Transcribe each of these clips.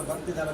ಭಕ್ತಿ ದಾಲ.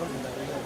Thank you.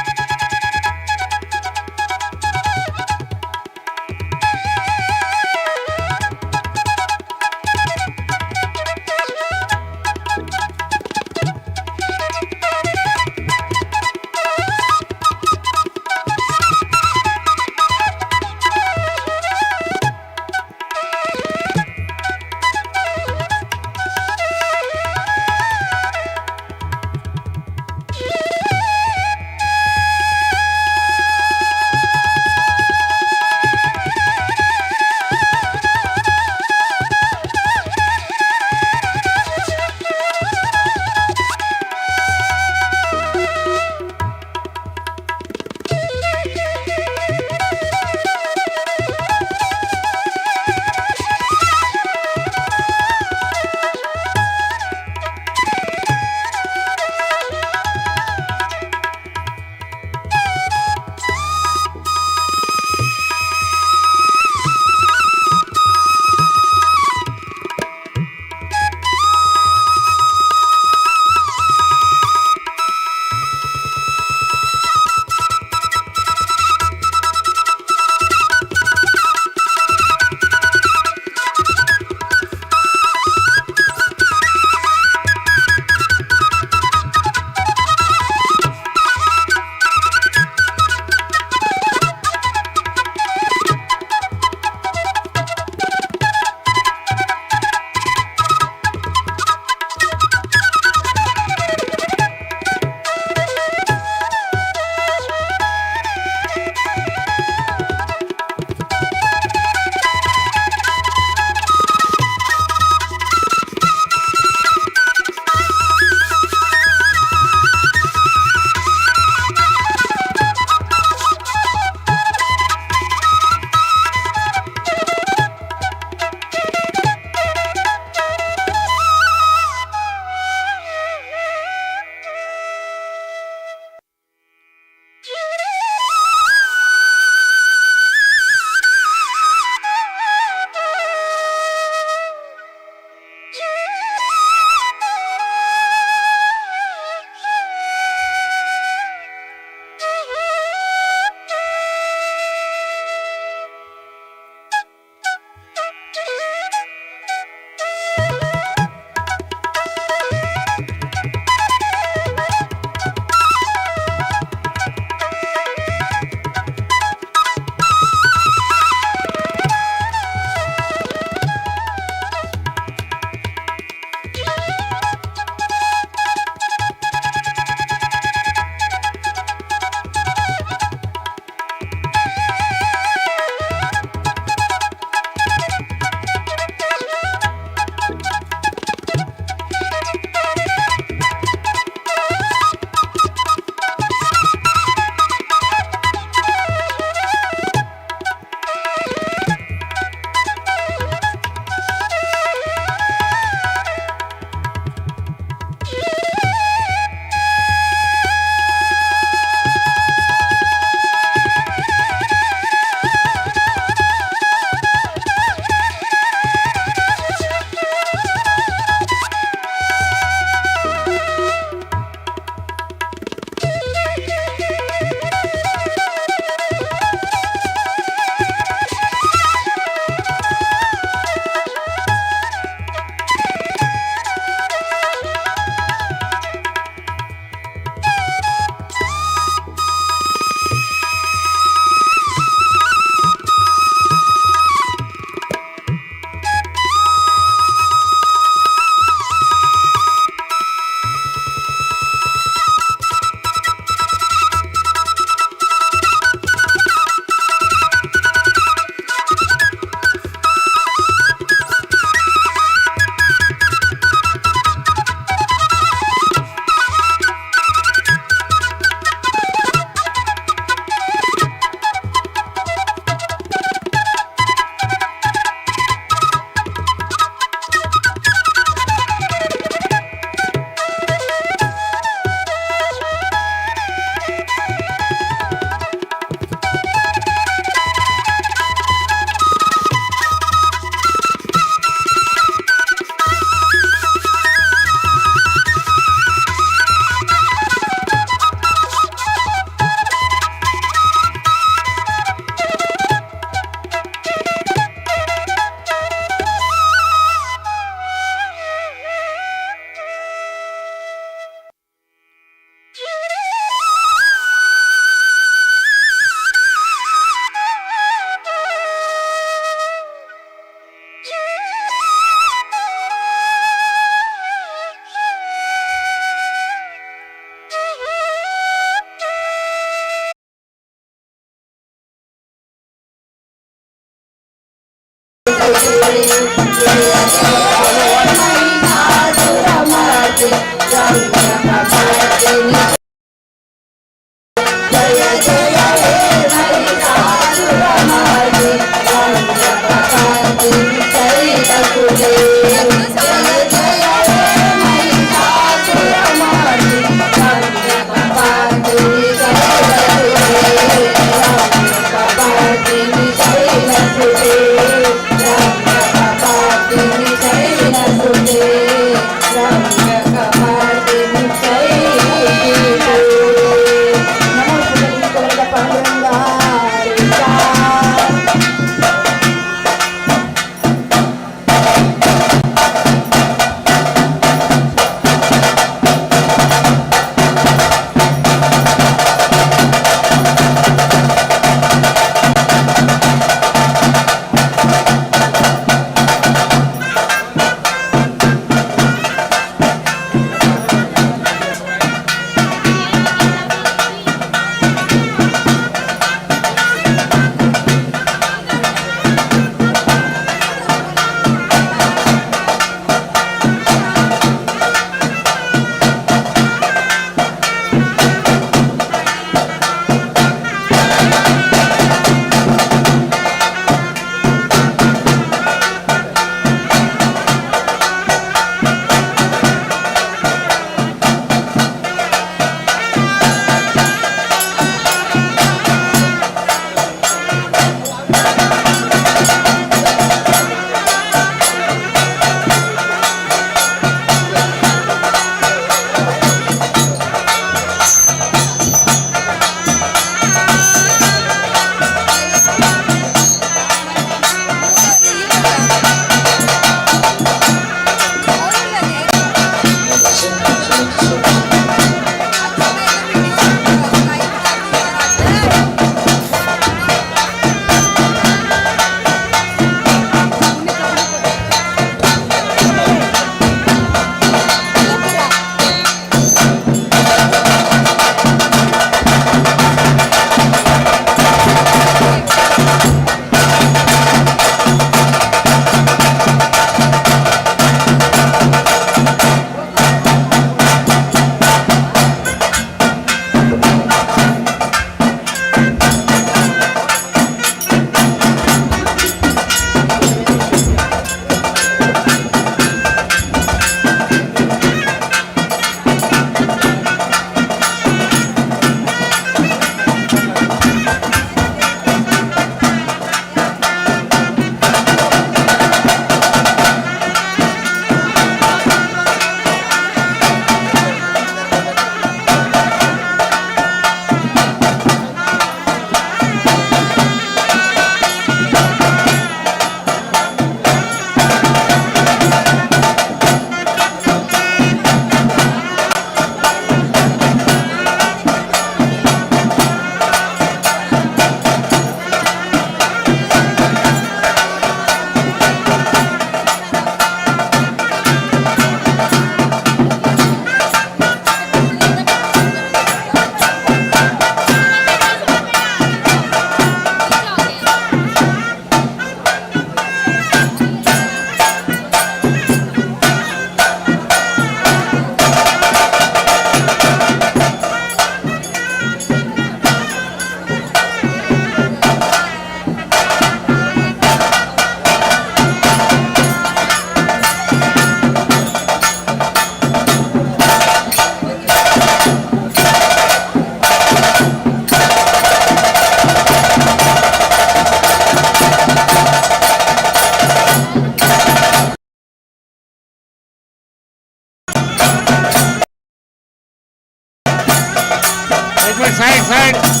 Side side.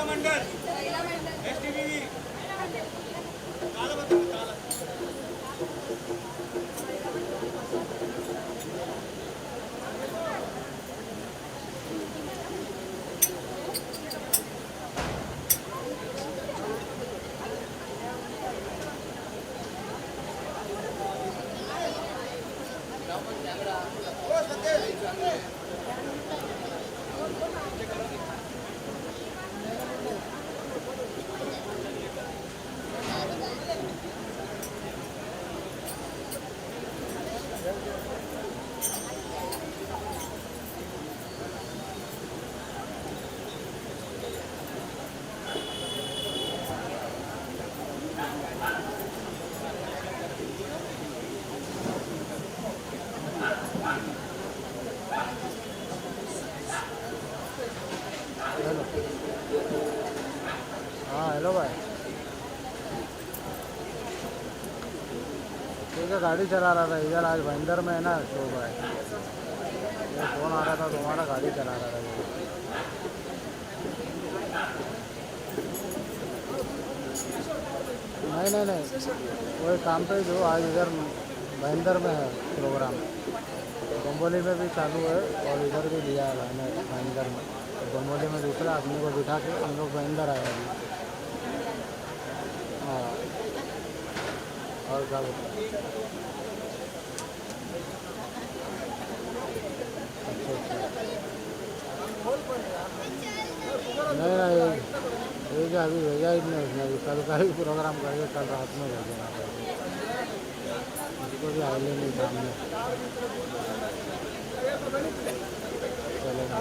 मंडल एस टी बी काला बता काला. हेलो. हाँ, हेलो भाई. ठीक है, गाड़ी चला रहा था इधर. आज भाईंदर में है ना शो भाई. ये फोन आ रहा था तुम्हारा, गाड़ी चला रहा था ये. नहीं नहीं नहीं, वही काम पे जो आज इधर भाईंदर में है प्रोग्राम. डोंबिवली में भी चालू है और इधर भी दिया है भाई ने भाईंदर में. तो डोंबिवली में दूसरे आदमी को बिठा के हम लोग भाईंदर आए अभी. हाँ, और क्या बोलते? अच्छा, नहीं नहीं, एक अभी भेजा ही नहीं उसने. अभी कल का ही प्रोग्राम करके कल रात में भेजेगा. उसको भी आए नहीं सामने. चलेगा.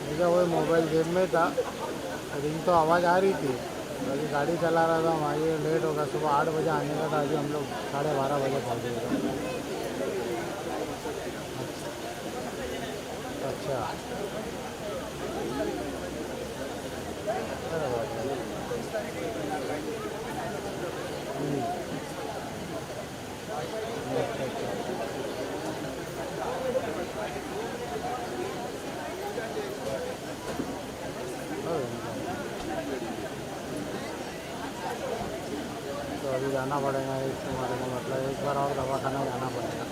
मुझे वही मोबाइल जेब में था, रिंग तो आवाज़ आ रही थी. अभी गाड़ी चला रहा था. हमारी लेट होगा. सुबह 8 बजे आने का था, अभी हम लोग 12:30 बजे पहुँचे. अच्छा, अरे बाप रे. अच्छा. अरे, तो अभी जाना पड़ेगा एक तुम्हारे को, मतलब एक बार और दवाखाना जाना पड़ेगा.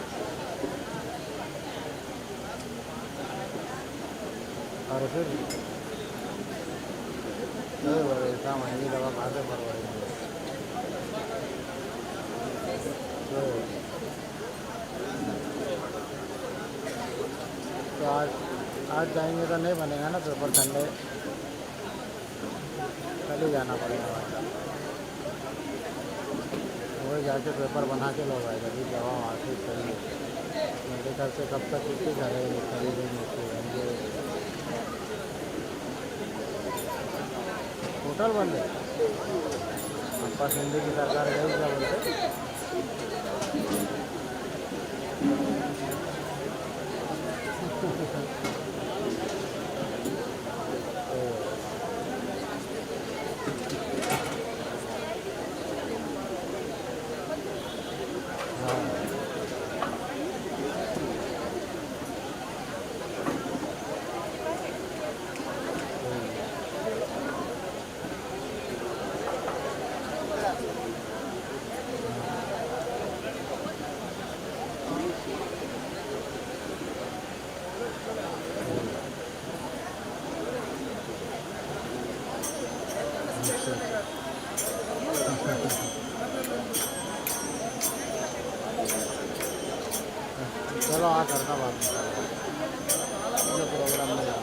और फिर अरे बड़े, इतना महंगी दवा कहाँ से भरवाएंगे? तो आज आज जाएंगे तो नहीं बनेगा ना पेपर. संडे, कल ही जाना पड़ेगा भाई साहब. वही जाके पेपर बना के लो भाई. अभी दवा वहाँ से सही है. मेडिकल से कब तक कितनी करेंगे, खरीदेंगे फिर? होटल बंद है. अप्पा शिंदे की सरकार गई, क्या बोलते? तो हाँ. अच्छा. चलो, हाँ, करता बाद में. मुझे प्रोग्राम में जाना.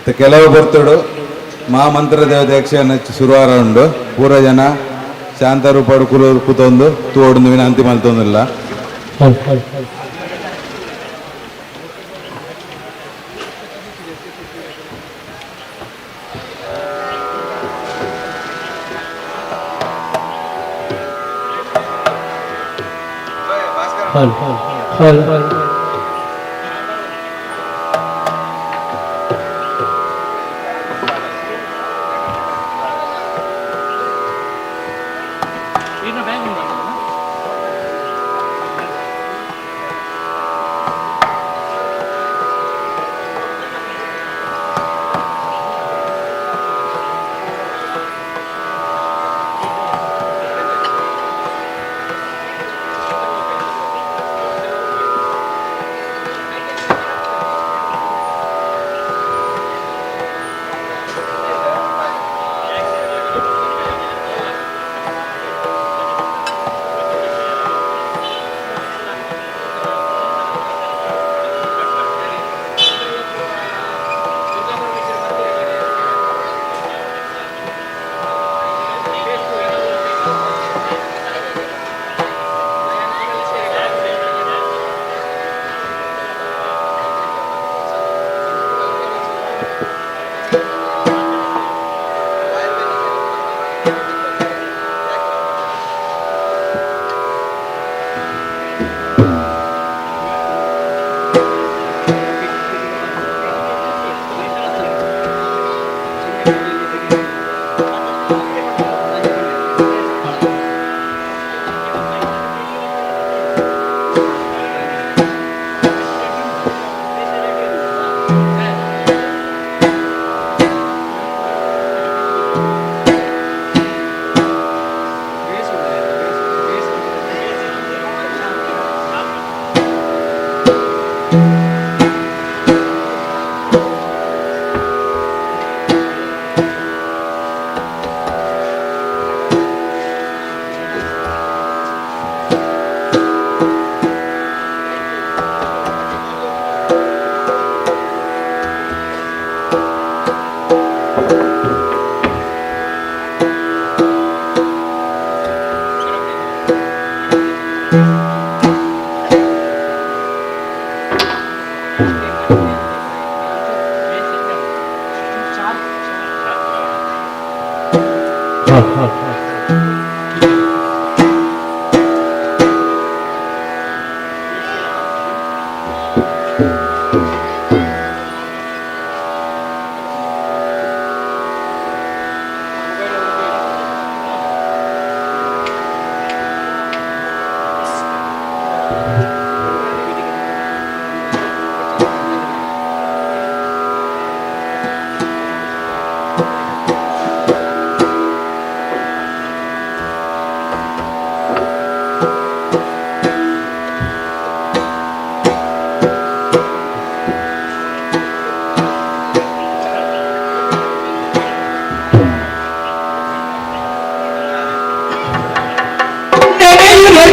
ಇತ್ತೆ ಕೆಲವು ಬರ್ತುಡು ಮಹಾಮಂತ್ರದೇವತೆ ಯಕ್ಷಗಾನ ಶುರುವಾರ ಉಂಡು. ಪೂರ ಜನ ಶಾಂತ ರೂಪಾಡು ಕುಲು ಕೂತೊಂದು ತೂವೊಡು ವಿನಂತಿ ಮಲ್ತೊಂದುಲ್ಲ.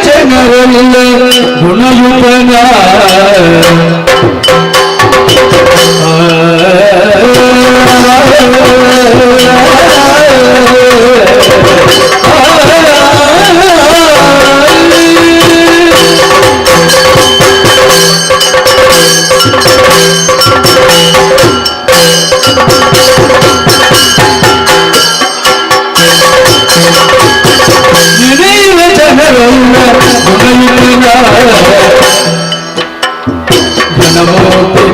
ಜನರಲ್ಲ ಗುಣಯುತನ. ನೆನೆಯುವ ಜನರಲ್ಲ ಗುಣಯುತನ. ಘನಮೂರ್ತಿ.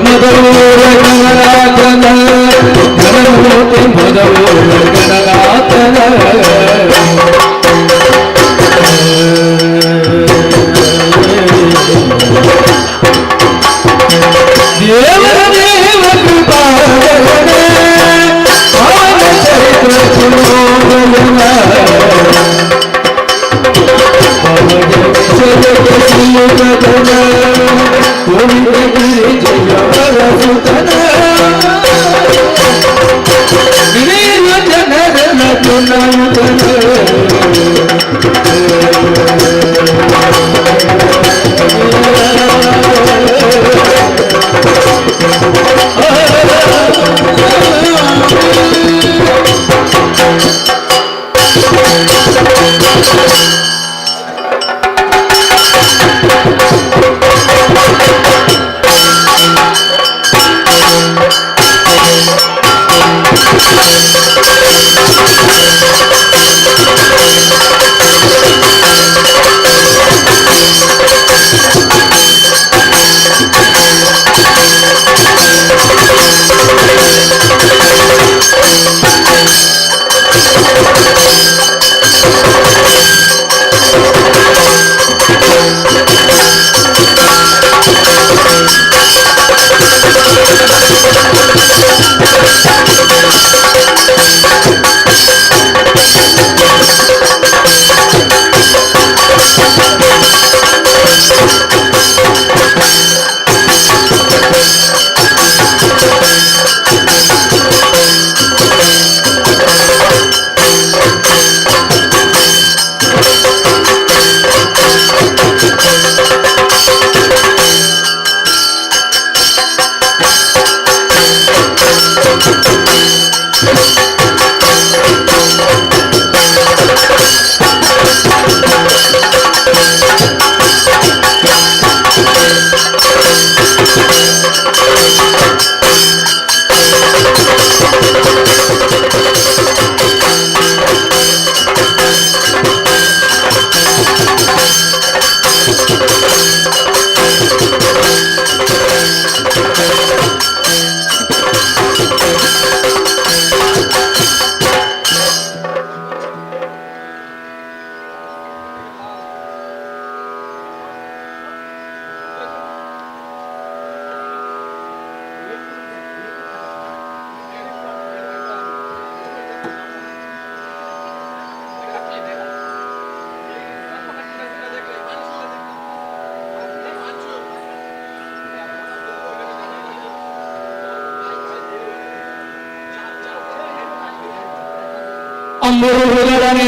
ತಂಬುರುಗಳೇ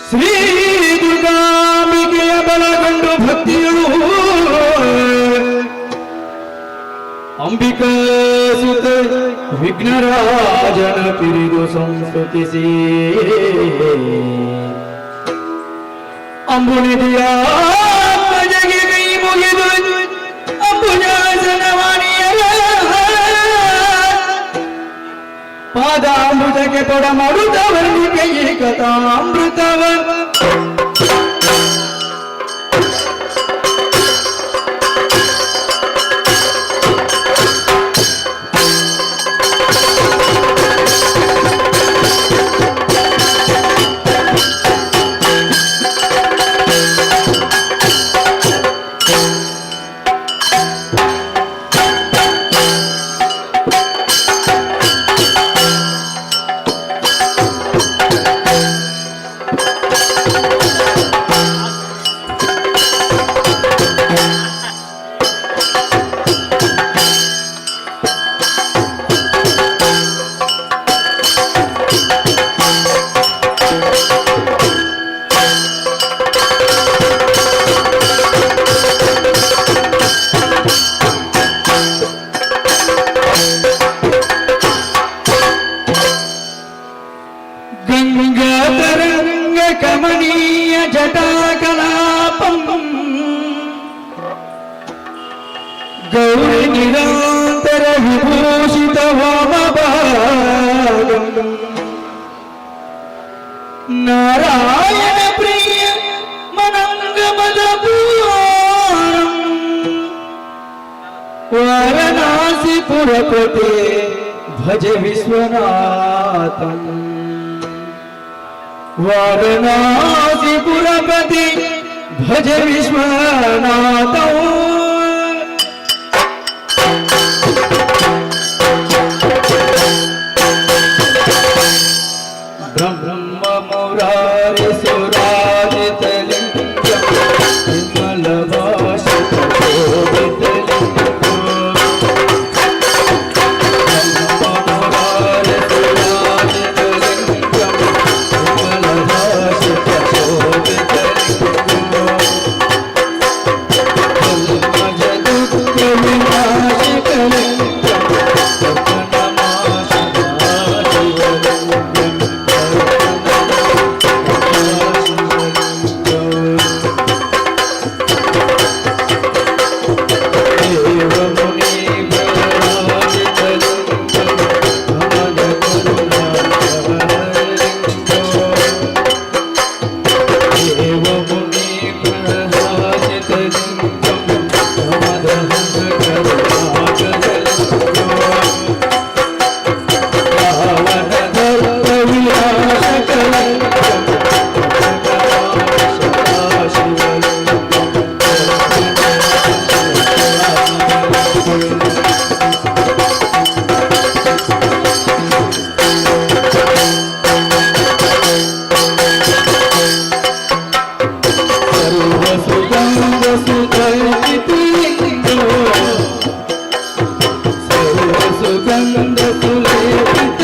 ಶ್ರೀ ದುರ್ಗಾಂಬಿಕೆಯ ಬಲಗೊಂಡು ಭಕ್ತಿಯಳು ಅಂಬಿಕಾ ಸುತ ವಿಘ್ನರಾಜನ ಪಿರಿದು ಸಂಸ್ತುತಿಸಿ ಅಂಬುನಿಧಿಯ ಜಗಿ ಕೈ ಮುಗಿದು ಅಂಬುಜಾಸನವಾಣಿಯರ ಪಾದಾಂಬುಜಕ್ಕೆ ತೊಡ ಮಾಡುತ್ತವರ್ಣಿಕೆ ಕಥಾಮೃತವ. ಗಂಗಾತರಂಗ ಕಮನೀಯ ಜಟಾಕಲಾಪಂ ಗೌರಿ ನಿರಂತರ ವಿಭೂಷಿತ ವಾಮಭಾಗಂ ನಾರಾಯಣ ಪ್ರಿಯ ಮನಂಗ ಮದಪೂರಂ ವಾರಣಾಸಿ ಪುರಪತೆ ಭಜ ವಿಶ್ವನಾಥಂ. ವಾರಣಾಸಿ ಪುರಪತಿ ಭಜ ವಿಶ್ವನಾಥ. ಬ್ರಹ್ಮ ಮುರಾರಿ ಸುರಾಜಿತ ಲಿಂಗ ವಿಮಲ ಭಾಷಿತ ಶೋಭಿತ ಲಿಂಗ. ಬ್ರಹ್ಮ ಮುರಾರಿ ಸುರಾಜಿತ ಲಿಂಗ ವಿಮಲ ಭಾಷಿತ ಶೋಭಿತ ಲಿಂಗ. ಜನ್ಮಜ ದುಃಖ ವಿನಾಶಕ ಲಿಂಗ ಸುಗಂಧ ಸುಲೇಪಿತ.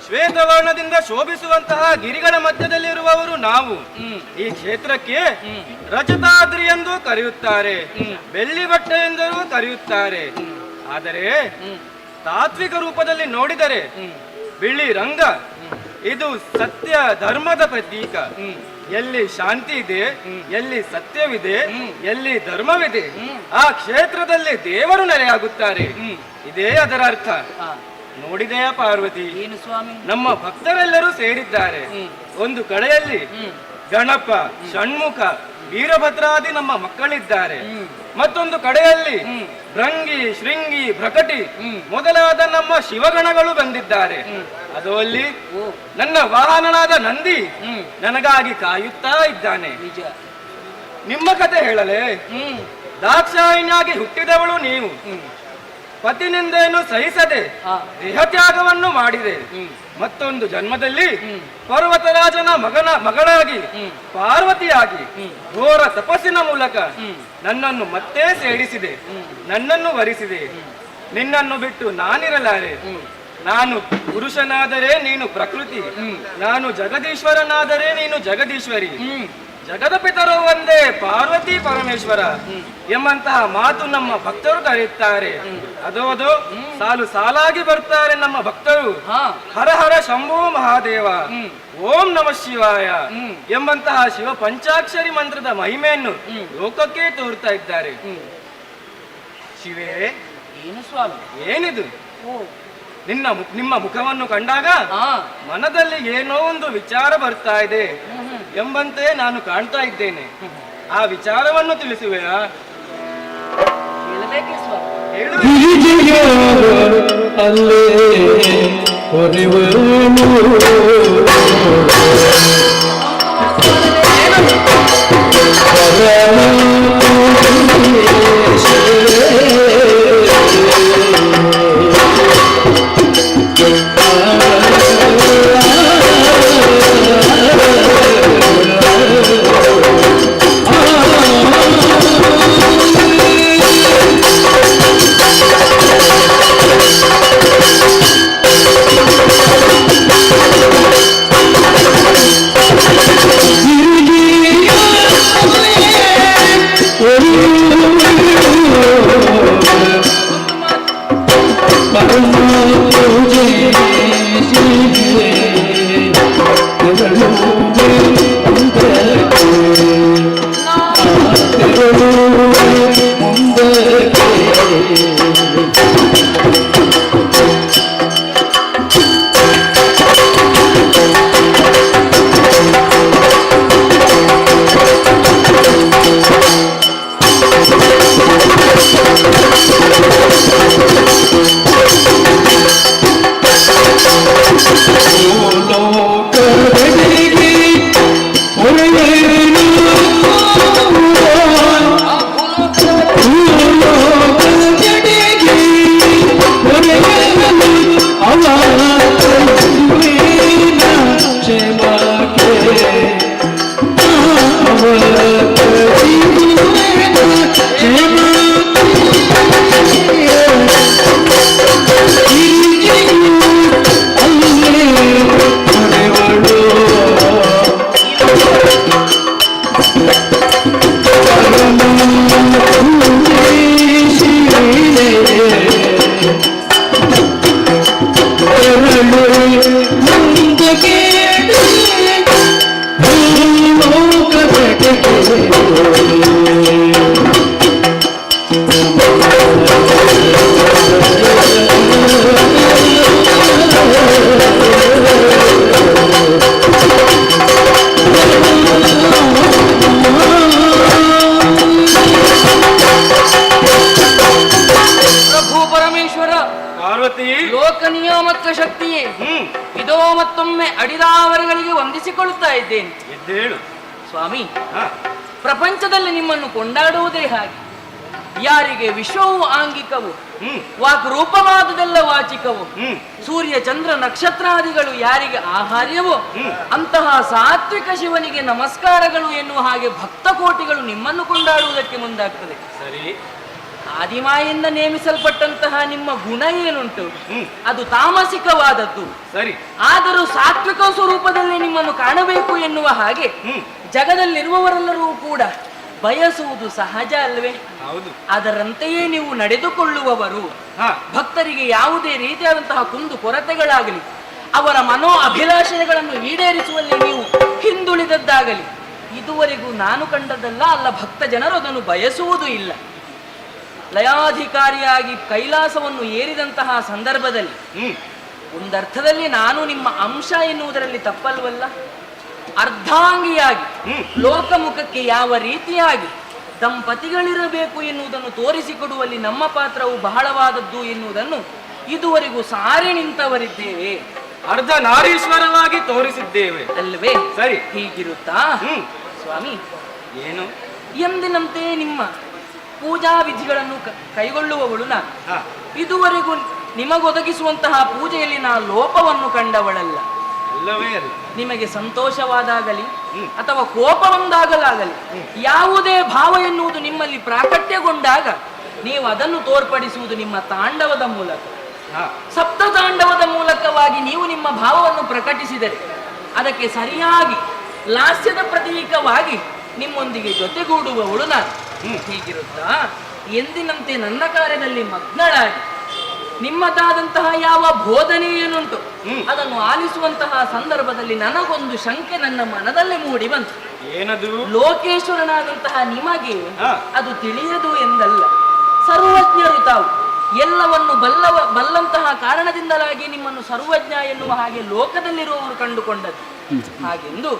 ಶ್ವೇತವರ್ಣದಿಂದ ಶೋಭಿಸುವಂತಹ ಗಿರಿಗಳ ಮಧ್ಯದಲ್ಲಿರುವವರು ನಾವು. ಈ ಕ್ಷೇತ್ರಕ್ಕೆ ರಜತಾದ್ರಿ ಎಂದು ಕರೆಯುತ್ತಾರೆ, ಬೆಳ್ಳಿ ಬಟ್ಟೆ ಎಂದರೂ ಕರೆಯುತ್ತಾರೆ. ಆದರೆ ತಾತ್ವಿಕ ರೂಪದಲ್ಲಿ ನೋಡಿದರೆ ಬಿಳಿ ರಂಗ ಇದು ಸತ್ಯ ಧರ್ಮದ ಪ್ರತೀಕ. ಎಲ್ಲಿ ಶಾಂತಿ ಇದೆ, ಎಲ್ಲಿ ಸತ್ಯವಿದೆ, ಎಲ್ಲಿ ಧರ್ಮವಿದೆ, ಆ ಕ್ಷೇತ್ರದಲ್ಲಿ ದೇವರು ನೆಲೆಯಾಗುತ್ತಾರೆ. ಇದೇ ಅದರ ಅರ್ಥ. ನೋಡಿದೆಯಾ ಪಾರ್ವತಿ? ಏನು ಸ್ವಾಮಿ? ನಮ್ಮ ಭಕ್ತರೆಲ್ಲರೂ ಸೇರಿದ್ದಾರೆ. ಒಂದು ಕಡೆಯಲ್ಲಿ ಗಣಪ, ಷಣ್ಮುಖ, ವೀರಭದ್ರಾದಿ ನಮ್ಮ ಮಕ್ಕಳಿದ್ದಾರೆ. ಮತ್ತೊಂದು ಕಡೆಯಲ್ಲಿ ಭೃಂಗಿ, ಶೃಂಗಿ, ಭ್ರಕಟಿ ಮೊದಲಾದ ನಮ್ಮ ಶಿವಗಣಗಳು ಬಂದಿದ್ದಾರೆ. ಅದು ಅಲ್ಲಿ ನನ್ನ ವಾಹನನಾದ ನಂದಿ ನನಗಾಗಿ ಕಾಯುತ್ತಾ ಇದ್ದಾನೆ. ನಿಮ್ಮ ಕತೆ ಹೇಳಲೇ? ದಾಕ್ಷಾಯಿಣಿಯಾಗಿ ಹುಟ್ಟಿದವಳು ನೀವು. ಪತಿನಿಂದೇನು ಸಹಿಸದೆ ದೇಹತ್ಯಾಗವನ್ನು ಮಾಡಿದೆ. ಮತ್ತೊಂದು ಜನ್ಮದಲ್ಲಿ ಪರ್ವತರಾಜನ ಮಗಳಾಗಿ ಪಾರ್ವತಿಯಾಗಿ ಘೋರ ತಪಸ್ಸಿನ ಮೂಲಕ ನನ್ನನ್ನು ಮತ್ತೆ ಸೇರಿಸಿದೆ, ನನ್ನನ್ನು ವರಿಸಿದೆ. ನಿನ್ನನ್ನು ಬಿಟ್ಟು ನಾನಿರಲಾರೆ. ನಾನು ಪುರುಷನಾದರೆ ನೀನು ಪ್ರಕೃತಿ, ನಾನು ಜಗದೀಶ್ವರನಾದರೆ ನೀನು ಜಗದೀಶ್ವರಿ. ಜಗದ ಪಿತರು ಒಂದೇ ಪಾರ್ವತಿ ಪರಮೇಶ್ವರ ಎಂಬಂತಹ ಮಾತು ನಮ್ಮ ಭಕ್ತರು ಕರೆಯುತ್ತಾರೆ. ಅದೋ ಅದು ಸಾಲು ಸಾಲಾಗಿ ಬರ್ತಾರೆ ನಮ್ಮ ಭಕ್ತರು. ಹರ ಹರ ಶಂಭೋ ಮಹಾದೇವ, ಓಂ ನಮಃ ಶಿವಾಯ ಎಂಬಂತಹ ಶಿವ ಪಂಚಾಕ್ಷರಿ ಮಂತ್ರದ ಮಹಿಮೆಯನ್ನು ಲೋಕಕ್ಕೆ ತೋರ್ತಾ ಇದ್ದಾರೆ. ಶಿವೇ, ಏನು ಸ್ವಾಮಿ? ಏನಿದು? ಓ, ನಿಮ್ಮ ಮುಖವನ್ನು ಕಂಡಾಗ ಮನದಲ್ಲಿ ಏನೋ ಒಂದು ವಿಚಾರ ಬರ್ತಾ ಇದೆ ಎಂಬಂತೆ ನಾನು ಕಾಣ್ತಾ ಇದ್ದೇನೆ. ಆ ವಿಚಾರವನ್ನು ತಿಳಿಸುವೆಯಾ? ಹೇಳಬೇಕೆ ಸ್ವಾಮಿ? ಹೇಳು. ಅಲ್ಲೇ ಹೊರೆವನು. ಪ್ರಭು ಪರಮೇಶ್ವರ, ಪಾರ್ವತಿ, ಲೋಕ ನಿಯಾಮಕ ಶಕ್ತಿಯೇ, ಇದೋ ಮತ್ತೊಮ್ಮೆ ಅಡಿದಾವರೆಗಳಿಗೆ ವಂದಿಸಿಕೊಳ್ಳುತ್ತಾ ಇದ್ದೇನೆ. ಎದ್ದೇಳು ಸ್ವಾಮಿ. ಪ್ರಪಂಚದಲ್ಲಿ ನಿಮ್ಮನ್ನು ಕೊಂಡಾಡುವುದೇ ಹಾಗೆ. ಯಾರಿಗೆ ವಿಶ್ವವು ಆಂಗಿಕವು, ವಾಕ್ ರೂಪವಾದುದೆಲ್ಲ ವಾಚಿಕವು, ಸೂರ್ಯ ಚಂದ್ರ ನಕ್ಷತ್ರಾದಿಗಳು ಯಾರಿಗೆ ಆಹಾರ್ಯವೋ ಅಂತಹ ಸಾತ್ವಿಕ ಶಿವನಿಗೆ ನಮಸ್ಕಾರಗಳು ಎನ್ನುವ ಹಾಗೆ ಭಕ್ತ ಕೋಟಿಗಳು ನಿಮ್ಮನ್ನು ಕೊಂಡಾಡುವುದಕ್ಕೆ ಮುಂದಾಗ್ತದೆ. ಸರಿ. ಆದಿಮಾಯಿಂದ ನೇಮಿಸಲ್ಪಟ್ಟಂತಹ ನಿಮ್ಮ ಗುಣ ಏನುಂಟು ಅದು ತಾಮಸಿಕವಾದದ್ದು. ಸರಿ. ಆದರೂ ಸಾತ್ವಿಕ ಸ್ವರೂಪದಲ್ಲಿ ನಿಮ್ಮನ್ನು ಕಾಣಬೇಕು ಎನ್ನುವ ಹಾಗೆ ಜಗದಲ್ಲಿರುವವರೆಲ್ಲರೂ ಕೂಡ ಬಯಸುವುದು ಸಹಜ ಅಲ್ವೇ? ಹೌದು. ಅದರಂತೆಯೇ ನೀವು ನಡೆದುಕೊಳ್ಳುವವರು. ಭಕ್ತರಿಗೆ ಯಾವುದೇ ರೀತಿಯಾದಂತಹ ಕುಂದು ಕೊರತೆಗಳಾಗಲಿ, ಅವರ ಮನೋ ಅಭಿಲಾಷೆಗಳನ್ನು ಈಡೇರಿಸುವಲ್ಲಿ ನೀವು ಹಿಂದುಳಿದದ್ದಾಗಲಿ ಇದುವರೆಗೂ ನಾನು ಕಂಡದ್ದಲ್ಲ ಅಲ್ಲ. ಭಕ್ತ ಜನರು ಅದನ್ನು ಬಯಸುವುದೂ ಇಲ್ಲ. ಲಯಾಧಿಕಾರಿಯಾಗಿ ಕೈಲಾಸವನ್ನು ಏರಿದಂತಹ ಸಂದರ್ಭದಲ್ಲಿ ಒಂದರ್ಥದಲ್ಲಿ ನಾನು ನಿಮ್ಮ ಅಂಶ ಎನ್ನುವುದರಲ್ಲಿ ತಪ್ಪಲ್ವಲ್ಲ. ಅರ್ಧಾಂಗಿಯಾಗಿ ಲೋಕಮುಖಕ್ಕೆ ಯಾವ ರೀತಿಯಾಗಿ ದಂಪತಿಗಳಿರಬೇಕು ಎನ್ನುವುದನ್ನು ತೋರಿಸಿಕೊಡುವಲ್ಲಿ ನಮ್ಮ ಪಾತ್ರವು ಬಹಳವಾದದ್ದು ಎನ್ನುವುದನ್ನು ಇದುವರೆಗೂ ಸಾರಿ ನಿಂತವರಿದ್ದೇವೆ. ಅರ್ಧ ನಾರೀಶ್ವರವಾಗಿ ತೋರಿಸಿದ್ದೇವೆ ಅಲ್ವೇ? ಸರಿ. ಹೀಗಿರುತ್ತಾ ಸ್ವಾಮಿ, ಏನು ಎಂದಿನಂತೆ ನಿಮ್ಮ ಪೂಜಾ ವಿಧಿಗಳನ್ನು ಕೈಗೊಳ್ಳುವವಳು ನಾನು. ಇದುವರೆಗೂ ನಿಮಗೊದಗಿಸುವಂತಹ ಪೂಜೆಯಲ್ಲಿ ನಾ ಲೋಪವನ್ನು ಕಂಡವಳಲ್ಲ. ಅಲ್ಲವೇ ಅಲ್ಲ. ನಿಮಗೆ ಸಂತೋಷವಾದಾಗಲಿ ಅಥವಾ ಕೋಪ ಬಂದಾಗಲಾಗಲಿ ಯಾವುದೇ ಭಾವ ಎನ್ನುವುದು ನಿಮ್ಮಲ್ಲಿ ಪ್ರಾಕಟ್ಯಗೊಂಡಾಗ ನೀವು ಅದನ್ನು ತೋರ್ಪಡಿಸುವುದು ನಿಮ್ಮ ತಾಂಡವದ ಮೂಲಕ. ಸಪ್ತ ತಾಂಡವದ ಮೂಲಕವಾಗಿ ನೀವು ನಿಮ್ಮ ಭಾವವನ್ನು ಪ್ರಕಟಿಸಿದರೆ ಅದಕ್ಕೆ ಸರಿಯಾಗಿ ಲಾಸ್ಯದ ಪ್ರತೀಕವಾಗಿ ನಿಮ್ಮೊಂದಿಗೆ ಜೊತೆಗೂಡುವವಳು ನಾನು. ಹೀಗಿರುತ್ತಾ ಎಂದಿನಂತೆ ನನ್ನ ಕಾರ್ಯದಲ್ಲಿ ಮಗ್ನಳಾಗಿ ನಿಮ್ಮದಾದಂತಹ ಯಾವ ಬೋಧನೆ ಏನುಂಟು ಅದನ್ನು ಆಲಿಸುವಂತಹ ಸಂದರ್ಭದಲ್ಲಿ ನನಗೊಂದು ಶಂಕೆ ನನ್ನ ಮನದಲ್ಲೇ ಮೂಡಿ ಬಂತು. ಏನದು? ಲೋಕೇಶ್ವರನಾದಂತಹ ನಿಮಗೆ ಅದು ತಿಳಿಯದು ಎಂದಲ್ಲ, ಸರ್ವಜ್ಞರು ತಾವು. ಎಲ್ಲವನ್ನು ಬಲ್ಲಂತಹ ಕಾರಣದಿಂದಲಾಗಿ ನಿಮ್ಮನ್ನು ಸರ್ವಜ್ಞ ಎನ್ನುವ ಹಾಗೆ ಲೋಕದಲ್ಲಿರುವವರು ಕಂಡುಕೊಂಡದ್ದು. ಹಾಗೆಂದು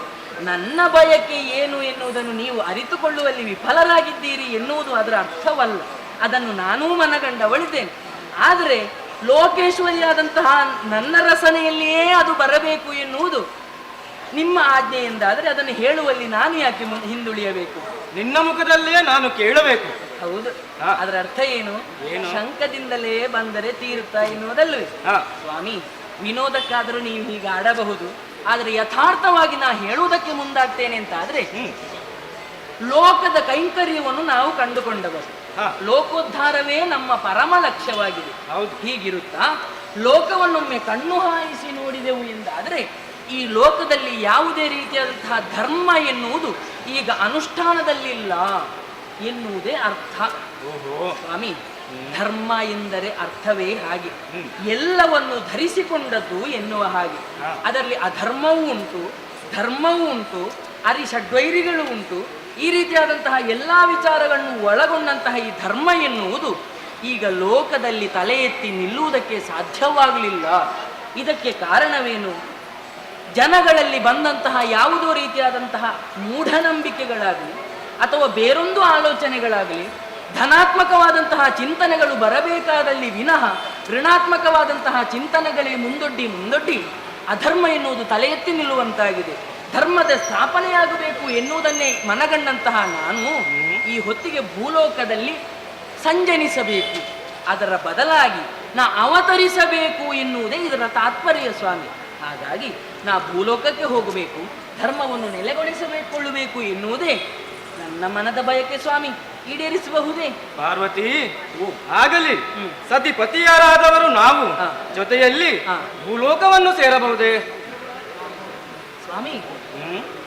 ನನ್ನ ಬಯಕೆ ಏನು ಎನ್ನುವುದನ್ನು ನೀವು ಅರಿತುಕೊಳ್ಳುವಲ್ಲಿ ವಿಫಲರಾಗಿದ್ದೀರಿ ಎನ್ನುವುದು ಅದರ ಅರ್ಥವಲ್ಲ. ಅದನ್ನು ನಾನೂ ಮನಗಂಡವಳಿದ್ದೇನೆ. ಆದರೆ ಲೋಕೇಶ್ವರಿಯಾದಂತಹ ನನ್ನ ರಸನೆಯಲ್ಲಿಯೇ ಅದು ಬರಬೇಕು ಎನ್ನುವುದು ನಿಮ್ಮ ಆಜ್ಞೆಯಿಂದಾದರೆ ಅದನ್ನು ಹೇಳುವಲ್ಲಿ ನಾನು ಯಾಕೆ ಹಿಂದುಳಿಯಬೇಕು? ನಿನ್ನ ಮುಖದಲ್ಲಿಯೇ ನಾನು ಕೇಳಬೇಕು. ಹೌದು, ಅದರ ಅರ್ಥ ಏನು? ಶಂಕದಿಂದಲೇ ಬಂದರೆ ತೀರ್ಥ ಎನ್ನುವುದಲ್ಲವೇ? ಸ್ವಾಮಿ, ವಿನೋದಕ್ಕಾದರೂ ನೀವು ಹೀಗೆ ಆಡಬಹುದು, ಆದರೆ ಯಥಾರ್ಥವಾಗಿ ನಾ ಹೇಳುವುದಕ್ಕೆ ಮುಂದಾಗ್ತೇನೆ ಅಂತ ಆದ್ರೆ ಲೋಕದ ಕೈಂಕರ್ಯವನ್ನು ನಾವು ಕಂಡುಕೊಂಡವರು. ಲೋಕೋದ್ಧಾರವೇ ನಮ್ಮ ಪರಮ ಲಕ್ಷ್ಯವಾಗಿದೆ. ಹೀಗಿರುತ್ತಾ ಲೋಕವನ್ನೊಮ್ಮೆ ಕಣ್ಣು ಹಾಯಿಸಿ ನೋಡಿದೆವು ಎಂದಾದರೆ ಈ ಲೋಕದಲ್ಲಿ ಯಾವುದೇ ರೀತಿಯಾದಂತಹ ಧರ್ಮ ಎನ್ನುವುದು ಈಗ ಅನುಷ್ಠಾನದಲ್ಲಿಲ್ಲ ಎನ್ನುವುದೇ ಅರ್ಥ. ಸ್ವಾಮಿ, ಧರ್ಮ ಎಂದರೆ ಅರ್ಥವೇ ಹಾಗೆ, ಎಲ್ಲವನ್ನು ಧರಿಸಿಕೊಂಡದ್ದು ಎನ್ನುವ ಹಾಗೆ. ಅದರಲ್ಲಿ ಅಧರ್ಮವೂ ಉಂಟು, ಧರ್ಮವೂ ಉಂಟು, ಅರಿಷಡ್ವೈರಿಗಳು ಉಂಟು. ಈ ರೀತಿಯಾದಂತಹ ಎಲ್ಲ ವಿಚಾರಗಳನ್ನು ಒಳಗೊಂಡಂತಹ ಈ ಧರ್ಮ ಎನ್ನುವುದು ಈಗ ಲೋಕದಲ್ಲಿ ತಲೆ ಎತ್ತಿ ನಿಲ್ಲುವುದಕ್ಕೆ ಸಾಧ್ಯವಾಗಲಿಲ್ಲ. ಇದಕ್ಕೆ ಕಾರಣವೇನು? ಜನಗಳಲ್ಲಿ ಬಂದಂತಹ ಯಾವುದೋ ರೀತಿಯಾದಂತಹ ಮೂಢನಂಬಿಕೆಗಳಾಗಲಿ ಅಥವಾ ಬೇರೊಂದು ಆಲೋಚನೆಗಳಾಗಲಿ, ಧನಾತ್ಮಕವಾದಂತಹ ಚಿಂತನೆಗಳು ಬರಬೇಕಾದಲ್ಲಿ ವಿನಃ ಋಣಾತ್ಮಕವಾದಂತಹ ಚಿಂತನೆಗಳೇ ಮುಂದೊಡ್ಡಿ ಮುಂದೊಡ್ಡಿ ಅಧರ್ಮ ಎನ್ನುವುದು ತಲೆ ಎತ್ತಿ ನಿಲ್ಲುವಂತಾಗಿದೆ. ಧರ್ಮದ ಸ್ಥಾಪನೆಯಾಗಬೇಕು ಎನ್ನುವುದನ್ನೇ ಮನಗಂಡಂತಹ ನಾನು ಈ ಹೊತ್ತಿಗೆ ಭೂಲೋಕದಲ್ಲಿ ಸಂಜನಿಸಬೇಕು, ಅದರ ಬದಲಾಗಿ ನಾ ಅವತರಿಸಬೇಕು ಎನ್ನುವುದೇ ಇದರ ತಾತ್ಪರ್ಯ ಸ್ವಾಮಿ. ಹಾಗಾಗಿ ನಾ ಭೂಲೋಕಕ್ಕೆ ಹೋಗಬೇಕು, ಧರ್ಮವನ್ನು ನೆಲೆಗೊಳಿಸಬೇಕೊಳ್ಳಬೇಕು ಎನ್ನುವುದೇ ನನ್ನ ಮನದ ಬಯಕೆ ಸ್ವಾಮಿ. ಈಡೇರಿಸಬಹುದೇ? ಪಾರ್ವತಿ, ಆಗಲಿ. ಸತಿಪತಿಯರಾದವರು ನಾವು ಜೊತೆಯಲ್ಲಿ ಭೂಲೋಕವನ್ನು ಸೇರಬಹುದೇ? ಸ್ವಾಮಿ,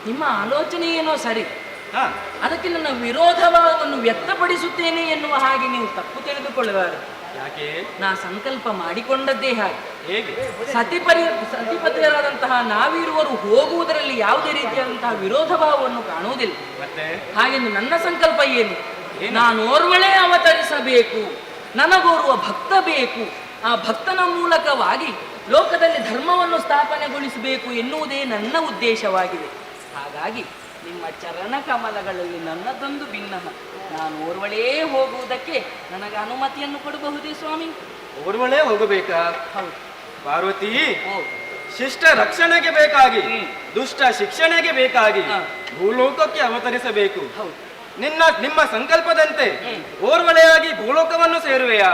ನಿಮ್ಮ ಆಲೋಚನೆ ಏನೋ ಸರಿ, ಅದಕ್ಕೆ ನನ್ನ ವಿರೋಧವನ್ನು ವ್ಯಕ್ತಪಡಿಸುತ್ತೇನೆ ಎನ್ನುವ ಹಾಗೆ ನೀವು ತಪ್ಪು ತಿಳಿದುಕೊಳ್ಳಬಾರದು. ಯಾಕೆ? ನಾ ಸಂಕಲ್ಪ ಮಾಡಿಕೊಂಡದ್ದೇ ಹಾಗೆ. ಹೇಗೆ? ಸತಿಪತಿಯರಾದಂತಹ ನಾವಿರುವರು ಹೋಗುವುದರಲ್ಲಿ ಯಾವುದೇ ರೀತಿಯಾದಂತಹ ವಿರೋಧ ಭಾವವನ್ನು ಕಾಣುವುದಿಲ್ಲ. ಹಾಗೆಂದು ನನ್ನ ಸಂಕಲ್ಪ ಏನು? ನಾನೋರ್ವಳೇ ಅವತರಿಸಬೇಕು, ನನಗೋರ್ವ ಭಕ್ತ ಬೇಕು, ಆ ಭಕ್ತನ ಮೂಲಕವಾಗಿ ಲೋಕದಲ್ಲಿ ಧರ್ಮವನ್ನು ಸ್ಥಾಪನೆಗೊಳಿಸಬೇಕು ಎನ್ನುವುದೇ ನನ್ನ ಉದ್ದೇಶವಾಗಿದೆ. ಹಾಗಾಗಿ ನಿಮ್ಮ ಚರಣ ಕಮಲಗಳಲ್ಲಿ ನನ್ನದೊಂದು ಭಿನ್ನಹ. ನಾನು ಓರ್ವಳೇ ಹೋಗುವುದಕ್ಕೆ ನನಗೆ ಅನುಮತಿಯನ್ನು ಕೊಡಬಹುದೇ ಸ್ವಾಮಿ? ಓರ್ವಳೇ ಹೋಗಬೇಕಾ? ಹೌದು. ಪಾರ್ವತಿ, ಶಿಷ್ಟ ರಕ್ಷಣೆಗೆ ಬೇಕಾಗಿ, ದುಷ್ಟ ಶಿಕ್ಷಣೆಗೆ ಬೇಕಾಗಿ ಭೂಲೋಕಕ್ಕೆ ಅವತರಿಸಬೇಕು. ನಿಮ್ಮ ಸಂಕಲ್ಪದಂತೆ ಓರ್ವಳೆಯಾಗಿ ಭೂಲೋಕವನ್ನು ಸೇರುವೆಯಾ?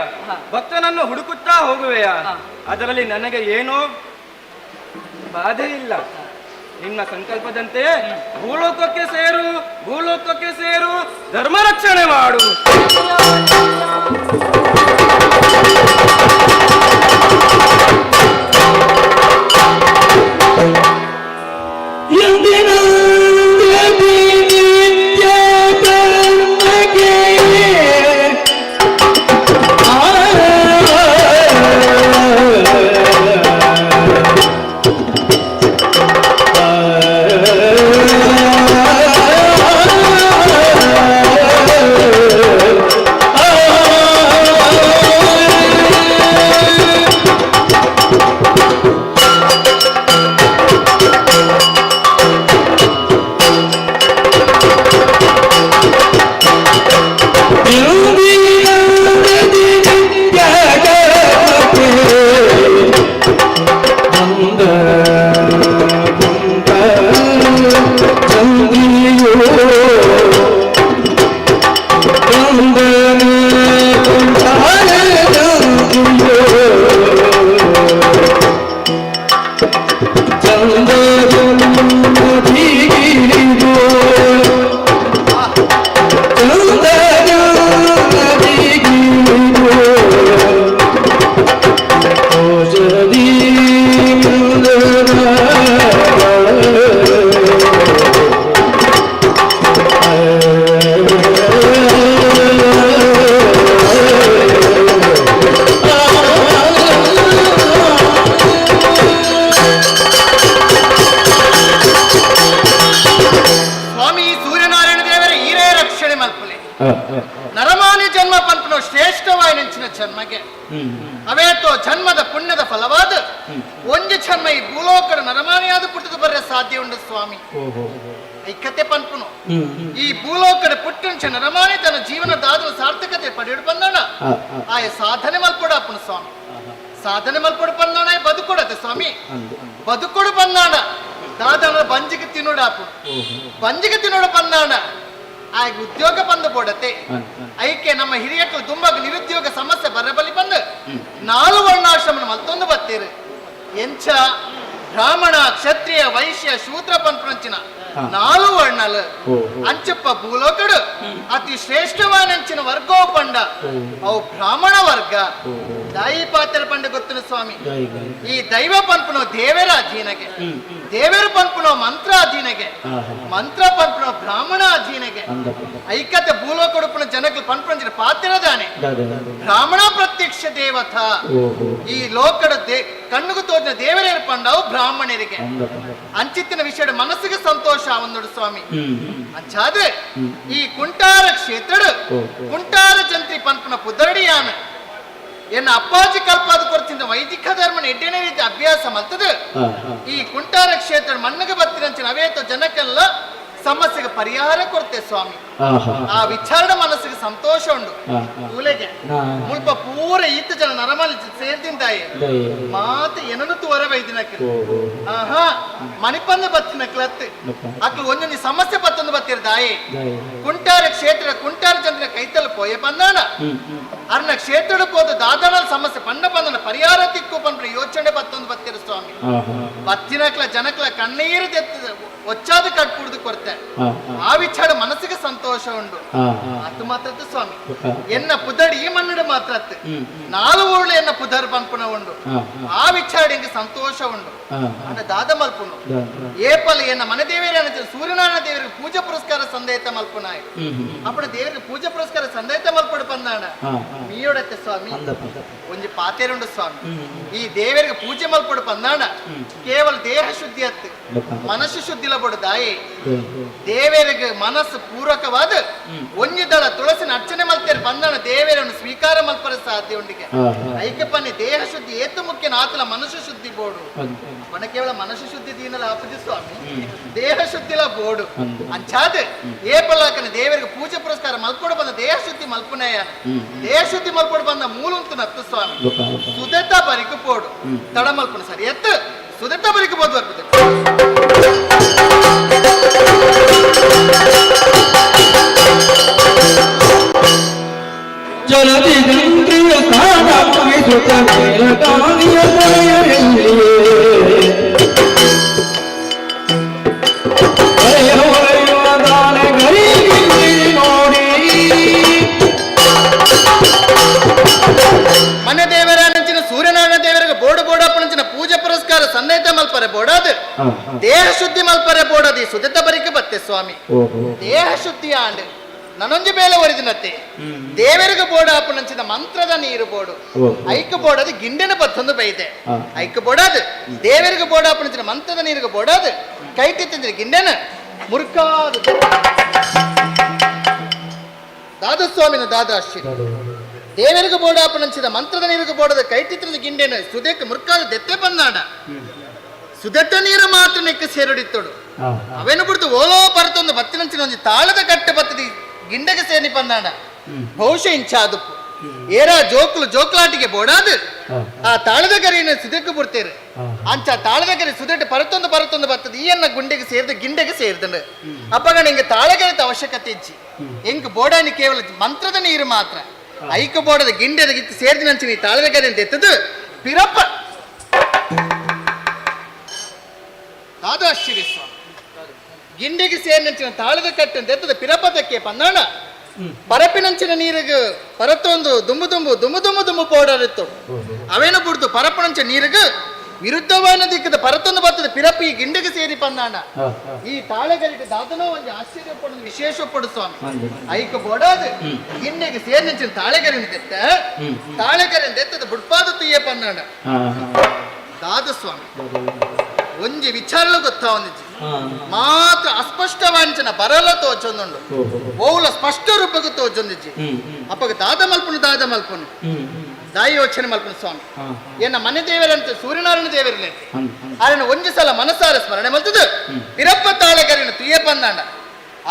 ಭಕ್ತನನ್ನು ಹುಡುಕುತ್ತಾ ಹೋಗುವೆಯಾ? ಅದರಲ್ಲಿ ನನಗೆ ಏನೋ ಬಾಧೆ ಇಲ್ಲ. ನಿಮ್ಮ ಸಂಕಲ್ಪದಂತೆ ಭೂಲೋಕಕ್ಕೆ ಸೇರು, ಭೂಲೋಕಕ್ಕೆ ಸೇರು, ಧರ್ಮ ರಕ್ಷಣೆ ಮಾಡು. ನರಮಾನಿ ಜನ್ಮ ಪಂಪನ ಶ್ರೇಷ್ಠವಾಯಿನಂಚಿನ ಜನ್ಮಗೆ ಅವೇತೋ ಜನ್ಮದ ಪುಣ್ಯದ ಫಲವಾದ ಒಂಜಿ ಜನ್ಮ ಈ ಭೂಲೋಕದ ನರಮಾನಿಯಾದ ಪುಟ್ಟದ ಬರ್ರೆ ಸಾಧ್ಯ ಉಂಡು ಸ್ವಾಮಿ. ಐಕತೆ ಪನ್ಪುನು ಈ ಭೂಲೋಕದ ಪುಟ್ಟಂಚ ನರಮಾನಿ ತನ್ನ ಜೀವನ ದಾದನ ಸಾರ್ಥಕತೆ ಪಡೆಯಡು ಬಂದಣ ಆಯ ಸಾಧನೆ ಮಲ್ಪೊಡ ಅಪ್ಪನು ಸ್ವಾಮಿ. ಸಾಧನೆ ಮಲ್ಪೊಡು ಬಂದಣ ಬದುಕೊಡತೆ ಸ್ವಾಮಿ. ಬದುಕೊಡು ಬಂದಾಣ ದಾದನ ಬಂಜಿಗೆ ತಿನ್ನೋಡ ಅಪ್ಪು ಬಂಜಿಗೆ ತಿನ್ನೋಡು ಬಂದಾಣ ಆಗ ಉದ್ಯೋಗ ಬಂದು ಬೋಡತೆ. ಐಕೆ ನಮ್ಮ ಹಿರಿಯಕ್ಕಳು ತುಂಬಾಗ ನಿರುದ್ಯೋಗ ಸಮಸ್ಯೆ ಬರಬಲಿ ಬಂದು ನಾಲು ವರ್ಣಾಶ್ರಮ ಮತ್ತೊಂದು ಬತ್ತೀರು. ಎಂಚ ಬ್ರಾಹ್ಮಣ ಕ್ಷತ್ರಿಯ ವೈಶ್ಯ ಶೂದ್ರ ಪಂಪಂಚಿನ ನಾಲು ವರ್ಣಲು ಅಂಚಪ್ಪ ಭೂಲೋಕಡು ಅತಿ ಶ್ರೇಷ್ಠವಾನಂಚಿನ ವರ್ಗೋ ಪಂಡ ಅವು ಬ್ರಾಹ್ಮಣ ವರ್ಗ. ದಾಯಿ ಪಾತ್ರ ಪಂಡ ಗೊತ್ತಿನ ಸ್ವಾಮಿ. ಈ ದೈವ ಪಂಪನೋ ದೇವರ ಅಧೀನಗೆ, ದೇವರ ಪಂಪನೋ ಮಂತ್ರ ಅಧೀನಗೆ, ಮಂತ್ರ ಪಂಪನೋ ಬ್ರಾಹ್ಮಣ ಅಧೀನಗೆ. ಐಕತೆ ಭೂಲೋಕಡುಪನ ಜನಕ್ಕೆ ಪಂಪಂಚಿನ ಪಾತ್ರದಾನೆ ಬ್ರಾಹ್ಮಣ ಪ್ರತ್ಯಕ್ಷ ದೇವತಾ. ಈ ಲೋಕಡ ಕಣ್ಣುಗೂ ತೋಚಿನ ದೇವರೇರು ಪಂಡವು ಬ್ರಾಹ್ಮಣರಿಗೆ. ಅಂಚಿತ್ತಿನ ವಿಷಯದ ಮನಸ್ಸಿಗೆ ಸಂತೋಷ ಒಂದೊಡು ಸ್ವಾಮಿ. ಅಂಚಾದ್ರೆ ಈ ಕುಂಟಾರ ಕ್ಷೇತ್ರಡು ಕುಂಟಾರ ಜಂತ್ರಿ ಪಂಪನ ಪುದರಡಿಯಾನ ಎನ್ನ ಅಪ್ಪಾಜಿ ಕಲ್ಪಾದ ಕೊರ್ತಿಂದ ವೈದಿಕ ಧರ್ಮನ ಎಡ್ಡನೇ ರೀತಿ ಅಭ್ಯಾಸ ಮಲ್ತದ ಈ ಕುಂಟಾರ ಕ್ಷೇತ್ರ ಮಣ್ಣಿಗೆ ಬತ್ತಿರಂಚಿನ ಅವೇತೋ ಜನಕ್ಕೆಲ್ಲ ಸಮಸ್ಯೆಗೆ ಪರಿಹಾರ ಕೊಡ್ತೆ ಸ್ವಾಮಿ. ಆ ವಿಚಾರಣೆ ಮನಸ್ಸಿಗೆ ಸಂತೋಷ ಉಂಡು. ಕೂಲೆಗೆ ಮುಲ್ಪ ಪೂರ ಈತ ಜನ ನರಮಲಿ ಸೇರ್ದಿಂದಾಯಿ ಮಾತು ಏನನ್ನು ತೋರ ವೈದಿನಕ್ಕೆ ಆಹಾ ಮಣಿಪಂದ ಬತ್ತಿನ ಕ್ಲತ್ ಅಕ್ಲು ಒಂದೊಂದು ಸಮಸ್ಯೆ ಪತ್ತೊಂದು ಬತ್ತಿರ್ದಾಯಿ. ಕುಂಟಾರ ಕ್ಷೇತ್ರ ಕುಂಟಾರ ಚಂದ್ರ ಕೈತಲ್ ಪೋಯೆ ಬಂದಾನ ಅರ್ನ ಕ್ಷೇತ್ರದ ಹೋದ ದಾದನ ಸಮಸ್ಯೆ ಪಂಡ ಬಂದನ ಪರಿಹಾರ ತಿಕ್ಕು ಪಂಡ್ರೆ ಯೋಚನೆ ಬತ್ತೊಂದು ಬತ್ತಿರ ಸ್ವಾಮಿ. ಬತ್ತಿನಕ್ಲ ಜನಕ್ಲ ಕಣ್ಣೀರು ತೆತ್ತ ಒಚ್ಚಾದ ಕಟ್ಕುಡ್ದು ಕೊರ್ತೆ. ಆ ವಿಚಾರ ಮನಸ್ಸಿಗೆ ಸಂತೋಷ ಉಂಡು. ಅದು ಮಾತ್ರ ಸ್ವಾಮಿ ಎನ್ನ ಪುದಡಿ ಈ ಮಣ್ಣು ಮಾತ್ರ ನಾಲು ಊರ್ಳು ಎನ್ನ ಪುದರ್ ಪನ್ಪುನ ಉಂಡು. ಆ ವಿಚಾರ ಎಂಗೆ ಸಂತೋಷ ಉಂಡು. ಅಂಡ ದಾದ ಮಲ್ಪುನು ಏಪಲ್ ಎನ್ನ ಮನೆ ದೇವರ ಸೂರ್ಯನಾರಾಯಣ ದೇವರಿಗೆ ಪೂಜೆ ಪುರಸ್ಕಾರ ಸಂದೇತ ಮಲ್ಪುನಾಯ್. ಅಪ್ಪಣ ದೇವರಿಗೆ ಪೂಜೆ ಪುರಸ್ಕಾರ ಸಂದೇತ ಮಲ್ಪಡು ಬಂದಾಣ ಮೀಯೊಡತ್ತೆ ಸ್ವಾಮಿ. ಒಂಜಿ ಪಾತೇರುಂಡು ಸ್ವಾಮಿ. ಈ ದೇವರಿಗೆ ಪೂಜೆ ಮಲ್ಪಡು ಬಂದಾಣ ಕೇವಲ ದೇಹ ಶುದ್ಧಿ ಅತ್ತು ಮನಸ್ಸು ಶುದ್ಧಿಲ ಬೋಡು ದಾಯಿ. ದೇವರಿಗೆ ಮನಸ್ಸು ಪೂರಕವಾದ ಒಂಜಿ ದಳ ತುಳಸಿನ ಅರ್ಚನೆ ಮಲ್ತೇರು ಬಂದಾಣ ದೇವರನ್ನು ಸ್ವೀಕಾರ ಮಲ್ಪರ ಸಾಧ್ಯ ಉಂಡಿಗೆ. ಐಕ್ಯಪನ್ನಿ ದೇಹ ಶುದ್ಧಿ ಏತು ಮುಖ್ಯ ನಾತಲ ಮನಸ್ಸು ಶುದ್ಧಿ ಬೋಡು. ಮನ ಕೇವಲ ಮನಸ್ಸು ಶುದ್ಧಿ ದೀನಲ ಆಪುಜಿ ಸ್ವಾಮಿ, ದೇಹ ಶುದ್ಧಿಲ ಬೋಡು. ಅಂಚಾದ ಏಪಲಾಕನ ದೇವರಿಗೆ ಪೂಜೆ ಪುರಸ್ಕಾರ ಮಲ್ಪೊಡು ಬಂದ ದೇಹ ಶುದ್ಧಿ ಮಲ್ಪುನಯ್ಯ. ದೇಹ ಶುದ್ಧಿ ಮಲ್ಪೊಡು ಬಂದ ಮೂಲುಂತು ನತ್ತು ಸ್ವಾಮಿ. ಸುದೆತ ಬರಿಕು ಪೋಡು ತಡ ಮಲ್ಪುನ ಸರಿ ಎತ್ತು ಸುದೆತ ಬರಿಕು ಬೋದು ಬರ್ಪುದೆ. ಜಲದಿ ಚಂದ್ರಿಯ ಸ್ಥಾನ ಮೇಲಕಾಣಿಯ ನೋಡಿ ಮನೆ ದೇವರ ನಂಚಿನ ಸೂರ್ಯನಾರಾಯಣ ದೇವರಿಗೆ ಬೋಡು ಬೋಡಪ್ಪನಂಚಿನ ಪೂಜೆ ಪುರಸ್ಕಾರ ಸನ್ನೇತ ಮಲ್ಪರೆ ಬೋಡಾದ ದೇಹ ಶುದ್ಧಿ ಮಲ್ಪರೆ ಬೋಡದಿ ಸುದೆತ ಬರಿಕೆ ಬತ್ತೆ ಸ್ವಾಮಿ. ದೇಹ ಶುದ್ಧಿ ಆಂಡ್ ನನೊಂಜಿ ಬೇಲೆ ಒರಿದಿನತ್ತೆ ದೇವರಿಗೆ ಬೋಡ ಅಪ್ಪನಂಚಿನ ಮಂತ್ರದ ನೀರು ಬೋಡು ಐಕ ಬೋಡದು ಗಿಂಡಿನ ಪತ್ತೊಂದು ಬೈದೆ ಐಕ ಬೋಡಾದು ದೇವರಿಗೆ ಬೋಡ ಅಪ್ಪನಂಚಿನ ಮಂತ್ರದ ನೀರಿಗೆ ಬೋಡಾದು ಕೈಟಿ ಗಿಂಡೆನ ಮುರುಕಾದ ದಾದಸ್ವಾಮಿನ ದಾದಾಶ್ರೀ ದೇವರಿಗೆ ಬೋಡ ಅಪ್ಪನಂಚಿದ ಮಂತ್ರದ ನೀರಿಗೆ ಬೋಡದ ಕೈಟಿತ್ರದ ಗಿಂಡೆನ ಸುದೆಕ್ ಮುರ್ಕಾದ ದೆತ್ತೆ ಬಂದಾಡ ಸುದೆಟ್ಟ ನೀರು ಮಾತ್ರ ನೆಕ್ಕ ಸೇರುಡಿತ್ತೋಡು ಅವೇನು ಬಿಡ್ದು ಓಲೋ ಪರತೊಂದು ಬತ್ತಿನಂಚಿನ ಒಂಜಿ ತಾಳದ ಕಟ್ಟೆ ಬತ್ತದಿ ಗಿಂಡಗೆ ಸೇನಿ ಬಂದಾಡ ಬಹುಶಃ ಇಂಚಾದುಪ್ಪು ಏರಾ ಜೋಕ್ಲು ಜೋಕ್ಲಾಟಿಗೆ ಬೋಡಾದು ಆ ತಾಳದ ಗರಿನ ಸುದೆಕ್ಕು ಬಿಡ್ತೇರು. ಅಂಚ ತಾಳದ ಗರಿ ಸುದೆಟ್ಟು ಪರತೊಂದು ಪರತೊಂದು ಬರ್ತದೆ ಈ ಅನ್ನ ಗುಂಡೆಗೆ ಸೇರಿದ ಗಿಂಡೆಗೆ ಸೇರಿದಂಡು ಅಪ್ಪಗ ನಿಂಗೆ ತಾಳಗರಿತ ಅವಶ್ಯಕತೆ ಇಜ್ಜಿ. ಎಂಕ್ ಬೋಡಾನಿ ಕೇವಲ ಮಂತ್ರದ ನೀರು ಮಾತ್ರ ಐಕ ಬೋಡದ ಗಿಂಡೆದ ಗಿತ್ತು ಸೇರಿದ ಈ ತಾಳದ ಗರಿ ಅಂತ ಎತ್ತದು ಪಿರಪ್ಪ ದಾದಾಶ್ರೀ ಸ್ವಾಮಿ ಗಿಂಡೆಗೆ ಸೇರಿನಂಚಿನ ತಾಳದ ಕಟ್ಟೆ ಅಂತ ಎತ್ತದ ಪಿರಪದಕ್ಕೆ ಪಂದಾಣ ಪರಪಿನಂಚಿನ ನೀರಿಗೆ ಪರತ್ತೊಂದು ದುಂಬು ದುಂಬು ದುಂಬು ದುಂಬು ದುಂಬು ಪೌಡರ್ ಇತ್ತು ಅವೇನು ಬಿಡ್ದು ಪರಪನಂಚ ನೀರಿಗೆ ವಿರುದ್ಧವಾದ ದಿಕ್ಕದ ಪರತ್ತೊಂದು ಬರ್ತದೆ ಪಿರಪಿ ಈ ಗಿಂಡೆಗೆ ಸೇರಿ ಪಂದಾಣ ಈ ತಾಳೆಗರಿಗೆ ದಾದನೋ ಒಂದು ಆಶ್ಚರ್ಯ ಪಡುದು ವಿಶೇಷ ಪಡು ಸ್ವಾಮಿ. ಐಕ ಬೋಡಾದು ಗಿಂಡೆಗೆ ಸೇರಿನಂಚಿನ ತಾಳೆಗರಿನ ತೆತ್ತ ತಾಳೆಗರಿನ ತೆತ್ತದ ಬುಡ್ಪಾದ ತುಯ್ಯ ಪಂದಾಣ ದಾದ ಸ್ವಾಮಿ ಒಂಜಿ ವಿಚಾರಲು ಗೊತ್ತಾ ಒಂದಿಜ್ಜಿ ಮಾತ್ರ ಅಸ್ಪಷ್ಟವಾಂಚನ ಬರಲ ತೋಚೊಂದುಂಡು ಓವುಲ ಸ್ಪಷ್ಟ ರೂಪಕ್ಕೆ ತೋಚೊಂದಿಜ್ಜಿ. ಅಪ್ಪಗ ದಾದ ಮಲ್ಪುನು ದಾದ ಮಲ್ಪುನು. ದಾಯಿ ಯೋಚನೆ ಮಲ್ಪನ ಸ್ವಾಮಿ ಎನ್ನ ಮನೆ ದೇವರಂತೆ ಸೂರ್ಯನಾರಾಯಣ ದೇವರಲ್ಲಿ ಆರನ ಒಂಜಿ ಸಲ ಮನಸಾರ ಸ್ಮರಣೆ ಮಲ್ತದು ವಿರಪ್ಪ ತಾಳೆಗರಿನ ತುಯ್ಯ ಪಂದಾಂಡ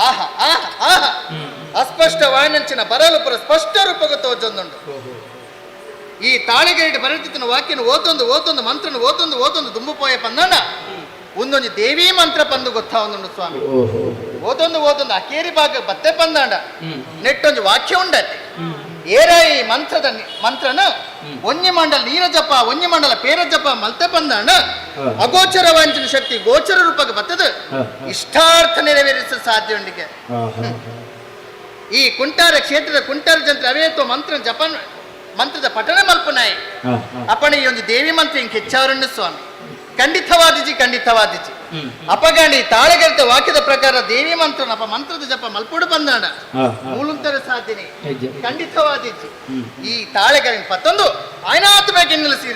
ಆಹಾ ಆಹಾ ಆಹಾ ಅಸ್ಪಷ್ಟ ವಾಯನಂಚಿನ ಬರಲು ಪುರ ಸ್ಪಷ್ಟ ರೂಪಕ ತೋಜೊಂದುಂಡು. ಈ ತಾಳೆಗರಿಟ ಬರತಿನ ವಾಕ್ಯನ ಓತೊಂದು ಓತೊಂದು ಮಂತ್ರನ ಓತೊಂದು ಓತೊಂದು ದುಂಬು ಪೋಯ ಪಂದಾಂಡ ಒಂದೊಂದು ದೇವಿ ಮಂತ್ರ ಪಂದು ಗೊತ್ತಾ ಒಂದುಂಡು ಸ್ವಾಮಿ. ಓದೊಂದು ಓದೊಂದು ಅಕೇರಿ ಭಾಗ ಬತ್ತೆ ಪಂದಾಂಡ ನೆಟ್ಟೊಂದು ವಾಕ್ಯ ಉಂಡತ್ತೆ ಏರಾಯಿ ಮಂತ್ರದ ಮಂತ್ರನ ಒಂಜಿ ಮಂಡಲ ನೀರಜಪ್ಪ ಒಂಜಿ ಮಂಡಲ ಪೇರಜಪ್ಪ ಮಲ್ತೆ ಪಂದಾಂಡ ಅಗೋಚರ ವಾಂಚಿನ ಶಕ್ತಿ ಗೋಚರ ರೂಪಕ್ಕೆ ಬತ್ತದ ಇಷ್ಟಾರ್ಥ ನೆರವೇರಿಸ ಸಾಧ್ಯ ಉಂಡಿಗೆ. ಈ ಕುಂಟಾರ ಕ್ಷೇತ್ರದ ಕುಂಟಾರ ಜಂತ್ರ ಅವೇತೋ ಮಂತ್ರ ಜಪನ್ ಮಂತ್ರದ ಪಠಣ ಮಲ್ಪನಾಯಿ ಅಪ್ಪಣೆ ಈ ಒಂದು ದೇವಿ ಮಂತ್ರ ಇಂಕ ಹೆಚ್ಚಾವರಣ್ಣ ಸ್ವಾಮಿ. ಖಂಡಿತವಾದಿಜಿ ಖಂಡಿತವಾದಿಜಿ ಅಪಗಾಂಡಿ ತಾಳೆಗರಿತ ವಾಕ್ಯದ ಪ್ರಕಾರ ದೇವಿ ಮಂತ್ರ ಅಪ ಮಂತ್ರದ ಜಪ ಮಲ್ಪುಡು ಬಂದಾಣ ಮೂಲಂತರ ಸಾಧ್ಯನೆ ಖಂಡಿತವಾದಿಜಿ. ಈ ತಾಳೆಗರಿನ ಪತ್ತೊಂದು ಆಯ್ನಾತ್ಮಕ ನಿಲ್ಲಿಸಿ.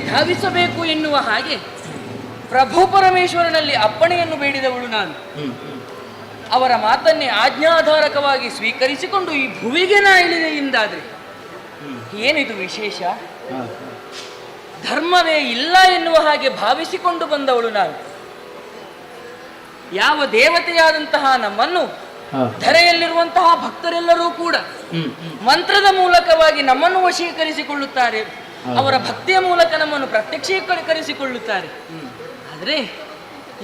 ಧಾವಿಸಬೇಕು ಎನ್ನುವ ಹಾಗೆ ಪ್ರಭು ಪರಮೇಶ್ವರನಲ್ಲಿ ಅಪ್ಪಣೆಯನ್ನು ಬೇಡಿದವಳು ನಾನು. ಅವರ ಮಾತನ್ನೇ ಆಜ್ಞಾಧಾರಕವಾಗಿ ಸ್ವೀಕರಿಸಿಕೊಂಡು ಈ ಭುವಿಗೆ ನಾ ಇಳಿದೆ ಎಂದಾದರೆ ಏನಿದು ವಿಶೇಷ? ಧರ್ಮವೇ ಇಲ್ಲ ಎನ್ನುವ ಹಾಗೆ ಭಾವಿಸಿಕೊಂಡು ಬಂದವಳು ನಾನು. ಯಾವ ದೇವತೆಯಾದಂತಹ ನಮ್ಮನ್ನು ಧರೆಯಲ್ಲಿರುವಂತಹ ಭಕ್ತರೆಲ್ಲರೂ ಕೂಡ ಮಂತ್ರದ ಮೂಲಕವಾಗಿ ನಮ್ಮನ್ನು ವಶೀಕರಿಸಿಕೊಳ್ಳುತ್ತಾರೆ, ಅವರ ಭಕ್ತಿಯ ಮೂಲಕ ನಮ್ಮನ್ನು ಪ್ರತ್ಯಕ್ಷೀಕರಿಸಿಕೊಳ್ಳುತ್ತಾರೆ. ಆದರೆ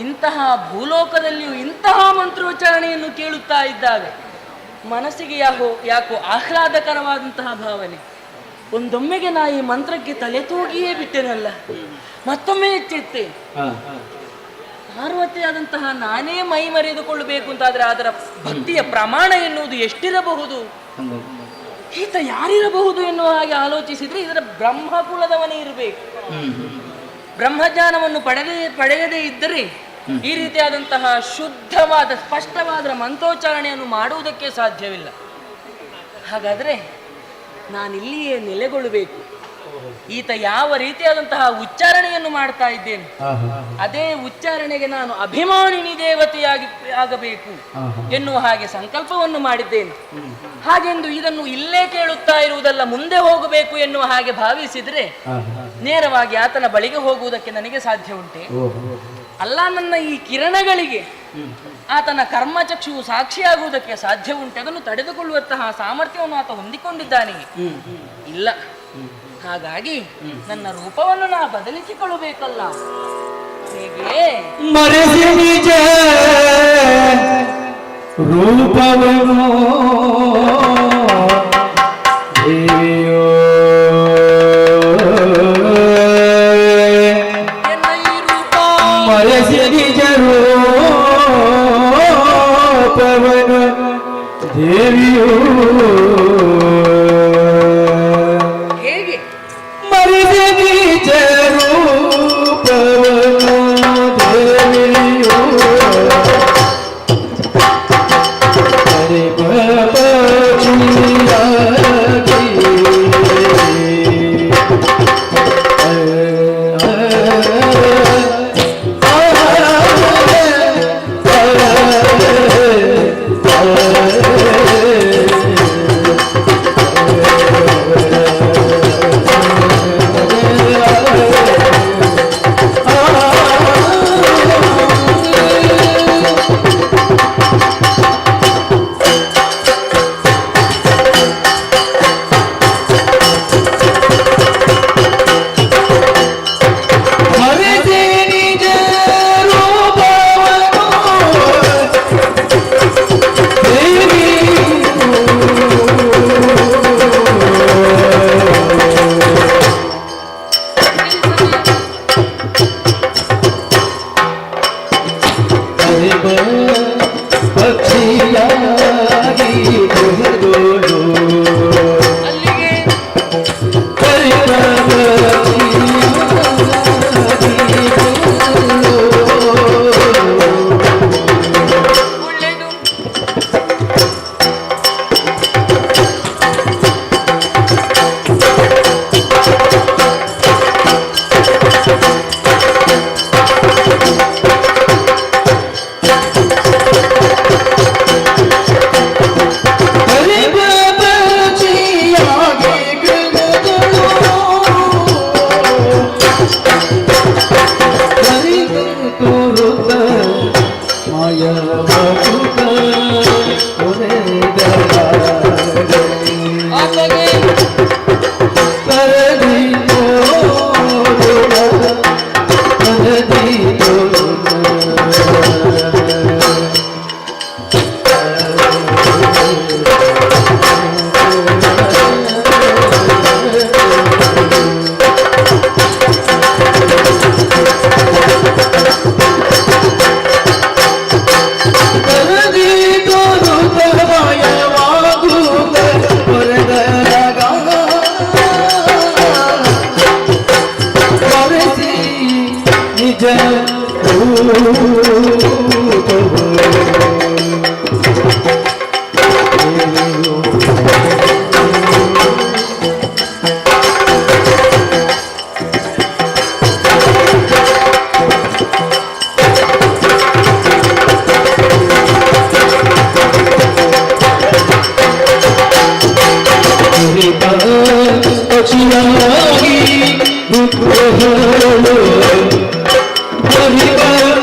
ಇಂತಹ ಭೂಲೋಕದಲ್ಲಿಯೂ ಇಂತಹ ಮಂತ್ರೋಚ್ಚಾರಣೆಯನ್ನು ಕೇಳುತ್ತಾ ಇದ್ದಾಗ ಮನಸ್ಸಿಗೆ ಯಾಕೋ ಆಹ್ಲಾದಕರವಾದಂತಹ ಭಾವನೆ. ಒಂದೊಮ್ಮೆಗೆ ನಾ ಈ ಮಂತ್ರಕ್ಕೆ ತಲೆ ತೂಗಿಯೇ ಬಿಟ್ಟೆನಲ್ಲ, ಮತ್ತೊಮ್ಮೆ ಎಚ್ಚೆತ್ತೆ. ಪಾರ್ವತಿಯಾದಂತಹ ನಾನೇ ಮೈ ಮರೆದುಕೊಳ್ಳಬೇಕು ಅಂತಾದ್ರೆ ಅದರ ಭಕ್ತಿಯ ಪ್ರಮಾಣ ಎನ್ನುವುದು ಎಷ್ಟಿರಬಹುದು, ಈತ ಯಾರಿರಬಹುದು ಎನ್ನುವ ಹಾಗೆ ಆಲೋಚಿಸಿದ್ರೆ ಇದರ ಬ್ರಹ್ಮಕುಲದವನೇ ಇರಬೇಕು. ಬ್ರಹ್ಮಜ್ಞಾನವನ್ನು ಪಡೆಯದೇ ಇದ್ದರೆ ಈ ರೀತಿಯಾದಂತಹ ಶುದ್ಧವಾದ ಸ್ಪಷ್ಟವಾದ ಮಂತ್ರೋಚ್ಚಾರಣೆಯನ್ನು ಮಾಡುವುದಕ್ಕೆ ಸಾಧ್ಯವಿಲ್ಲ. ಹಾಗಾದರೆ ನಾನಿಲ್ಲಿಯೇ ನೆಲೆಗೊಳ್ಳಬೇಕು. ಈತ ಯಾವ ರೀತಿಯಾದಂತಹ ಉಚ್ಚಾರಣೆಯನ್ನು ಮಾಡ್ತಾ ಇದ್ದೇನೆ ಅದೇ ಉಚ್ಚಾರಣೆಗೆ ನಾನು ಅಭಿಮಾನಿನಿ ದೇವತೆಯಾಗಿ ಆಗಬೇಕು ಎನ್ನುವ ಹಾಗೆ ಸಂಕಲ್ಪವನ್ನು ಮಾಡಿದ್ದೇನೆ. ಹಾಗೆಂದು ಇದನ್ನು ಇಲ್ಲೇ ಕೇಳುತ್ತಾ ಇರುವುದಲ್ಲ, ಮುಂದೆ ಹೋಗಬೇಕು ಎನ್ನುವ ಹಾಗೆ ಭಾವಿಸಿದರೆ ನೇರವಾಗಿ ಆತನ ಬಳಿಗೆ ಹೋಗುವುದಕ್ಕೆ ನನಗೆ ಸಾಧ್ಯ ಉಂಟೆ? ಅಲ್ಲ, ನನ್ನ ಈ ಕಿರಣಗಳಿಗೆ ಆತನ ಕರ್ಮಚಕ್ಷುವು ಸಾಕ್ಷಿಯಾಗುವುದಕ್ಕೆ ಸಾಧ್ಯ ಉಂಟೆ? ಅದನ್ನು ತಡೆದುಕೊಳ್ಳುವಂತಹ ಸಾಮರ್ಥ್ಯವನ್ನು ಆತ ಹೊಂದಿಕೊಂಡಿದ್ದಾನೆ? ಇಲ್ಲ. ಹಾಗಾಗಿ ನನ್ನ ರೂಪವನ್ನು ನಾ ಬದಲಿಸಿಕೊಳ್ಳಬೇಕಲ್ಲ. ಹೇಗೆ? ಮರೆಸಿ ನಿಜ ರೂಪವನ್ನು ದೇವಿಯೋ ಎನ್ನ ಈ ರೂಪ ಮರೆಸಿ ನಿಜ ರೂಪವನ್ನು ದೇವಿಯೋ. ಹೇಗೆ? ಮರೆಸಿ ನಿಜ ರೂಪವನ್ನು ದೇವಿಯೋ ಮರೆಸಿ ನಿಜ ರೂಪವನ್ನು ಪಕ್ಷಿಯಾಗಿ ಕುಹದೋಳು ಅಲ್ಲಿಗೆ ಒಳ್ಳೆಯದು. ಆತಗೆ ನಿಜ ಪಕ್ಷಿಯಾಗಿ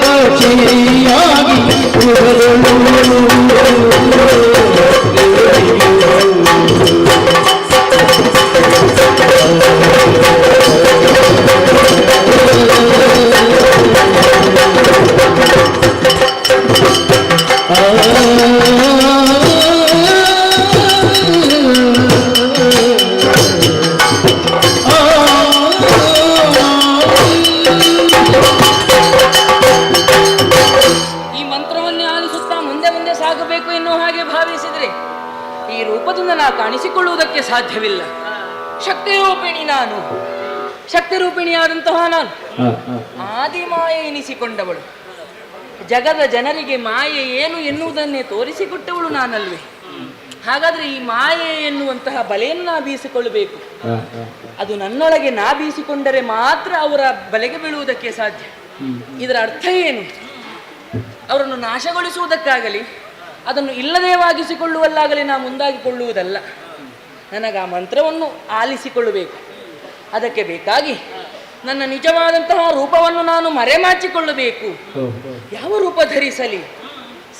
ಪಕ್ಷಿಯಾಗಿ ಈ ಮಂತ್ರವನ್ನೇ ಆಲಿಸುತ್ತಾ ಮುಂದೆ ಮುಂದೆ ಸಾಗಬೇಕು ಎನ್ನುವ ಹಾಗೆ ಭಾವಿಸಿದರೆ ಈ ರೂಪದಿಂದ ನಾ ಕಾಣಿಸಿಕೊಳ್ಳುವುದಕ್ಕೆ ಸಾಧ್ಯವಿಲ್ಲ. ಶಕ್ತಿರೂಪಿಣಿ ನಾನು, ಶಕ್ತಿರೂಪಿಣಿಯಾದಂತಹ ನಾನು ಆದಿಮಾಯೆ ಎನಿಸಿಕೊಂಡವಳು, ಜಗದ ಜನರಿಗೆ ಮಾಯೆ ಏನು ಎನ್ನುವುದನ್ನೇ ತೋರಿಸಿಕೊಟ್ಟವಳು ನಾನಲ್ವೇ? ಹಾಗಾದ್ರೆ ಈ ಮಾಯೆ ಎನ್ನುವಂತಹ ಬಲೆಯನ್ನು ನಾ ಬೀಸಿಕೊಳ್ಳಬೇಕು. ಅದು ನನ್ನೊಳಗೆ ನಾ ಬೀಸಿಕೊಂಡರೆ ಮಾತ್ರ ಅವರ ಬಲೆಗೆ ಬೀಳುವುದಕ್ಕೆ ಸಾಧ್ಯ. ಇದರ ಅರ್ಥ ಏನು? ಅವರನ್ನು ನಾಶಗೊಳಿಸುವುದಕ್ಕಾಗಲಿ ಅದನ್ನು ಇಲ್ಲದೇವಾಗಿಸಿಕೊಳ್ಳುವಲ್ಲಾಗಲಿ ನಾ ಮುಂದಾಗಿಕೊಳ್ಳುವುದಲ್ಲ. ನನಗೆ ಆ ಮಂತ್ರವನ್ನು ಆಲಿಸಿಕೊಳ್ಳಬೇಕು. ಅದಕ್ಕೆ ಬೇಕಾಗಿ ನನ್ನ ನಿಜವಾದಂತಹ ರೂಪವನ್ನು ನಾನು ಮರೆಮಾಚಿಕೊಳ್ಳಬೇಕು. ಯಾವ ರೂಪ ಧರಿಸಲಿ?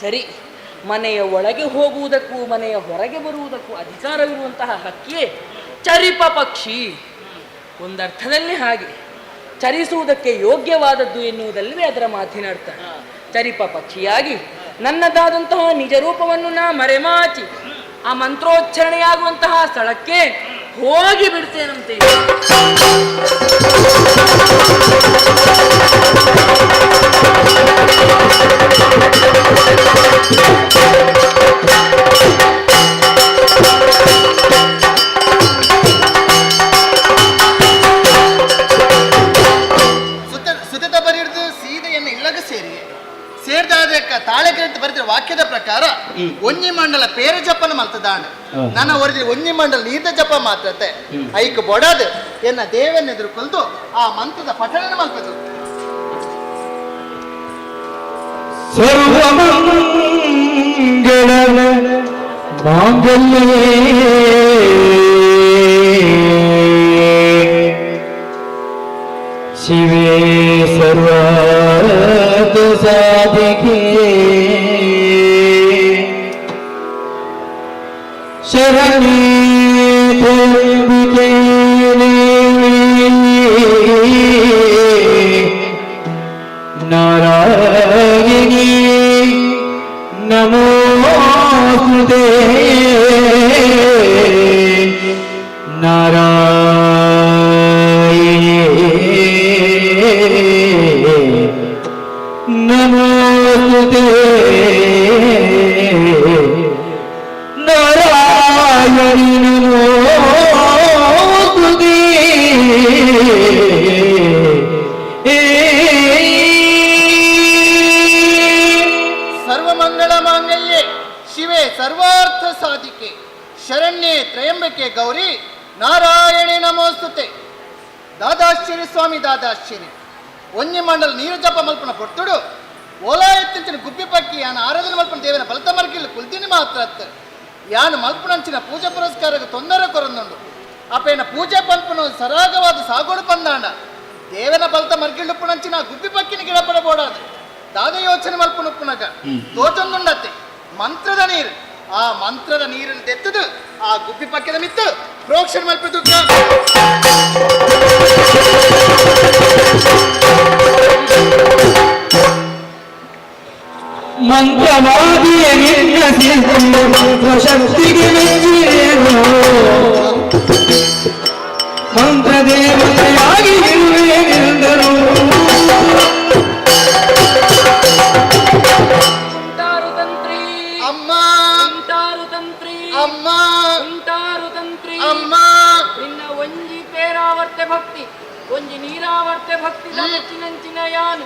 ಸರಿ, ಮನೆಯ ಒಳಗೆ ಹೋಗುವುದಕ್ಕೂ ಮನೆಯ ಹೊರಗೆ ಬರುವುದಕ್ಕೂ ಅಧಿಕಾರವಿರುವಂತಹ ಹಕ್ಕಿಯೇ ಚರಿಪ ಪಕ್ಷಿ. ಒಂದರ್ಥದಲ್ಲಿ ಹಾಗೆ ಚರಿಸುವುದಕ್ಕೆ ಯೋಗ್ಯವಾದದ್ದು ಎನ್ನುವುದಲ್ಲವೇ ಅದರ ಮಾತಿನ ಅರ್ಥ. ಚರಿಪ ಪಕ್ಷಿಯಾಗಿ ನನ್ನದಾದಂತಹ ನಿಜ ರೂಪವನ್ನು ನಾ ಮರೆಮಾಚಿ ಆ ಮಂತ್ರೋಚ್ಚಾರಣೆಯಾಗುವಂತಹ ಸ್ಥಳಕ್ಕೆ ಹೋಗಿ ಬಿಡ್ತೇನಂತೆ. ಸುತದ ಬರಿದು ಸೀತೆಯನ್ನು ಇಲ್ಲಗ ಸೇರಿ ಸೇರ್ದಾದ ತಾಳೆಗರಿತ ಬರೆದ ವಾಕ್ಯದ ಪ್ರಕಾರ ಒಂಜಿ ಮಂಡಲ ಪೇರ ಜಪನ ಮಲ್ತದಾಣ ನನ್ನ ಒರಿದ ಒಂಜಿ ಮಂಡಲ ನೀತ ಜಪ ಮಾತ್ರತೆ ಐಕ್ ಬೊಡದು ಎನ್ನ ದೇವನೆದುರು ಕೊಲ್ದು ಆ ಮಂತ್ರದ ಪಠಣನ ಮಲ್ಪದು. ಸರ್ವಮಂಗಳ ಮಾಂಗಲ್ಯೇ ಶಿವೇ ಸರ್ವಾರ್ಥ ಸಾಧಿಕೆ ಶರಣೇ ತ್ರ್ಯಂಬಿಕೆ ದೇವಿ ನಾರಾಯಣಿ ನಮೋಸ್ತುತೇ ನಾರಾಯಣಿ ನಮೋಸ್ತುತೇ ನಾರಾಯಣಿ ನಮೋಸ್ತುತೇ. ಸರ್ವಮಂಗಳ ಮಾಂಗಲ್ಯೆ ಶಿವೆ ಸರ್ವಾರ್ಥ ಸಾಧಿಕೆ ಶರಣ್ಯೆ ತ್ರಯಂಬಕೆ ಗೌರಿ ನಾರಾಯಣಿ ನಮೋಸ್ತುತೆ. ದಾದಾಶ್ಚರ್ಯ ಸ್ವಾಮಿ ದಾದಾಶ್ಚರ್ಯ ಒಂಜಿ ಮಂಡಲ ನೀರು ಜಪ ಮಲ್ಪನ ಪೊರ್ತುಡು ಓಲಾ ಎತ್ತಿಂಚಿನ ಗುಬ್ಬಿ ಪಕ್ಕಿ ಯಾನ ಆರಾಧನೆ ಮಲ್ಪನ ದೇವನ ಬಲತ ಮರ್ಕಿಲ್ ಕುಲ್ದಿನಿ ಮಾತ್ರ ಅತ್ತ ಯಾನು ಮಲ್ಪನಂಚಿನ ಪೂಜೆ ಪುರಸ್ಕಾರಕ್ಕೆ ತೊಂದರೆ ಕೊರಂದುಂಡು ಅಪೇನ ಪೂಜೆ ಪಲ್ಪನ ಸರಾಗವಾದ ಸಾಗೋಡು ಪಂದಾಂಡ ದೇವನ ಬಲತ ಮರ್ಗಿಳ್ಳುಪ್ಪುನಂಚಿನ ಗುಬ್ಬಿ ಪಕ್ಕಿನ ಗಿಡಪಡಬೋಡಾದ ದಾದ ಯೋಚನೆ ಮಲ್ಪನುಪ್ಪುನಗ ತೋಚೊಂದುಂಡತ್ತೆ ಮಂತ್ರದ ನೀರು ಆ ಮಂತ್ರದ ನೀರನ್ನು ತೆತ್ತದು ಆ ಗುಬ್ಬಿ ಪಕ್ಕದ ಮಿತ್ತು ಪ್ರೋಕ್ಷಣ ಮಲ್ಪದು. ಮಂತ್ರವಾದಿಯ ನಿನ್ನ ಶಕ್ತಿಗೆ ಮೆಚ್ಚಿರೇನು ಮಂತ್ರದೇವತೆಯಾಗಿ ಇರುವೆನೆಂದರು. ಉಂಟಾರು ತಂತ್ರಿ ಅಮ್ಮ ಉಂಟಾರು ತಂತ್ರಿ ಅಮ್ಮ ಉಂಟಾರು ತಂತ್ರಿ ಅಮ್ಮ ನಿನ್ನ ಒಂಜಿ ಪೇರಾವರ್ತೆ ಭಕ್ತಿ ಒಂಜಿ ನೀರಾವರ್ತೆ ಭಕ್ತಿ ಬತ್ತಿನಂಚಿನ ಯಾನು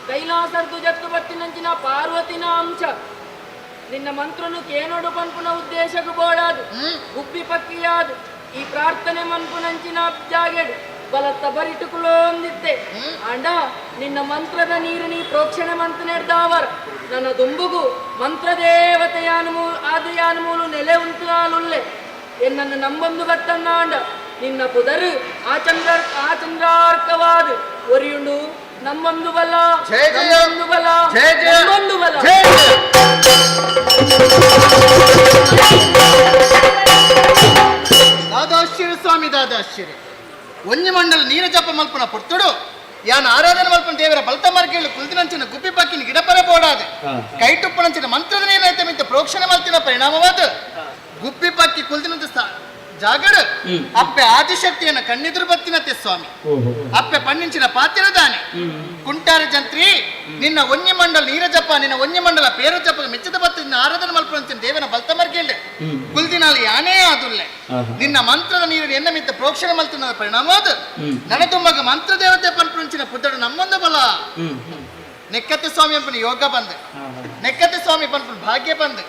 ಕೈಲಾಸರ್ದು ಜತ್ತು ಬತ್ತಿನಂಚಿನ ಪಾರ್ವತಿನ ಅಂಶ ನಿನ್ನ ಮಂತ್ರನು ಕೇನೋಡು ಪನ್ಪುನ ಉದ್ದೇಶಕ್ಕೂ ಬೋಡಾದು ಗುಬ್ಬಿ ಪಕ್ಕಿಯಾದು ಈ ಪ್ರಾರ್ಥನೆ ಮನ್ಪುನಂಚಿನ ಜಾಗೆಡು ಬಲತ್ತ ಬರಿಟುಕುಲೋಂದಿತ್ತೆ ಅಂಡ ನಿನ್ನ ಮಂತ್ರದ ನೀರು ನೀ ಪ್ರೋಕ್ಷಣೆ ಮಂತ್ರ ನೆಡ್ದಾವರ್ ನನ್ನ ದುಂಬುಗು ಮಂತ್ರದೇವತೆಯಾನು ಆದಿಯಾನು ನೆಲೆ ಉಂಟುನಾಲುಲ್ಲೆ ಎನ್ನನ್ನು ನಂಬೊಂದು ಬತ್ತನ್ನಾಂಡ ನಿನ್ನ ಪುದರು ಆ ಚಂದ್ರ ಆ ಚಂದ್ರಾರ್ಕವಾದ ಒರಿಯುಂಡು ನಮ್ಮೊಂದು ಬಲ ಜಯ ಜಯ. ನಮ್ಮೊಂದು ಬಲ ಜಯ ಜಯ. ನಮ್ಮೊಂದು ಬಲ. ಜಯ ಜಯ. ದಾದಾಶ್ಚರ್ಯ ಸ್ವಾಮಿ ದಾದಾಶ್ಚರ್ಯ ಒಂಜಿ ಮಂಡಲ ನೀರ ಜಪ ಮಲ್ಪನ ಪೊರ್ತುಡು ಯಾನ್ ಆರಾಧನೆ ಮಲ್ಪನ ದೇವರ ಬಲ್ತ ಮಾರ್ಗೇಳು ಕುಲ್ದಿನಂಚಿನ ಗುಬ್ಬಿ ಪಕ್ಕಿನ ಗಿಡಪರ ಬೋಡಾದೆ ಕೈಟುಪ್ಪನಂಚಿನ ಮಂತ್ರದ ನೀರೈತೆ ಮಿತ್ತ ಪ್ರೋಕ್ಷಣೆ ಮಲ್ತಿನ ಪರಿಣಾಮವಾದ ಗುಬ್ಬಿ ಪಕ್ಕಿ ಕುಲ್ದಿನಂತ ಜಾಗಡು ಅಪ್ಪೆ ಆದಿಶಕ್ತಿಯನ್ನ ಕಣ್ಣಿದ್ರು ಬತ್ತಿನತ್ತೆ ಸ್ವಾಮಿ ಅಪ್ಪೆ ಪಣ್ಣಿಂಚಿನ ಪಾತಿರದಾನೆ ಕುಂಟಾರ ಜಂತ್ರಿ ನಿನ್ನ ಒಂಜಿ ಮಂಡಲ ನೀರ ಜಪ ನಿನ್ನ ಒಂಜಿ ಮಂಡಲ ಪೇರು ಜಪ ಮೆಚ್ಚಿದ ಬತ್ತಿನ ಆರಾಧನೆ ಮಲ್ಪನಂಚಿನ ದೇವನ ಬಲ್ತ ಮರ್ಗೇಳು ಕುಲ್ದಿನಾಲ್ ಯಾನೇ ಆದುಲ್ಲೆ ನಿನ್ನ ಮಂತ್ರದ ನೀರು ಎನ್ನ ಮಿತ್ತ ಪ್ರೋಕ್ಷಣೆ ಮಲ್ತಿನ ಪರಿಣಾಮ ಅದು ನನತುಂಬಗ ಮಂತ್ರ ದೇವತೆ ಪನ್ಪುಂಚಿನ ಪುತ್ತಡು ನಮ್ಮೊಂದು ಬಲ. ನೆಕ್ಕತ್ತೆ ಸ್ವಾಮಿ ಅಂಪನ ಯೋಗ ಬಂದ್ ನೆಕ್ಕತ್ತೆ ಸ್ವಾಮಿ ಪನ್ಪನ ಭಾಗ್ಯ ಬಂದ್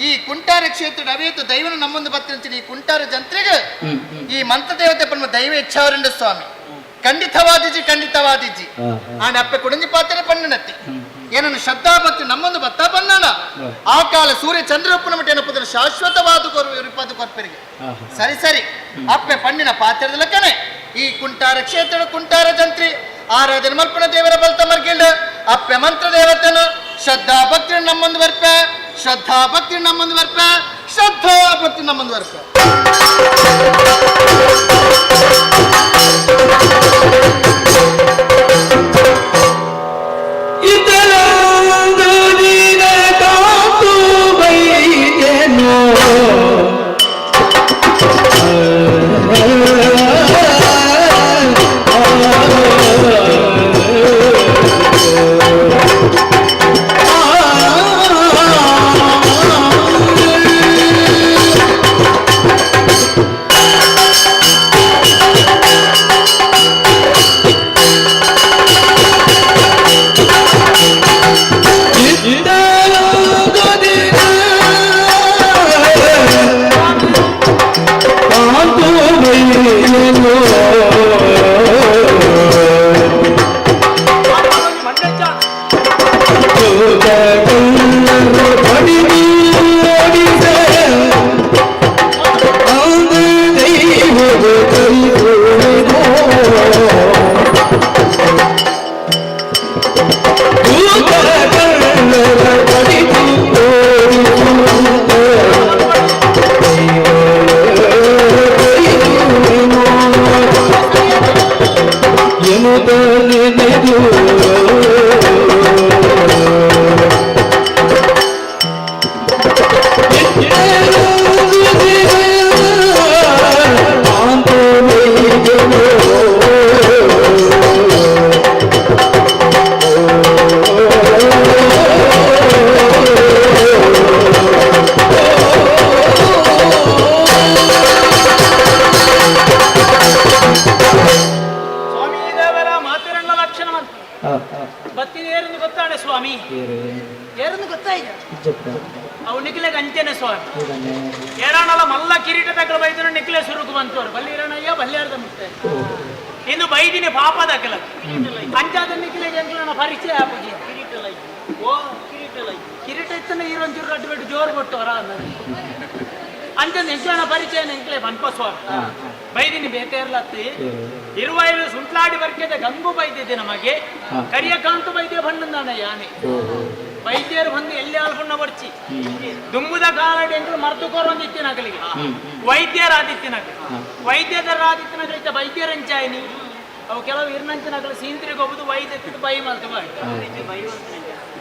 ಈ ಕುಂಟಾರ ಕ್ಷೇತ್ರದ ಅವೇತು ದೈವನ ನಮ್ಮೊಂದು ಬತ್ತಿನ ಈ ಕುಂಟಾರ ಜಂತ್ರಿಗೆ ಈ ಮಂತ್ರ ದೇವತೆ ಪನ್ಮ ದೈವ ಇಚ್ಛಾವರಂಡ ಸ್ವಾಮಿ ಖಂಡಿತವಾದಿಜಿ ಖಂಡಿತವಾದಿಜಿ ಆಂಡ ಅಪ್ಪೆ ಕುಡಂಜಿ ಪಾತ್ರೆ ಪಣ್ಣನತ್ತಿ ಏನನ್ನು ಶ್ರದ್ಧಾ ಭಕ್ತಿ ನಮ್ಮೊಂದು ಬತ್ತ ಬಂದಾನ ಆ ಕಾಲ ಸೂರ್ಯ ಚಂದ್ರಪ್ಪನ ಮಟ್ಟ ಏನಪ್ಪ ಶಾಶ್ವತವಾದ ಕೊರು ಕೊರ್ಪರಿಗೆ ಸರಿ ಸರಿ ಅಪ್ಪೆ ಪಣ್ಣಿನ ಪಾತ್ರದ ಲೆಕ್ಕನೆ ಈ ಕುಂಟಾರ ಕ್ಷೇತ್ರ ಕುಂಟಾರ ಜಂತ್ರಿ ಆರಾಧನೆ ಮಲ್ಪನ ದೇವರ ಬಲ್ತ ಮರ್ಗಿಲ್ಡ ಅಪ್ಪೆ ಮಂತ್ರ ದೇವತೆನು ಶ್ರದ್ಧಾ ಭಕ್ತಿ ನಮ್ಮೊಂದು ಬರ್ಪ ಶ್ರದ್ಧಾ ಭಕ್ತಿ ನಮ್ಮೊಂದು ಬರ್ಪ ಶ್ರದ್ಧಾ ಭಕ್ತಿ ನಮ್ಮೊಂದು ಬರ್ಪ.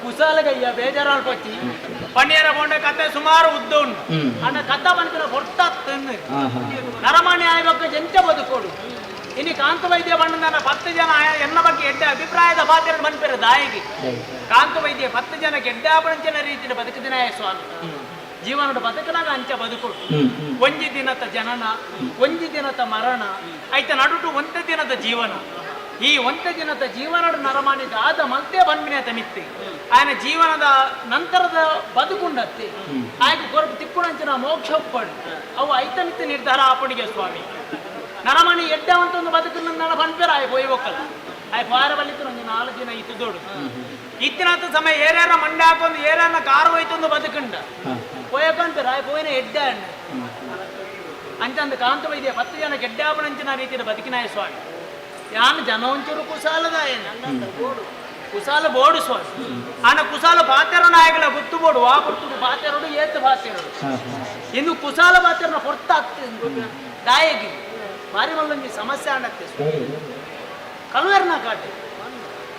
ಕುಸಾಲಗಯ್ಯ ಬೇಜಾರಾಳ್ ಪಚ್ಚಿ ಪಣ್ಣೀರ ಬೋಂಡ ಕತೆ ಸುಮಾರು ಉದ್ದ ಉಂಟು ಅಣ್ಣ ಕಥ ಬಂದ್ರೆ ಹೊರ್ತಾಗ್ತಂದು ನರಮಾಣಿ ಆಯ್ಬೇಕು ಎಂಚ ಬದುಕೋಡು ಇನ್ನು ಕಾಂತ ವೈದ್ಯ ಬಣ್ಣದ 10 ಜನ ಎನ್ನ ಬಗ್ಗೆ ಎಡ್ಡ ಅಭಿಪ್ರಾಯದ ಪಾತ್ರ ಮನ್ಪೆರ ದಾಯಿಗೆ ಕಾಂತ ವೈದ್ಯ 10 ಜನಕ್ಕೆ ಎಡ್ಡಾಪಣಂಚನ ರೀತಿಯ ಬದುಕಿದಿನಾಯ ಸ್ವಾಮಿ ಜೀವನದ ಬದುಕನಾಗ ಅಂಚ ಬದುಕೋಡು ಒಂಜಿ ದಿನದ ಜನನ ಒಂಜಿ ದಿನದ ಮರಣ ಐತ ನಡುಟು ಒಂದೇ ದಿನದ ಜೀವನ ಈ ಒಂದೇ ದಿನದ ಜೀವನದ ನರಮಾನಿದ ಆದ ಮಲ್ತೆ ಬನ್ಮಿನ ತಮಿತ್ತಿ ಆಯನ ಜೀವನದ ನಂತರದ ಬದುಕುಂಡತ್ತಿ ಆಯ್ತು ಕೊರಪು ತಿಪ್ಪುಣಂಚಿನ ಮೋಕ್ಷ ಒಪ್ಪಡು ಅವು ಐತಮಿತ್ತ ನಿರ್ಧಾರ ಆಪಡಿಗೆ ಸ್ವಾಮಿ ನರಮಣಿ ಎಡ್ಡವಂತ ಒಂದು ಬದುಕು ನನ್ನ ಬನ್ಪೇರ ಆಯ್ ಪೋಯ್ಬೇಕಲ್ಲ ಆಯ್ ಪಾರ ಬಲ್ಲಿತ್ತು ಒಂದು 4 ದಿನ ಇತ್ತು ದೊಡ್ಡ ಇತ್ತಿನಂತ ಸಮಯ ಏರ್ಯಾರ ಮಂಡೆ ಹಾಕೊಂಡು ಏರ್ಯಾರನ ಕಾರು ಹೋಯ್ತೊಂದು ಬದುಕುಂಡ ಪೋಯಕಂತಾರೆ ಆಯ್ ಪೋಯಿನ ಎಡ್ಡ ಅಣ್ಣ ಅಂಚಂದು ಕಾಂತ ವೈದ್ಯ 10 ಜನ ಗೆಡ್ಡಾಪಣಂಚಿನ ರೀತಿಯ ಬದುಕಿನಾಯ ಸ್ವಾಮಿ ಯಾನ್ ಜನವಂಚೂರು ಕುಸಾಲದಾಯನ ಕುಸಾಲ ಬೋಡು ಸ್ವಾಮಿ ಆನ ಕುಸಾಲ ಪಾತೆರ ನಾಯಕಲ ಗೊತ್ತು ಬೋಡು ವಾ ಪೊರ್ತುಡು ಪಾತೆರಡು ಏತು ಪಾತೆರಡು ಇನ್ನು ಕುಸಾಲ ಪಾತೆರನ ಹೊರ್ತಾಗ್ತದೆ ದಾಯಗಿ ಬಾರಿ ಮಲ್ಲೊಂಜಿ ಸಮಸ್ಯೆ ಆಂಡತ್ತೆ ಕಲ್ವೇರ್ನ ಕಾಟೆ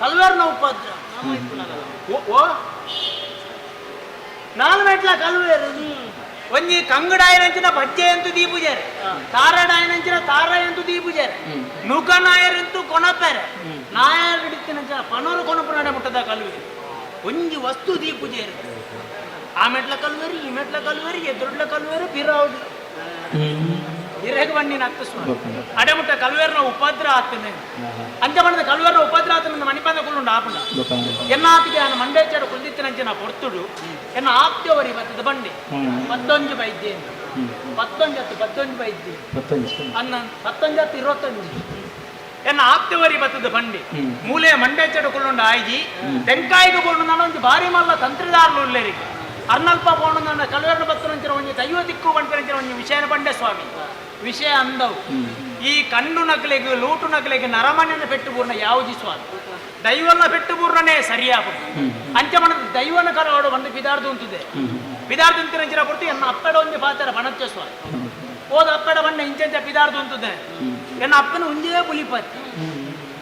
ಕಲ್ವೇರ್ನ ಉಪದ್ರ ಓ 4 ಮೆಟ್ಲ ಕಲ್ವೇರು ಒಂಜಿ ಕಂಗಡಾಯನಂಚಿನ ಬಜ್ಜೆ ಅಂತೂ ದೀಪುಜಾರೆ ತಾರಡಾಯನಂಚಿನ ತಾರ ಎಂತು ದೀಪುಜಾರೆ ನುಕ ನಾಯರಂತೂ ಕೊನಪೆರೆ ನಾಯರ್ ಹಿಡಿತಿನಂಚಿನ ಪನೋರು ಕೊನಪು ನಡೆ ಮುಟ್ಟದ ಕಲ್ವೇರು ಒಂಜಿ ವಸ್ತು ದೀಪುಜಾರೆ ಆ ಮೆಟ್ಲ ಕಲ್ವೇರಿ ಈ ಮೆಟ್ಲ ಕಲ್ವೇರಿ ಎದುರುಡ್ಲ ಕಲ್ವೇರು ಬಿರಾವುಡ್ಲ ಇರೆಗ್ ಬನ್ನಿ ನತ್ತು ಸ್ವಾಮಿ ಅಡೆಮುಟ್ಟ ಕಲ್ವೇರ್ನ ಉಪದ್ರ ಆತನೆ ಅಂಚ ಬಣ್ಣದ ಕಲ್ವೇರ್ನ ಉಪದ್ರ ಆತನ ಮಣಿಪಂದ ಕುಲ್ಲುಂಡು ಆಪುಂಡ ಎನ್ನಾತಿಗೆ ನಾನು ಮಂಡೇಚಾರ ಕುಲ್ದಿತ್ತಿನಂಚಿನ ಪೊರ್ತುಡು ಎನ್ನ ಆಪ್ತಿಯವರಿ ಬತ್ತದ ಬಂಡಿ ಪತ್ತೊಂಜು ಬೈದ್ದೆ ಪತ್ತೊಂಜು ಹತ್ತು ಪತ್ತೊಂಜು ಬೈದ್ದೆ ಅನ್ನ ಪತ್ತೊಂಜು ಹತ್ತು ಇರುವತ್ತೊಂಜು ಎನ್ನ ಆಪ್ತಿವರಿ ಬತ್ತದ ಬಂಡಿ ಮೂಲೆ ಮಂಡೇಚಡ ಕುಲ್ಲುಂಡು ಆಯ್ಜಿ ತೆಂಕಾಯಿಗೆ ಬೋಣು ನಾನು ಒಂದು ಭಾರಿ ಮಲ್ಲ ತಂತ್ರದಾರರು ಉಲ್ಲೇರಿಗೆ ಅರ್ನಲ್ಪ ಬೋಣು ನನ್ನ ಕಲ್ವೇರ್ನ ಬತ್ತನಂಚಿನ ಒಂಜಿ ದೈವ ದಿಕ್ಕು ಬಂಟಿನಂಚಿನ ಒಂಜಿ ವಿಷಯನ ಬಂಡೆ ಸ್ವಾಮಿ ವಿಷಯ ಅಂದವು ಈ ಕಣ್ಣು ನಕಲಿಗೆ ಲೂಟು ನಕಲಿಗೆ ನರಮನೆಯನ್ನು ಪೆಟ್ಟು ಪೂರ್ಣ ಯಾವುದಿ ಸ್ವಾಮಿ ದೈವನ ಪೆಟ್ಟು ಪೂರ್ಣನೇ ಸರಿಯಾಗುದು ಅಂಚ ಮನದ ದೈವನ ಕರವಾಡು ಬಂದು ಬಿದಾರ್ದು ಅಂತಿದೆ ಬಿದಾರ್ದು ಅಂತಿನ ಕೊಡ್ತು ಎನ್ನ ಅಪ್ಪಡ ಒಂಜಿ ಪಾತ್ರ ಬಣಚ್ಚ ಸ್ವಾಮಿ ಹೋದ ಅಪ್ಪಡ ಬಣ್ಣ ಇಂಚಂಚ ಬಿದಾರ್ದು ಅಂತಿದೆ ಎನ್ನ ಅಪ್ಪನ ಉಂಜೇ ಪುಲಿಪತ್ತಿ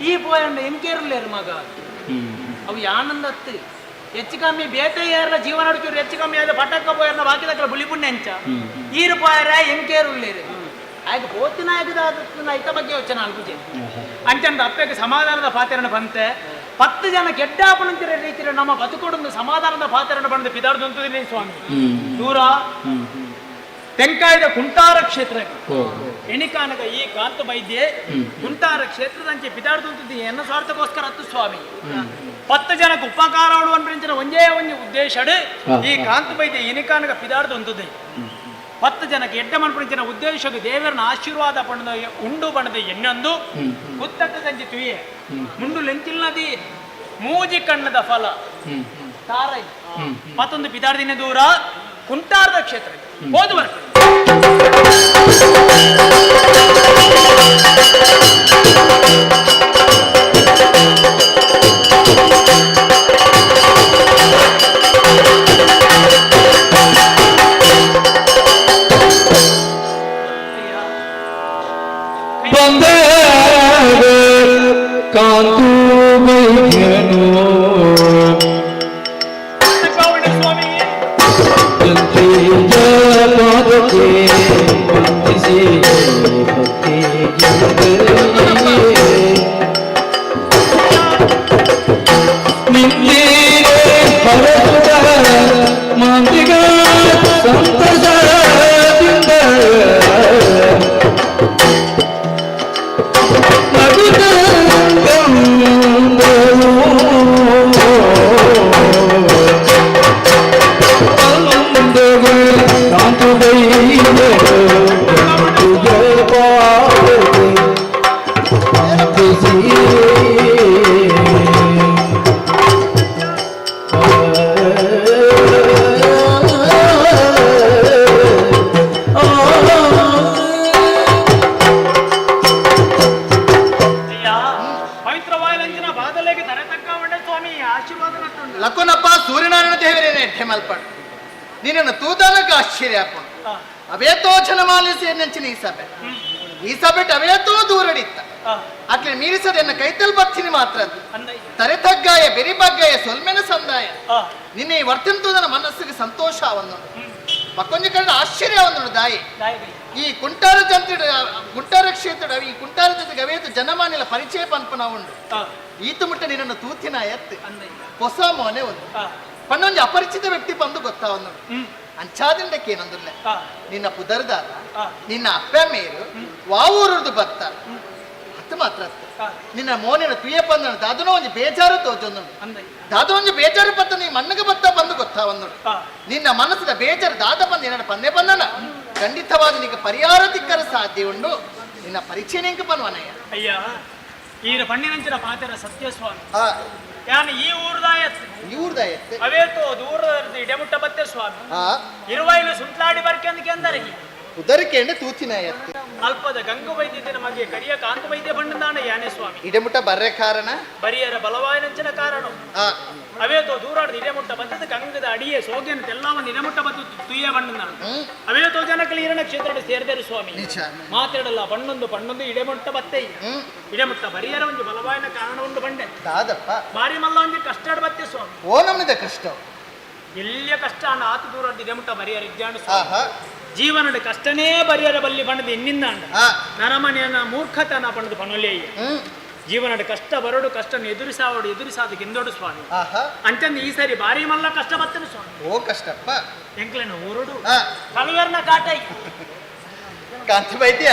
ಈ ಪೋಯಂಡ ಎಂಕೇರ್ಲೇರು ಮಗ ಅವು ಯಾನಂದತ್ತು ಹೆಚ್ಚು ಕಮ್ಮಿ ಬೇತೆ ಏರ್ಲ ಜೀವನ ಅಡ್ಚೂರು ಹೆಚ್ಚು ಕಮ್ಮಿ ಆದ ಪಟಕ್ಕ ಪೋಯರ್ನ ಬಾಕಿದಕ್ಕಲ ಬುಲಿಪುಣ್ಯ ಅಂಚ ಈರು ಪೋಯರ ಎಂಕೇರುಳ್ಳೇರು ಆಗ ಪೋತಿನ ಐತ ಬಗ್ಗೆ ಯೋಚನೆ ಅಲ್ಪುಜೆ ಅಂಚಂದ ಅಪ್ಪಗೆ ಸಮಾಧಾನದ ಪಾತ್ರನ ಬಂತೆ 10 ಜನ ಕೆಡ್ಡಾಪಣಂತಿರ ರೀತಿಯ ನಮ್ಮ ಬದುಕೊಡೊಂದು ಸಮಾಧಾನದ ಪಾತ್ರನ ಬಂದು ಪಿದಾರ್ದು ಅಂತಿದ್ದೀನಿ ಸ್ವಾಮಿ ದೂರ ತೆಂಕಾಯದ ಕುಂಟಾರ ಕ್ಷೇತ್ರ ಎಣಿಕಾನಗ ಈ ಕಾಂತ ವೈದ್ಯೆ ಕುಂಟಾರ ಕ್ಷೇತ್ರದಂಚೆ ಪಿದಾರ್ದು ಅಂತಿದ್ದೀನಿ ಎನ್ನ ಸ್ವಾರ್ಥಕ್ಕೋಸ್ಕರ ಹತ್ತು ಸ್ವಾಮಿ 10 ಜನಕ್ಕೆ ಉಪಕಾರ ಆಡುವಂತ ಒಂದೇ ಒಂದು ಉದ್ದೇಶ ಈ ಕಾಂತ ವೈದ್ಯ ಎಣಿಕಾನಗ ಪಿದಾರ್ದು ಅಂತಿದೆ 10 ಜನಕ್ಕೆ ಎಡ್ಡ ಮನ್ಪುಣಿಂಚಿನ ಉದ್ದೇಶಕ್ಕೆ ದೇವರನ್ನ ಆಶೀರ್ವಾದ ಪಣದ ಉಂಡು ಬಣದ ಎಣ್ಣೊಂದು ಕುತ್ತಟ್ಟದಂಚಿ ತುಯೆ ಮುಂಡು ಲೆಂಚಿಲ್ನದಿ ಮೂಜಿ ಕಣ್ಣದ ಫಲ ತಾರೈ ಮತ್ತೊಂದು ಪಿದಾರ್ದಿನ ದೂರ ಕುಂಟಾರದ ಕ್ಷೇತ್ರ ಹೋದು ಬರ್ತಾರೆ. ಲಕೋನಪ್ಪ ಸೂರ್ಯನಾರಾಯಣ ದೇವರೇನೆ ಮಲ್ಪಾಡು ನಿನ್ನನ್ನು ತೂದಾನಕ್ಕೆ ಆಶ್ಚರ್ಯ ಅವೇತೋ ಜನಮಾಲಿ ಸೇರಿನಂಚಿನ ಈ ಸಭೆ ಈ ಸಭೆ ಅವೇತೋ ದೂರಡಿತ್ತ ಅಟ್ಲೆ ಮೀರಿಸದೆನ್ನ ಕೈತಲ್ ಬರ್ತೀನಿ ಮಾತ್ರ ತರೆ ತಗ್ಗಾಯ ಬೆರಿ ಬಗ್ಗಾಯ ಸೊಲ್ಮೆನ ಸಂದಾಯ ನಿನ್ನೆ ಈ ವರ್ತನೆ ತೂದನ ಮನಸ್ಸಿಗೆ ಸಂತೋಷ ಅವನ್ನು ಮಕ್ಕೊಂಜಿ ಕಡೆ ಆಶ್ಚರ್ಯ ಅವನ್ನು ದಾಯಿ ಈ ಕುಂಟಾರ ಜಂತ್ರ ಕುಂಟಾರ ಕ್ಷೇತ್ರ ಈ ಕುಂಟಾರ ಜೊತೆಗೆ ಅವೇತು ಜನಮಾನಿಲ ಪರಿಚಯ ಪನ್ಪನ ಉಂಡು ಈತು ಮುಟ್ಟ ನಿನ್ನನ್ನು ತೂತಿನ ಎತ್ತು ಹೊಸ ಮೋನೆ ಒಂದು ಪನ್ನೊಂದು ಅಪರಿಚಿತ ವ್ಯಕ್ತಿ ಬಂದು ಗೊತ್ತಾವನು ಅಂಚಾದಿಂದಕ್ಕೆ ಏನಂದುಲ್ಲೆ ನಿನ್ನ ಪುದರ್ದಾರ ನಿನ್ನ ಅಪ್ಪ ಮೇರು ವಾವೂರದು ಬತ್ತ ಹತ್ತು ಮಾತ್ರ ನಿನ್ನ ಮೋನಿನ ತುಯ್ಯ ಬಂದ ದಾದನೋ ಒಂದು ಬೇಜಾರು ತೋಜೊಂದು ದಾದ ಒಂದು ಬೇಜಾರು ಬತ್ತ ನೀ ಮಣ್ಣಿಗೆ ಬತ್ತ ಬಂದು ಗೊತ್ತಾವನು ನಿನ್ನ ಮನಸ್ಸದ ಬೇಜಾರು ದಾದ ಬಂದು ಏನಾರ ಪನ್ನೆ ಬಂದನ ಖಂಡಿತವಾದ ನಿನಗೆ ಪರಿಹಾರ ತಿಕ್ಕರ ಸಾಧ್ಯ ಉಂಡು ನಿನ್ನ ಪರಿಚಯ ನಿಂಗೆ ಬನ್ವನಯ್ಯ ಅಯ್ಯ ಈರ ಪಣ್ಣಿನಂಚಿನ ಪಾತ್ರ ಸತ್ಯಸ್ವಾಮಿ ಯಾನು ಈ ಊರ್ದಾಯತ್ ಈ ಊರ್ದಾಯತ್ ಅವೇತೋ ದೂರದ ಇಡೆಮುಟ್ಟ ಬತ್ತೆ ಸ್ವಾಮಿ ಇರುವೈಲು ಸುಂಟ್ಲಾಡಿ ಬರ್ಕೆಂದಕ್ಕೆ ಅಂದರಿಗೆ ಉದರಿಕೆಂಡೆ ತೂತಿನ ಎತ್ತು ಅಲ್ಪದ ಗಂಗು ವೈದ್ಯದ ನಮಗೆ ಕರಿಯ ಕಾಂತ ವೈದ್ಯ ಬಣ್ಣದಾನ ಯಾನೆ ಸ್ವಾಮಿ ಇಡೆಮುಟ್ಟ ಬರ್ರೆ ಕಾರಣ ಬರಿಯರ ಬಲವಾಯಿನಂಚಿನ ಕಾರಣ ಅವೇತೋ ದೂರಾಡದ ಇಡೆಮುಟ್ಟ ಬತ್ತದ ಗಂಗದ ಅಡಿಯೇ ಸೋಗೆನ ಎಲ್ಲ ಒಂದು ಇಡೆಮುಟ್ಟ ಬತ್ತು ತುಯ್ಯ ಬಣ್ಣದಾನ ಅವೇತೋ ಜನಕಲಿ ಇರಣ ಕ್ಷೇತ್ರ ಸೇರಿದರು ಸ್ವಾಮಿ ಮಾತಾಡಲ್ಲ ಬಣ್ಣೊಂದು ಬಣ್ಣೊಂದು ಇಡೆಮುಟ್ಟ ಬತ್ತೆ ಇಡೆಮುಟ್ಟ ಬರಿಯರ ಒಂದು ಬಲವಾಯಿನ ಕಾರಣ ಉಂಡು ಬಂಡೆ ದಾದಪ್ಪ ಬಾರಿ ಮಲ್ಲ ಒಂದು ಕಷ್ಟಾಡ್ ಬತ್ತೆ ಸ್ವಾಮಿ ಓ ನಮ್ಮಿದ ಕಷ್ಟ ಎಲ್ಲಿಯ ಕಷ್ಟ ಅಣ್ಣ ಆತ ದೂರ ಇಡೆಮುಟ್ಟ ಬರಿಯರ ಇಜ್ಜಾಣ ಸ್ವಾಮಿ ಜೀವನದ ಕಷ್ಟನೇ ಬರಿಯರ ಬಲ್ಲಿ ಬಣ್ಣದ ಎನ್ನಿಂದಾಂಡ ನರಮನೆಯನ್ನ ಮೂರ್ಖತನ ಬಣ್ಣದ ಬಣ್ಣೊಲೆ ಜೀವನದ ಕಷ್ಟ ಬರೋಡು ಕಷ್ಟ ಎದುರಿಸಾವಡು ಎದುರಿಸಾದ ಗೆಂದೋಡು ಸ್ವಾಮಿ ಅಂಚಂದು ಈ ಸಾರಿ ಬಾರಿ ಮಲ್ಲ ಕಷ್ಟ ಬತ್ತನು ಸ್ವಾಮಿ ಓ ಕಷ್ಟಪ್ಪ ಎಂಕ್ಲೆನ ಊರುಡು ಕಲುವೆರ್ನ ಕಾಟ ಕಾಂತಿ ವೈದ್ಯ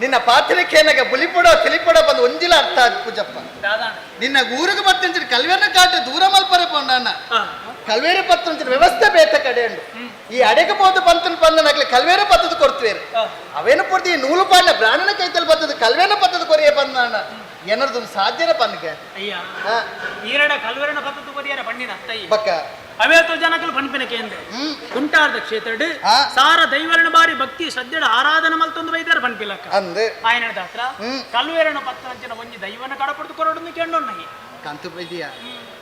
ನಿನ್ನ ಪಾತ್ರಕ್ಕೆ ಬುಲಿಪುಡ ತಿಳಿಪುಡ ಬಂದು ಒಂಜಿಲ ಅರ್ಥ ಆದ್ ಪೂಜಪ್ಪ. ನಿನ್ನ ಊರಿಗೆ ಬತ್ತಂಚಿನ ಕಲ್ವೇರ್ನ ಕಾಟ ದೂರ ಮಲ್ಪರೆ ಪೋಂಡಣ್ಣ ಕಲ್ವೇರ ಪತ್ತಂಚಿನ ವ್ಯವಸ್ಥೆ ಬೇತ ಕಡೆ ಉಂಡು. ಈ ಅಡೆಗೆ ಪೋದು ಪಂತನ ಪಂದನಾಗ್ಲಿ ಕಲ್ವೇರ ಪತ್ತದ ಕೊಡ್ತೇವೆ ಅವೇನು ಪೂರ್ತಿ ಈ ನೂಲು ಪಾಂಡ ಬ್ರಾಹ್ಮಣ ಕೈತಲ್ ಬತ್ತದ ಕಲ್ವೇನ ಪತ್ತದ ಕೊರಿಯ ಬಂದಣ್ಣ ಏನರ್ದು ಸಾಧ್ಯನ ಪನ್ಗೆ ಅಯ್ಯ ಈರಡ ಕಲ್ವೇರನ ಪತ್ತದ ಕೊರಿಯರ ಪಣ್ಣಿನ ಅತ್ತಯ್ಯ ಬಕ್ಕ ಅವೇತೋ ಜನಕಲು ಪನ್ಪಿನ ಕೇಂದ್ರ ಕುಂಟಾರ್ದ ಕ್ಷೇತ್ರಡ್ ಸಾರ ದೈವರಣ ಬಾರಿ ಭಕ್ತಿ ಶ್ರದ್ಧೆಡ ಆರಾಧನೆ ಮಲ್ತೊಂದು ಬೈದಾರ ಪನ್ಪಿಲಕ್ಕ ಅಂದ್ ಆಯನ ದಾತ್ರ ಕಲ್ವೇರನ ಪತ್ತಂಚಿನ ಒಂಜಿ ದೈವನ ಕಡಪಡ್ದು ಕೊರೊಡೊಂದು ಕೇಂಡೊನ್ನಗಿ ಕಾಂತು ವೈದ್ಯ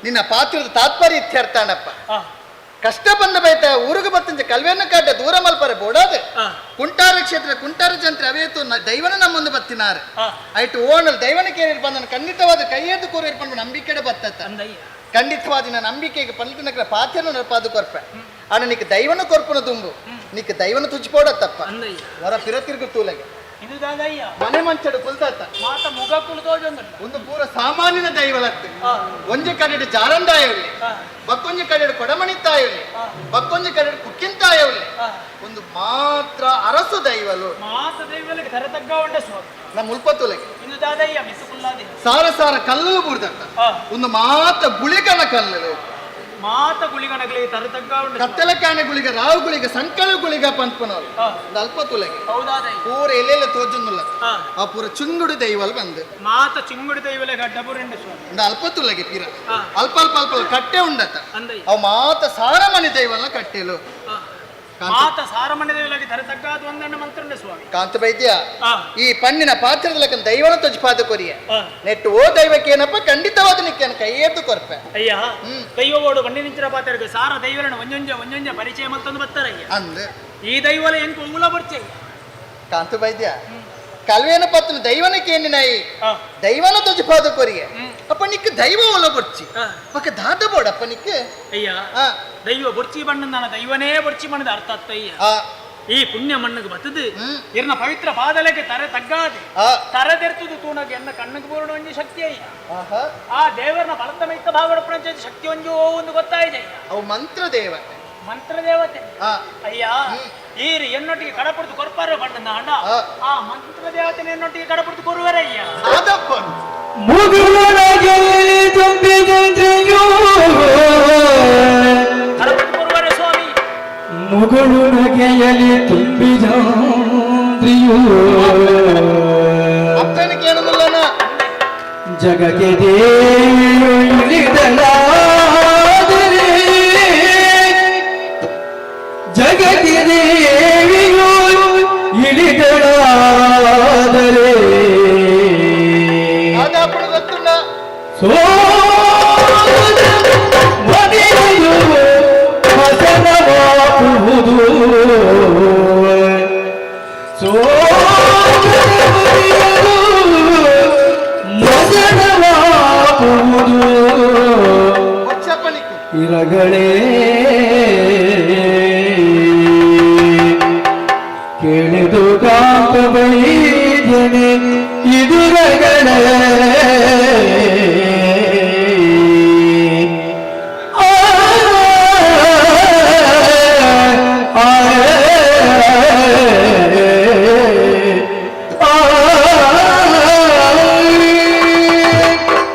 ನಿನ್ನ ಪಾತ್ರದ ತಾತ್ಪರ್ಯ ಇತ್ಯರ್ಥಾಣಪ್ಪ. ಕಷ್ಟ ಬಂದ ಬೈತ ಊರಿಗೆ ಬತ್ತಂಚ ಕಲ್ವೇನ ಕಾಟ ದೂರ ಮಲ್ಪರೆ ಬೋಡಾದ ಕುಂಟಾರ ಕ್ಷೇತ್ರ ಕುಂಟಾರ ಜಂತ್ರ ಅವೇತು ದೈವನ ನಮ್ಮೊಂದು ಬತ್ತಿನಾರ ಆಯ್ತು ಓಣಲ್ ದೈವನ ಕೇಳಿ ಬಂದನ ಖಂಡಿತವಾದ ಕೈಯೆದ್ದು ಕೂರು ಇರ್ಪಂಡು ನಂಬಿಕೆಡೆ ಬತ್ತತ್ತ ಖಂಡಿತವಾದ ನಂಬಿಕೆಗೆ ಪಂಡಿತನಕರ ಪಾತ್ಯನ ನರಪಾದು ಕೊರ್ಪೆ ಆನ ನಿಕ್ ದೈವನ ಕೊರ್ಪುನ ದುಂಬು ನಿಕ್ ದೈವನ ತುಚ್ಚಿಪೋಡ ತಪ್ಪ ವರ ಪಿರ ತಿರುಗು ತೂಲೆಗೆ ಮನೆ ಮಂಚಡು ಕುಲ್ತಾತ ಮಾತ ಮುಗ ಕುಲ್ತೋಜೊಂದು ಒಂದು ಪೂರ ಸಾಮಾನ್ಯನ ದೈವಲತ್ತು ಒಂಜಿ ಕಡೆಡು ಜಾರಂದಾಯವಲ್ಲಿ ಬಕ್ಕೊಂಜಿ ಕಡೆಡು ಕೊಡಮಣಿತಾಯವಲ್ಲಿ ಬಕ್ಕೊಂಜಿ ಕಡೆಡು ಕುಕ್ಕಿಂತಾಯವಲ್ಲಿ ಒಂದು ಮಾತ್ರ ಅರಸು ದೈವಲು ಮಾತ ದೈವಲಿಗೆ ತರತಗ್ಗ ಉಂಡ ಸ್ವಾಮಿ ನಮ್ಮ ಉಲ್ಪತ್ತುಲೆಗೆ ಇಂದು ದಾದಯ್ಯ ಮಿಸುಕುಲ್ಲಾದೆ ಸಾರ ಸಾರ ಕಲ್ಲು ಬೂರ್ದತ್ತ ಒಂದು ಮಾತ ಗುಳಿಗನ ಕಲ್ಲು ಮಾತ ಗುಳಿಗನಗಲಿ ತರತಗ್ಗ ಉಂಡ ಕತ್ತಲಕಾಣೆ ಗುಳಿಗ ರಾವು ಗುಳಿಗ ಸಂಕಳ ಗುಳಿಗ ಪನ್ಪನವರು ಒಂದು ಅಲ್ಪ ತುಲೆಗೆ ಪೂರ ಎಲ್ಲೆಲ್ಲ ತೋಜೊಂದುಲ್ಲ ಆ ಪೂರ ಚುಂಗುಡು ದೈವಲ್ ಬಂದು ಮಾತ ಚಿಂಗುಡಿ ದೈವಲೆ ಗಡ್ಡಬುರಂಡ ಸ್ವಾಮಿ ಒಂದು ಅಲ್ಪ ತುಲೆಗೆ ಪಿರ ಅಲ್ಪ ಅಲ್ಪ ಅಲ್ಪ ಕಟ್ಟೆ ಉಂಡತ ಅವು ಮಾತ ಸಾರಮಣಿ ದೈವಲ್ಲ ಕಟ್ಟೆಲು ಮಾತ ಸಾರಮಣಿ ದೈವಲಗೆ ತರತಗ್ಗಾದ ಒಂದಣ್ಣ ಮಂತ್ರಂಡ ಸ್ವಾಮಿ ಕಾಂತ ವೈದ್ಯ ಈ ಪಣ್ಣಿನ ಪಾತ್ರದ ಲೆಕ್ಕ ದೈವನ ತೊಜಪಾದ ಕೊರಿಯ ನೆಟ್ಟು ಓ ದೈವಕ್ಕೆ ಏನಪ್ಪ ಖಂಡಿತವಾದ ನಿಕ್ಕೇನು ಕೈ ಎದ್ದು ಕೊರ್ಪೆ ಅಯ್ಯ ದೈವ ಓಡು ಬಣ್ಣಿನಿಂಚಿನ ಪಾತ್ರಕ್ಕೆ ಸಾರ ದೈವರನ್ನು ಒಂಜೊಂಜ ಒಂಜೊಂಜ ಪರಿಚಯ ಮತ್ತೊಂದು ಬರ್ತಾರಯ್ಯ ಅಂದ್ ಈ ದೈವಲ ಎಂಕು ಉಂಗುಲ ಬರ್ಚೆ ಕಾಂತ ವೈದ್ಯ ಕಲ್ವೇನ ಪತ್ನ ದೈವನಕ್ಕೆ ಏನಿನಾಯಿ ದೈವನ ತೊಜಪಾದ ಕೊರಿಯ ಅಪ್ಪ ನಿಕ್ಕ ದೈವ ಒಲ ಬೊರ್ಚಿ ಪಕ್ಕ ದಾದ ಬೋಡಪ್ಪ ನಿಕ್ಕ ಅಯ್ಯ ದೈವ ಬೊರ್ಚಿ ಬಣ್ಣ ನಾನು ದೈವನೇ ಬೊರ್ಚಿ ಬಣ್ಣದ ಅರ್ಥ ಅತ್ತಯ್ಯ ಈ ಪುಣ್ಯ ಮಣ್ಣಿಗೆ ಬತ್ತದು ಇರ್ನ ಪವಿತ್ರ ಪಾದಲೆಗೆ ತರೆ ತಗ್ಗಾದೆ ತರದೆರ್ತದು ತೂಣಗೆ ಎನ್ನ ಕಣ್ಣಿಗೆ ಬೋರ್ಣ ಒಂಜಿ ಶಕ್ತಿ ಅಯ್ಯ ಆ ದೇವರನ್ನ ಬಲತ ಮೈತ ಭಾಗಡ ಪ್ರಪಂಚದ ಶಕ್ತಿ ಒಂಜಿ ಒಂದು ಗೊತ್ತಾಯಿದೆ ಅವು ಮಂತ್ರ ದೇವ ಮಂತ್ರ ದೇವತೆ ಅಯ್ಯ ಈರು ಎನ್ನೊಟ್ಟಿಗೆ ಕಡಪಡ್ದು ಕೊರ್ಪಾರ ಬಣ್ಣ ಅಣ್ಣ ಆ ಮಂತ್ರ ದೇವತೆ ಎನ್ನೊಟ್ಟಿಗೆ ಕಡಪಡ್ದು ಕೊರುವರಯ್ಯ ಕಡಪಡ್ದು ಕೊರುವರೆ ಸ್ವಾಮಿ ಮುಗುಳು ನಗೆಯಲಿ ತುಂಬಿಜಾಂದ್ರಿಯು ಅಪ್ಪನಿಗೆ ಏನನ್ನಲ್ಲ ಜಗಕ್ಕೆ ದೇವಿಯು ಇಳಿದಳಾದರೆ ಜಗಕ್ಕೆ ದೇವಿಯು ಇಳಿದಳಾದರೆ ಆದಾಪಣ ಗೊತ್ತುಂಡ ಸೋದ ಮನೆಯು ವಸನವಾಗುವುದು ಮಸನವಾಗುವುದು ಬೊಚ್ಚಪ್ಪನಿಕ್ಕು ಇರಗಳೇ ಕೇಳಿದು ಕಾಂತ ವೈದ್ಯನೆ ಇದು ರಗಳೇ ಆ, ಆ, ಆ,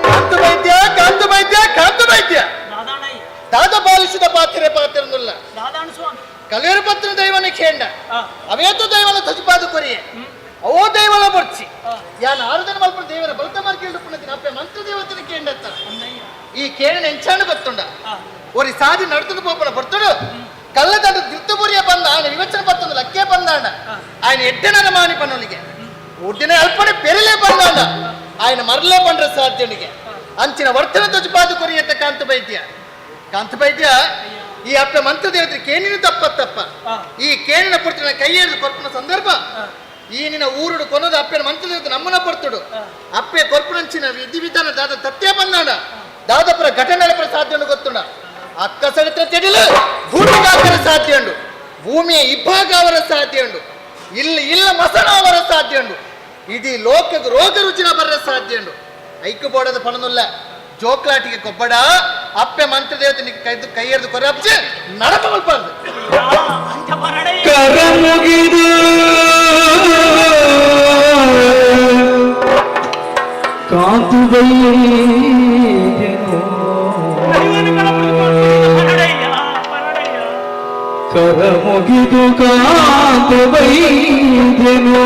ಕಾಂತ ವೈದ್ಯ ಕಾಂತ ವೈದ್ಯ ಕಾಂತ ವೈದ್ಯ ದಾದಾಣಯ್ಯ ದಾದ ಪಾಲಿಸಿದ ಪಾತ್ರೆ ಪಾತ್ರೆಂದುಲ್ಲ ದಾದಾಣ ಸ್ವಾಮಿ ಕಲೇರು ಪತ್ರ ದೈವನ ಖೇಂಡ ಅವೇತು ದೈವನ ತಜುಪಾದ ಕೊರಿಯೆ ಅವೋ ದೈವನ ಬೊರ್ಚಿ ಯಾನ್ ಆರು ಜನ ಮಲ್ಪನ ದೇವರ ಬಲತ ಮಾರ್ಗ ಪುನತಿನ ಅಪ್ಪೆ ಮಂತ್ರ ದೇವತನ ಕೇಂಡತ್ತ ಈ ಕೇಳಿನ ಎಂಚಾಣ ಗೊತ್ತುಂಡ ಒರಿ ಸಾದಿ ನಡ್ತದ ಪೋಪನ ಬರ್ತಡು ಕಲ್ಲದಂಡ ದಿರ್ತಪುರಿಯ ಬಂದ ఆయన ವಿವಚನ ಪತ್ತೊಂದು ಲಕ್ಕೆ ಬಂದಾಂಡ ఆయన ಎಡ್ಡೆನನ ಮಾನಿ ಪನ್ನೊಲಿಗೆ ಉಡ್ಡಿನ ಅಲ್ಪಡೆ ಪೆರಲೇ ಬಂದಾಂಡ ఆయన ಮರಲೇ ಬಂಡ್ರ ಸಾಧ್ಯನಿಗೆ ಅಂಚಿನ ವರ್ತನೆ ತುಜುಪಾದ ಕೊರಿಯತ್ತ ಕಾಂತ ವೈದ್ಯ ಕಾಂತ ವೈದ್ಯ ಈ ಅಪ್ಪ ಮಂತ್ರ ದೇವತೆ ಕೇಣಿನ ತಪ್ಪ ತಪ್ಪ ಈ ಕೇಣಿನ ಪುರ್ತನ ಕೈ ಹಿಡಿದು ಕೊರ್ಪುನ ಸಂದರ್ಭ ಈ ನಿನ್ನ ಊರುಡು ಕೊನದ ಅಪ್ಪನ ಮಂತ್ರ ದೇವತೆ ನಮ್ಮನ ಪೊರ್ತುಡು ಅಪ್ಪೆ ಕೊರ್ಪುನಂಚಿನ ವಿಧಿ ವಿಧಾನ ದಾದ ತತ್ಯ ಬಂದಾಂಡ ದಾದಪುರ ಘಟನೆ ಪರ ಸಾಧ್ಯ ಗೊತ್ತುಂಡ ಅಕ್ಕ ಸಡಿತ್ರ ತೆಡಿಲು ಭೂಮಿಗಾಕರ ಸಾಧ್ಯ ಉಂಡು ಭೂಮಿಯ ಇಬ್ಬಾಗ ಅವರ ಸಾಧ್ಯ ಉಂಡು ಇಲ್ಲಿ ಇಲ್ಲ ಮಸಣ ಅವರ ಸಾಧ್ಯ ಉಂಡು ಇಡೀ ಲೋಕಕ್ಕೆ ರೋಗ ರುಚಿನ ಬರ ಸಾಧ್ಯ ಉಂಡು ಐಕು ಬೋಡದ ಪಣನುಲ್ಲ ಜೋಕ್ಲಾಟಿಗೆ ಕೊಬ್ಬಡ ಅಪ್ಪೆ ಮಂತ್ರ ದೇವತೆ ಕೈದು ಕೈ ಹಿಡಿದು ಕೊರಪ್ಚೆ ನಡಪ ಮಲ್ಪಾರ್ದು ಅಂಚ ಬರಡಯ್ಯ ಕರ ಮುಗಿದು ಕಾಂತು ಕರ ಮುಗಿದು ಕಾಂತ ಬೈದೆನು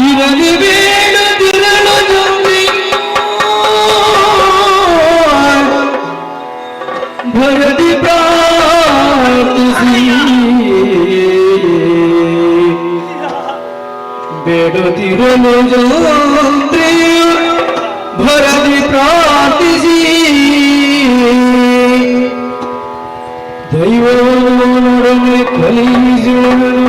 ಇರಲಿ ಬೇಡದಿರಲು ಭರದಿ ಪ್ರಾರ್ಥಿಸಿ ಬೇಡುತ್ತಿರಲು ಜಂತ್ರಿಯು ಭರದಿ ಪ್ರಾರ್ಥಿಸಿ ದೈವನೊಡನೆ ಕಲಿಸುವನು.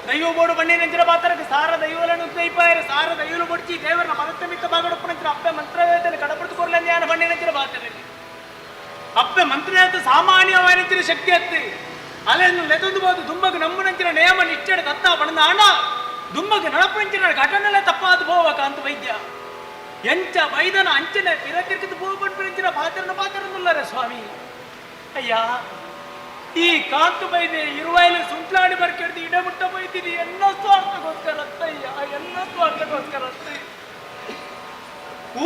ದೈವ ಬೋಡು ಬಣ್ಣಿನಂಚಿನ ಪಾತ್ರಕ್ಕೆ ಸಾರ ದೈವలను ದೈಪಾಯರು ಸಾರ ದೈವಲು ಬೊಡ್ಚಿ ದೇವರನ್ನ ಮದತ್ತ ಮಿತ್ತ ಬಾಗಡಪ್ಪನಂಚಿನ ಅಪ್ಪೆ ಮಂತ್ರವೇದನೆ ಕಡಪಡ್ತು ಕೊರ್ಲಂದ್ಯಾನ ಬಣ್ಣಿನಂಚಿನ ಪಾತ್ರದಲ್ಲಿ ಅಪ್ಪೆ ಮಂತ್ರವೇದ ಸಾಮಾನ್ಯವಾನಂಚಿನ ಶಕ್ತಿ ಅತ್ತಿ ಅಲೆನ್ನು ಲೆತೊಂದು ಬೋದು ದುಂಬಗ್ ನಮ್ಮನಂಚಿನ ನೇಮ ನಿಶ್ಚಯ ದತ್ತ ಬಣ್ಣ ಅಣ್ಣ ದುಂಬಗ್ ನಡಪಂಚಿನ ಘಟನೆಲೆ ತಪ್ಪಾದ ಪೋವ ಕಾಂತ ವೈದ್ಯ ಎಂಚ ವೈದನ ಅಂಚನೆ ಪಿರತಿರ್ಕಿದ ಪೋ ಪಂಪಿನಂಚಿನ ಪಾತ್ರನ ಪಾತ್ರನುಲ್ಲರೆ ಸ್ವಾಮಿ. ಅಯ್ಯ, ಈ ಕಾಂತು ಬೈದೆ ಇರುವಾಯಿಲು ಸುಂಟ್ಲಾಡಿ ಬರ್ಕೆಡ್ದು ಇಡಮುಟ್ಟ ಬೈತೀನಿ ಎಲ್ಲ ಸ್ವಾರ್ಥಕ್ಕೋಸ್ಕರ ಅತ್ತಯ್ಯ, ಎಲ್ಲ ಸ್ವಾರ್ಥಕ್ಕೋಸ್ಕರ ಅತ್ತಯ್ಯ.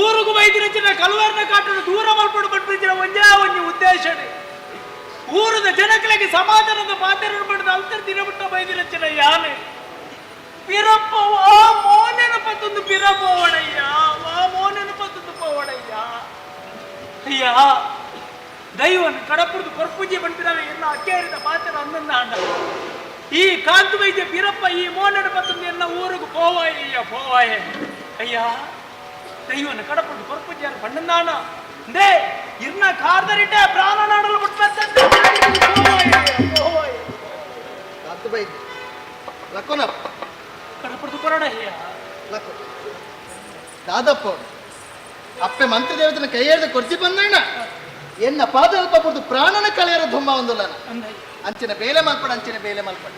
ಊರುಗು ಬೈದಿನಂಚಿನ ಕಲ್ವಾರ್ನ ಕಾಟನ್ನು ದೂರ ಮಲ್ಪಡು ಪಟ್ಪಿಂಚಿನ ಒಂಜೇ ಒಂಜಿ ಉದ್ದೇಶ ಊರದ ಜನಗಳಿಗೆ ಸಮಾಧಾನದ ಪಾತ್ರ ಪಡೆದ ಅಂತರ್ ದಿನಮುಟ್ಟ ಬೈದಿನಂಚಿನ ಯಾನೆ ಪಿರಪ್ಪ ಆ ಮೋನೆನ ಪತ್ತೊಂದು ಪಿರಪೋವಣಯ್ಯ, ಆ ಮೋನೆನ ಪತ್ತೊಂದು ಪೋವಣಯ್ಯ. ಅಯ್ಯ, ದೈವನ ಕಡಪುರ್ದು ಕೊರ್ಪುಜಿ ಬಂಪಿನವೆ ಎನ್ನ ಅಕ್ಕೇರಿದ ಪಾತ್ರ ಅಂದಂದ ಅಂಡ ಈ ಕಾಂತು ವೈದ್ಯ ಬೀರಪ್ಪ ಈ ಮೋನೆನ ಪತ್ತೊಂದು ಎನ್ನ ಊರಿಗೆ ಪೋವಾಯ ಪೋವಾಯೆ. ಅಯ್ಯ, ದೈವನ ಕಡಪುರ್ದು ಕೊರ್ಪುಜಿಯನ್ನು ಬಣ್ಣಂದಾಣ they ಇರ್ನ ಕಾರ್ದರಿಟ್ಟೆ ಪ್ರಾಣ ನಾಡಲು ಬಿಟ್ಟ ಪೋವಾಯ. ಕಾಂತು ಬೈದ್ಯ ಲಕ್ಕೋನಪ್ಪ ಕಡಪುರ್ದು ಕೊರಡಯ್ಯ ಲಕ್ಕೋ ದಾದಪ್ಪ ಅವ್ರು. ಅಪ್ಪೆ ಮಂತ್ರದೇವತನ ಕೈ ಹಿಡಿದು ಕೊರ್ಚಿ ಬಂದಣ್ಣ ಎನ್ನ ಪಾದ ಪುರ್ದು ಪ್ರಾಣನ ಕಳೆಯರ ಧುಮ್ಮ ಒಂದುಲ್ಲನ ಅಂಚಿನ ಬೇಲೆ ಮಲ್ಪಡ, ಅಂಚಿನ ಬೇಲೆ ಮಲ್ಪಡ.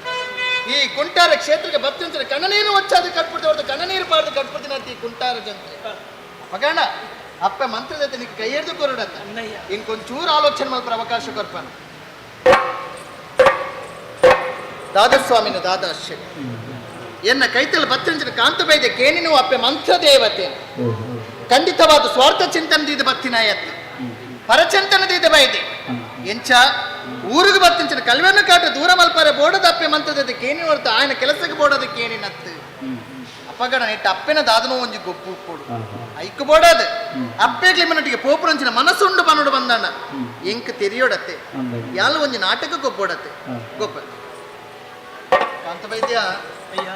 ಈ ಕುಂಟಾರ ಕ್ಷೇತ್ರಕ್ಕೆ ಬತ್ತಿಂಚಿನ ಕಣ್ಣನೀರು ಒಚ್ಚಾದ ಕಟ್ಬಿಡ್ತಿ ಹೊರತು ಕಣ್ಣನೀರು ಪಾರ್ದು ಕಟ್ಬಿಡ್ತೀನಿ ಅಂತ ಈ ಕುಂಟಾರ ಜಂತ್ರೆ ಅಪಗಣ ಅಪ್ಪೆ ಮಂತ್ರದೇವತನಿಗೆ ಕೈ ಹಿಡಿದು ಕೊರಡತ್ತ ಇನ್ಕೊಂಚೂರು ಆಲೋಚನೆ ಮಲ್ಪರ ಅವಕಾಶ ಕೊರ್ಪನ ದಾದಸ್ವಾಮಿನ ದಾದಾಶ್ಯ ಎನ್ನ ಕೈತಲ್ ಬತ್ತಿಂಚಿನ ಕಾಂತ ಬೈದೆ ಕೇನಿನು ಅಪ್ಪೆ ಮಂತ್ರದೇವತೆ ಖಂಡಿತವಾದ ಸ್ವಾರ್ಥ ಚಿಂತನದೀದ ಬತ್ತಿನಾಯತ್ ಪರಚಿಂತನದೀದ ಬೈದೆ ಎಂಚ ಊರಿಗೆ ಬತ್ತಿಂಚಿನ ಕಲ್ವೆನ್ನು ಕಾಟ ದೂರ ಮಲ್ಪಾರೆ ಬೋಡದ ಅಪ್ಪೆ ಮಂತ್ರದೇವತೆ ಕೇನಿ ಹೊರತು ಆಯನ ಕೆಲಸಕ್ಕೆ ಬೋಡದ ಕೇನಿನತ್ತು ಅಪ್ಪಗಣ ನೆಟ್ಟ ಅಪ್ಪೆನ ದಾದನೋ ಒಂಜಿ ಗೊಪ್ಪು ಉಪ್ಪೋಡು ಐಕ್ ಬೋಡದು ಅಪ್ಪೆಗ್ಲಿ ಮನಟಿಗೆ ಪೋಪುರಂಚಿನ ಮನಸ್ಸುಂಡು ಬನ್ನೋಡು ಬಂದಣ್ಣ ಎಂಕ್ ತೆರಿಯೋಡತ್ತೆ ಯಾಲ ಒಂಜಿ ನಾಟಕ ಗೊಪ್ಪೋಡತ್ತೆ ಗೊಪ್ಪ ಕಾಂತ ವೈದ್ಯ. ಅಯ್ಯ,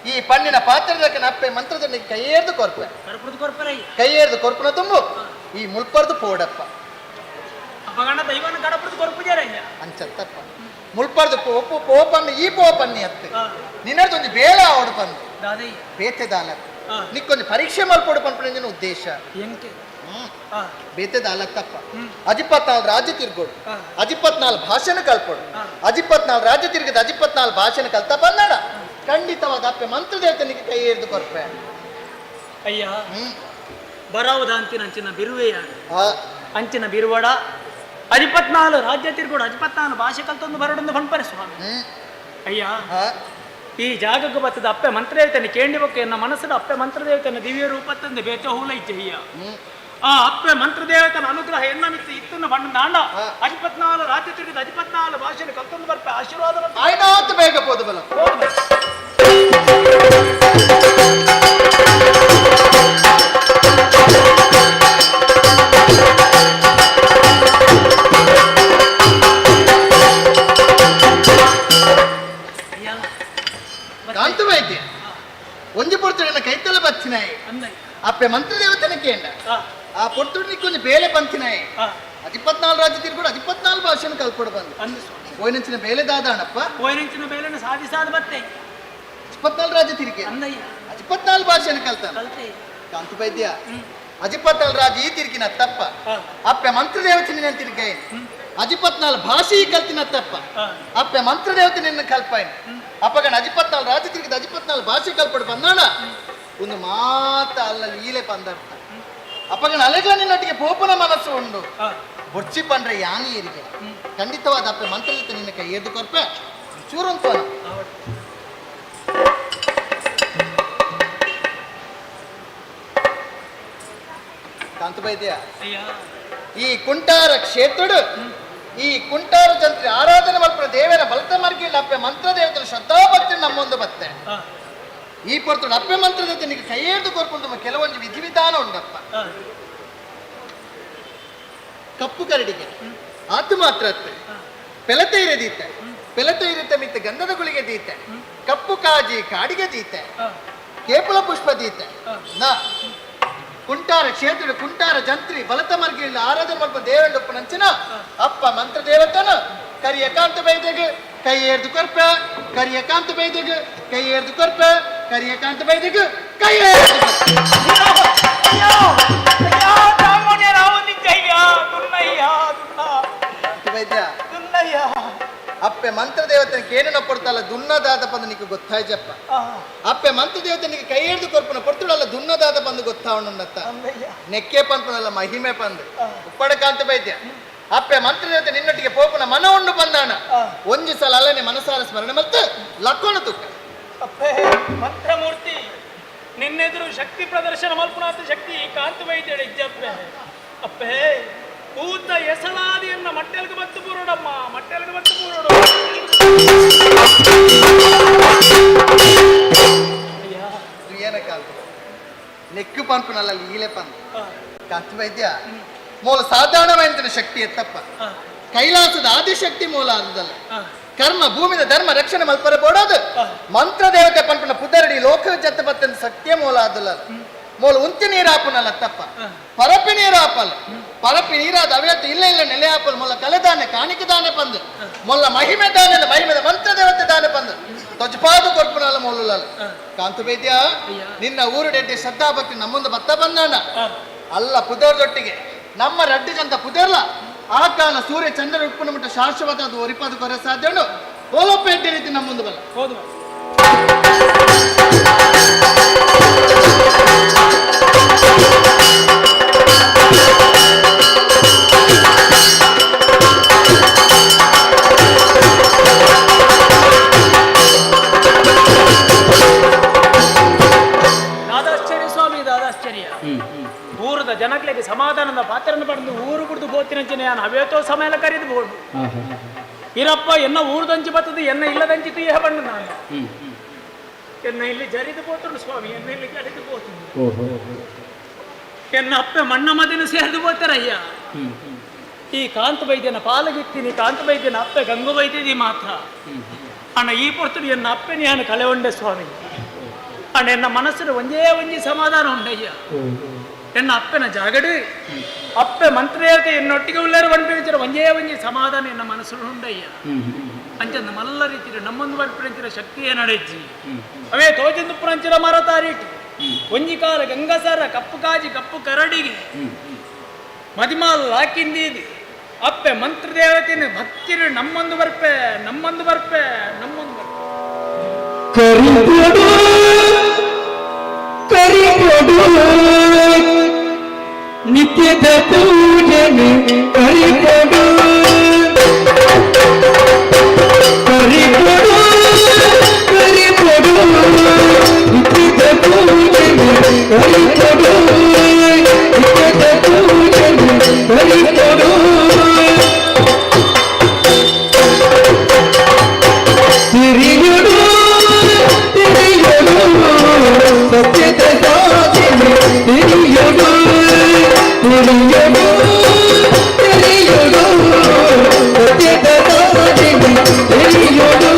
ಈ ಪಣ್ಣಿನ ಪಾತ್ರದಕ್ಕೆ ಅಪ್ಪೆ ಮಂತ್ರದಲ್ಲಿ ಕೈಯೇರ್ದು ಕೊರ್ಪೆ ಕಡಪುರ್ದು ಕೊರ್ಪರಯ್ಯ ಕೈಯೇರ್ದು ಕೊರ್ಪುನ ತುಂಬು ಈ ಮುಲ್ಪರ್ದು ಪೋಡಪ್ಪ ಅಪಗಣ ದೈವನ ಕಡಪುರ್ದು ಕೊರ್ಪುಜಾರಯ್ಯ ಅಂಚತ್ತಪ್ಪ ಮುಲ್ಪರ್ದು ಪೋಪು ಪೋಪನ್ನು ಈ ಪೋಪನ್ನಿ ಅತ್ತೆ ನಿನ್ನರ್ದು ಒಂಜಿ ಬೇಲ ಆವಡು ಬಂದು ದಾದಯ್ಯ ಬೇತೆ ದಾಲತ್ ನಿಕ್ಕೊಂದು ಪರೀಕ್ಷೆ ಮಲ್ಪೋಡು ಪನ್ಪುನ ಉದ್ದೇಶ ಎಂಕೆ ಬೇತೆ ದಾಲತ್ತಪ್ಪ ಅಜಿಪ್ಪತ್ನಾಲ್ ರಾಜ್ಯ ತಿರ್ಗೋಡು ಅಜಿಪ್ಪತ್ನಾಲ್ ಭಾಷೆನ ಕಲ್ಪೋಡು ಅಜಿಪ್ಪತ್ನಾಲ್ ರಾಜ್ಯ ತಿರುಗದ ಅಜಿಪ್ಪತ್ನಾಲ್ ಭಾಷೆನ ಕಲ್ತ ಬಂದಣ ಖಂಡಿತವಾದ ಅಪ್ಪೆ ಮಂತ್ರದೇವತನಿಗೆ ಕೈ ಹಿಡಿದು ಕೊರ್ಪೆ. ಅಯ್ಯ, ಬರಾವದ ಅಂಚಿನ ಅಂಚಿನ ಬಿರುವೆಯ ಅಂಚಿನ ಬಿರುವಡ ಅಜಿಪತ್ನಾಲು ರಾಜ್ಯ ತಿರ್ಗೋಡು ಅಜಿಪತ್ನಾಲು ಭಾಷೆ ಕಲ್ತೊಂದು ಬರಡೊಂದು ಪನ್ಪರೆ ಸ್ವಾಮಿ. ಅಯ್ಯ, ಈ ಜಾಗಕ್ಕೆ ಬತ್ತದ ಅಪ್ಪೆ ಮಂತ್ರದೇವತನ ಕೇಂಡಿ ಬೊಕ್ಕ ಎನ್ನ ಮನಸ್ಸದ ಅಪ್ಪೆ ಮಂತ್ರದೇವತನ ದಿವ್ಯ ರೂಪತ್ತಂದೆ ಬೇಚ ಹೂಲ ಇಚ್ಚೆ ಅಯ್ಯ. ಆ ಅಪ್ಪೆ ಮಂತ್ರದೇವತನ ಅನುಗ್ರಹ ಎನ್ನ ಮಿತ್ತ ಇತ್ತನ್ನು ಬಣ್ಣ ನಾಂಡ ಅಜಿಪತ್ನಾಲು ರಾಜ್ಯ ತಿರುಗಿದ ಅಜಿಪತ್ನಾಲು ಭಾಷೆನ ಕಲ್ತೊಂದು ಬರ್ಪೆ ಆಶೀರ್ವಾದ ಆಯ್ನಾತ್ ಬೇಗ ಪೋದು ಬಲ. ಕಾಂತು ವೈದ್ಯ ಒಂಜಿ ಪೊರ್ತುಡಿನ ಕೈತಲ ಬತ್ತಿನಾಯಿ ಅಪ್ಪೆ ಮಂತ್ರದೇವತನ ಕೇಂಡ ಆ ಪೊರ್ತುಡಿನ ಒಂಜಿ ಬೇಲೆ ಪಂತಿನಾಯಿ ಅಜಿಪ್ಪತ್ನಾಲ್ ರಾಜ್ಯ ತಿರ್ಗೋಡು ಅಜಿಪ್ಪತ್ನಾಲ್ ಭಾಷೆನ ಕಲ್ಪೊಡು ಬಂದು ಓಯ್ನಂಚಿನ ಬೇಲೆ ದಾದಾಣಪ್ಪ ಓಯ್ನಂಚಿನ ಬೇಲೆನ ಸಾಧಿಸಾದ ಬತ್ತೆ ಅಜಿಪ್ಪತ್ನಾಲ್ ರಾಜ್ಯ ತಿರುಗಿ ಅಜಿಪ್ಪತ್ನಾಲ್ ಭಾಷೆನ ಕಲ್ತಾನ ಕಾಂತು ವೈದ್ಯ ಅಜಿಪ್ಪತ್ನಾಲ್ ರಾಜ್ಯ ಈ ತಿರುಗಿನ ತಪ್ಪ ಅಪ್ಪೆ ಮಂತ್ರದೇವತೆ ನಿನ್ನ ತಿರುಗಾಯಿನ ಅಜಿಪತ್ನಾಲ್ ಭಾಷೆ ಈ ಕಲ್ತಿನ ತಪ್ಪ ಅಪ್ಪೆ ಮಂತ್ರದೇವತೆ ನಿನ್ನ ಕಲ್ಪಾಯಿನ ಅಪ್ಪಗಣ ಅಜಿಪತ್ನಾಲ್ ರಾಜ್ಯ ತಿರುಗಿದ ಅಜಿಪತ್ನಾಲ್ ಭಾಷೆ ಕಲ್ಪಡು ಬಂದಾಣ ಒಂದು ಮಾತ ಅಲ್ಲ ಲೀಲೆ ಪಂದರ್ಥ ಅಪ್ಪಗಣ ಅಲೆಗಳ ನಿನ್ನೊಟ್ಟಿಗೆ ಪೋಪನ ಮನಸ್ಸು ಉಂಡು. ಬೊರ್ಚಿ ಪಂಡ್ರೆ ಯಾನಿ ಏರಿಗೆ ಖಂಡಿತವಾದ ಅಪ್ಪೆ ಮಂತ್ರದತ್ತ ನಿನ್ನ ಕೈ ಎದ್ದು ಕೊರ್ಪೆ ಚೂರಂತೋನ ಕಾಂತಬೈದ್ಯ ಈ ಕುಂಟಾರ ಕ್ಷೇತ್ರಡು ಈ ಕುಂಟಾರ ಜಂತ್ರಿ ಆರಾಧನೆ ಮಲ್ಪುನ ದೇವರ ಬಲತ ಮರ್ಗಿಲ್ಲ ಅಪ್ಪೆ ಮಂತ್ರದೇವತೆನ ಶ್ರದ್ಧಾಭಕ್ತಿ ನಮ್ಮೊಂದು ಬತ್ತೆ. ಈ ಪೊರ್ತುಡು ಅಪ್ಪೆ ಮಂತ್ರದೇವತೆ ನಿಮಗೆ ಕೈಯೇರ್ದು ಕೊರ್ಕೊಂಡು ಕೆಲವೊಂದು ವಿಧಿವಿಧಾನ ಉಂಡಪ್ಪ. ಕಪ್ಪು ಕರಡಿಗೆ ಆತು ಮಾತ್ರ ಅತ್ತೆ ಪೆಲತೆ ಇರದೀತೆ ಪೆಲತೆ ಇರುತ್ತೆ ಮಿತ್ತ ಗಂಧದ ಗುಳಿಗೆ ದೀತೆ ಕಪ್ಪು ಕಾಜಿ ಕಾಡಿಗೆ ದೀತೆ ಕೇಪುಲ ಪುಷ್ಪ ದೀತೆ ನಾ ಕುಂಟಾರ ಕ್ಷೇತ್ರ ಕುಂಟಾರ ಜಂತ್ರಿ ಬಲತ ಮರ್ಗಿಲ್ಲ ಆರಾಧನೆ ಮಲ್ಪ ದೇವಂಡಪ್ಪ ನಂಚಿನ ಅಪ್ಪ ಮಂತ್ರ ದೇವತನ ಕರಿಯ ಕಾಂತ ಬೈದೆಗ್ ಕೈ ಏರ್ದು ಕೊರ್ಪ ಕರಿಯ ಕಾಂತ ಬೈದೆಗ್ ಕೈ ಏರ್ದು ಕೊರ್ಪ ಕರಿಯ ಕಾಂತ ಬೈದೆಗ್ ಕೈ ಏರ್ದು ಅಪ್ಪೆ ಮಂತ್ರ ದೇವತನಿಗೆ ಏನೇನೋ ಕೊಡ್ತಲ್ಲ ದುನ್ನದಾದ ಬಂದು ನಿಕ್ಕೆ ಗೊತ್ತಾಯ್ತಪ್ಪ. ಅಪ್ಪೆ ಮಂತ್ರ ದೇವತನಿಗೆ ಕೈ ಹಿಡಿದು ಕೊರ್ಪುನ ಪೊರ್ತುಡಲ್ಲ ದುನ್ನದಾದ ಬಂದು ಗೊತ್ತಾವಣ್ಣತ್ತ ನೆಕ್ಕೆ ಪಂಪನಲ್ಲ ಮಹಿಮೆ ಪಂದು ಉಪ್ಪಡಕಾಂತ ಬೈದ್ಯ ಅಪ್ಪೆ ಮಂತ್ರ ದೇವತೆ ನಿನ್ನೊಟ್ಟಿಗೆ ಪೋಪುನ ಮನ ಉಂಡು ಬಂದಾಣ ಒಂಜಿ ಸಲ ಅಲ್ಲನೆ ಮನಸಾರ ಸ್ಮರಣೆ ಮತ್ತು ಲಕ್ಕೋಣ ತುಕ್ಕ. ಅಪ್ಪೆ ಮಂತ್ರಮೂರ್ತಿ ನಿನ್ನೆದುರು ಶಕ್ತಿ ಪ್ರದರ್ಶನ ಮಲ್ಪುನಾಥ ಶಕ್ತಿ ಕಾಂತ ವೈದ್ಯಳು ಇಜ್ಜಪ್ಪೆ. ಅಪ್ಪೆ ಭೂತ ಎಸಲಾದಿಯನ್ನ ಮಟ್ಟೆಲ್ಗೆ ಬತ್ತು ಪೂರೋಡಮ್ಮ ಮಟ್ಟೆಲ್ಗೆ ಬತ್ತು ಪೂರೋಡು. ಏನಕ್ಕಾಂತ ನೆಕ್ಕು ಪಂಪನಲ್ಲ ಲೀಲೆ ಪಂದು ಕಾಂತ ವೈದ್ಯ ಮೂಲ ಸಾಧಾರಣವಾದ ಶಕ್ತಿ ಎತ್ತಪ್ಪ ಕೈಲಾಸದ ಆದಿಶಕ್ತಿ ಮೂಲ ಅಂದಲ್ಲ ಕರ್ಮ ಭೂಮಿದ ಧರ್ಮ ರಕ್ಷಣೆ ಮಲ್ಪರ ಬೋಡೋದು ಮಂತ್ರ ದೇವತೆ ಪಂಪನ ಪುದರಡಿ ಲೋಕ ಜತ್ತ ಬತ್ತನ ಸತ್ಯ ಮೂಲ ಅದಲ್ಲ ಮೂಲ ಉಂತಿ ನೀರಾಪನಲ್ಲ ತಪ್ಪ ಪರಪಿ ನೀರಾಪಲ್ ಪರಪಿ ನೀರಾದ ಅವ್ಯತ ಇಲ್ಲ ಇಲ್ಲ ನೆಲೆ ಆಪಲ್ ಮೊಲ್ಲ ಕಲೆದಾನೆ ಕಾಣಿಕೆ ದಾನೆ ಪಂದು ಮೊಲ್ಲ ಮಹಿಮೆ ದಾನೆ ಮಹಿಮೆದ ಮಂತ್ರ ದೇವತೆ ದಾನೆ ಪಂದು ತೊಜಪಾದು ಕೊರ್ಪುನಲ್ಲ ಮೊಲ್ಲಲ್ಲ ಕಾಂತ ವೈದ್ಯ ನಿನ್ನ ಊರು ಡೆಡ್ಡಿ ಶ್ರದ್ಧಾಭಕ್ತಿ ನಮ್ಮೊಂದು ಬತ್ತ ಬಂದಾಣ ಅಲ್ಲ ಪುದರ್ದೊಟ್ಟಿಗೆ ನಮ್ಮ ರಡ್ಡು ಜಂತ ಪುದರ್ಲ ಆ ಕಾಲ ಸೂರ್ಯ ಚಂದ್ರ ಉಪ್ಪುನ ಮಟ್ಟ ಶಾಶ್ವತ ಅದು ಒರಿಪಾದು ಕೊರೆ ಸಾಧ್ಯ ಉಂಟು ಹೋಲೋಪೇಟೆ ರೀತಿ ನಮ್ಮೊಂದು ಬಲ್ಲ ಹೌದು. ದಾದಾಶ್ಚರ್ಯ ಸ್ವಾಮಿ ದಾದಾಶ್ಚರ್ಯ. ಊರದ ಜನಗಳಿಗೆ ಸಮಾಧಾನದ ಪಾತ್ರನ ಪಡೆದು ಊರು ಬಿಡ್ದು ಗೋತಿನಂಚಿನ ಯಾನು ಅವೇತೋ ಸಮಯ ಕರೆದು ಬೋಡು ಇರಪ್ಪ ಎನ್ನ ಊರದಂಚಿ ಬರ್ತದೆ ಎನ್ನ ಇಲ್ಲದಂಚಿ ತೀಯ ಬಣ್ಣ ನಾನು ಎನ್ನ ಇಲ್ಲಿ ಜರಿದು ಪೋತುಂಡು ಸ್ವಾಮಿ ಎನ್ನ ಇಲ್ಲಿ ಜರಿದು ಪೋತುಂಡು ಎನ್ನ ಅಪ್ಪೆ ಮಣ್ಣ ಮದಿನ ಸೇರಿದು ಪೋತಾರಯ್ಯ. ಈ ಕಾಂತ ವೈದ್ಯನ ಪಾಲಗಿತ್ತೀನಿ ಕಾಂತ ವೈದ್ಯನ ಅಪ್ಪೆ ಗಂಗು ವೈದ್ಯದಿ ಮಾತ್ರ ಅಣ್ಣ ಈ ಪೊರ್ತುಡು ಎನ್ನ ಅಪ್ಪೆ ನಾನು ಕಳೆ ಉಂಡೆ ಸ್ವಾಮಿ. ಅಣ್ಣ ಎನ್ನ ಮನಸ್ಸಿನ ಒಂದೇ ಒಂಜಿ ಸಮಾಧಾನ ಉಂಡಯ್ಯ. ಎನ್ನ ಅಪ್ಪನ ಜಾಗಡು ಅಪ್ಪೆ ಮಂತ್ರದೇವತೆ ಎನ್ನೊಟ್ಟಿಗೆ ಉಳ್ಳಾರು ಒಣಪಿಂಚರ ಒಂದೇ ಒಂಜಿ ಸಮಾಧಾನ ಎನ್ನ ಮನಸ್ಸು ಉಂಡಯ್ಯ. ಅಂಚಂದ ಮಲ್ಲ ರೀತಿಯ ನಮ್ಮೊಂದು ಬಲ್ಪಿಂಚಿನ ಶಕ್ತಿಯೇ ನಡೆಜ್ಜಿ ಅವೇ ತೋಜಂದು ಪ್ರಂಚಿನ ಮರತಾರೀಟಿ ಒಂಜಿ ಕಾಲ ಗಂಗಸರ ಕಪ್ಪು ಕಾಜಿ ಕಪ್ಪು ಕರಡಿಗೆ ಮದಿಮಾಲ್ ಹಾಕಿಂದೀದಿ ಅಪ್ಪೆ ಮಂತ್ರದೇವತೆನ ಭಕ್ತಿರು ನಮ್ಮೊಂದು ಬರ್ಪೆ ನಮ್ಮೊಂದು ಬರ್ಪೆ ನಮ್ಮೊಂದು ಬರ್ಪೆ. ಕರಿಕೊಡು ಕರಿಕೊಡು ನಿತ್ಯದ ಪೂಜನೆ ಕರಿಕೊಡು ಕರಿಕೊಡು ಕರಿಕೊಡು ನಿತ್ಯದ ಪೂಜನೆ ಕರಿಕೊಡು ನಿತ್ಯದ ಪೂಜನೆ ಕರಿಕೊಡು ತಿರಿಯುಡು ತಿರಿಯುಡು ಸತ್ಯದ ಸಾಧನೆ ತಿರಿಯುಡು ತಿರಿಯುಡು ತಿರಿಯುಡು ಸತ್ಯದ ಸಾಧನೆ ತಿರಿಯುಡು.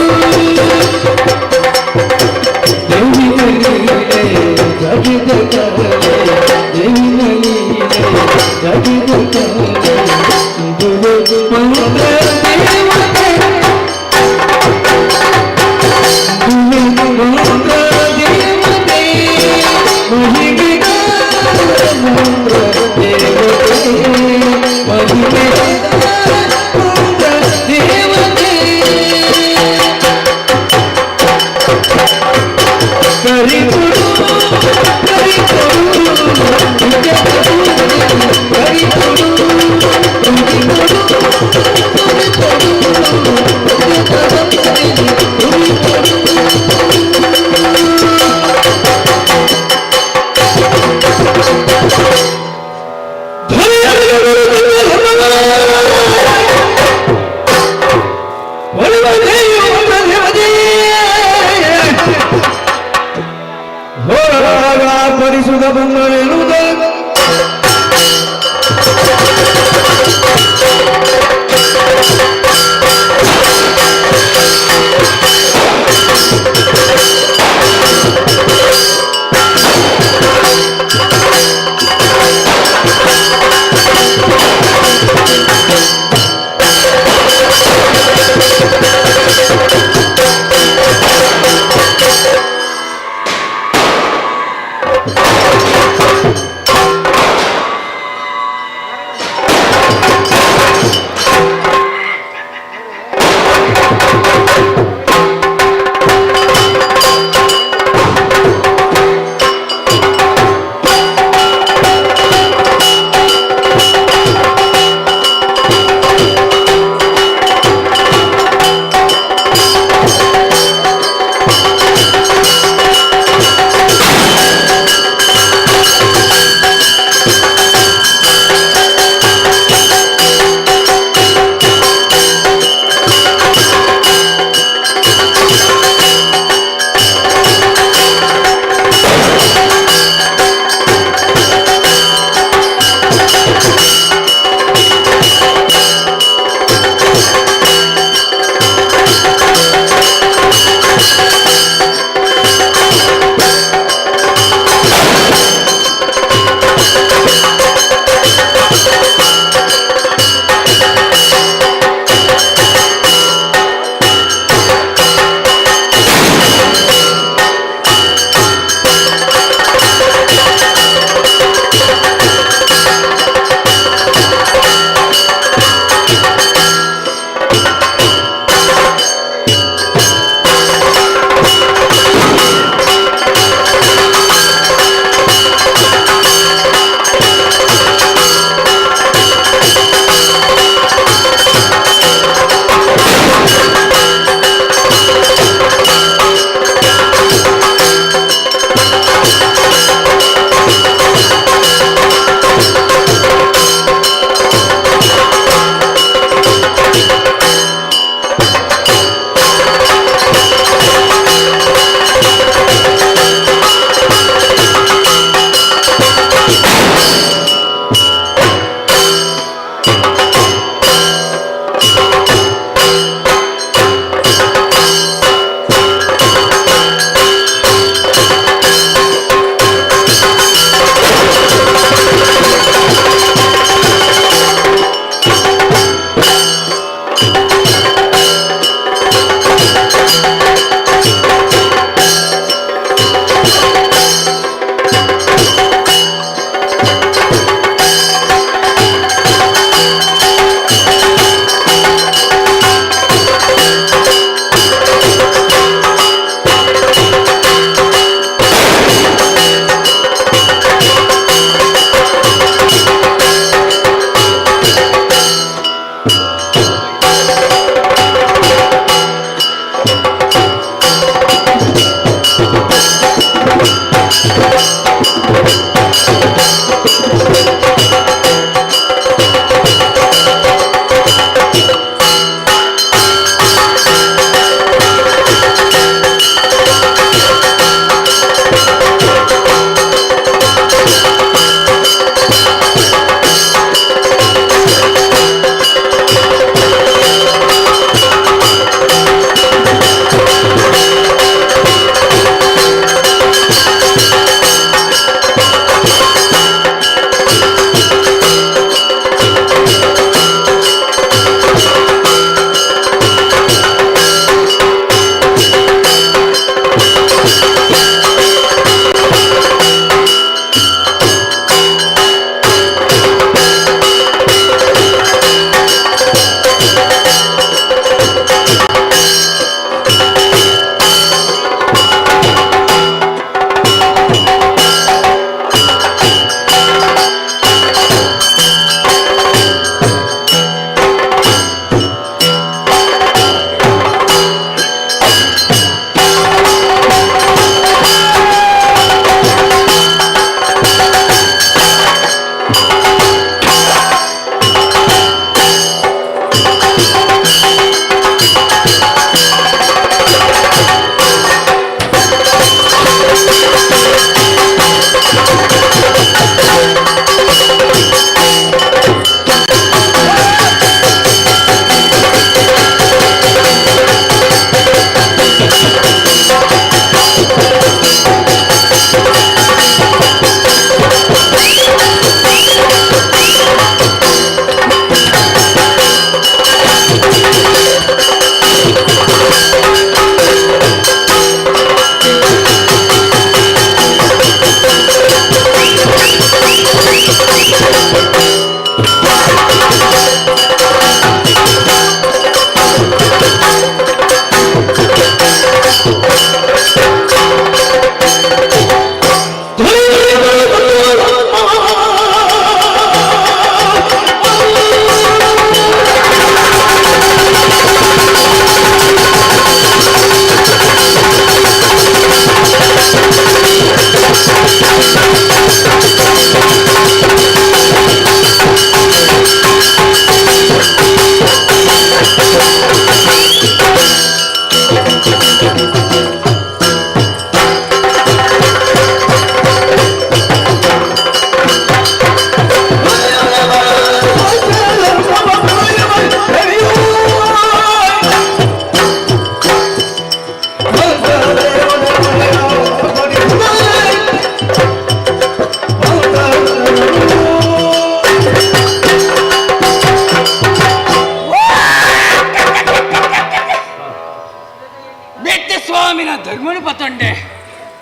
ಸ್ವಾಮಿನ ಧರ್ಮನು ಪತೊಂಡೆ,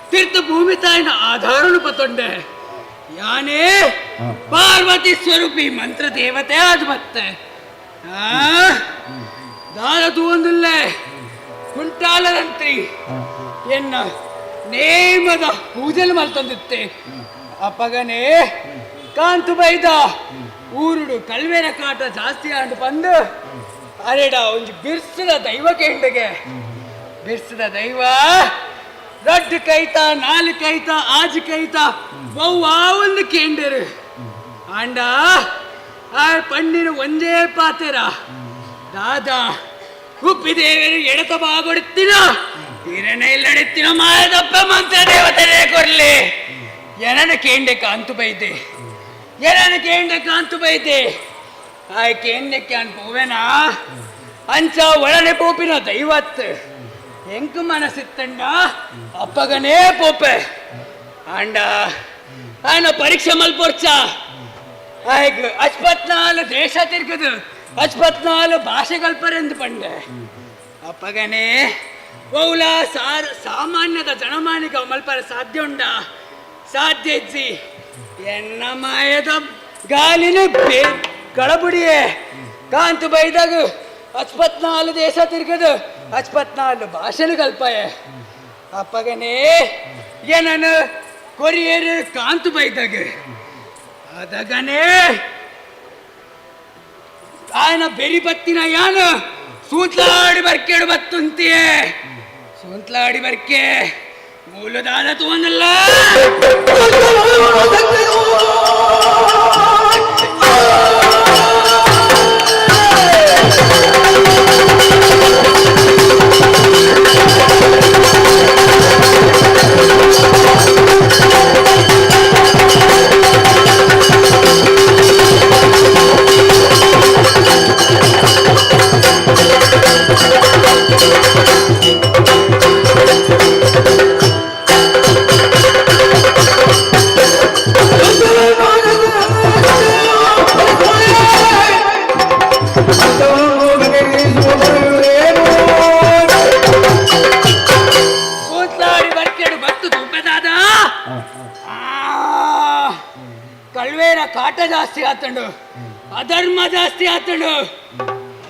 ತೀರ್ಥ ಭೂಮಿ ತಾಯಿನ ಆಧಾರನು ಪತೊಂಡೆ. ಯಾನೇ ಪಾರ್ವತಿ ಸ್ವರೂಪಿ ಮಂತ್ರ ದೇವತೆ ಆದ್ ಬತ್ತೆ. ದಾದ ತೂವೊಂದುಲ್ಲೆ ಕುಂಟಾಲರಂತ್ರಿ ಎನ್ನ ನೇಮದ ಪೂಜೆಲು ಮಲ್ತೊಂದಿತ್ತೆ. ಅಪಗನೇ ಕಾಂತು ಬೈದ ಊರುಡು ಕಲ್ವೇರ ಕಾಟ ಜಾಸ್ತಿ ಆಂಡು ಬಂದು ಅರೆಡ ಒಂಜಿ ಬಿರ್ಸದ ದೈವ ಕೇಂಡಗೆ. ಬಿರ್ಸದ ದೈವ ರಡ್ಡು ಕೈತ ನಾಲು ಕೈತ ಆಜು ಕೈತ ಒಂದು ಕೇಂಡರು. ಆಂಡ ಆ ಪಣ್ಣಿನ ಒಂಜೇ ಪಾತೆರ, ದಾದಾ ಉಪ್ಪಿದೇವರು ಎಡತ ಬಾಗೊಡುತ್ತಿನ ಹಿರಣ ಇಲ್ಲಡೆತ್ತಿನ ಮಾಯದಪ್ಪ ಮಂತ್ರ ದೇವತೆ ಕೊರ್ಲಿ. ಏನನ ಕೇಂಡೆ ಕಾಂತು ಬೈದೆ, ಏನನ ಕೇಂಡೆ ಕಾಂತು ಬೈದೆ. ಆಯ್ ಕೇಂದ್ರಕ್ಕೆ ಅನ್ ಪೋವೆನಾ ಅಂಚ ಒಳನೆ ಪೋಪಿನ ದೈವತ್ ಎಂಕು ಮನಸ್ಸಿತ್ತಂಡ ಅಪ್ಪಗನೇ ಪೋಪೆ. ಆಂಡ ಆಯನ ಪರೀಕ್ಷೆ ಮಲ್ಪೊರ್ಚ ಆಯ್ಗ ಅಚ್ಪತ್ನಾಲು ದೇಶ ತಿರ್ಗದು ಅಚ್ಪತ್ನಾಲು ಭಾಷೆ ಕಲ್ಪರೆಂದು ಪಂಡೆ. ಅಪ್ಪಗನೇ ಓಲ ಸಾರ್ ಸಾಮಾನ್ಯದ ಜನಮಾನಿಕ ಮಲ್ಪರ ಸಾಧ್ಯ ಉಂಡ ಸಾಧ್ಯ ಇಜ್ಜಿ. ಎನ್ನ ಮಾಯದ ಗಾಲಿನ ಬೇ ಕಳಬುಡಿಯೇ ಕಾಂತು ಬೈದಾಗ ಅಚ್ಪತ್ನಾಲು ದೇಶ ತಿರ್ಗದು ಅಚ್ಪತ್ನಾಲು ಭಾಷೆನು ಕಲ್ಪಯೆ. ಅಪ್ಪಗನೇ ಏನನು ಕೊರಿಯರು ಕಾಂತು ಬೈದಾಗ ಅದಗನೇ ಆಯನ ಬೆರಿ ಬತ್ತಿನ ಯಾನ ಸೂತ್ಲಾಡಿ ಬರ್ಕೇಡು ಬತ್ತುಂತಿಯೇ. ಸೂತ್ಲಾಡಿ ಬರ್ಕೆ ಮೂಲದಾದ ತೂವನಲ್ಲ. ಸೂತ್ಲಾಡಿ ಬರ್ಕೇಡು ಬತ್ತು ತುಪ್ಪದಾದ ಕಳ್ವೇರ ಕಾಟ ಜಾಸ್ತಿ ಆತಂಡು, ಅಧರ್ಮ ಜಾಸ್ತಿ ಆತಂಡು.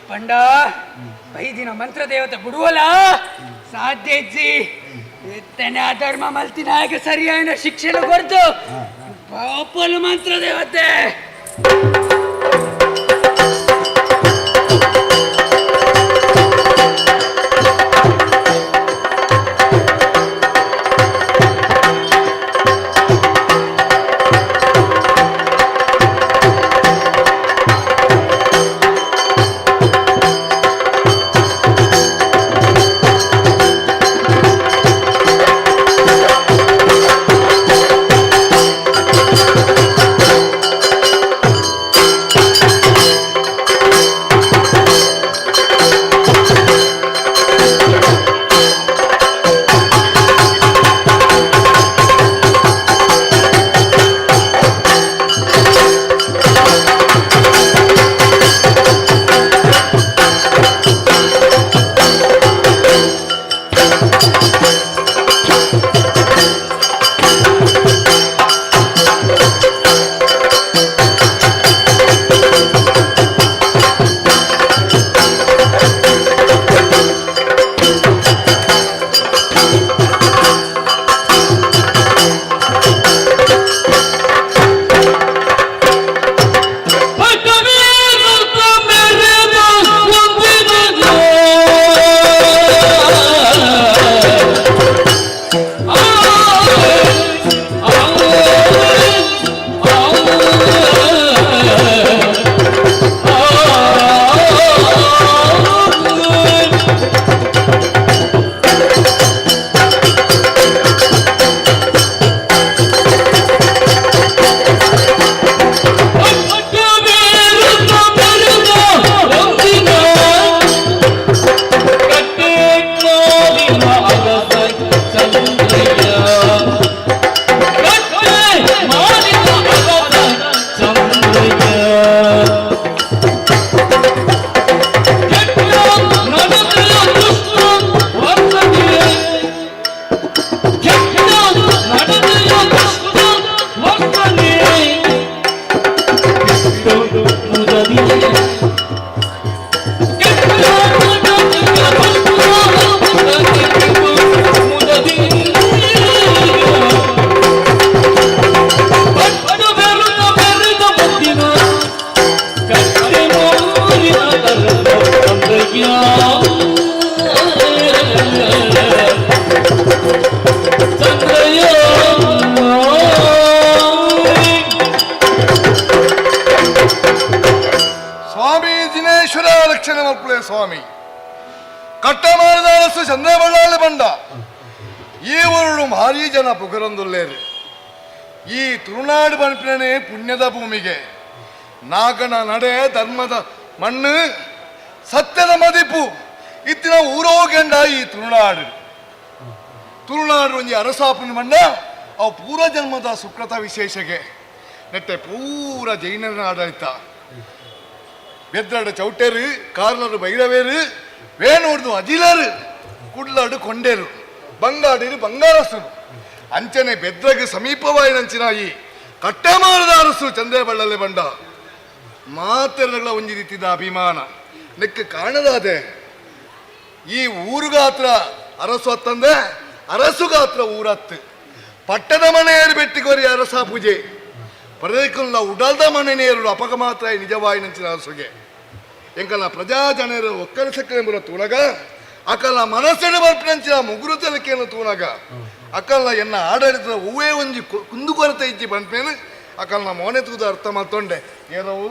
ಪಂಡ ಬೈದಿನ ಮಂತ್ರ ದೇವತೆ ಬಿಡುವಲ್ಲ ಸಾಧ್ಯ ಇಜ್ಜಿ. ಇತ್ತನೆ ಅಧರ್ಮ ಮಲ್ತಿನ ಹಾಗೆ ಸರಿಯಾದ ಶಿಕ್ಷಣ ಕೊಡ್ತು ಪಾಪಲು ಮಂತ್ರ ದೇವತೆ. ಭಾರಿ ಜನ ಪುಗರೊಂದುಲ್ಲೇರು. ಈ ತುಳುನಾಡು ಪನ್ಪಿನೇ ಪುಣ್ಯದ ಭೂಮಿಗೆ ನಾಗನ ನಡೆ ಧರ್ಮದ ಮಣ್ಣು ಸತ್ಯದ ಮದಿಪು ಇತ್ತಿನ ಊರೋಗೆಂಡ ಈ ತುಳುನಾಡು. ತುಳುನಾಡು ಒಂಜಿ ಅರಸಾಪುನ ಮಣ್ಣ ಅವು ಪೂರ್ವ ಜನ್ಮದ ಸುಕೃತ ವಿಶೇಷಗೆ ನೆಟ್ಟೆ ಪೂರ ಜೈನರ ಆಡಳಿತ. ಬೆದ್ರಾಡು ಚೌಟೇರು, ಕಾರ್ಲರು ಭೈರವೇರು, ವೇಣೂರ್ದು ಅಜಿಲರು, ಕುಡ್ಲಾಡು ಕೊಂಡೇರು, ಬಂಗಾಡಿರು ಬಂಗಾರಸರು. ಅಂಚನೆ ಬೆದ್ರಗೆ ಸಮೀಪವಾಯಿನಂಚಿನ ಈ ಕಟ್ಟೆಮಾರದ ಅರಸು ಚಂದ್ರಬಳ್ಳಲ್ಲಿ ಬಂಡ ಮಾತೆರಗಳ ಒಂಜಿ ರೀತಿದ ಅಭಿಮಾನ ನೆಕ್ ಕಾಣದಾದೆ. ಈ ಊರುಗಾತ್ರ ಅರಸು ಅತ್ತಂದೆ ಅರಸುಗಾತ್ರ ಊರತ್ತು ಪಟ್ಟದ ಮನೆಯರು ಬೆಟ್ಟಿಗೊರಿ ಅರಸ ಪೂಜೆ ಪ್ರದೇಕುಲ್ಲ ಉಡಲ್ದ ಮನೆ ನೇರು ಅಪಕ ಮಾತ್ರ ನಿಜವಾಯಿನಂಚಿನ ಅರಸುಗೆ ಎಂಕಲ್ನ ಪ್ರಜಾಜನರು ಒಕ್ಕಲಸಕ್ಕೆ ಎಂಬುರ ತೂನಗ ಅಕಲ್ನ ಮನಸ್ಸಿನ ಬರ್ಪಿನಂಚಿನ ಮುಗುರು ತಲಕೆಯನ್ನು ತೂನಗ ಅಕಲ್ನ ಎನ್ನ ಆಡಳಿತದ ಹೂವೇ ಒಂಜಿ ಕುಂದುಕೊರತೆ ಇಜ್ಜಿ ಪನ್ಪೇನು ಅಕಲ್ನ ಮೋನೆ ತೂದು ಅರ್ಥ ಮಲ್ತೊಂಡೆ ಏನವು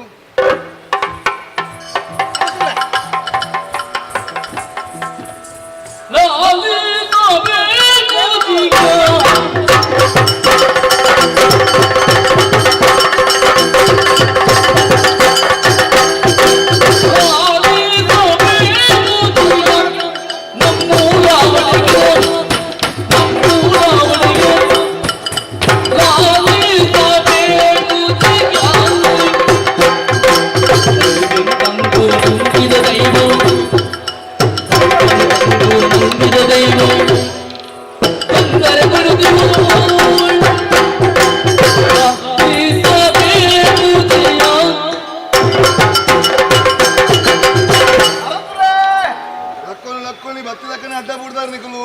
ಲಕ್ಕೊನಿ ಲಕ್ಕೊನಿ ಬತ್ತದಕ್ಕನೆ ಅಡ್ಡ ಬಿಡ್ತಾರೆ ನಿಕಲು.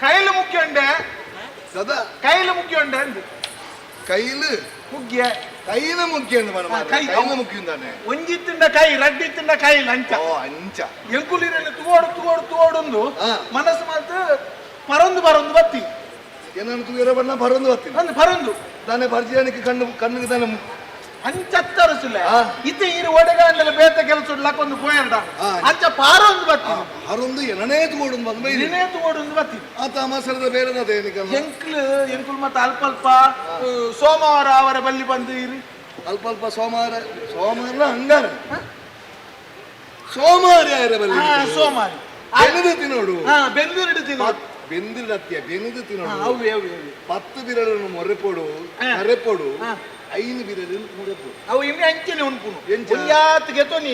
ಕೈಲು ಮುಖ್ಯ ಉಂಡೆ. ಸದಾ ಕೈಲು ಮುಖ್ಯ ಉಂಡೆ ಅಂದು. ಕೈಲು ಮುಖ್ಯ ಕೈನ ಮುಖ್ಯ ಅಂದ್ ಮಾಡ. ಕೈ. ಕೈನ ಮುಖ್ಯ ಅಂದಾನೆ. ಒಂಜಿತ್ತಿಂಡ ಕೈ ರಡ್ಡಿತ್ತಿಂಡ ಕೈ ಲಂಚ. ಓ ಅಂಚ. ಎಂಕುಲಿರಲ್ಲಿ ತೋಡು ತೋಡು ತೋಡೊಂದು ಮನಸ್ಸು ಮಾತ್ರ ಪರೊಂದು ಪರೊಂದು ಬತ್ತಿ. ಏನನ್ನು ತೂಯರ ಬಣ್ಣ ಬರೊಂದು ಬತ್ತಿ. ಅಂದು ಪರೊಂದು. ತಾನೆ ಬರ್ಜಿಯಾನಿಗೆ ಕಣ್ಣು ಕಣ್ಣಿಗೆ ತಾನೆ ಅಂಚತ್ತರಸುಲೆ. ಇತ್ತೆ ಈರು ಒಡೆಗಾಂಡಲ ಬೇತ ಕೆಲಸ ಲಕ್ಕೊಂದು ಪೋಯರ್ಡ. ಅಂಚ ಪಾರೊಂದು ಬತ್ತಿ. ಅರೊಂದು ಏನನೇ ತೋಡೊಂದು ಬಂದು ಬೈದಿ. ಏನೇ ತೋಡೊಂದು ಬತ್ತಿ. ಆ ತಾಮಸರದ ಬೇರೆದದೆ ಏನಕ್ಕೆ ಎಂಕ್ಲು ಎಂಕುಲು ಮತ್ತೆ ಅಲ್ಪ ಅಲ್ಪ ಸೋಮವಾರ ಅವರ ಬಲ್ಲಿ ಬಂದು ಇರಿ. ಅಲ್ಪ ಅಲ್ಪ ಸೋಮವಾರ ಸೋಮವಾರ ಹಂಗಾರ ಸೋಮವಾರ ಯಾರ ಬಲ್ಲಿ ಸೋಮವಾರ ಬೆನ್ನುದು ತಿನ್ನೋಡು. ಬೆಂದೂರು ತಿನ್ನೋಡು. ಬೆಂದಿರತ್ಯ ಬೆನ್ನುದು ತಿನ್ನೋಡು. ಅವು ಅವು ಅವು 10 ಬಿರಳನ್ನು ಮೊರೆಪೋಡು ಕರೆಪೋಡು 5 ಬಿರಳು ಮೊರೆಪೋಡು. ಅವು ಇಮ್ಮೆ ಅಂಚನೆ ಉನ್ಪುನು ಒಂಜಾತ್ ಗೆತೊನಿ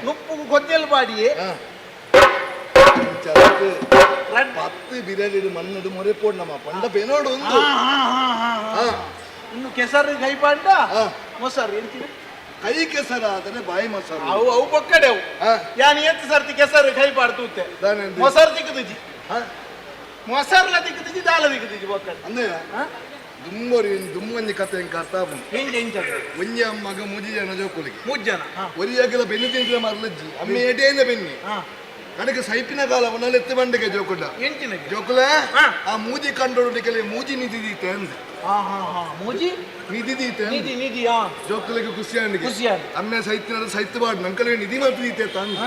ನುಪ್ಪು ಗೊದ್ದೆಲ್ ಪಾಡಿಯೇ 10 ಬಿರಳಿಡು ಮಣ್ಣಡು ಮೊರೆಪೋಡು ನಮ್ಮ ಪಂಡ ಬೆನೋಡು ಒಂದು. ಇನ್ನು ಕೆಸರು ಕೈ ಪಾಂಡ ಮೊಸರು ಎಂತಿನ ಕೈ ಕೆಸರಾದರೆ ಬಾಯಿ ಮೊಸರು. ಅವು ಅವು ಪೊಕ್ಕಡೆ ಅವು. ಯಾನ್ ಏತ್ ಸರ್ತಿ ಕೆಸರು ಕೈ ಪಾಡ್ತೂತೆ ಮೊಸರು ತಿಕ್ಕುದುಜಿ ಮೊಸರ್ಲ ತಿಕ್ಕುದುಜಿ ದಾಲ ತಿಕ್ಕುದುಜಿ ಬೊಕ್ಕಡೆ. ಅಂದ್ರೆ ದುಮ್ಮೊರಿ ದುಮ್ಮೊಂಜಿ ಕತೆ ಎಂಕ ಅರ್ಥ ಆಪುಂಡು. ಎಂಚ ಎಂಚ ಒಂಜಿ ಮಗ ಮೂಜಿ ಜನ ಜೋಕುಲಿಗೆ. ಮೂಜಿ ಜನ. ಒರಿಯಾಗಲ ಬೆನ್ನಿ ತಿಂಗಳ ಮರ್ಲಜ್ಜಿ ಅಮ್ಮೆ ಎಟೇನ ಬೆನ್ನಿ ಕಡೆಗೆ ಸೈಪಿನ ಕಾಲ ಒನಲೆತ್ತು ಬಂಡಿಗೆ ಜೋಕುಡ ಎಂಚಿನಗೆ ಜೋಕುಲ ಆ ಮೂಜಿ ಕಂಡೋಡು ನಿಕಲೆ ಮೂಜಿ ನಿಧಿ ದೀತೆ ಅಂದೆ. ಮೂಜಿ ನಿಧಿ ದೀತೆ ನಿಧಿ ನಿಧಿ ಜೋಕುಲಿಗೆ ಖುಷಿ ಆಂಡಿಗೆ ಖುಷಿ ಆಂಡ್. ಅಮ್ಮೆ ಸೈತಿನ ಸೈತು ಬಾಡ್ ನಂಕಲೆ ನಿಧಿ ಮಾತ್ರ ದೀತೆ ತಂದು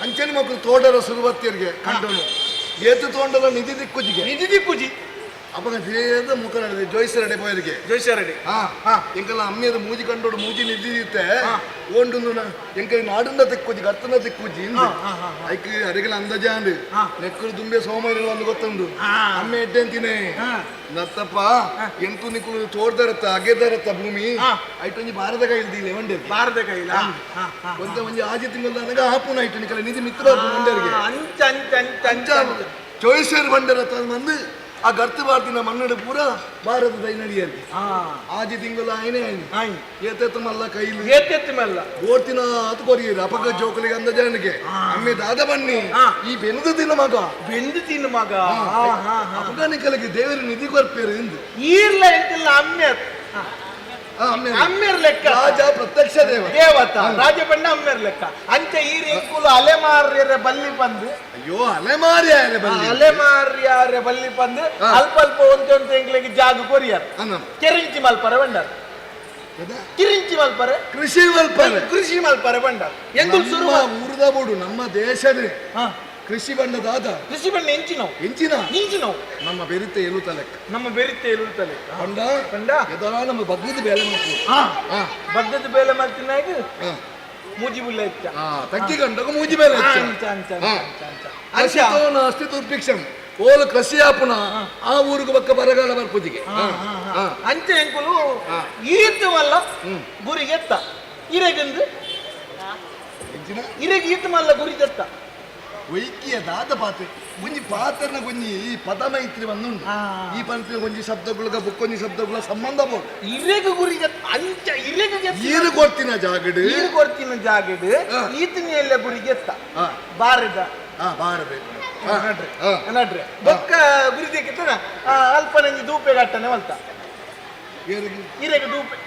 ಅಂಚನೆ ಮಕ್ಕಳು ತೋಟರ ಸುರುವತ್ತಿಯರಿಗೆ ಕಂಡೋನು ಏತು ತೋಂಡಲ ನಿಧಿ ದಿಕ್ಕುಜಿಗೆ ನಿಧಿ ದಿಕ್ಕುಜಿ. ಅಪಗ ಧೀರದ ಮುಖ ನಡೆದೆ ಜೋಯಿಸರಡೆ ಪೋಯರಿಗೆ ಜೋಯಿಸರಡೆ. ಎಂಕಲ್ಲ ಅಮ್ಮೆದ ಮೂಜಿ ಕಂಡೋಡು ಮೂಜಿ ನಿಧಿ ದೀತೆ ಓಂಡು ಎಂಕಲ್ ನಾಡುಂದ ತಿಕ್ಕುಜಿ ಗರ್ತನ ತಿಕ್ಕುಜಿ ಐಕ್ ಅರೆಗಲ ಅಂದಾಜಾಂಡ್ ನೆಕ್ಕಲು ದುಂಬೆ ಸೋಮೈರ ಒಂದು ಗೊತ್ತುಂಡು ಅಮ್ಮೆ ಎಡ್ಡೆ ನತ್ತಪ್ಪ ಎಂತು ನಿಕ್ಕುಲು ತೋಡ್ದರತ್ತ ಅಗೆದರತ್ತ ಭೂಮಿ ಐಟೊಂಜಿ ಭಾರತ ಕೈಲ್ ಒಂಡೆ ಭಾರತ ಕೈಲ ಒಂತೆ ಒಂಜಿ ಆಜಿ ತಿಂಗಳ ನನಗ ಆಪುನ ಐಟು ನಿಕಲ ನಿಧಿ ಮಿತ್ರ ಬಂಡರಿಗೆ ಅಂಚ ಅಂಚ ಅಂಚ ಅಂಚ ಚೋಯಿಸರ್ ಬಂಡರತ್ತ ಬಂದು ಆ ಗರ್ತು ಬಾರ್ತಿನ ಮನ್ನಡು ಪೂರ ಭಾರತದ ನಡಿಯಲ್ಲಿ ಆಜಿ ತಿಂಗಳ ಆಯ್ನೆ ಆಯ್ನೆ ಏತೆತ್ತು ಮಲ್ಲ ಕೈಲು ಏತೆತ್ತು ಮಲ್ಲ ಓಡ್ತಿನ ಆತು ಕೊರಿಯರು ಅಪಕ ಜೋಕುಲಿಗೆ ಅಂದ ಜನಕ್ಕೆ ಅಮ್ಮೆ ದಾದ ಬನ್ನಿ ಈ ಬೆಂದು ತಿನ್ನ ಮಗ ಬೆಂದು ತಿನ್ನ ಮಗ ಅಪಕ ನಿಕಲಿಗೆ ದೇವರು ನಿಧಿ ಕೊರ್ಪೇರು ಎಂದು ಈರ್ಲ ಎಂತಿಲ್ಲ ಅಮ್ಮೆ ಅಮ್ಮೆರ್ ಲೆಕ್ಕ ರಾಜ ಪ್ರತ್ಯಕ್ಷ ದೇವ ದೇವತ ರಾಜ ಬಣ್ಣ ಅಮ್ಮೆರ್ ಲೆಕ್ಕ ಅಂಚ ಈರ್ ಎಂಕುಲು ಅಲೆಮಾರ್ಯರ ಬಲ್ಲಿ ಬಂದು ಅಯ್ಯೋ ಅಲೆಮಾರ್ಯಾರೆ ಬಲ್ಲಿ ಅಲೆಮಾರ್ಯಾರೆ ಬಲ್ಲಿ ಬಂದು ಅಲ್ಪ ಅಲ್ಪ ಒಂತೆ ಒಂತೆ ಎಂಕ್ಲೆಗೆ ಜಾಗ ಕೊರಿಯರ್ ಕೆರಿಂಚಿ ಮಲ್ಪರೆ ಬಂಡಾರ ಕಿರಿಂಚಿ ಮಲ್ಪರೆ ಕೃಷಿ ಮಲ್ಪರೆ ಕೃಷಿ ಮಲ್ಪರೆ ಬಂಡಾರ ಎಂಕುಲು ಸುರು ಊರದ ಬೋಡು ನಮ್ಮ ದೇಶದ ಕೃಷಿ ಬಂಡ ದಾದ ಕೃಷಿ ಬಂಡ ಎಂಚಿನವು ಎಂಚಿನ ಇಂಚಿನವು ನಮ್ಮ ಬೆರಿತೆ ಎಲು ತಲೆಕ್ ನಮ್ಮ ಬೆರಿತೆ ಎಲು ತಲೆಕ್ ಪಂಡ ಪಂಡ ಎದಾ ನಮ್ಮ ಬಗ್ಗದ ಬೇಲೆ ಮಾಡ್ತೀವಿ ಬಗ್ಗದ ಬೇಲೆ ಮಾಡ್ತಿನಾಗ ಮೂಜಿ ಬುಲ್ಲ ಹೆಚ್ಚ ತಗ್ಗಿ ಗಂಡಗ ಮೂಜಿ ಬೇಲೆ ಹೆಚ್ಚ ಅಂಚ ಅಂಚ ಅಂಚ ಕೃಷಿತೋ ನಾಸ್ತಿ ದುರ್ಭಿಕ್ಷಂ ಓಲು ಕೃಷಿ ಆಪುನ ಆ ಊರಿಗೆ ಬಕ್ಕ ಬರಗಾಲ ಬರ್ಪುಜಿಗೆ ಅಂಚೆ ಎಂಕುಲು ಈತವಲ್ಲ ಗುರಿಗೆ ಎತ್ತ ಇರೆಗಂದು ಇರೆಗೆ ಈತ ಮಲ್ಲ ಗುರಿ ದತ್ತ ವೈಕಿಯ ದಾದ ಪಾತ್ರೆ ಒಂಜಿ ಪಾತ್ರನ ಒಂಜಿ ಈ ಪದ ಮೈತ್ರಿ ಬಂದುಂಡು ಈ ಪಂತ್ರ ಒಂಜಿ ಶಬ್ದಗಳ ಬುಕ್ಕೊಂಜಿ ಶಬ್ದಗಳ ಸಂಬಂಧ ಬೋದು ಇರೆಗೆ ಗುರಿ ಅಂಚ ಇರೆಗೆ ಈರು ಕೊಡ್ತಿನ ಜಾಗಡು ಈರು ಕೊಡ್ತಿನ ಜಾಗಡು ಈತನ ಎಲ್ಲ ಗುರಿಗೆ ಎತ್ತ ಬಾರದ ಬಾರದೆ ನಡ್ರೆ ನಡ್ರೆ ಬೊಕ್ಕ ಗುರಿ ದೇಕಿತ್ತನ ಅಲ್ಪ ನಂಜಿ ದೂಪೆ ಗಟ್ಟನೆ ಮಲ್ತ ಇರೆಗೆ ದೂಪೆ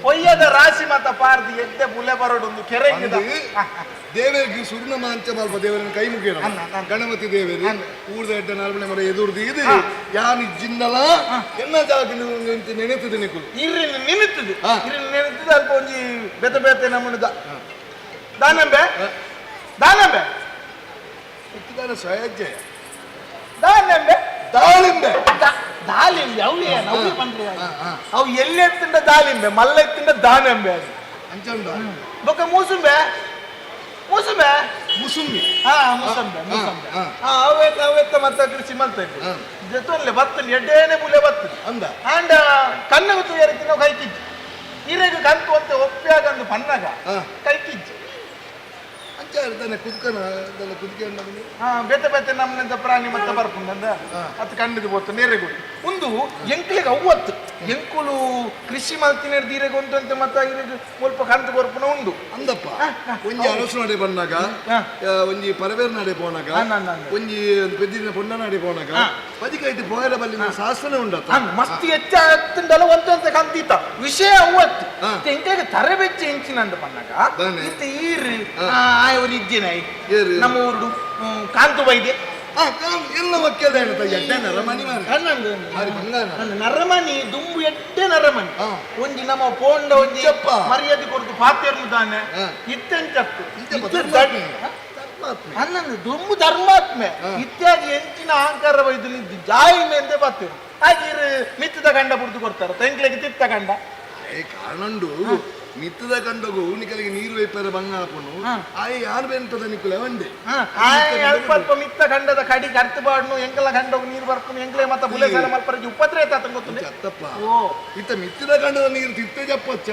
ಒಯ್ಯದ ರಾಶಿ ಮತ ಪಾರ್ದಿ ಎದ್ದೆ ಬುಲೆ ಬರೋಡೊಂದು ಕೆರೆ ದೇವರಿಗೆ ಸುರ್ಣ ಮಾಂಚ ಮಲ್ಪ ದೇವರನ್ನು ಕೈ ಮುಗಿಯೋಣ ಗಣಪತಿ ದೇವರು ಊರ್ದ ಎಡ್ಡ ನಾಲ್ಮನೆ ಮರ ಎದುರ್ದು ಇದು ಯಾನ್ ಜಿನ್ನಲ ಎನ್ನ ಜಾಗ ನೆನೆತದೆ ನಿಕುಲು ಇರ್ರಿನ ನೆನೆತದೆ ಇರ್ರಿನ ನೆನೆತದೆ ಅಲ್ಪ ಒಂಜಿ ಬೇತೆ ಬೇತೆ ನಮ್ಮದ ದಾನಂಬೆ ದಾನಂಬೆ ಇತ್ತಿದಾನ ಸ್ವಯಜ್ಜಯ ದಾನಂಬೆ ದಾಳಿಂಬೆ ದಾಳಿಂಬೆ ಅವು ಏನು ಅವು ಪಂಡ್ರಿ ಅವು ಎಲ್ಲಿ ಎತ್ತಿಂಡ ದಾಳಿಂಬೆ ಮಲ್ಲ ಎತ್ತಿಂಡ ದಾನಂಬೆ ಅದು ಅಂಚಂಡ ಬೊಕ್ಕ ಮೂಸುಂಬೆ ಮೂಸುಂಬೆ ಮುಸುಂಬಿ ಹಾ ಮುಸಂಬೆ ಮುಸಂಬೆ ಹಾ ಅವೆತ್ತ ಅವೆತ್ತ ಮತ್ತೆ ಕೃಷಿ ಮಲ್ತ ಇದ್ದೆ ಜೊತೆಲೆ ಬತ್ತಲಿ ಎಡ್ಡೇನೆ ಬುಲೆ ಬತ್ತಲಿ ಅಂದ ಆಂಡ ಕಣ್ಣು ತುಯರಿತಿ ನಾವು ಕೈಕಿಜ್ಜಿ ಇರೆಗ್ ಕಂತು ಅಂತ ಒಪ್ಪ್ಯಾಗಂದು ಪನ್ನಗ ಕೈಕಿಜ್ಜಿ ಅಂಚ ಇರ್ತಾನೆ ಕುದ್ಕನ ಅದೆಲ್ಲ ಕುದ್ಕೆ ಹಾ ಬೇತೆ ಬೇತೆ ನಮ್ಮನೆಂತ ಪ್ರಾಣಿ ಮತ್ತೆ ಬರ್ಪುಂಡಂದ ಅತ್ ಕಂಡಿದ್ದು ಬೋತು ನೇರೆಗುಡಿ ಒಂದು ಎಂಕ್ಲಿಗೆ ಅವ್ವತ್ತು ಎಂಕುಲು ಕೃಷಿ ಮಲ್ತಿನ ದೀರೆಗೆ ಉಂಟಂತೆ ಮತ್ತೆ ಇರೆಗ್ ಮುಲ್ಪ ಕಂತು ಕೊರ್ಪುನ ಉಂಡು ಅಂದಪ್ಪ ಒಂಜಿ ಅರಸು ನಡೆ ಬಂದಾಗ ಒಂಜಿ ಪರಬೇರ್ ನಡೆ ಪೋನಾಗ ಒಂಜಿ ಪೆದ್ದಿನ ಪೊಣ್ಣ ನಡೆ ಪೋನಾಗ ಪದಿಕೈತಿ ಪೋಯರ ಬಲ್ಲಿ ಶಾಸನ ಉಂಡತ್ತ ಮಸ್ತ್ ಹೆಚ್ಚಾಗ್ತುಂಡಲ್ಲ ಒಂತಂತ ಕಂತೀತ ವಿಷಯ ಅವ್ವತ್ತು ಎಂಕ್ಲಿಗೆ ತರಬೆಚ್ಚ ಹೆಂಚಿನಂದ ಪನ್ನಾಗ ಇತ್ತ ಈರು ಆಯವರು ಇದ್ದೇನೆ ನಮ್ಮ ಊರುಡು ಕಾಂತು ಬೈದೆ ಎಲ್ಲ ಮಕ್ಕಳ ನರಮನಿ ನರಮನಿ ದುಂಬು ಎಡ್ಡೆ ನರಮನಿ ಒಂಜಿ ನಮ್ಮ ಪೋಂಡ ಒಂಜಿ ಮರ್ಯಾದೆ ಕೊಡ್ತು ಪಾತೆರ್ನು ತಾನೆ ಇತ್ತೆಂಚತ್ತು ಅನ್ನಂದು ದುಂಬು ಧರ್ಮಾತ್ಮೆ ಇತ್ಯಾದಿ ಎಂಚಿನ ಅಹಂಕಾರ ಬೈದು ನಿದ್ದು ಜಾಯಿ ಮೆಂದೆ ಬರ್ತೇವೆ ಹಾಗೆ ಮಿತ್ತದ ಗಂಡ ಬುಡ್ದು ಕೊಡ್ತಾರೆ ತೆಂಕ್ಲೆಗೆ ತಿತ್ತ ಗಂಡ ಕಾರಣ ಉಂಡು ಮಿತ್ತದ ಕಂಡಗು ನಿಕಲಿಗೆ ನೀರು ವೈಪರ ಬಂಗ ಹಾಪುನು ಆಯ್ ಯಾರು ಬೆಂತದ ನಿಕುಲೆ ಒಂಡೆ ಅಲ್ಪ ಅಲ್ಪ ಮಿತ್ತ ಖಂಡದ ಕಡಿ ಕರ್ತು ಬಾಡ್ನು ಎಂಕಲ ಖಂಡಗು ನೀರು ಬರ್ಪುನು ಎಂಕಲೆ ಮತ್ತ ಬುಲೆ ಸಾಲ ಮಲ್ಪರಜಿ ಉಪದ್ರ ಆತ ಗೊತ್ತುಂಡೆ ಅತ್ತಪ್ಪ ಇತ್ತ ಮಿತ್ತದ ಖಂಡದ ನೀರು ತಿತ್ತೆ ಜಪ್ಪಚ್ಚ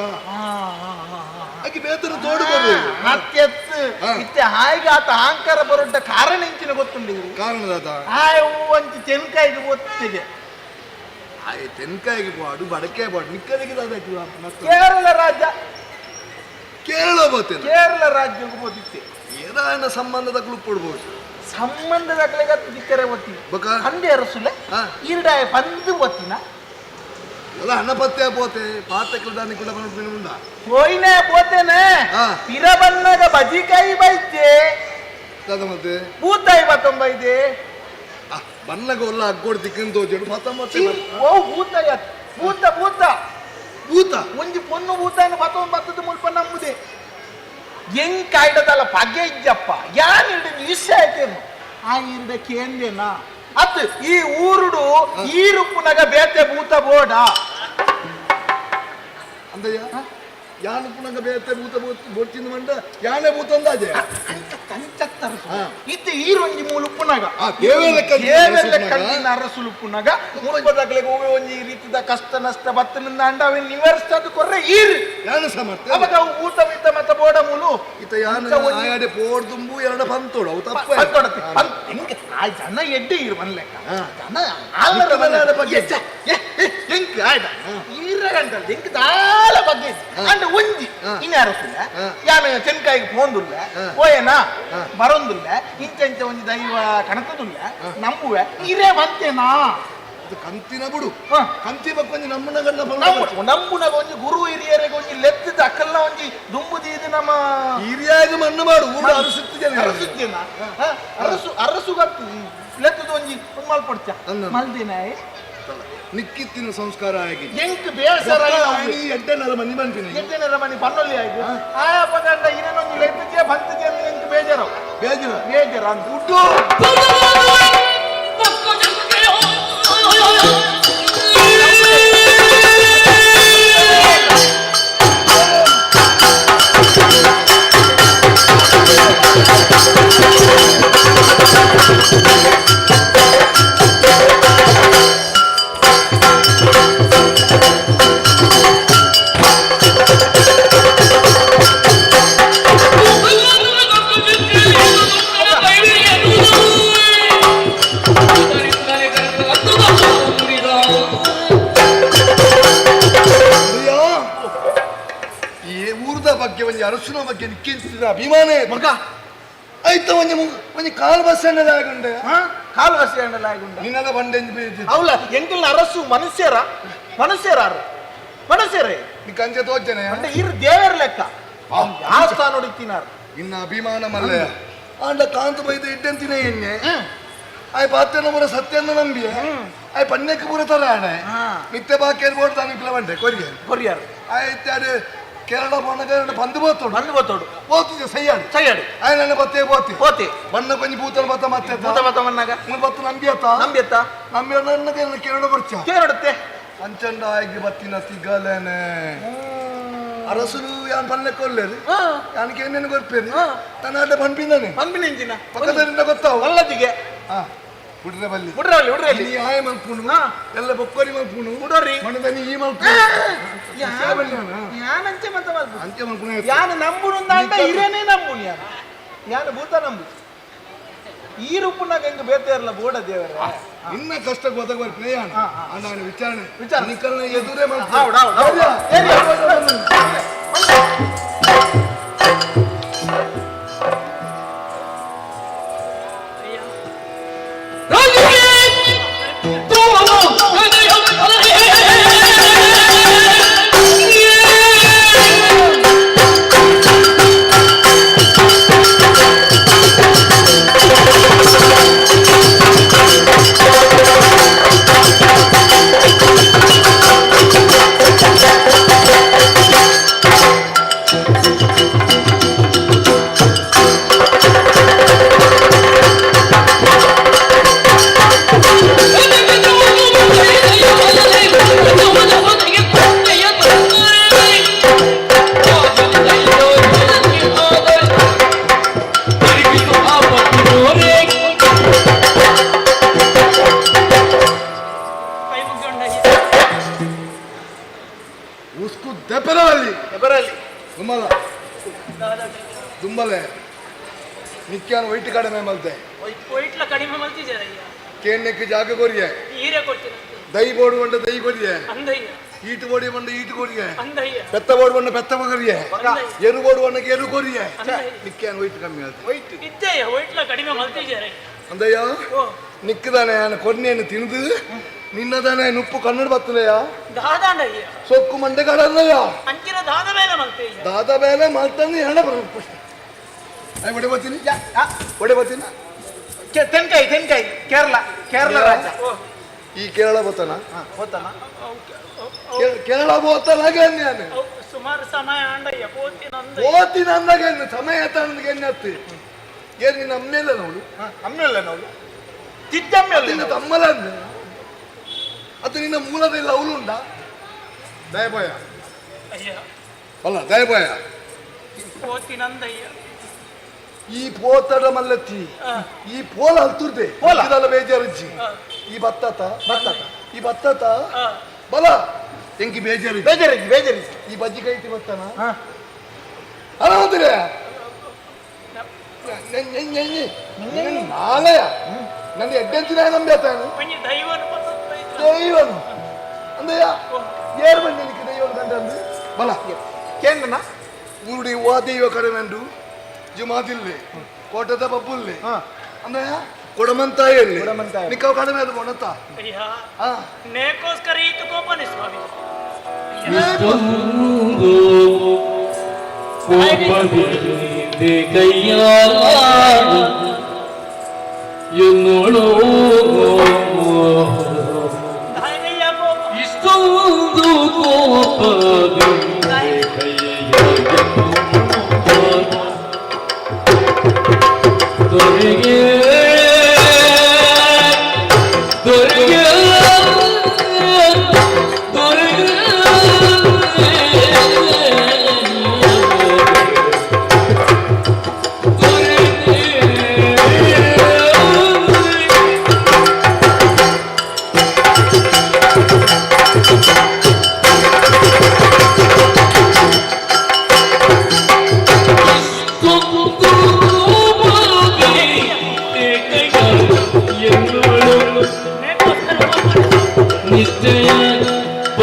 ಆಕಿ ಬೇತನ ತೋಡು ಬರು ಮತ್ತೆತ್ತು ಇತ್ತೆ ಹಾಗೆ ಆತ ಅಹಂಕಾರ ಬರೊಡ್ಡ ಕಾರಣ ಎಂಚಿನ ಗೊತ್ತುಂಡು ಕಾರಣದಾತ ಆಯ್ ಒಂಚಿ ತೆನ್ಕಾಯಿಗೆ ಗೊತ್ತಿಗೆ ಆಯ್ ತೆನ್ಕಾಯಿಗೆ ಪಾಡು ಬಡಕೆ ಪಾಡು ನಿಕ್ಕದಿಗೆ ದಾದಾಯ್ತು ಕೇರಳ ರಾಜ್ಯ ಕೇರಳ ಬೋತೇನೆ ಕೇರಳ ರಾಜ್ಯಕ್ಕೆ ಬೋತಿತ್ತೆ ಏದಾನ ಸಂಬಂಧದ ಕುಳುಪೊಡ್ಬೋದು ಸಂಬಂಧದ ದಿಕ್ಕರೆ ಒತ್ತಿ ಅಂದೆ ಅರಸುಲೆ ಈರ್ಡಾಯ ಪಂದು ಒತ್ತಿನ ಎಲ್ಲ ಹಣ ಪತ್ತೆ ಪೋತೆ ಪಾತಕ್ಲ ದಾನಿ ಕೂಡ ಉಂಡ ಹೋಯ್ನೆ ಪೋತೇನೆ ಪಿರ ಬನ್ನಗ ಬಜಿಕಾಯಿ ಬೈತೆ ದಾದ ಮತ್ತೆ ಬೂತಾಯಿ ಬತ್ತೊಂಬೈದೆ ಬನ್ನಗ ಒಲ್ಲ ಅಗ್ಗೋಡ್ ತಿಕ್ಕನ್ ತೋಜಡು ಪತ್ತೊಂಬತ್ತೆ ಓ ಭೂತಾಯ ಭೂತ ಭೂತ ಭೂತ ಒಂಜಿ ಪೊನ್ನು ಭೂತಾಯನ ಬತ್ತೊಂಬತ್ತದ ಮುಲ್ಪ ನಂಬುದೆ ಹೆಂಗ್ ಕಾಯ್ಡದಲ್ಲ ಪಗೆ ಇಜ್ಜಪ್ಪ ಯಾನ್ ಇರ್ಡ ಇಷ್ಟ ಆಯ್ತೇನು ಆ ಇರ್ಡ ಕೇಂದೇನಾ ಅತ್ ಈ ಊರುಡು ಈ ರುಪ್ಪುನಗ ಬೇತೆ ಭೂತ ಬೋಡ ಅಂದಯ್ಯ ಯಾನು ಪುನಗ ಬೇತೆ ಭೂತ ಬೋಡ್ಚಿಂದ ಮಂಡ ಯಾನೆ ಭೂತ ಅಂದಾಜೆ ಇತ್ತೆ ಈರೊಂಜಿ ಮೂಲುಪ್ಪುನಗ ದೇವೆಲ್ಲ ಅರಸುಲುಪ್ಪುನಗ ಮುಲ್ಪದಗ್ಲೆಗ್ ಒವ್ವೆ ಒಂಜಿ ಈ ರೀತಿದ ಕಷ್ಟ ನಷ್ಟ ಬತ್ತನಿಂದ ಅಂಡ ಅವೆನ್ ನಿವಾರಿಸ್ತಾದ ಕೊರ್ರೆ ಈರು ಯಾನು ಸಮರ್ಥ ಅವಾಗ ಅವು ಭೂತ ಮಿತ್ತ ಮತ್ತ ಬೋಡ ಮೂಲು ಇತ್ತ ಯಾನು ಆಯಾಡೆ ಪೋಡ್ ತುಂಬು ಎರಡ ಪಂತೋಡು ಅವು ತಪ್ಪ ಪಂತೋಡತಿ ಹೆಂಗೆ ಆ ಜನ ಎಡ್ಡೆ ಈರು ಬನ್ಲೆಕ್ಕ ಜನ ಬಗ್ಗೆ ಎಂಕ್ ಆಯ್ತ ಈರ ಗಂಟಲ್ ಎಂಕ್ ದಾಲ ಬಗ್ಗೆ ಅಂಡ ಒಂಜಿ ಇನ್ಯಾರಸುಲ್ಲ ಯಾನ ಚೆನ್ಕಾಯಿಗೆ ಪೋಂದುಲ್ಲ ಓಯನಾ ಬರೊಂದುಲ್ಲ ಇಂಚ ಇಂಚ ಒಂಜಿ ದೈವ ಕಣತದುಲ್ಲ ನಂಬುವೆ ಇರೇ ಬಂತೇನಾ ಕಂತಿನ ಬಿಡು ಕಂತಿ ಬಕ್ಕೊಂಜಿ ನಮ್ಮನ ಗಂಡ ನಂಬುನಗ ಒಂಜಿ ಗುರು ಹಿರಿಯರಿಗೆ ಒಂಜಿ ಲೆತ್ತದ ಅಕ್ಕಲ್ನ ಒಂಜಿ ದುಂಬುದೀದು ನಮ್ಮ ಹಿರಿಯಾಗಿ ಮಣ್ಣು ಮಾಡು ಊರು ಅರಸುತ್ತಿದ್ದೇನೆ ಅರಸುತ್ತೇನ ಅರಸು ಅರಸು ಗತ್ತು ಲೆತ್ತದ ಒಂಜಿ ಒಂದು ಮಲ್ಪಡ್ಚ ಮಲ್ದಿನ ನಿಕ್ಕಿತ್ತಿನ ಸಂಸ್ಕಾರ ಆಗಿ ಎಂಕ್ ಬೇಸರ ಎಡ್ಡೆನರ ಮನಿ ಬಂತೀನಿ ಎಡ್ಡೆನರ ಮನಿ ಪನ್ನೊಲ್ಲಿ ಆಯ್ತು ಆಯ ಪಗಂಡ ಇನ್ನೊಂದು ಲೆತ್ತಜೆ ಬಂತಜೆ ಎಂಕ್ ಬೇಜಾರು ಬೇಜಾರ ಬೇಜಾರ ಉಡ್ಡು ಈ ಊರದ ಬಗ್ಗೆ ಒಂಜಿ ಅರಸುನ ಬಗ್ಗೆ ನಿಕ್ಕಿಂತಿದ ಅಭಿಮಾನ ಮಗ ಆಯ್ತ ಒಂಜಿ ಒಂಜಿ ಕಾಲು ಬಸ್ ಆಗುಂಡೆ ಕಾಲು ಬಸ್ ಆಗುಂಡೆ ನಿನ್ನೆಲ್ಲ ಬಂಡೆ ಅವಲ ಎಂಕಲ್ನ ಅರಸು ಮನುಷ್ಯರ ಮನುಷ್ಯರಾರು ಮನುಷ್ಯರೇ ನಿಕ್ಕಂಚೆ ತೋಚನೆ ಅಂದ್ರೆ ಇರು ದೇವರ ಲೆಕ್ಕ ಆಸ್ಥಾನ ಹೊಡಿತೀನಾರು ಇನ್ನ ಅಭಿಮಾನ ಮಲ್ಲ ಆಂಡ ಕಾಂತ ಬೈದ ಇಡ್ಡಂತಿನ ಎಣ್ಣೆ ಆಯ್ ಪಾತ್ರನ ಪೂರ ಸತ್ಯನ ನಂಬಿ ಆಯ್ ಪನ್ನೆಕ್ ಪೂರ ತರ ಆಣೆ ಮಿತ್ತೆ ಬಾಕಿ ಬೋರ್ಡ್ ತಾನು ಇಪ್ಲ ಬಂಡೆ ಕೊರಿಯರ್ ಕೊರಿಯರ್ ಆಯ್ತು ಅದು ಕೇರಳ ಪೋಣಗ ಬಂದು ಬೋತೋಡು ಬಂದು ಬೋತೋಡು పోతుంది ಸಯ್ಯಾಡು ಸಯ್ಯಾಡು ಆಯ್ ನನ್ನ ಬತ್ತೇ ಪೋತಿ ಪೋತಿ ಬಣ್ಣ ಕೊಂಜಿ ಭೂತನ ಬತ್ತ ಮತ್ತೆ ಭೂತ ಬತ್ತ ಮನ್ನಾಗ ಮುಲ್ ಬತ್ತ ನಂಬಿಯತ್ತ ನಂಬಿಯತ್ತ ನಂಬಿ ನನ್ನ ಕೇರಳ ಬರ್ಚ ಕೇರಳತ್ತೆ ಅಂಚಂಡ ಆಗಿ ಬತ್ತಿನ ಸಿಗಲೇನೆ ಅರಸುಲು ಯಾನ್ ಪಲ್ಲೆ ಕೊಲ್ಲೇರು ಯಾನ್ ಕೇನೇನು ಕೊರ್ಪೇರು ತನ್ನ ಅಡ್ಡ ಪನ್ಪಿಂದಾನೆ ಪನ್ಪಿನ ಇಂಜಿನ ಪಕ್ಕದರಿಂದ ಗೊತ್ತಾವು ಅಲ್ಲದಿಗೆ ಬಿಡ್ರೆ ಬಲ್ಲಿ ಬಿಡ್ರಲ್ಲಿ ಬಿಡ್ರಲ್ಲಿ ನೀ ಆಯ ಮಲ್ಪುಣು ಎಲ್ಲ ಬೊಕ್ಕೋರಿ ಮಲ್ಪುಣು ಬಿಡೋರಿ ಮಣದನಿ ಈ ಮಲ್ಪುಣು ಯಾನಂಚೆ ಮತ್ತೆ ಮಲ್ಪು ಅಂಚೆ ಮಲ್ಪುಣ ಯಾನು ನಂಬುನು ಅಂದ ಇರೇನೇ ನಂಬುನು ಯಾನು ಯಾನು ಭೂತ ನಂಬು ಈ ರೂಪನಾಗ ಹೆಂಗ ಬೇತೆ ಇರಲ್ಲ ಬೋಡ ದೇವರ ಇನ್ನ ಕಷ್ಟ ಗೊತ್ತಾಗ ಬರ್ಪುಣೆ ಯಾನು ಅಣ್ಣ ವಿಚಾರಣೆ ವಿಚಾರಣೆ. ನಿಕ್ಕಲ್ನ ಎದುರೇ ಮಲ್ಪು ಹೌದು ಹೌದು ಹೌದು ಉಸ್ಕು ದೆಪರಲ್ಲಿ ಎಬರಲ್ಲಿ ದುಮ್ಮಲ ದುಮ್ಮಲೆ ನಿಕ್ಯಾನ್ ವೈಟ್ ಕಡಿಮೆ ಮಲ್ತೆ ವೈಟ್ಲ ಕಡಿಮೆ ಮಲ್ತಿದ್ದಾರೆ ಕೇಣ್ಣಕ್ಕೆ ಜಾಗ ಕೊರಿಯೆ ಹೀರೆ ಕೊಡ್ತೀನಿ ದೈ ಬೋರ್ಡ್ ಬಂಡ ದೈ ಕೊರಿಯೆ ಅಂದಯ್ಯ ಈಟು ಬೋಡಿ ಬಂಡ ಈಟು ಕೊರಿಯೆ ಅಂದಯ್ಯ ಪೆತ್ತ ಬೋರ್ಡ್ ಬಂಡ ಪೆತ್ತ ಕೊರಿಯೆ ಎರು ಬೋರ್ಡ್ ಬಂಡಕ್ಕೆ ಎರು ಕೊರಿಯೆ ನಿಕ್ಯಾನ್ ವೈಟ್ ಕಮ್ಮಿ ಆಯ್ತು ವೈಟ್ ಇದ್ದಯ್ಯ ವೈಟ್ಲ ಕಡಿಮೆ ಮಲ್ತಿದ್ದಾರೆ ಅಂದಯ್ಯ ನಿಕ್ಕದಾನೆ ನಾನು ಕೊನ್ನೆಯನ್ನು ತಿಂದು ನಿನ್ನದಾನೆ ನುಪ್ಪು ಕನ್ನಡ ಬತ್ತಲಯ್ಯ ದಾದಾಂಡಯ್ಯ ಸೊಕ್ಕು ಮಂಡೆ ಕಡಲ್ಲಯ್ಯ ಅಂಚಿನ ದಾದ ಮೇಲೆ ಮಲ್ತಯ್ಯ ದಾದ ಬೇಲೆ ಮಾಡ್ತಾನೆ ಹಣ ಬರ ಒಡೆ ಬರ್ತೀನಿ ಒಡೆ ಬರ್ತೀನಿ ತೆನ್ಕಾಯಿ ತೆನ್ಕಾಯಿ ಕೇರಳ ಕೇರಳ ರಾಜ್ಯ ಈ ಕೇರಳ ಬತ್ತಾನ ಗೊತ್ತನ ಕೇರಳ ಬೋತಲ್ಲ ನಾನು ಸುಮಾರು ಸಮಯ ಅಂಡಯ್ಯ ಪೋತಿ ನಂದ ಹೋತಿ ನಂದಾಗ ಸಮಯ ತನಗೆ ಎನ್ನತ್ತಿ ಏನ್ ನಿನ್ನ ಅಮ್ಮೇಲೆ ನೋಡು ಅಮ್ಮೇಲೆ ನೋಡು ತಿದ್ದಮ್ಮೇಲೆ ನಿನ್ನ ತಮ್ಮಲ ಅದು ನಿನ್ನ ಮೂಲದಲ್ಲಿ ಅವಳು ಉಂಡ ದಯಭಯ ಅಯ್ಯ ಅಲ್ಲ ದಯಭಯ ಪೋತಿ ನಂದಯ್ಯ ಈ ಪೋತಡ ಮಲ್ಲತ್ತಿ ಈ ಪೋಲ ಅಲ್ತುರ್ದೆ ಪೋಲ. ಇದೆಲ್ಲ ಬೇಜಾರುಜ್ಜಿ ಈ ಬತ್ತಾತ ಬತ್ತಾತ. ಈ ಬತ್ತಾತ ಬಲ ಎಂಕಿ ಬೇಜಾರು ಬೇಜಾರಿಜ್ಜಿ ಬೇಜಾರಿಜ್ಜಿ ಈ ಬಜ್ಜಿ ಕೈತಿ ಬತ್ತಾನ ಅಲ್ಲ ನಾಳೆಯ ನನ್ನ ಎಡ್ಡೆಂಚಿನ ನಂಬ್ಯಾತಾನೆ ಒಂಜಿ ದೈವನು ದೈವನು ಅಂದಯ್ಯ ಏರು ಬಂದೆ ನಿಕ್ಕೆ ದೈವನು ಕಂಡು ಬಲ ಕೇಂದ್ರನ ಊರುಡಿ ವಾ ದೈವ ಕಡೆ ನಂಡು ಜುಮಾದಿಲ್ಲೆ ಕೋಟದ ಬಬ್ಬುಲ್ಲೆ ಅಂದಯ್ಯ ಕೊಡಮಂತಾಯಲ್ಲಿ ಕೊಡಮಂತಾಯ. ನಿಕ್ಕವು ಕಡಿಮೆ ಅದು ಕೊಡತ್ತ ಅಯ್ಯ ಹಾ ನೇಕೋಸ್ಕರ ಈತು ಕೋಪನೆ ಸ್ವಾಮಿ ಕೋಪವಿದೆ ಕೈಯಾಲ ಎನ್ನೋಳು ದಾಯನಯ್ಯ ಕೋಪ ಇಷ್ಟೊಂದು ಕೋಪವಿದೆ ಕೈಯ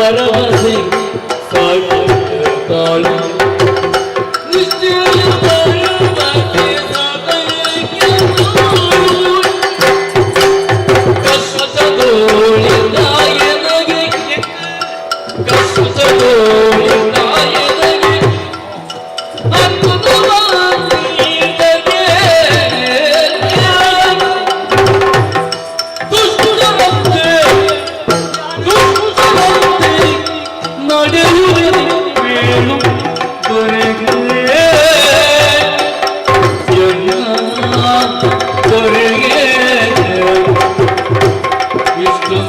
ಭರವಸೆ ಸಾಕುತ್ತಾಳು ನಿಶ್ಚಯ ಭರವಸೆ ಸಾಕುತ್ತಾಳು ಕಷ್ಟದೋಳಿಂದಾಯನಗೆ ಕಷ್ಟದೋಳಿಂದಾಯನಗೆ ಅದ್ಭುತವಾದೀತಗೆ ದುಷ್ಟರಂತೆ ದುಷ್ಟರಂತೆ ನಡೆಯುವೆ ಮೇಲು ದೊರೆಗೆ ಎಲ್ಲ ದೊರೆಗೆ ವಿಷ್ಣು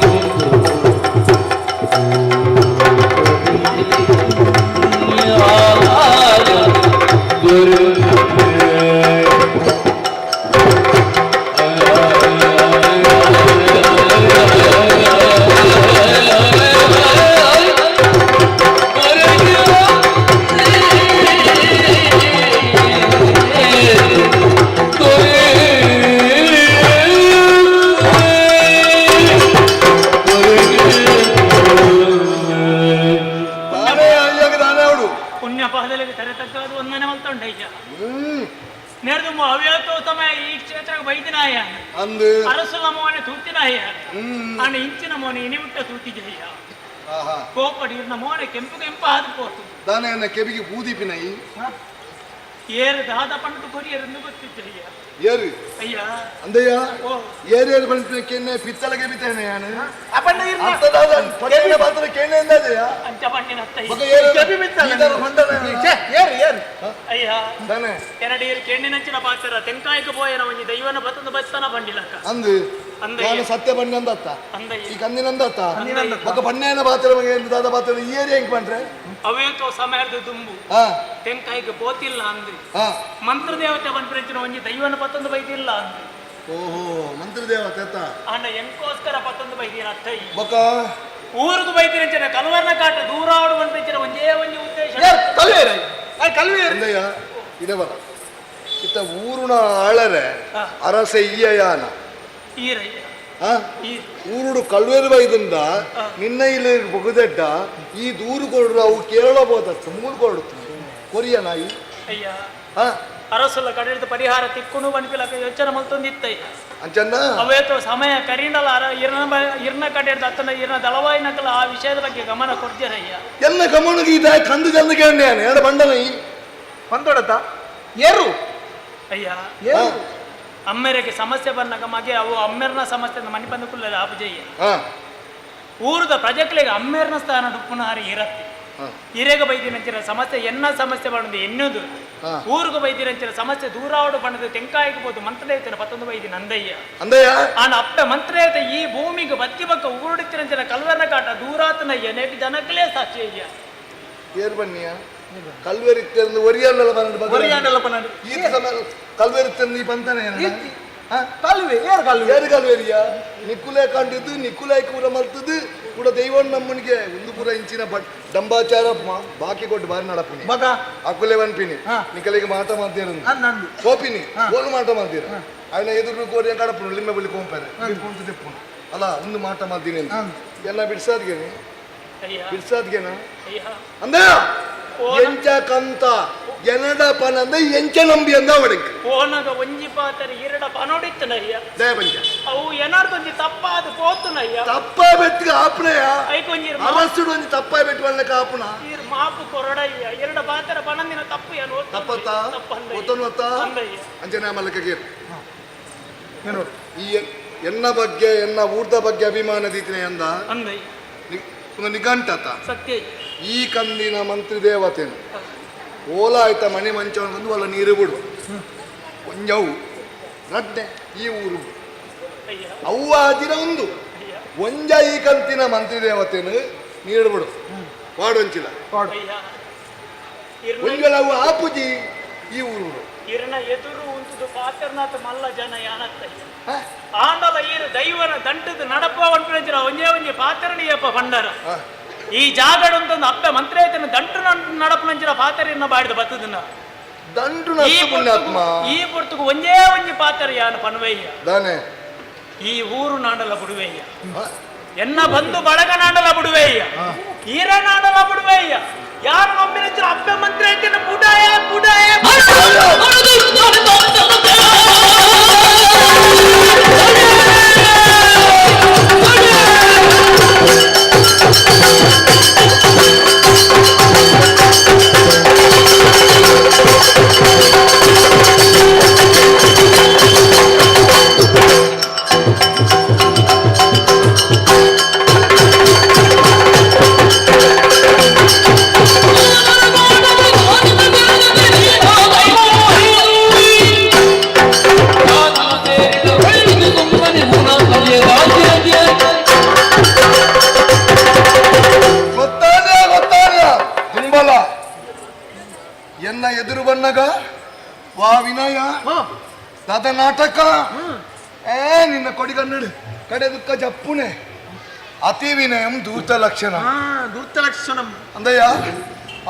ತಾನೇ ಅಯ್ಯಾಗ ತಾನೇ ಅವಳು. ಪುಣ್ಯ ಪಹದಲಿಗೆ ತರೆ ತಗ್ಗಾದು ಒಂದನೆ ಮಲ್ತೊಂಡಯ್ಯ ನೇರ್ದು ಅವ್ಯಾತೋ ಸಮಯ ಈ ಕ್ಷೇತ್ರಕ್ಕೆ ಬೈದಿನಾಯ ಅಂದು ಅರಸುಲ ಮೋನೆ ತೂತಿನಾಯ ಅಣ್ಣ ಇಂಚಿನ ಮೋನೆ ಇನಿಬಿಟ್ಟ ತೂತಿಜಯ್ಯ ಆಹಾ ಕೋಪಡಿ ಇರ್ನ ಮೋನೆ ಕೆಂಪು ಕೆಂಪು ಆದ ಪೋತು ದಾನೆ ಅನ್ನ ಕೆಬಿಗೆ ಬೂದಿಪಿನೈ ಏರು ದಾದ ಪಂಡು ಕೊರಿಯರೆಂದು ಗೊತ್ತಿದ್ದಯ್ಯ. ಏರು ಅಯ್ಯ. ಅಂದಯ್ಯ. ಓ. ಏರು ಏರು ಬಂದ್ರೆ ಕೆನ್ನೆ ಪಿತ್ತಲಗೆ ಬಿತ್ತೇನೆ ಯಾನು ಅಪಣ್ಣ ಇರ್ನ ಅರ್ಥದಾದ ಪಟ್ಟಿನ ಪಾತ್ರ ಕೆನ್ನೆ ಅಂದಾದೆಯ ಅಂಚ ಪಣ್ಣಿನ ಅತ್ತಯ್ಯ. ಮಗ ಏರು ಈದರ ಹೊಂಡನ. ಏರು ಏರು. ಅಯ್ಯ. ದಾನೆ ಕೆನಡಿ ಏರು ಕೆಣ್ಣಿನಂಚಿನ ಪಾತ್ರ ತೆಂಕಾಯಿಗೆ ಪೋಯನ ಒಂಜಿ ದೈವನ ಬತ್ತಂದು ಬತ್ತನ ಬಂಡಿಲಕ್ಕ. ಅಂದು ಅಂದಯ್ಯ. ನಾನು ಸತ್ಯ ಬಣ್ಣ ಅಂದತ್ತ ಅಂದಯ್ಯ. ಈ ಕಂದಿನಂದತ್ತ ಅಂದಯ್ಯ. ಮಗ ಬಣ್ಣನ ಪಾತ್ರ ಮಗ ಏನು ದಾದ ಪಾತ್ರ ಏರು ಹೆಂಗ್ ಪಂಡ್ರೆ ಅವೇತೋ ಸಮಯದ ದುಂಬು ಹಾ ತೆಂಕಾಯಿಗೆ ಪೋತಿಲ್ಲ ಅಂದ್ರಿ ಹಾ ಮಂತ್ರದೇವತೆ ಬಂದ್ರಂಚಿನ ಒಂಜಿ ದೈವನ ಪತ್ತೊಂದು ಬೈದಿಲ್ಲ ಅಂದ್ರಿ. ಓಹೋ ಮಂತ್ರದೇವತೆ ಅತ್ತ. ಅಣ್ಣ ಎಂಕೋಸ್ಕರ ಪತ್ತೊಂದು ಬೈದಿನ ಅತ್ತಯ್ಯ. ಬೊಕ್ಕ ಊರುಗು ಬೈದಿರಂಚಿನ ಕಲ್ವರ್ನ ಕಾಟ ದೂರ ಆಡು ಬಂದ್ರಂಚಿನ ಒಂಜೇ ಒಂಜಿ ಉದ್ದೇಶ. ಏರು ಕಲ್ವೇರು ಕಲ್ವೇರು. ಅಂದಯ್ಯ ಇದೇ ಬರ ಇತ್ತ ಊರುನ ಆಳರೆ ಅರಸ ಈಯಯಾನ ಈರಯ್ಯ. ಆ? ಈ ಊರುಡು ಕಲ್ವೇರು ಬೈದಿಂದ ನಿನ್ನ ಇಲ್ಲಿ ಬುಗುದೆಡ್ಡ ಈ ದೂರು ಕೊಡ್ರು ಅವು ಕೇರಳ ಬೋದತ್ತು ಮೂರು ಕೊಡುತ್ತು ಕೊರಿಯ ನಾಯಿ. ಅಯ್ಯ. ಹಾ ಅರಸುಲ ಕಡೆದ ಪರಿಹಾರ ತಿಕ್ಕುನು ಬನ್ಪಿಲಕ ಯೋಚನೆ ಮಲ್ತೊಂದಿತ್ತಯ್ಯ. ಅಂಚನ್ನ ಅವೇತೋ ಸಮಯ ಕರೀಂಡಲ ಅರ ಇರ್ನ ಇರ್ನ ಕಡೆದ ಅತ್ತನ ಇರ್ನ ದಳವಾಯಿನಕಲ ಆ ವಿಷಯದ ಬಗ್ಗೆ ಗಮನ ಕೊಡ್ತೀರಯ್ಯ. ಎಲ್ಲ ಗಮನಗೆ ಇದ ಕಂದು ಜಲ್ದ ಕೇಂದ್ರ ಎಡ ಬಂಡನ ಈ ಬಂದೊಡತ ಏರು ಅಯ್ಯ. ಏರು. ಅಮ್ಮೆರಗೆ ಸಮಸ್ಯೆ ಬಂದಾಗ ಮಗೆ ಅವು ಅಮ್ಮೆರ್ನ ಸಮಸ್ಯೆ ಮನೆ ಬಂದ ಕುಲ್ಲ ಆಪುಜಯ್ಯ. ಹಾ ಊರದ ಪ್ರಜೆಗಳಿಗೆ ಅಮ್ಮೇರ್ನ ಸ್ಥಾನ ಡುಪ್ಪುನಹಾರಿ ಇರತ್ತೆ. ಹಿರೇಗ ಬೈದಿನಂಚಿನ ಸಮಸ್ಯೆ ಎನ್ನ ಸಮಸ್ಯೆ ಬಣ್ಣದು ಎನ್ನುದು ಹಾ. ಊರುಗು ಬೈದಿನಂಚಿನ ಸಮಸ್ಯೆ ದೂರಾವಡು ಬಣ್ಣದ ತೆಂಕಾಯಿಗೆ ಬೋದು ಮಂತ್ರದೇವತೆನ ಪತ್ತೊಂದು ಬೈದಿನ ಅಂದಯ್ಯ. ಅಂದಯ್ಯ. ಆನ ಅಪ್ಪ ಮಂತ್ರದೇವತೆ ಈ ಭೂಮಿಗೆ ಬತ್ತಿ ಬಕ್ಕ ಊರುಡಿತ್ತಿನಂಚಿನ ಕಲ್ವರ್ನ ಕಾಟ ದೂರಾತನಯ್ಯ ನೇಟಿ ಜನಕ್ಕಲೇ ಸಾಕ್ಷಿ ಅಯ್ಯ. ಏರ್ ಬನ್ನಿಯ ಕಲ್ವೇರಿ ತೆಂದು ಒರಿಯಲ್ಲ ಬನ್ನಡು ಒರಿಯಾಂಡಲ್ಲ ಪನ್ನಡು. ಈ ಸಮಯ ಕಲ್ವೇರಿ ತೆಂದು ಈ ಪಂತನೆ ಕಲ್ವೆ ಏರು ಕಲ್ವೆ. ಏರು ಕಲ್ವೇರಿಯ ನಿಕ್ಕುಲೆ ಕಂಡಿದ್ದು ನಿಕ್ಕುಲೆ ಕೂರ ಮಲ್ತದ್ದು ಕೂಡ ದೈವಣ್ಣ ನಮ್ಮನಿಗೆ ಒಂದು ಪೂರ ಇಂಚಿನ ಡಂಬಾಚಾರ ಬಾಕಿ ಕೊಟ್ಟು ಬಾರಿ ನಡಪಿನಿ ಮಗ ಅಕುಲೆ ವನ್ಪಿನಿ ಹಾ. ನಿಕಲಿಗೆ ಮಾಟ ಮಾಡ್ತೀರ ಅಂದು ಕೋಪಿನಿ ಓಲು ಮಾಟ ಮಾಡ್ತೀರ ಅವನ ಎದುರು ಕೋರಿ ಕಡಪುನು ಲಿಂಬೆ ಬಳಿ ಕೋಂಪೇರೆ ಕುಂತು ತೆಪ್ಪುನು ಅಲ್ಲ ಒಂದು ಮಾಟ ಮಾಡ್ತೀನಿ ಅಂತ ಎಲ್ಲ ಬಿಡ್ಸಾದ್ಗೇನೆ ಅಯ್ಯ. ಬಿಡ್ಸಾದ್ಗೇನ ಅಯ್ಯ. ಅಂದಯ್ಯ ಎಂಚ ಕಂತ ಎನಡ ಪನಂದ ಎಂಚ ನಂಬಿ ಅಂದ ಅವಳಿಗೆ ಓನಗ ಒಂಜಿ ಪಾತರಿ ಇರಡ ಪನೋಡಿತ್ತನಯ್ಯ. ದಯಪಂಚ ಅವು ಏನಾರ್ದೊಂಜಿ ತಪ್ಪಾದ ಪೋತುನಯ್ಯ. ತಪ್ಪ ಬೆಟ್ಟಿಗೆ ಆಪಣೆಯ ಐಕೊಂಜಿ ಅರಸುಡು ಒಂಜಿ ತಪ್ಪ ಬೆಟ್ಟು ಬಣ್ಣಕ್ಕೆ ಆಪಣ ಈರ್ ಮಾಪು ಕೊರಡಯ್ಯ ಎರಡ ಪಾತರ ಪನಂದಿನ ತಪ್ಪು ಏನು ತಪ್ಪತ್ತ ತಪ್ಪಂದಯ್ಯ. ಒತ್ತನು ಅಂದಯ್ಯ. ಅಂಜನಾ ಮಲ್ಲಕಗೆ ಈ ಎನ್ನ ಬಗ್ಗೆ ಎನ್ನ ಊರ್ದ ಬಗ್ಗೆ ಅಭಿಮಾನ ದೀತಿನ ಎಂದ ಅಂದಯ್ಯ. ನಿಘಂಟತ ಸತ್ಯ. ಈ ಕಂದಿನ ಮಂತ್ರಿ ದೇವತೆನು ಓಲ ಆಯ್ತ ಮಣಿ ಮಂಚವನ ಬಂದು ಒಲ್ಲ ನೀರು ಬಿಡು ಒಂಜವು ರಡ್ಡೆ ಈ ಊರು ಅಯ್ಯ. ಅವ್ವ ದಿನ ಒಂದು ಒಂಜ ಈ ಕಂತಿನ ಮಂತ್ರಿ ದೇವತೆನು ನೀರು ಬಿಡು ವಾಡೊಂಚಿಲ ಅಯ್ಯ. ಇರ್ನ ಒಂಜಲ ಅವು ಆಪುಜಿ ಈ ಊರು ಇರ್ನ ಎದುರು ಉಂಟುದು ಪಾತ್ರನಾಥ ಮಲ್ಲ ಜನ ಯಾನತ್ತಯ್ಯ. ಆಂಡಲ ಈರು ದೈವನ ದಂಟದ ನಡಪ ಒಂಟಿನ ಒಂಜೇ ಒಂಜಿ ಪಾತ್ರಣಿಯಪ್ಪ ಭಂಡಾರ ಈ ಜಾಗಡೊಂದೊಂದು ಅಪ್ಪ ಮಂತ್ರೇತನ ದಂಟು ನಡಪನಂಚಿನ ಪಾತ್ರನ್ನ ಬಾಡಿದ ಬತ್ತದನ್ನ ದಂಟು ಈ ನಷ್ಟು ಪುಣ್ಯಾತ್ಮ ಈ ಪೊರ್ತುಗು ಒಂಜೇ ಒಂಜಿ ಪಾತ್ರ ಯಾನ ಪನ್ವಯ್ಯ ದಾನೆ ಈ ಊರು ನಾಡಲ ಬಿಡುವೆಯ್ಯ ಎನ್ನ ಬಂಧು ಬಳಗ ನಾಡಲ ಬಿಡುವೆಯ್ಯ ಈರನಾಡಲ ಬಿಡುವಯ್ಯ ಯಾರು ನಂಬಿನ ಅಪ್ಪೆ ಮಂತ್ರ ಐತಿನ ಬುಡಾಯ ಬುಡಾಯ. ಗೊತ್ತಾದ ಗೊತ್ತಾದ ದುಂಬಲ ಎನ್ನ ಎದುರು ಬಣ್ಣಗ ವಾ ವಿನಯ ದಾದ ನಾಟಕ. ಏ ನಿನ್ನ ಕೊಡಿಗನ್ನಡು ಕಡೆ ದುಃಖ ಜಪ್ಪುನೆ. ಅತಿ ವಿನಯಂ ದೂತ ಲಕ್ಷಣ. ದೂತ ಲಕ್ಷಣಂ. ಅಂದಯ್ಯ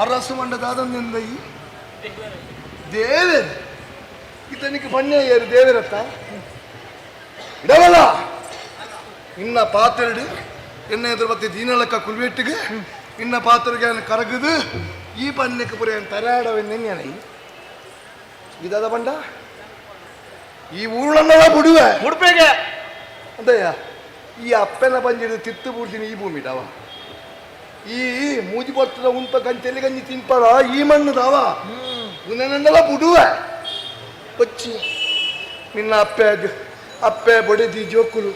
ಅರಸು ಮಂಡ ದಾದಂದೆಂದಯಿ ದೇವೇರ್ ಇತನಿಗೆ ಬಣ್ಣ ಏರು ದೇವರತ್ತ ಇಡವಲ್ಲ ಇನ್ನ ಪಾತ್ರೆಡು ಎನ್ನ ಎದುರು ಬತ್ತಿ ದೀನಲಕ್ಕ ಕುಲ್ವೆಟ್ಟಿಗೆ ಇನ್ನ ಪಾತ್ರೆಗೆ ಕರಗುದು ಈ ಬಣ್ಣಕ್ಕೆ ಪುರ ತರಾಡವೆನ್ನೆನ್ಯಾನ ಇದಾದ ಬಂಡ ಈ ಊರನ್ನೆಲ್ಲ ಬಿಡುವೆ. ಉಡುಪಿಗೆ. ಅಂದಯ್ಯ ಈ ಅಪ್ಪನ ಬಂಜಿಡು ತಿತ್ತು ಬೂಡ್ತೀನಿ ಈ ಭೂಮಿಡವ ಈ ಮೂಜಿ ಬರ್ತದ ಉಂತ ಗಂಚೆಲ್ಲಿ ಗಂಜಿ ತಿನ್ಪಾರ ಈ ಮಣ್ಣು ದಾವ ಉನ್ನೆಲ್ಲ ಬಿಡುವೆ. ಕೊಚ್ಚಿ ನಿನ್ನ ಅಪ್ಪೆ ಅಪ್ಪೆ ಬಡಿದಿ ಜೋಕುಲು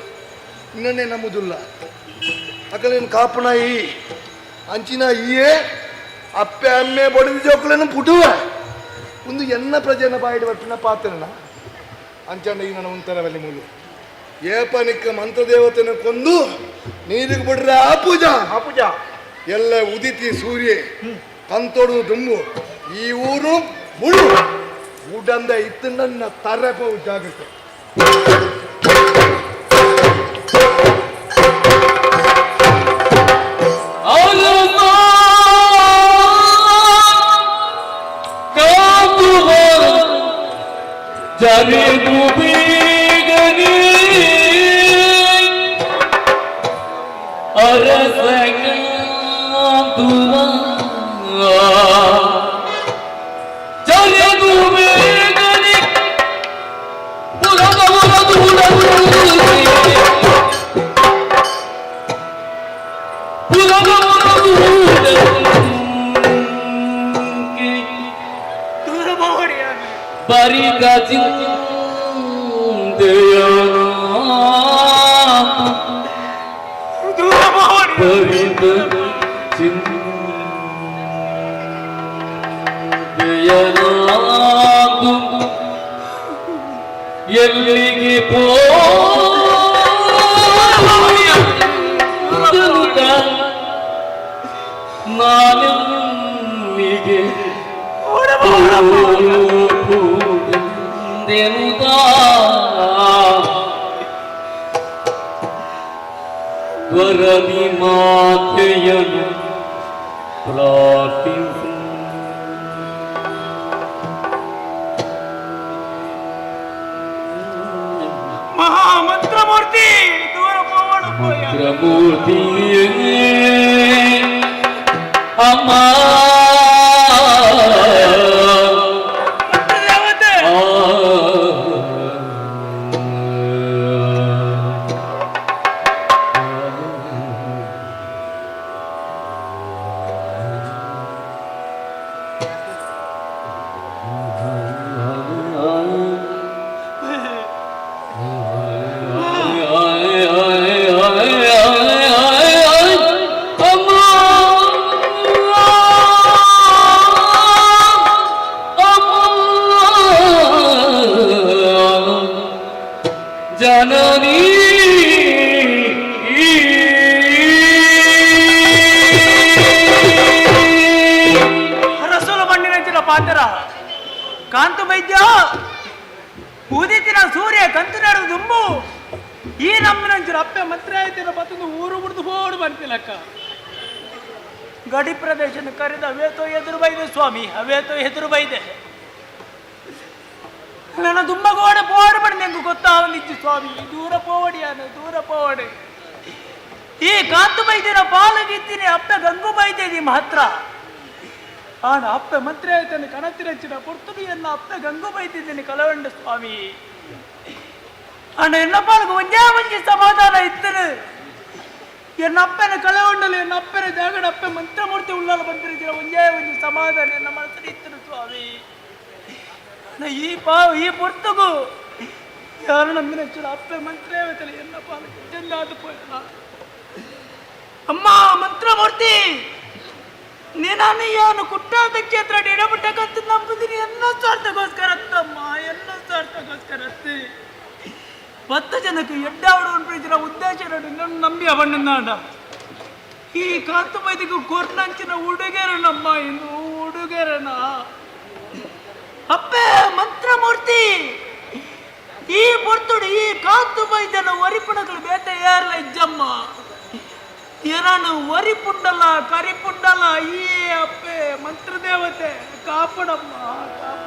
ಇನ್ನನ್ನೇ ನಂಬುದಿಲ್ಲ. ಅಕಲೇನು ಕಾಪುನ ಈ ಅಂಚಿನ ಈಯೇ ಅಪ್ಪೆ ಅಮ್ಮೆ ಬಡಿದಿ ಜೋಕುలను ಬಿಡುವೆ. ಒಂದು ಎನ್ನ ಪ್ರಜೆನ ಬಾಯಿಡು ಬರ್ಪಿನ ಪಾತ್ರನ ಅಂಚಂಡ ಈ ನನ್ನ ಉಂತರವಲ್ಲಿ ಮೂಲು ಏಪನಿಕ್ಕ ಮಂತ್ರದೇವತೆನ ಕೊಂದು ನೀರಿಗೆ ಬಿಡ್ರೆ ಆ ಪೂಜಾ. ಆ ಪೂಜಾ. ಎಲ್ಲ ಉದಿತಿ ಸೂರ್ಯ ಕಂತೋಡು ದುಂಬು ಈ ಊರು ಮುಳು ಉಡಂದ ಇತ್ತು ನನ್ನ ತರಪ ಜಾಗೃತೆ. ಎಲ್ಲಿಗೆ ನಾನಿಗೆ ವರದಿ ಮಾತೆಯನು ಪ್ರಾರ್ಥಿಸು. ಮಹಾಮಂತ್ರಮೂರ್ತಿ ದೂರ ಪೋವಣ. ಮಂತ್ರಮೂರ್ತಿಯೇ ಅಮ್ಮ. ದೇವತೆ. ಜನನೀ ಅರಸುಲ ಮಣ್ಣಿನಂಚಿನ ಪಾತ್ರ ಕಾಂತ ವೈದ್ಯ ಉದಿತಿನ ಸೂರ್ಯ ಕಂತು ನಡು ದುಂಬು ಈ ನಮ್ಮಿನಂಚಿನ ಅಪ್ಪೆ ಮಂತ್ರ ಆಯ್ತಿನ ಮತ್ತೊಂದು ಊರು ಬಿಡ್ದು ಹೋಡು ಬಂತಿಲಕ್ಕ ಗಡಿ ಪ್ರದೇಶನ ಕರೆದ ಅವೇತೋ ಎದುರು ಬೈದೆ ಸ್ವಾಮಿ, ಅವೇತೋ ಎದುರು ಬೈದೆ. ನನ್ನ ದುಮ್ಮಗೋಡೆ ಪೋಡು ಬಡಿ ನಂಗೆ ಗೊತ್ತಾವಲಿತ್ತು ಸ್ವಾಮಿ. ದೂರ ಪೋವಡಿ ಅನು ದೂರ ಪೋವಡಿ. ಈ ಕಾಂತು ಬೈದಿನ ಪಾಲಗಿದ್ದೀನಿ ಅಪ್ಪೆ ಗಂಗು ಬೈದೇದಿ ಮಾತ್ರ. ಆನ ಅಪ್ಪೆ ಮಂತ್ರಿ ಆಯ್ತಾನೆ ಕಣತಿರಚ್ಚಿನ ಪೊರ್ತುಡಿಯನ್ನ ಅಪ್ಪೆ ಗಂಗು ಬೈದಿದ್ದೀನಿ ಕಲವಂಡ ಸ್ವಾಮಿ. ಅಣ್ಣ ಎನ್ನ ಪಾಲಗ ಒಂದೇ ಒಂಜಿ ಸಮಾಧಾನ ಇತ್ತನು. ಎನ್ನ ಅಪ್ಪನ ಕಳವಂಡಲು ಎನ್ನ ಅಪ್ಪನ ಜಾಗಡ ಅಪ್ಪೆ ಮಂತ್ರಮೂರ್ತಿ ಉಳ್ಳಾಲ ಬಂದಿರಿದ್ದೀರ ಒಂದೇ ಒಂಜಿ ಸಮಾಧಾನ ಎನ್ನ ಮನಸ್ಸಲ್ಲಿ ಇತ್ತನು ಸ್ವಾಮಿ. ಅಣ್ಣ ಈ ಪಾವು ಈ ಪೊರ್ತುಗು ಯಾರು ನಂಬಿನ ಅಪ್ಪೆ ಮಂತ್ರೇ ಎನ್ನ ಪಾಲಕ ಚೆಂದಾದ ಪೋಯಲ್ಲ. ಅಮ್ಮ ಮಂತ್ರಮೂರ್ತಿ ನೀನಾನು ಯಾನು ಕುಟ್ಟಾದ ಕ್ಷೇತ್ರ ಎಡಬಿಟ್ಟಕಂತ ನಂಬುದೀನಿ ಎನ್ನ ಸ್ವಾರ್ಥಕ್ಕೋಸ್ಕರ ಅತ್ತಮ್ಮ, ಎನ್ನ ಸ್ವಾರ್ಥಕ್ಕೋಸ್ಕರ ಅತ್ತಿ. 10 ಜನಕ್ಕೆ ಎಡ್ಡಾವಡು ಅನ್ಪಿಡಿದಿರ ಉದ್ದೇಶ ನನ್ನ ನಂಬಿ ಅವಣ್ಣನಾಡ ಈ ಕಾಂತ ಬೈದಿಗೂ ಕೊರ್ನಂಚಿನ ಉಡುಗೆರನಮ್ಮ, ಇನ್ನು ಉಡುಗೆರನ ಅಪ್ಪೆ ಮಂತ್ರಮೂರ್ತಿ. ಈ ಪೊರ್ತುಡು ಈ ಕಾಂತು ಬೈದನ ಒರಿಪುಣಗಳು ಬೇತೆ ಯಾರಲ್ಲ ಇಜ್ಜಮ್ಮ. ಏನಾನು ಒರಿಪುಂಡಲ ಕರಿಪುಂಡಲ ಈ ಅಪ್ಪೆ ಮಂತ್ರದೇವತೆ ಕಾಪಡಮ್ಮ ಕಾಪಡ.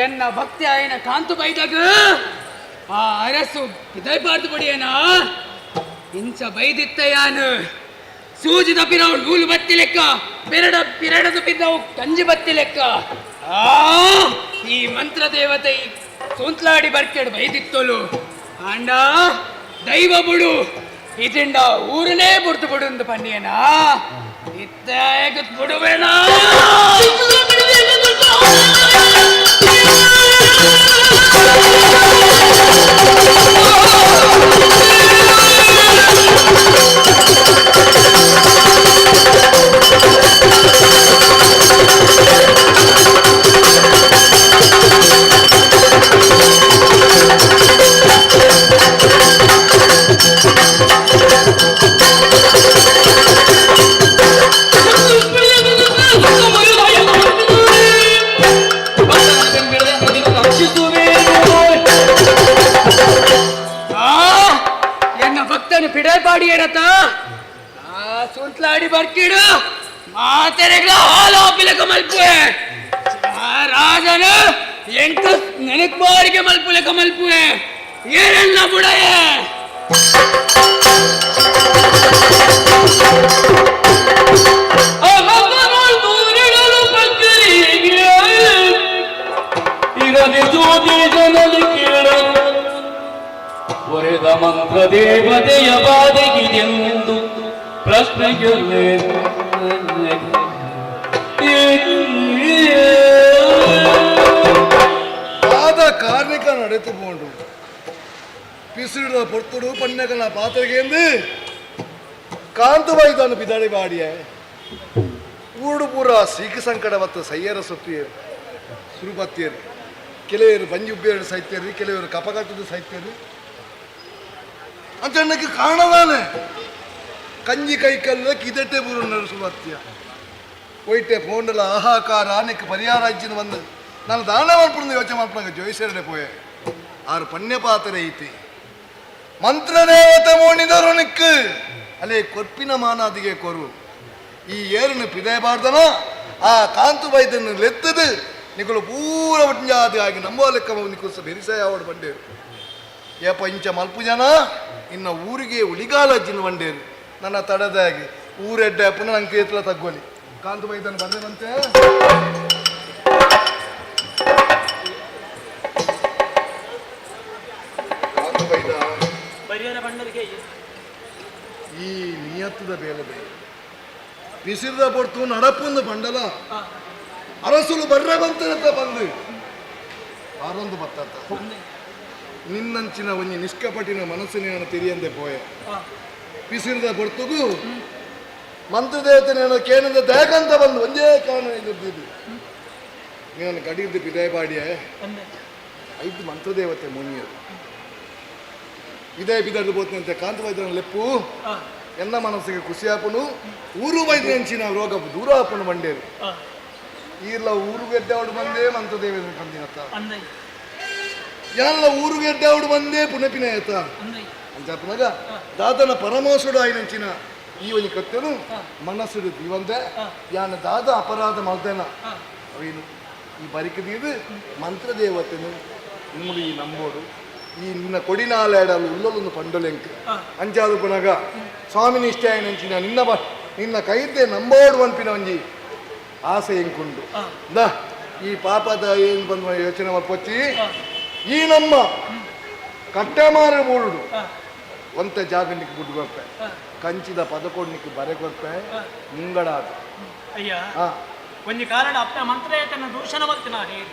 ಎನ್ನ ಭಕ್ತಿ ಆಯನ ಕಾಂತು ಬೈದಾಗ ಆ ಅರಸು ಬಿದೈಬಾರ್ದು ಬಡಿಯನ ಇಂಚ ಬೈದಿತ್ತ ಯಾನು ಸೂಜಿದ ಪಿರವು ನೂಲು ಬತ್ತಿ ಲೆಕ್ಕ ಪಿರಡ ಪಿರಡದ ಪಿರವು ಕಂಜಿ ಬತ್ತಿ ಲೆಕ್ಕ. ಆ ಈ ಮಂತ್ರ ದೇವತೆ ಸೋಂತ್ಲಾಡಿ ಬರ್ಕೆಡು ಬೈದಿತ್ತೋಲು ಆಂಡ ದೈವ ಬುಡು ಇದಿಂಡ ಊರನೇ ಬುಡ್ತು ಬುಡು ಪನ್ನಿಯನ ಇತ್ತ ಬುಡುವೇನ. ಎನ್ನ ಭಕ್ತನು ಪಿಡಲ್ಪಾಡಿ ಏರತ ಆ ಸುಂತ್ಲಾಡಿ ಬರ್ಕಿಡು ಮಾತೆರೆಗಳ ಹಾಲು ಪಿಲಕ ಮಲ್ಪುವೆ. ಆ ರಾಜನು ಎಂಟು ನೆನಕ್ ಬಾರಿಗೆ ಮಲ್ಪುಲೆಕ ಮಲ್ಪುವೆ. ಏನೆಲ್ಲ ಬುಡಯೇ. ಒರೆದ ಮಂತ್ರ ದೇವತೆಯ ಬಾಧೆಗಿದೆಂದು ಪ್ರಶ್ನೆಗೆ ಆದ ಕಾರ್ಣಿಕ ನಡೆತುಕೊಂಡು ಪಿಸಿಡಿದ ಪೊರ್ತುಡು ಪಣ್ಣಕನ ಪಾತ್ರೆಗೆ ಕಾಂತು ಬೈದನು ಬಿದಡಿ ಬಾಡಿಯ ಊಡು ಪೂರ ಸೀಕ ಸಂಕಟ ಮತ್ತು ಸಯ್ಯರ ಸುತ್ತಿಯರು ಸುರುಬತ್ತಿಯರು ಕೆಲವರು ಬಂಜುಬ್ಬಿಯರು ಸಾಯ್ತಿಯರು, ಕೆಲವರು ಕಪಕಟ್ಟದ ಸಾಯ್ತಿಯರು ಅಂತ ಅನ್ನಕ್ಕೆ ಕಾರಣದಾನೆ ಕಂಜಿ ಕೈಕಲ್ಲ ಕಿದಟೆ ಪೂರ ಸುಬತ್ತಿಯ ಒಯ್ಟೆ ಫೋಂಡಲ ಆಹಾಕಾರ ಆನೆಕ್ ಪರಿಹಾರ ಇಚ್ಚಿನ ಬಂದು ನಾನು ದಾನ ಮಾಡ್ಪುಂಡು ಯೋಚನೆ ಮಾಡ್ಪಂಗ ಜೋಯಿಸರಡೆ ಪೋಯೆ. ಆರು ಪಣ್ಯ ಪಾತ್ರೆ ಐತಿ ಮಂತ್ರದೇವತೆ ಮೋಣಿದರು ನಿಕ್ಕು ಅಲ್ಲೇ ಕೊರ್ಪಿನ ಮಾನಾದಿಗೆ ಕೊರು. ಈ ಏರನ್ನು ಪಿದಯಬಾರ್ದನ ಆ ಕಾಂತು ಬೈದನ್ನು ಲೆತ್ತದು ನಿಕುಲು ಪೂರ ಒಟ್ಟಾದಿ ಆಗಿ ನಂಬೋ ಲೆಕ್ಕ ನಿಕುಲು ಬೆರಿಸಾಯ ಅವಡು ಬಂಡೇರು. ಏಪ ಇಂಚ ಮಲ್ಪು ಜನ ಇನ್ನ ಊರಿಗೆ ಉಳಿಗಾಲ ಅಜ್ಜಿನ ಬಂಡೇರು. ನನ್ನ ತಡದಾಗಿ ಊರೆಡ್ಡೆ ಪುನಃ ನಂಗೆ ಕೇತಲ ತಗ್ಗೋಲಿ. ಕಾಂತು ಬೈದನ್ನು ಬಂದೆ ಬಂತೆ. ಸಂಪತ್ತದ ಬೇಲದೆ ಪಿಸಿರ್ದ ಪೊರ್ತು ನಡಪುಂದು ಬಂಡಲ ಅರಸುಲು ಬರ್ರೆ ಬಂತನಂತ ಬಂದು ಆರೊಂದು ಬತ್ತತ್ತ ನಿನ್ನಂಚಿನ ಒಂಜಿ ನಿಷ್ಕಪಟಿನ ಮನಸ್ಸಿನ ತಿರಿಯಂದೆ ಪೋಯೆ ಪಿಸಿರ್ದ ಪೊರ್ತುಗು ಮಂತ್ರದೇವತೆನ ಕೇನಂದ ದೇಕಂತ ಬಂದು ಒಂದೇ ಕಾರಣ ಇದ್ದಿದ್ದು ನೀನು ಕಡಿದ್ದು ಪಿದಾಯಪಾಡಿಯೇ ಐದು ಮಂತ್ರದೇವತೆ ಮುನಿಯರು ಇದೇ ಬಿದರ್ದು ಬೋತ್ನಂತೆ ಕಾಂತವೈದ್ಯನ ಲೆಪ್ಪು ಎನ್ನ ಮನಸ್ಸಿಗೆ ಖುಷಿಯಾಪನು ಊರು ವೈದ್ಯಂಚಿನ ರೋಗ ದೂರ ಆಪನು ಬಂಡೇರು ಈರ್ಲ ಊರು ಗೆದ್ದವಡು ಬಂದೇ ಮಂತ್ರದೇವನ ಕಂದಿನತ್ತ ಎಲ್ಲ ಊರು ಗೆದ್ದವಡು ಬಂದೇ ಪುನಪಿನ ಆಯ್ತ ಅಂಚಾಪನಾಗ ದಾದನ ಪರಮೋಸುಡು ಆಯ್ನಂಚಿನ ಈ ಒಂಜಿ ಕತ್ತೆನು ಮನಸ್ಸುಡು ದಿವಂದೆ ಯಾನ ದಾದ ಅಪರಾಧ ಮಲ್ದೇನ ಅವೇನು ಈ ಬರಿಕದೀದು ಮಂತ್ರದೇವತೆನು ನಿಮ್ಮದು ಈ ನಂಬೋಡು ಈ ನಿನ್ನ ಕೊಡಿನಾಲೆಡಲು ಉಲ್ಲೊಂದು ಪಂಡೊಲೆಂಕ್ ಅಂಚಾದು ಪುನಗ ಸ್ವಾಮಿ ನಿಷ್ಠೆ ಆಯ್ನಂಚಿನ ನಿನ್ನ ನಿನ್ನ ಕೈದ್ದೆ ನಂಬೋಡು ಪನ್ಪಿನ ಒಂಜಿ ಆಸೆ ಎಂಕುಂಡು the ಈ ಪಾಪದ ಏನು ಬಂದ ಯೋಚನೆ ಮಲ್ಪೊಚ್ಚಿ ಈ ನಮ್ಮ ಕಟ್ಟಮಾರ ಬೋರ್ಡು ಒಂತ ಜಾಗನಿಗೆ ಬುಡ್ಡು ಕೊರ್ಪೆ ಕಂಚಿದ ಪದಕೊಡ್ನಿಕ್ಕೆ ಬರೆ ಕೊರ್ಪೆ ಮುಂಗಡ ಅದು ಅಯ್ಯ ಒಂಜಿ ಕಾರಣ ಅಪ್ಪೆ ಮಂತ್ರೇತನ ದೂಷಣ ಮಲ್ತಿನ ಏರಿ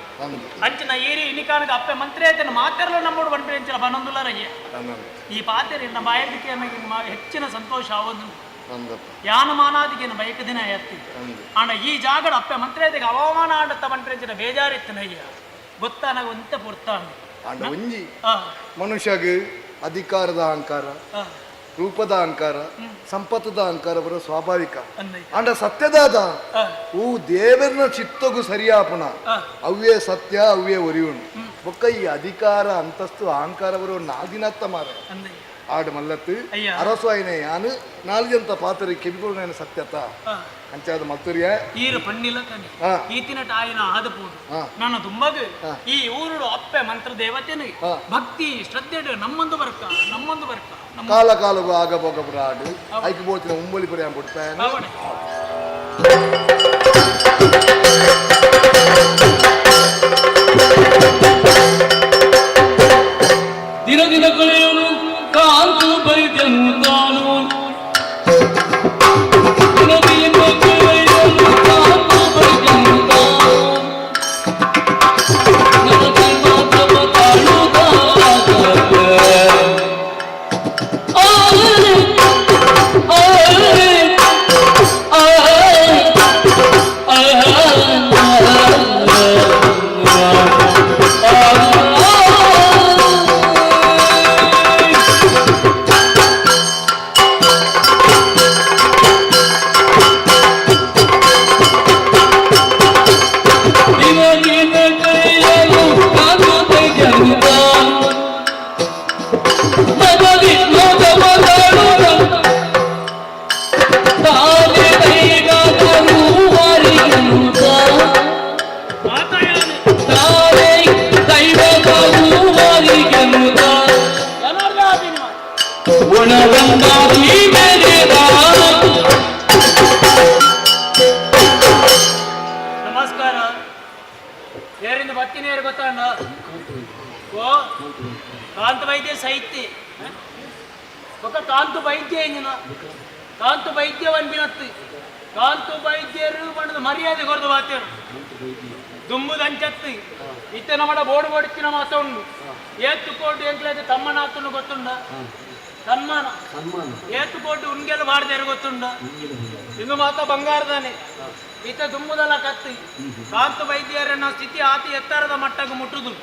ಅಂಚಿನ ಏರಿ ಇನಿಕಾನಗ ಅಪ್ಪೆ ಮಂತ್ರೇತನ ಮಾತೆರಲು ನಮ್ಮೋಡು ಬಂದ್ರೆ ಅಂಚಿನ ಬನೊಂದುಲ್ಲರಯ್ಯ ಈ ಪಾತೆರೆ ನಮ್ಮ ಬಾಯದಿಕ್ಕೆ ಹೆಚ್ಚಿನ ಸಂತೋಷ ಆವೊಂದು ಯಾನಮಾನಾದಿಗೆ ಬಯಕ ದಿನ ಎತ್ತಿ ಆಂಡ ಈ ಜಾಗಡ ಅಪ್ಪೆ ಮಂತ್ರೇತಿಗೆ ಅವಮಾನ ಆಡತ್ತ ಬಂದ್ರೆ ಬೇಜಾರಿತ್ತನಯ್ಯ ಗೊತ್ತಾನಾಗ ಒಂತ ಪೊರ್ತಾಂಡ ಆಂಡ ಒಂಜಿ ಮನುಷ್ಯಗ್ ಅಧಿಕಾರದ ಅಹಂಕಾರ, ರೂಪದ ಅಹಂಕಾರ, ಸಂಪತ್ತದ ಅಹಂಕಾರ ಬರೋ ಸ್ವಾಭಾವಿಕ. ಆಂಡ ಸತ್ಯದಾದ ಹೂ ದೇವರನ ಚಿತ್ತಗೂ ಸರಿಯಾಪುಣ ಅವ್ವೇ ಸತ್ಯ ಅವ್ವೇ ಒರಿಯುಣು ಬೊಕ್ಕ ಈ ಅಧಿಕಾರ ಅಂತಸ್ತು ಅಹಂಕಾರ ಬರೋ ನಾದಿನತ್ತ ಮಾರ ಆಡು ಮಲ್ಲತ್ತು ಅರಸು ಆಯ್ನೆ ಯಾನು ನಾಲ್ಜಂತ ಪಾತ್ರೆ ಕೆಬಿಕೊಳ್ನ ಸತ್ಯತ ಅಂಚಾದ ಮತ್ತುರಿಯ ಈರು ಪಣ್ಣಿಲ ಕನಿ ಈತಿನ ಟಾಯಿನ ಆದಪೋದು ನನ್ನ ತುಂಬಗ ಈ ಊರುಡು ಅಪ್ಪೆ ಮಂತ್ರ ದೇವತೆನು ಭಕ್ತಿ ಶ್ರದ್ಧೆ ನಮ್ಮೊಂದು ಬರ್ಕ ನಮ್ಮೊಂದು ಬರ್ಕ ಕಾಲ ಕಾಲಗೂ ಆಗ ಬೋಗ ಆಡು ಐಕು ಬೋತಿನ ಉಂಬಲಿ ಪುರಿ ಅಂಬಿಡ್ತಾನೆ. ದಿನ ದಿನ ಕಳೆಯನು ಕಾಂತು ಬೈದ್ಯನು ತಾನು ದಿನ ದಿನ ಕಳೆಯನು ಕಾಂತು ಬೈದ್ಯನು ತಾನು ನನಗೆ ಮಾತ್ರ ನಮಸ್ಕಾರ. ಯಾರಿಂದ ಬತ್ತಿನ ಯಾರು ಗೊತ್ತಾಂಡ? ಓ ಕಾಂತ ವೈದ್ಯ ಸೈತಿ ఒక ಕಾಂತು ವೈದ್ಯ ಇಂಜಿನ ಕಾಂತು ವೈದ್ಯವನ್ ಬಿನತ್ತು ಕಾಂತು ವೈದ್ಯರು ಬಣ್ಣದ ಮರ್ಯಾದೆ ಕೊರದು ಬಾತೇರು ದುಂಬುದಂಚತ್ತು ಇತ್ತೆ ನಮ್ಮಡ ಬೋರ್ಡ್ ಬೋಡಿತ್ತಿನ ಮಾತ ಉಂಡು ಏತು ಕೋಟಿ ಎಂಕ್ಲೈತೆ ತಮ್ಮನಾತನು ಗೊತ್ತುಂಡ ಸನ್ಮಾನ ಏತು ಕೋಟಿ ಉನ್ಗೆಲ್ಲ ಮಾಡ್ದೇರು ಗೊತ್ತುಂಡ ಇಂದು ಮಾತ ಬಂಗಾರದಾನೆ ಇತ್ತ ದುಂಬುದಲ್ಲ ಕತ್ತಿ ಕಾಂತು ವೈದ್ಯರನ್ನ ಸ್ಥಿತಿ ಆತಿ ಎತ್ತರದ ಮಟ್ಟಕ್ಕೆ ಮುಟ್ಟುದು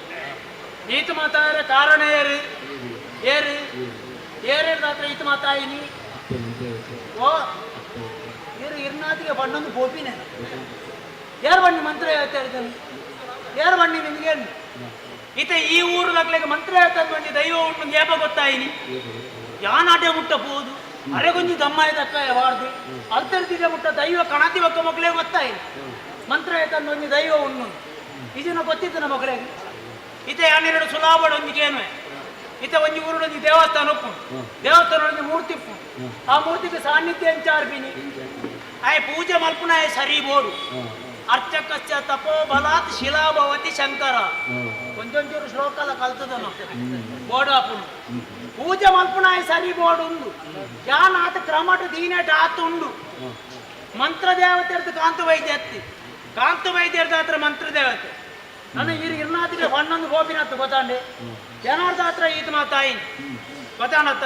ಈತ ಮಾತಾರ ಕಾರಣ ಏರು ಏರು ಏರೇದಾತ್ರ ಈತ ಮಾತಾಯಿನಿ ಓ ಏರು ಇರ್ನಾದಿಗೆ ಬಣ್ಣೊಂದು ಗೋಪಿನೇ ಯಾರು ಬಣ್ಣಿ ಮಂತ್ರ ಹೇಳ್ತಾ ಇದ್ದಾನೆ ಯಾರು ಬಣ್ಣಿ ನಿಮ್ಗೆ ಈತ ಈ ಊರು ದಾಖಲೆಗೆ ಮಂತ್ರ ಹೇಳ್ತಾ ಬಂದು ದೈವ ಉಂಟು ಏಪ ಗೊತ್ತಾಯಿನಿ ಯಾನಾಟೆ ಮುಟ್ಟಬಹುದು ಅರೆಗೊಂಜಿ ದಮ್ಮಾಯ ದಕ್ಕ ಬಾರ್ದು ಅಲ್ತರ್ದಿಗೆ ಮುಟ್ಟ ದೈವ ಕಣತಿ ಒಕ್ಕ ಮಕ್ಕಳೇ ಗೊತ್ತಾಯಿನಿ ಮಂತ್ರ ಹೇಳ್ತಾನೆ ಒಂಜಿ ದೈವ ಉಣ್ಣು ಈಜಿನ ಗೊತ್ತಿತ್ತು ನಮ್ಮ ಮಕ್ಕಳಿಗೆ ಈತ ಯಾನೆರಡು ಸುಲಾಬಡ ಒಂಜಿಗೇನು ಈತ ಒಂಜಿ ಊರುಡೊಂಜಿ ದೇವಸ್ಥಾನ ಉಪ್ಪು ದೇವಸ್ಥಾನ ಒಂಜಿ ಮೂರ್ತಿ ಉಪ್ಪು ಆ ಮೂರ್ತಿಗೆ ಸಾನ್ನಿಧ್ಯ ಅಂಚಾರ್ಪಿನಿ ಆಯ್ ಪೂಜೆ ಮಲ್ಪುನ ಆಯ್ ಸರಿ ಬೋಡು ಅರ್ಚಕಸ್ಯ ತಪೋಬಲಾತ್ ಶಿಲಾಭವತಿ ಶಂಕರ. ಒಂಜೊಂಚೂರು ಶ್ಲೋಕಲ ಕಲ್ತದನು ಬೋಡಾಪುನು ಪೂಜೆ ಮಲ್ಪುನಾಯ ಸರಿ ಬೋಡುಂಡು ಯಾನ್ ಆತ ಕ್ರಮಟು ದೀನಟ ಆತ ಉಂಡು. ಮಂತ್ರದೇವತೆರ್ದು ಕಾಂತ ವೈದ್ಯ ಅತ್ತಿ ಕಾಂತ ವೈದ್ಯರ್ದ ಹತ್ರ ಮಂತ್ರದೇವತೆ ನನ್ನ ಇರು ಇರ್ನಾತಿಗೆ ಹೊಣ್ಣೊಂದು ಗೋಪಿನತ್ತು ಗೊತ್ತಾಂಡೆ ಜನಾರ್ದ ಹತ್ರ ಈತ ಮಾತಾಯಿನ್ ಗೊತ್ತಾಣತ್ತ.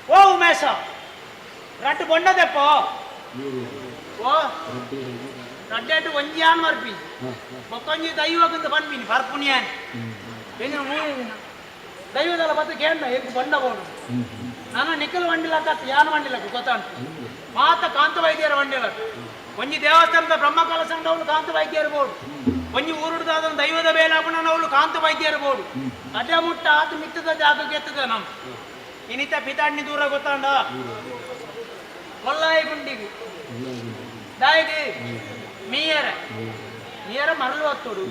ಓ ಉಮೇಶ ರಟ್ಟು ಬೊಂಡದೆಪ್ಪೋ ಓ ರಡ್ಡೆಟ್ಟು ಒಂಜಿಯಾನ್ ಮರ್ಪಿ ಬೊಕ್ಕೊಂಜಿ ದೈವಕ್ಕಿಂತ ಪನ್ಪಿನಿ ಪರ್ಪುನಿಯಾನ್ ಎಂಜಿನ ದೈವದಲ್ಲ ಬತ್ತ ಕೇಂದ್ರ ಎಂಕ್ ಬೊಂಡ ಬೋಡು ನಾನು ನಿಖಲ್ ವಂಡಿಲಕ್ಕ ಯಾನ್ ವಂಡಿಲಕ್ಕ ಗೊತ್ತಾಂಟು ಮಾತ ಕಾಂತ ವೈದ್ಯರ ವಂಡಿಲಕ್ಕ ಒಂಜಿ ದೇವಸ್ಥಾನದ ಬ್ರಹ್ಮಕಲಸಂಡವಳು ಕಾಂತ ವೈದ್ಯರು ಬೋಡು ಒಂಜಿ ಊರುಡ್ದಾದ ದೈವದ ಬೇಲಾಪುಣನವಳು ಕಾಂತ ವೈದ್ಯರು ಬೋಡು ಅಡ್ಡ ಮುಟ್ಟ ಆತ ಮಿತ್ತದ ಜಾಗಕ್ಕೆ ಎತ್ತದ ನಮ್ಮ ಇನಿತ ಪಿತಾಣ್ಣಿ ದೂರ ಗೊತ್ತಾಂಡ ಕೊಲ್ಲಾಯಿ ಗುಂಡಿಗೆ ದಾಯಿಗೆ ಮೀಯರ ಮೀಯರ ಮರಳು ಹತ್ತೋಡು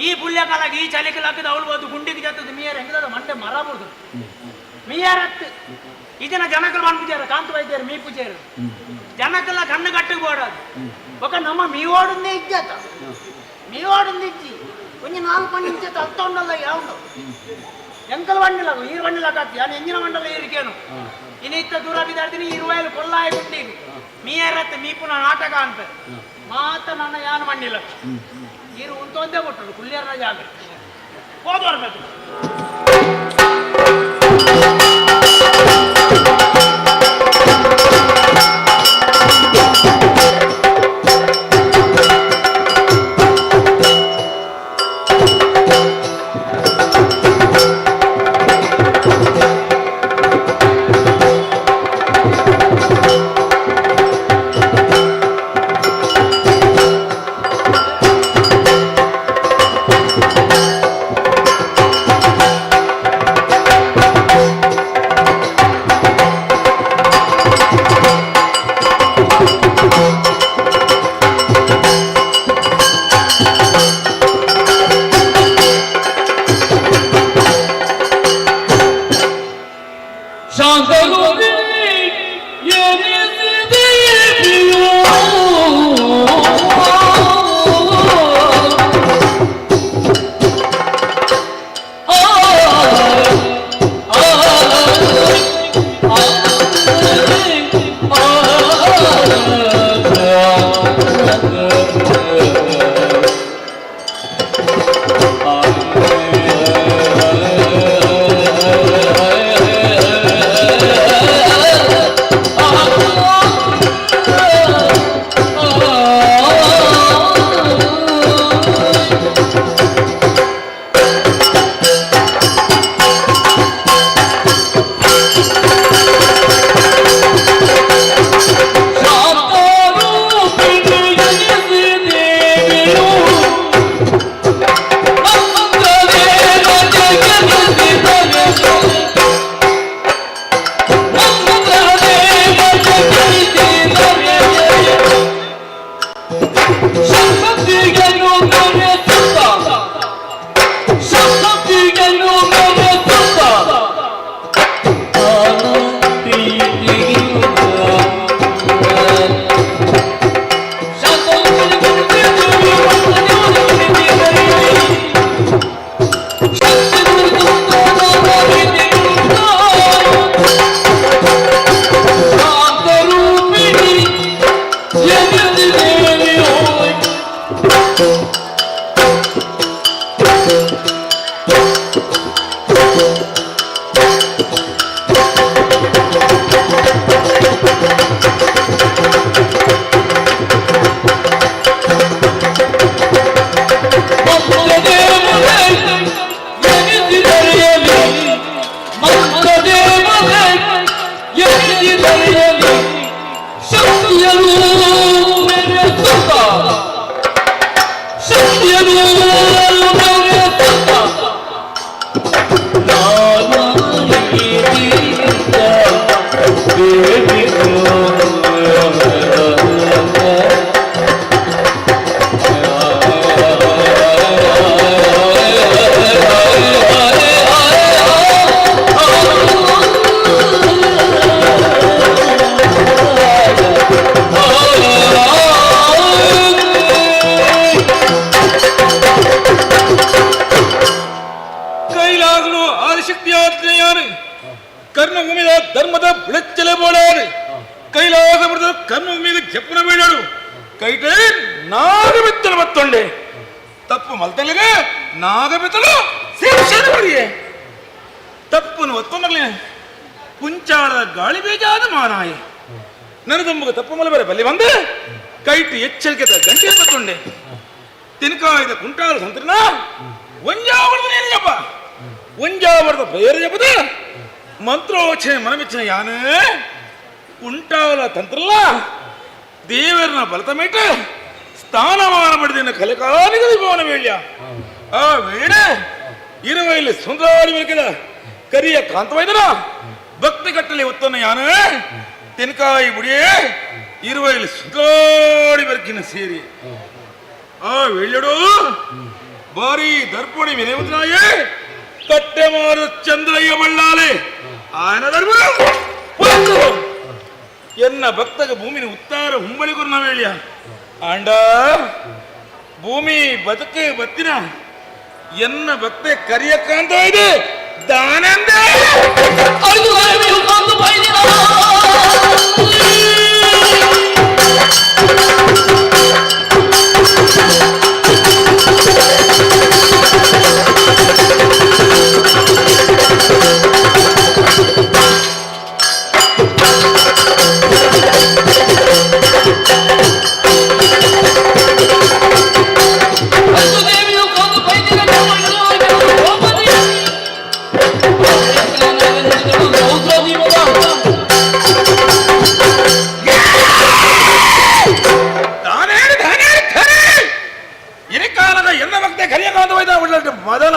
ಈ ಪುಲ್ಯ ಕಾಲಾಗ ಈ ಚಳಿಕಲಾಕದ ಅವಳು ಅದು ಗುಂಡಿಗೆ ಜತ್ತದ ಮೀಯರ ಹೆಂಗದ ಮಂಡೆ ಮರ ಬಿಡುದು ಮೀಯರತ್ತು ಇದನ್ನ ಜನಕಲ್ ಪೂಜಾರ ಕಾಂತ ವೈದ್ಯರು ಮೀ ಪೂಜಾರು ಜನಕಲ್ಲ ಕಣ್ಣು ಕಟ್ಟಿಗೆ ಬೋಡದು ఒక ನಮ್ಮ ಮೀವಾಡುಂದೇ ಇಜ್ಜಾತ ಮೀವಾಡುಂದು ಇಜ್ಜಿ ಒಂಜಿ ನಾಲ್ಕು ಮಣಿ ಇಂಚ ಅತ್ತೊಂಡಲ್ಲ ಯಾവുಂಡು ಎಂಕಲ್ ವಂಡಿಲ ಈರು ವಂಡಿಲ ಕಾತಿ ಯಾನ್ ಎಂಜಿನ ವಂಡಲ ಈರಿಕೇನು ಇನಿತ್ತ ದೂರ ಬಿದಾಡ್ತೀನಿ ಇರುವಾಯಲು ಕೊಲ್ಲಾಯ ಗುಂಡಿಗೆ ಮೀಯರತ್ತೆ ಮೀಪುನ ನಾಟಕ ಅಂತ ಮಾತ ನನ್ನ ಯಾನು ಮಂಡಿಲ್ಲ ಈರು ಉಂತೊಂದೇ ಕೊಟ್ಟರು ಕುಲ್ಯರ್ನ ಜಾಗ ಹೋದ್ ಬರ್ಬೇಕು. Oh, ತಪ್ಪು ಮಲ್ತಲಿಗೆ ನಾಗಬಿತಲು ಶಿಕ್ಷಣ ಬಡಿಯೆ ತಪ್ಪುನು ಒತ್ತೊಂದಗ್ಲಿ ಕುಂಚಾಳದ ಗಾಳಿ ಬೀಜಾದ ಮಾನಾಯಿ ನನದೊಂಬಗ ತಪ್ಪು ಮಲ ಬೇರೆ ಬಲ್ಲಿ ಬಂದು ಕೈಟು ಎಚ್ಚರಿಕೆ ಗಂಟೆ ಬತ್ತುಂಡೆ ತಿನ್ಕಾಯ್ದ ಕುಂಟಾಳ ಸಂತ್ರನ ಒಂಜಾವರದ ನೀನು ಜಪ ಒಂಜಾವರದ ಬೇರೆ ಜಪದ ಮಂತ್ರೋಚನೆ ಮನಮೆಚ್ಚಿನ ಯಾನೇ ಕುಂಟಾಲ ತಂತ್ರಲ್ಲ ದೇವರನ ಬಲತಮೇಟ ಸ್ಥಾನಮಾನ ಪಡೆದಿನ ಕಲೆಕಾಲಿಗ ಭವನ ವೇಳ್ಯ ಆ ವೇಳೆ ಇರುವಲ್ಲಿ ಸುಂದರವಾಗಿ ಬೆಳಕಿದ ಕರಿಯ ಕಾಂತವೈದನ ಭಕ್ತಿ ಕಟ್ಟಲಿ ಉತ್ತನ ಯಾನೇ ತೆನಕಾಯಿ ಬುಡಿಯೇ ಇರುವಲ್ಲಿ ಸುಂದರವಾಗಿ ಬೆಳಕಿನ ಸೇರಿ ಆ ವೇಳ್ಯಡು ಬಾರಿ ದರ್ಪಣಿ ವಿನಯವಂತನಾಯೇ ಕಟ್ಟೆ ಮಾರ ಚಂದ್ರಯ್ಯ ಬಳ್ಳಾಲೆ ಆಯನ ಧರ್ಮ ಎನ್ನ ಭಕ್ತಗ ಭೂಮಿನ ಉತ್ತಾರ ಹುಂಬಳಿ ಗುರುನ ವೇಳ್ಯ ಆಂಡ ಭೂಮಿ ಬದುಕು ಬತ್ತಿನ ಎನ್ನ ಭಕ್ತೆ ಕರಿಯಕ್ಕಂತ ಇದೆ ದಾನಂದ ಮದನ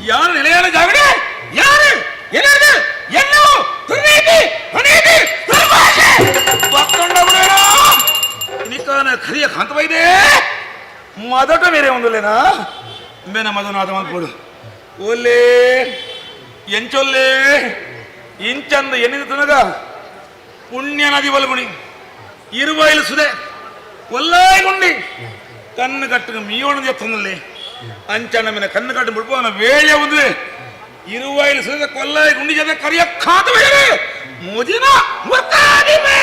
ಯಾರು ನಿಲಯಾನ ಜಾಗಡೆ ಯಾರು ಏನಾರು ಎಲ್ಲೋ ದುರ್ನೀತಿ ಅನೀತಿ ದುರ್ಭಾಷೆ ಭಕ್ತಂಡ ಬಿಡೋಣ ಇನಿಕಾನ ಖರಿಯ ಕಾಂತವೈದೆ ಮೊದಟ ಬೇರೆ ಒಂದುಲೇನಾ ಮೇನ ಮದನಾದ ಮಾಡ್ಕೊಡು ಒಲ್ಲೆ ಎಂಚೊಲ್ಲೆ ಇಂಚಂದ ಎನ್ನಿದ ತನಗ ಪುಣ್ಯ ನದಿ ಬಲಗುಣಿ ಇರುವೈಲು ಸುದೆ ಒಲ್ಲಾಯ್ಗುಂಡಿ ಕಣ್ಣು ಕಟ್ಟು ಮೀಯೋಣ ಎತ್ತನಲ್ಲಿ ಅಂಚಣ್ಣ ಮೇಲೆ ಕಣ್ಣು ಕಟ್ಟು ಮುಡ್ಪೋನ ವೇಳೆ ಒಂದು ಇರುವೈಲು ಸುದೆ ಕೊಲ್ಲಾಯಿ ಗುಂಡಿ ಜೊತೆ ಕರಿಯ ಖಾತ ಬೇರೆ ಮೋಜಿನ ಮುರ್ತಾದಿಮೆ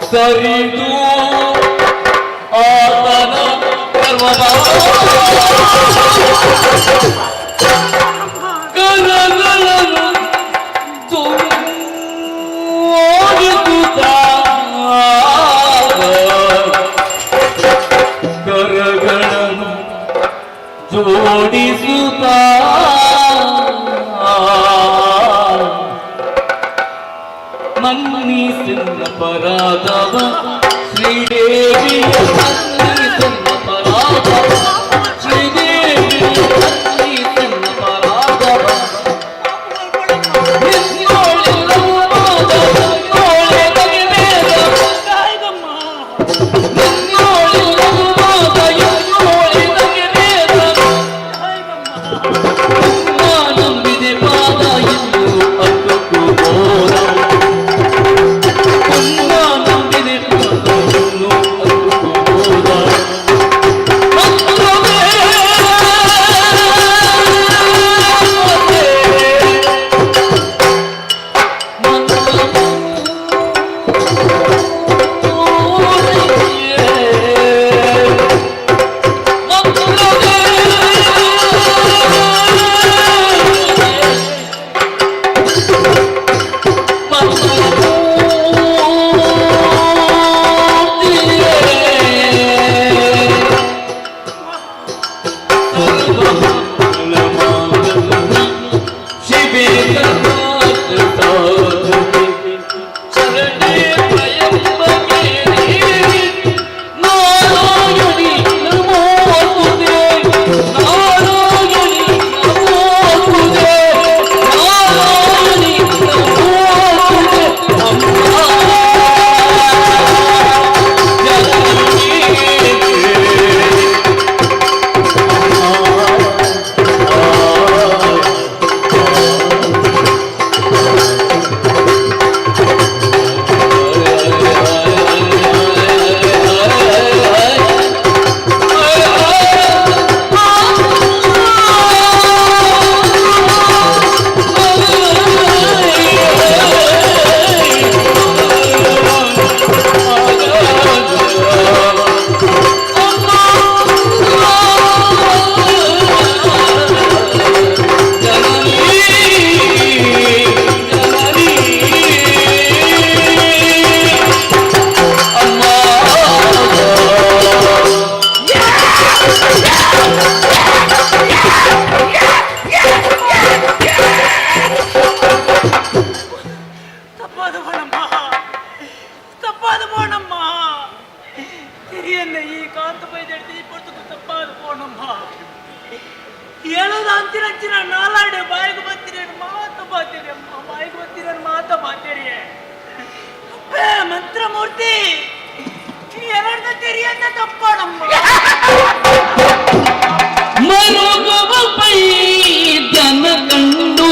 ಸರಿದು ಆತನ ಕರಗಳನ್ನು ಜೋಡಿಸುತ್ತ ಕರಗಳನ್ನು ಜೋಡಿಸುತ್ತ ಮನ್ನಿಸಿದ ಪರಾಧವ ಶ್ರೀದೇವಿಯ ಮನ್ನಿಸಿದ ಪರಾಧವ ಶ್ರೀದೇವಿಯ ಮನ್ನಿಸಿದ ಪರಾಧವ ನಂಬಿದೆ ಪಾದ ಎಂದು ಅಕ್ಕಕ್ಕೂ ಹೋದ ನಂಬಿದೆ ಪಾದ ತಪ್ಪಾದ ಬೋಣಮ್ಮ, ತಪ್ಪಾದ ಬೋಣಮ್ಮ. ತಿರಿಯನ್ನ ಈ ಕಾಂತ ಬೈದೆಡ್ದು ಈ ಪೊರ್ತುಕು ತಪ್ಪಾದ ಬೋಣಮ್ಮ. ಹೇಳೋದು ಅಂಚಿನಂಚಿನ ನಾಲಾಡೆ ಬಾಯಿಗೆ ಬರ್ತೀರಿ ಮಾತು ಬಾತೀರಿ ಅಮ್ಮ, ಬಾಯಿಗೆ ಬರ್ತೀರ ಮಾತ ಬಾತೀರಿ. ಅಪ್ಪೇ ಮಂತ್ರಮೂರ್ತಿ ಎರಡ್ದ ತೆರಿಯನ್ನ ತಪ್ಪಾಣಮ್ಮ. ಮರುಗುವ ಪೈದ್ಯನ ಕಂಡು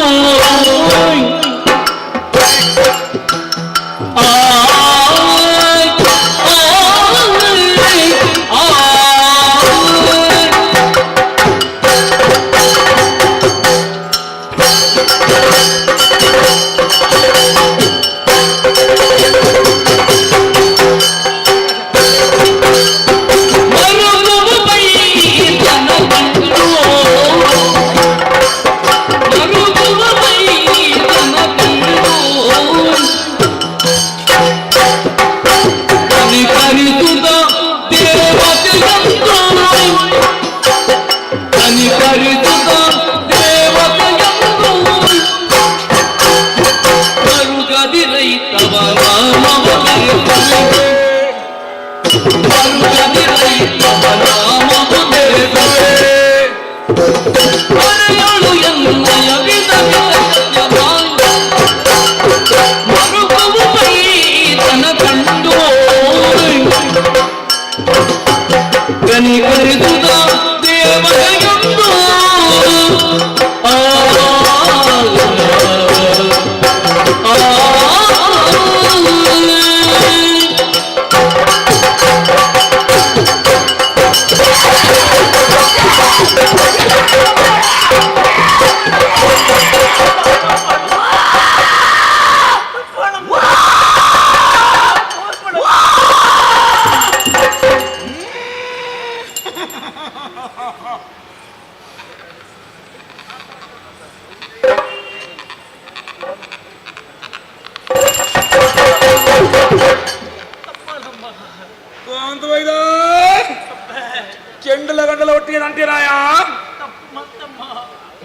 ಚೆಂಡಲ ಗಂಡಲ ಒಟ್ಟಿಗೆ ಅಂತೀರಾಯ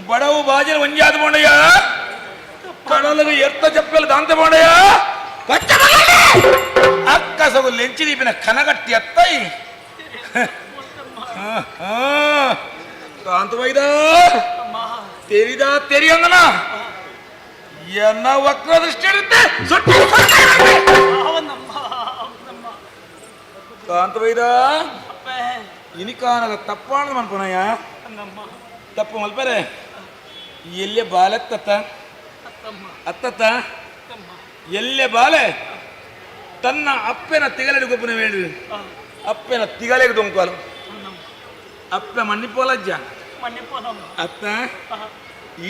ಬಡವು ಬಾಜಿನ ಒಂಜಾದ ಬೋಂಡಯ್ಯ ಕಡಲಗ ಎರ್ತ ಚಪ್ಪಲ್ ದಾಂತ ಬೋಂಡಯ್ಯ ಅಕ್ಕ ಸಗು ಲೆಂಚಿ ದೀಪಿನ ಕನಗಟ್ಟಿ ಅತ್ತೈ ಕಾಂತ ಬೈದ ತೆರಿದ ತೆರಿಯಂಗನ ಎನ್ನ ವಕ್ರ ದೃಷ್ಟಿ ಇರುತ್ತೆ ಕಾಂತ ಬೈದ ಇನಿಕಾನದ ತಪ್ಪಾಣ ಮನ್ಪನಯ್ಯ ತಪ್ಪು ಮಲ್ಪರೆ ಎಲ್ಲೆ ಬಾಲೆತ್ತತ್ತ ಅತ್ತತ್ತ ಎಲ್ಲೆ ಬಾಲೆ ತನ್ನ ಅಪ್ಪನ ತಿಗಲೆಡು ಗೊಬ್ಬನ వేడు ಅಪ್ಪನ ತಿಗಲೆಗೆ ದೊಂಕಾಲು ಅಪ್ಪ ಮನ್ನಿಪೋಲಜ್ಜ ಅತ್ತ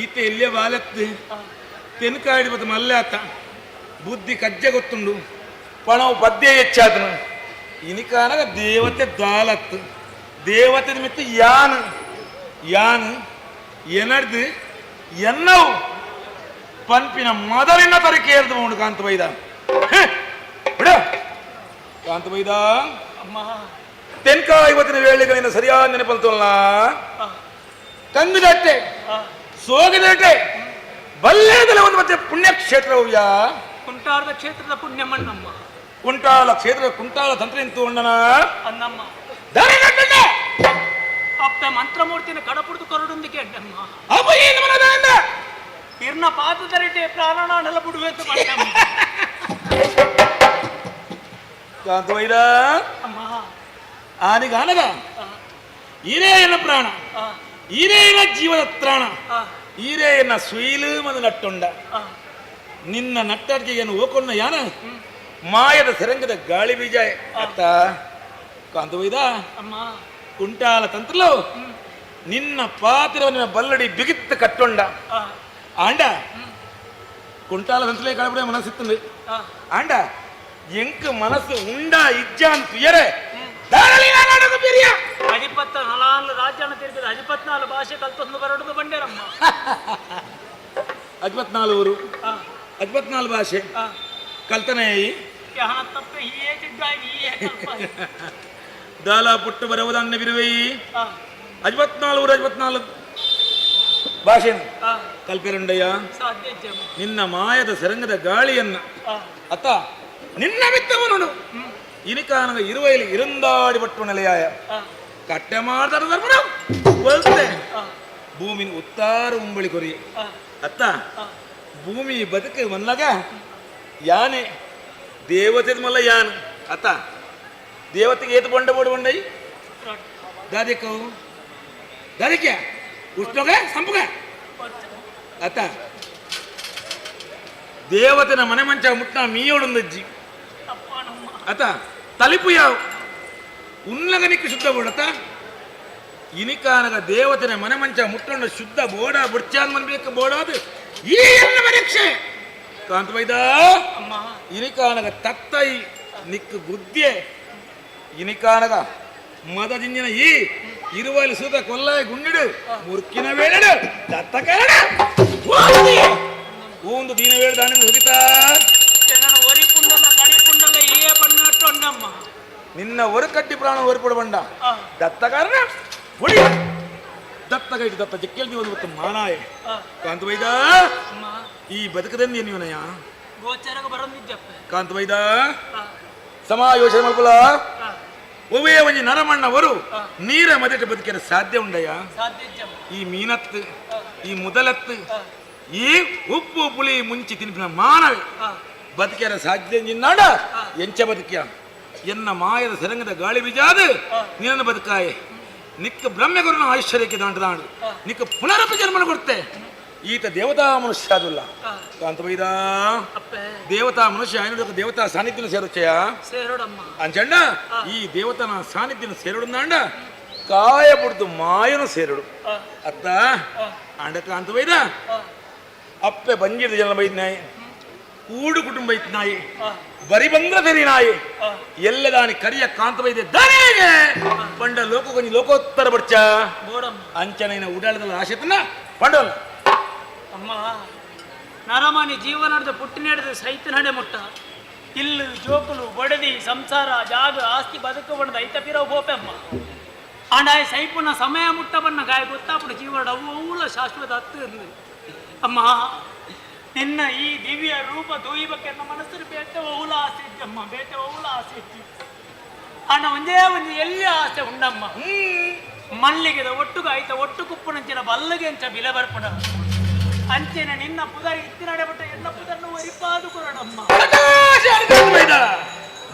ಈತ ಎಲ್ಲೆ ಬಾಲೆತ್ತು ತೆನ್ಕಾಡಿ ಮತ್ತು ಮಲ್ಲೆ ಅತ್ತ ಬುದ್ಧಿ ಕಜ್ಜೆ ಗೊತ್ತುಂಡು ಪಣವು ಪದ್ಯ ಹೆಚ್ಚಾತನು ಇನಿಕಾನಗ ದೇವತೆ ದಾಲತ್ತು ದೇವತೆ ನಿಮಿತ್ತ ಯಾನು ಯಾನು ಎನಡ್ದು ಎನ್ನವು ಪನ್ಪಿನ ಮೊದಲಿನ ತರಿಕೆ ಏರ್ದು ಉಂಡು ಕಾಂತ ಬೈದ ಬಿಡು ಕಾಂತ ಬೈದ ತೆನ್ಕಾಯಿ ಇವತ್ತಿನ ವೇಳೆಗಳಿಂದ ಸರಿಯಾದ ನೆನಪಲ್ತೋಲ್ಲ ಕಂಗುದಟ್ಟೆ ಸೋಗಿದಟ್ಟೆ ಬಲ್ಲೇದಲ್ಲ ಒಂದು ಮತ್ತೆ ಪುಣ್ಯಕ್ಷೇತ್ರವ್ಯಾ ಕುಂಟಾರದ ಕ್ಷೇತ್ರದ ಪುಣ್ಯ ಮಣ್ಣಮ್ಮ ಕುಂಟಾಲ ಕ್ಷೇತ್ರ ಕುಂಟಾಲ ತಂತ್ರ ತೋಂಡನ ಅನ್ನಮ್ಮ ಅಪ್ಪ ಮಂತ್ರಮೂರ್ತಿನ ಕಡಪುಡ್ದು ಕೊರಡುಂದಿಕೆ ಅಡ್ಡಮ್ಮ ಇರ್ನ ಪಾದದರಿಟೆ ಪ್ರಾಣನಾಡಲ ಬಿಡುವೆಂದು ಪಟ್ಟಮ್ಮ ಕಾಂತವೈದ ಆನಿಗಾನಗ ಈರೇ ಎನ್ನ ಪ್ರಾಣ ಈರೇ ಎನ್ನ ಜೀವದ ತ್ರಾಣ ಈರೇ ಎನ್ನ ಸುಯಿಲು ಮದ ನಟ್ಟುಂಡ ನಿನ್ನ ನಟ್ಟಡಿಗೆ ಏನು ಓಕೊಂಡ ಯಾನ ಮಾಯದ ಸೆರಂಗದ ಗಾಳಿ ಬೀಜ ಅತ್ತ ಕಾಂತವೈದ ಕುಂಟಾಲ ತಂತ್ರಲು ನಿನ್ನ ಪಾತಿರವನ್ನ ಬಲ್ಲಡಿ ಬಿಗಿತ್ತು ಕಟ್ಟೊಂಡ ಆಂಡ ಕುಂಟಾಲ ತಂತ್ರಲೇ ಕಳಪಡೆ ಮನಸ್ಸಿತ್ತು ಆಂಡ ಎಂಕ್ ಮನಸ್ಸು ಉಂಡ ಇಜ್ಜಾನ್ ತುಯರೆ ಅಧಿಪತ್ತ ನಲಾಲು ರಾಜ್ಯನ ತಿರುಗಿದ ಅಧಿಪತ್ನಾಲು ಭಾಷೆ ಕಲ್ತೊಂದು ಬರಡುದು ಬಂಡೇರಮ್ಮ ಅಜ್ಪತ್ನಾಲು ಊರು ಅಜ್ಪತ್ನಾಲು ಭಾಷೆ ಕಲ್ತನೆ ದಾಲ ಪುಟ್ಟು ಬರುವುದನ್ನ ಬಿರುವೈ ಅಜ್ಪತ್ನಾಲು ಊರು ಅಜ್ಪತ್ನಾಲು ಭಾಷೆ ಕಲ್ಪೆರುಂಡಯ್ಯ ನಿನ್ನ ಮಾಯದ ಸೆರಂಗದ ಗಾಳಿಯನ್ನ ಅತ್ತ ನಿನ್ನ ಮಿತ್ತವನು ಇನಿಕಾನಗ ಇರುವೈಲಿ ಇರುಂದಾಡಿ ಪಟ್ಟು ನೆಲೆಯಾಯ ಕಟ್ಟೆ ಮಾಡ್ತಾರ ಧರ್ಮನ ಒಲ್ತೆ ಭೂಮಿನ ಉತ್ತಾರ ಉಂಬಳಿ ಕೊರಿ ಅತ್ತ ಭೂಮಿ ಬದುಕು ಮಲ್ಲಗ ಯಾನೆ ದೇವತೆ ಮಲ್ಲ ಯಾನ್ ಅತ್ತ ದೇವತೆಗೆ ಏತು ಬೊಂಡ ಬೋಡು ಬೊಂಡೈ ದಾದಿಕ್ಕವು ದಾದಿಕ್ಯ ಉಷ್ಣೋಗ ಸಂಪುಗ ಅತ್ತ ದೇವತೆನ ಮನೆ ಮಂಚ ಮುಟ್ಟ ಮೀಯೋಡೊಂದಜ್ಜಿ ಅತ್ತ ತಲಿಪು ಯಾವ ಉನ್ನಗನಿಕ್ಕೆ ಶುದ್ಧ ಬೋಡತ್ತ ಇನಿಕಾನಗ ದೇವತೆನ ಮನೆ ಮಂಚ ಮುಟ್ಟೊಂಡ ಶುದ್ಧ ಬೋಡ ಬುಡ್ಚಾನ್ ಮನ್ ಬೇಕು ಬೋಡಾದು ಈ ಎನ್ನ ಪರೀಕ್ಷೆ ಕಾಂತವೈದ ಇನಿಕಾನಗ ತತ್ತೈ ನಿಕ್ಕು ಗುದ್ದೆ ಇನಿಕಾನಗ ಮದ ಜಿಂಜಿನ ಈ ಇರುವಲ್ಲಿ ಸೂತ ಕೊಲ್ಲಾಯ ಗುಂಡಿಡು ಮುರ್ಕಿನ ವೇಳೆಡು ದತ್ತ ಕರಡ ಊಂದು ದೀನ ವೇಳೆ ದಾನಿ ಹುಗಿತಾ ನಿನ್ನ ಒರಕಟ್ಟಿ ಪ್ರಾಣ ಒರಿಪಡು ಬಂಡ ದತ್ತ ಕಾರಣ ಹೊಡಿ ದತ್ತ ಕೈಟಿ ದತ್ತ ಜಕ್ಕೆಲ್ದಿ ಒಂದು ಗೊತ್ತು ಮಾನಾಯ ಕಾಂತವೈದ ಈ ಬದುಕದಂದಿ ನೀವನಯ್ಯ ಕಾಂತವೈದ ಸಮಾಯೋಚನೆ ಮಲ್ಪುಲ ಒವೇ ಒಂಜಿ ನರಮಣ್ಣವರು ನೀರ ಮದಟ ಬದುಕಿರ ಸಾಧ್ಯ ಉಂಡಯ್ಯ. ಈ ಮೀನತ್ತು ಈ ಮುದಲತ್ತು ಈ ಉಪ್ಪು ಪುಳಿ ಮುಂಚಿ ತಿನ್ಪಿನ ಮಾನವೆ ಬದುಕಿರ ಸಾಧ್ಯ ನಿನ್ನಾಡ ಎಂಚ ಬದುಕ್ಯ ಎನ್ನ ಮಾಯದ ಸೆರಂಗದ ಗಾಳಿ ಬಿಜಾದು ನಿನ್ನ ಬದುಕಾಯೆ ನಿಕ್ಕ ಬ್ರಹ್ಮಗುರುನ ಐಶ್ವರ್ಯಕ್ಕೆ ದಾಂಟದಾಂಡು ನಿಕ್ಕ ಪುನರಪಿ ಜನ್ಮನ ಕೊಡ್ತೆ ಈತ ದೇವತಾ ಮನುಷ್ಯ ಅದುಲ್ಲ ಕಾಂತವೈದ ದೇವತಾ ಮನುಷ್ಯ అయిన ದೇವತಾ ಸಾನ್ನಿಧ್ಯ ಸೇರುಚ್ಚಯ ಅಂಚಂಡ ಈ ದೇವತನ ಸಾನ್ನಿಧ್ಯ ಸೇರುಡುಂದಾಂಡ ಕಾಯ ಪುಡ್ದು ಮಾಯನು ಸೇರುಡು ಅತ್ತ ಅಂಡ ಕಾಂತವೈದ ಅಪ್ಪೆ ಬಂಜಿದ ಜನ ಬೈದ್ನಾಯಿ ಕೂಡು ಕುಟುಂಬ ಇತ್ತು ನಾಯಿ ಬರಿ ಬಂದ್ರ ತೆರಿ ನಾಯಿ ಎಲ್ಲದಾನಿ ಕರಿಯ ಕಾಂತವೈದೆ ದಾನೇಗೆ ಪಂಡ ಲೋಕ ಕೊಂಜಿ ಲೋಕೋತ್ತರ ಬಡ್ಚ ಅಂಚನೈನ ಉಡಾಳದ ಆಶೆತನ ಪಂಡೋಲ್ಲ. ಅಮ್ಮ ನರಮಾನಿ ಜೀವನದ ಪುಟ್ಟಿನೆಡೆದು ಸೈತ ನಡೆ ಮುಟ್ಟ ಇಲ್ಲು ಜೋಕುಲು ಬಡದಿ ಸಂಸಾರ ಜಾಗ ಆಸ್ತಿ ಬದುಕು ಬಣ್ಣದ ಐತ ಪಿರವು ಬೋಪೆಮ್ಮ ಆಂಡಾಯ ಸೈಪುನ ಸಮಯ ಮುಟ್ಟ ಬಣ್ಣ ಗಾಯ ಗೊತ್ತಾಪುಡ ಜೀವನ ಅವು ಅವುಲ ಶಾಶ್ವತ ಹತ್ತು ಅಮ್ಮ ನಿನ್ನ ಈ ದಿವ್ಯ ರೂಪ ದೂಯಿಬಕ್ಕೆ ನನ್ನ ಮನಸ್ಸು ಬೇಟೆ ಓಲ ಆಸೆ ಇದ್ದಮ್ಮ ಬೇಟೆ ಓಲ ಆಸೆ ಇತ್ತು ಅಣ್ಣ ಒಂದೇ ಒಂದು ಎಲ್ಲಿ ಆಸೆ ಉಂಡಮ್ಮ ಮಲ್ಲಿಗೆದ ಒಟ್ಟುಗ ಆಯ್ತ ಒಟ್ಟು ಕುಪ್ಪುನಂಚಿನ ಬಲ್ಲಗೆ ಅಂಚ ಬಿಲೆ ಬರ್ಪುಣ ಅಂಚೆನ ನಿನ್ನ ಪುದರ್ ಇತ್ತಿನಡೆ ಬಿಟ್ಟ ಎಲ್ಲ ಪುದರ್ನು ಒರಿಪಾದು ಕೊರಡಮ್ಮ.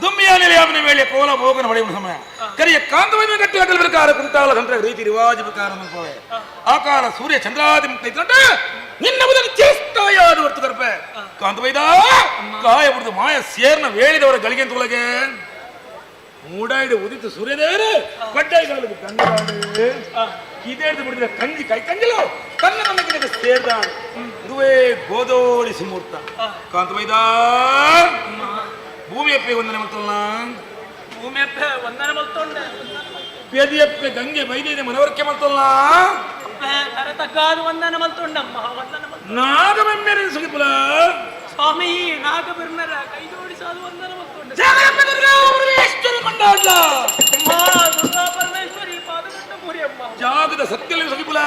ದುಮ್ಮಿಯಾನೆ ವೇಳೆ ಕೋಲ ಭೋಗನ ಹೊಡೆಯುವ ಸಮಯ ಕರಿಯ ಕಾಂತವೈದ್ಯ ಗಟ್ಟಿ ಕಟ್ಟಲು ಪ್ರಕಾರ ಕುಂಟಾಲ ಸಂತ್ರ ರೀತಿ ರಿವಾಜ ಪ್ರಕಾರ ಮನ್ಪವೆ ಆಕಾರ ಸೂರ್ಯ ಚಂದ್ರಾದಿ ಮುಕ್ತ ಇದ್ರಂಟ ನಿನ್ನ ಬದಲು ಚೇಷ್ಟಾಯಾದ ಹೊರ್ತು ಕರ್ಪೆ ಕಾಂತವೈದ ಕಾಯ ಬಿಡುದು ಮಾಯ ಸೇರ್ನ ವೇಳಿದವರ ಗಳಿಗೆ ತುಳಗೆ ಮೂಡಾಯ್ಡು ಉದಿತು ಸೂರ್ಯದೇವರು ಪಡ್ಡಾಯಿಗಾಲದು ಗಂಗಾಡು ಕಿದೇಡ್ದು ಬಿಡಿದ್ರೆ ಕಂಜಿ ಕೈ ಕಂಜಲು ತನ್ನ ತನ್ನ ಸೇರ್ದಾಡು ಇದುವೇ ಗೋದೋಳಿ ಸುಮೂರ್ತ ಕಾಂತವೈದ ಭೂಮಿಯಪ್ಪೆ ವಂದನೆ ಮಲ್ತಲ್ಲ ಭೂಮಿಯಪ್ಪೆ ವಂದನೆ ಮಲ್ತೊಂಡೆ ಪೇದಿಯಪ್ಪೆ ಗಂಗೆ ಬೈದಿದೆ ಮನವರಿಕೆ ಮಲ್ತಲ್ಲ ತರತಕ್ಕಾದ ವಂದನೆ ಮಲ್ತೊಂಡಮ್ಮ ವಂದನೆ ನಾಗಬೆಮ್ಮೆರೆ ಸುಗಿಪುಲ ಸ್ವಾಮಿ ನಾಗಬೆಮ್ಮೆರ ಕೈ ಜೋಡಿಸಾದ ವಂದನೆ ಮಲ್ತೊಂಡೆ ಪರಮೇಶ್ವರಿ ಕೊಂಡಾಡ್ಲ ಅಮ್ಮ ದುರ್ಗಾ ಪರಮೇಶ್ವರಿ ಪಾದಗಟ್ಟ ಪೂರಿಯಮ್ಮ ಜಾಗದ ಸತ್ಯಲಿ ಸುಗಿಪುಲ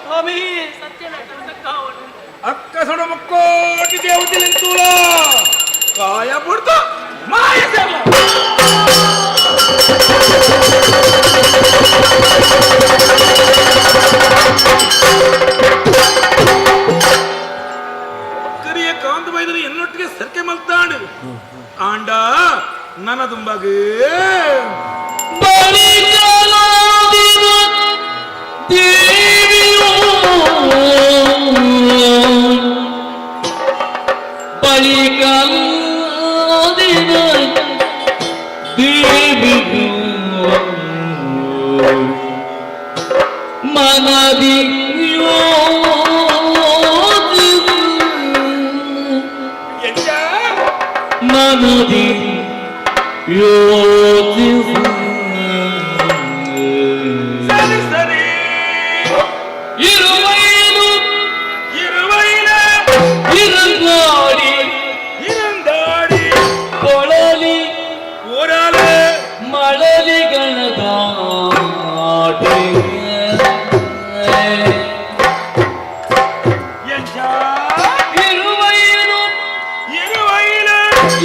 ಸ್ವಾಮಿ ಸತ್ಯನ ಕರತಕ್ಕಾವನು ಅಕ್ಕ ಸೊಡ ಮುಕ್ಕೋಟಿ ದೇವತೆ ತೂಲ ಕಾಯ ಬುಡ್ದು ಮಾಯ ಸೇರ್ಲ ಕರಿಯ ಕಾಂತ ಬೈದರೆ ಎನ್ನೊಟ್ಟಿಗೆ ಸರ್ಕೆ ಮಲ್ತಾಂಡು ಆಂಡ ನನ್ನ ತುಂಬಾಗ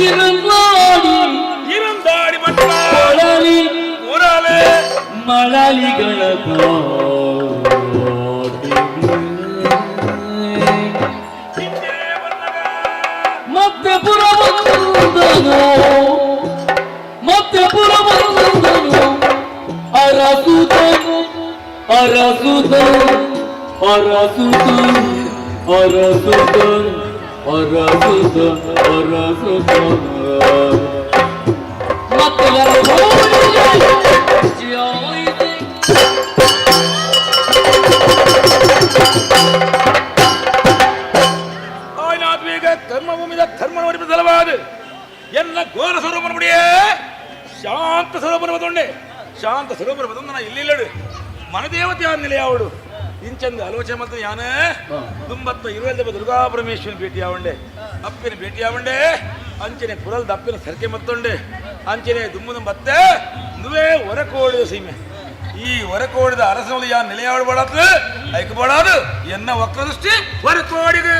ಇರಂದಾಡಿ ಇರಂದಾಡಿ ಕೊಳಲಿ ಊರಾಲೆ ಮಳಲಿಗಳ ಮತ್ತೆ ಪುರವಂದನು ಮತ್ತೆ ಪುರವಂದನು ಅರಸುತನು ಅರಸುತನು ಅರಸುತನು ಅರಸುತನು ಅರಸುತನು ಅರಸುತನು ಮತ್ತೆ ಕರ್ಮಭೂಮಿದ ಧರ್ಮನ ಬದಲವಾದ ಎನ್ನ ಘೋರ ಸ್ವರೂಪನ ಶಾಂತ ಸ್ವರೂಪನ ಬದೊಂಡೆ ಶಾಂತ ಸ್ವರೂಪನ ಬದೊಂದನ ಇಲ್ಲಿಲ್ಲಡು ಮನದೇವತೆ ನೆಲೆಯಾವಡು ಇಂಚಂದು ಆಲೋಚನೆ ಮತ್ತು ಯಾನೇ ದುಂಬತ್ತ ಇರುವೆಲ್ದ ದುರ್ಗಾ ಪರಮೇಶ್ವರನ ಭೇಟಿ ಆವಂಡೆ ಅಪ್ಪಿನ ಭೇಟಿ ಆವಂಡೆ ಅಂಚನೆ ಪುರಲ್ದ ಅಪ್ಪಿನ ಸರಕೆ ಮತ್ತೊಂಡೆ ಅಂಚನೆ ದುಮ್ಮದ ಮತ್ತೆ ನುವೇ ಹೊರಕೋಡಿದ ಸೀಮೆ ಈ ಹೊರಕೋಡಿದ ಅರಸನಲ್ಲಿ ಯಾ ನೆಲೆಯಾವಡು ಬಾಡಾತು ಐಕಬಾಡಾದು ಎನ್ನ ವಕ್ರದೃಷ್ಟಿ ಹೊರಕೋಡಿದೆ.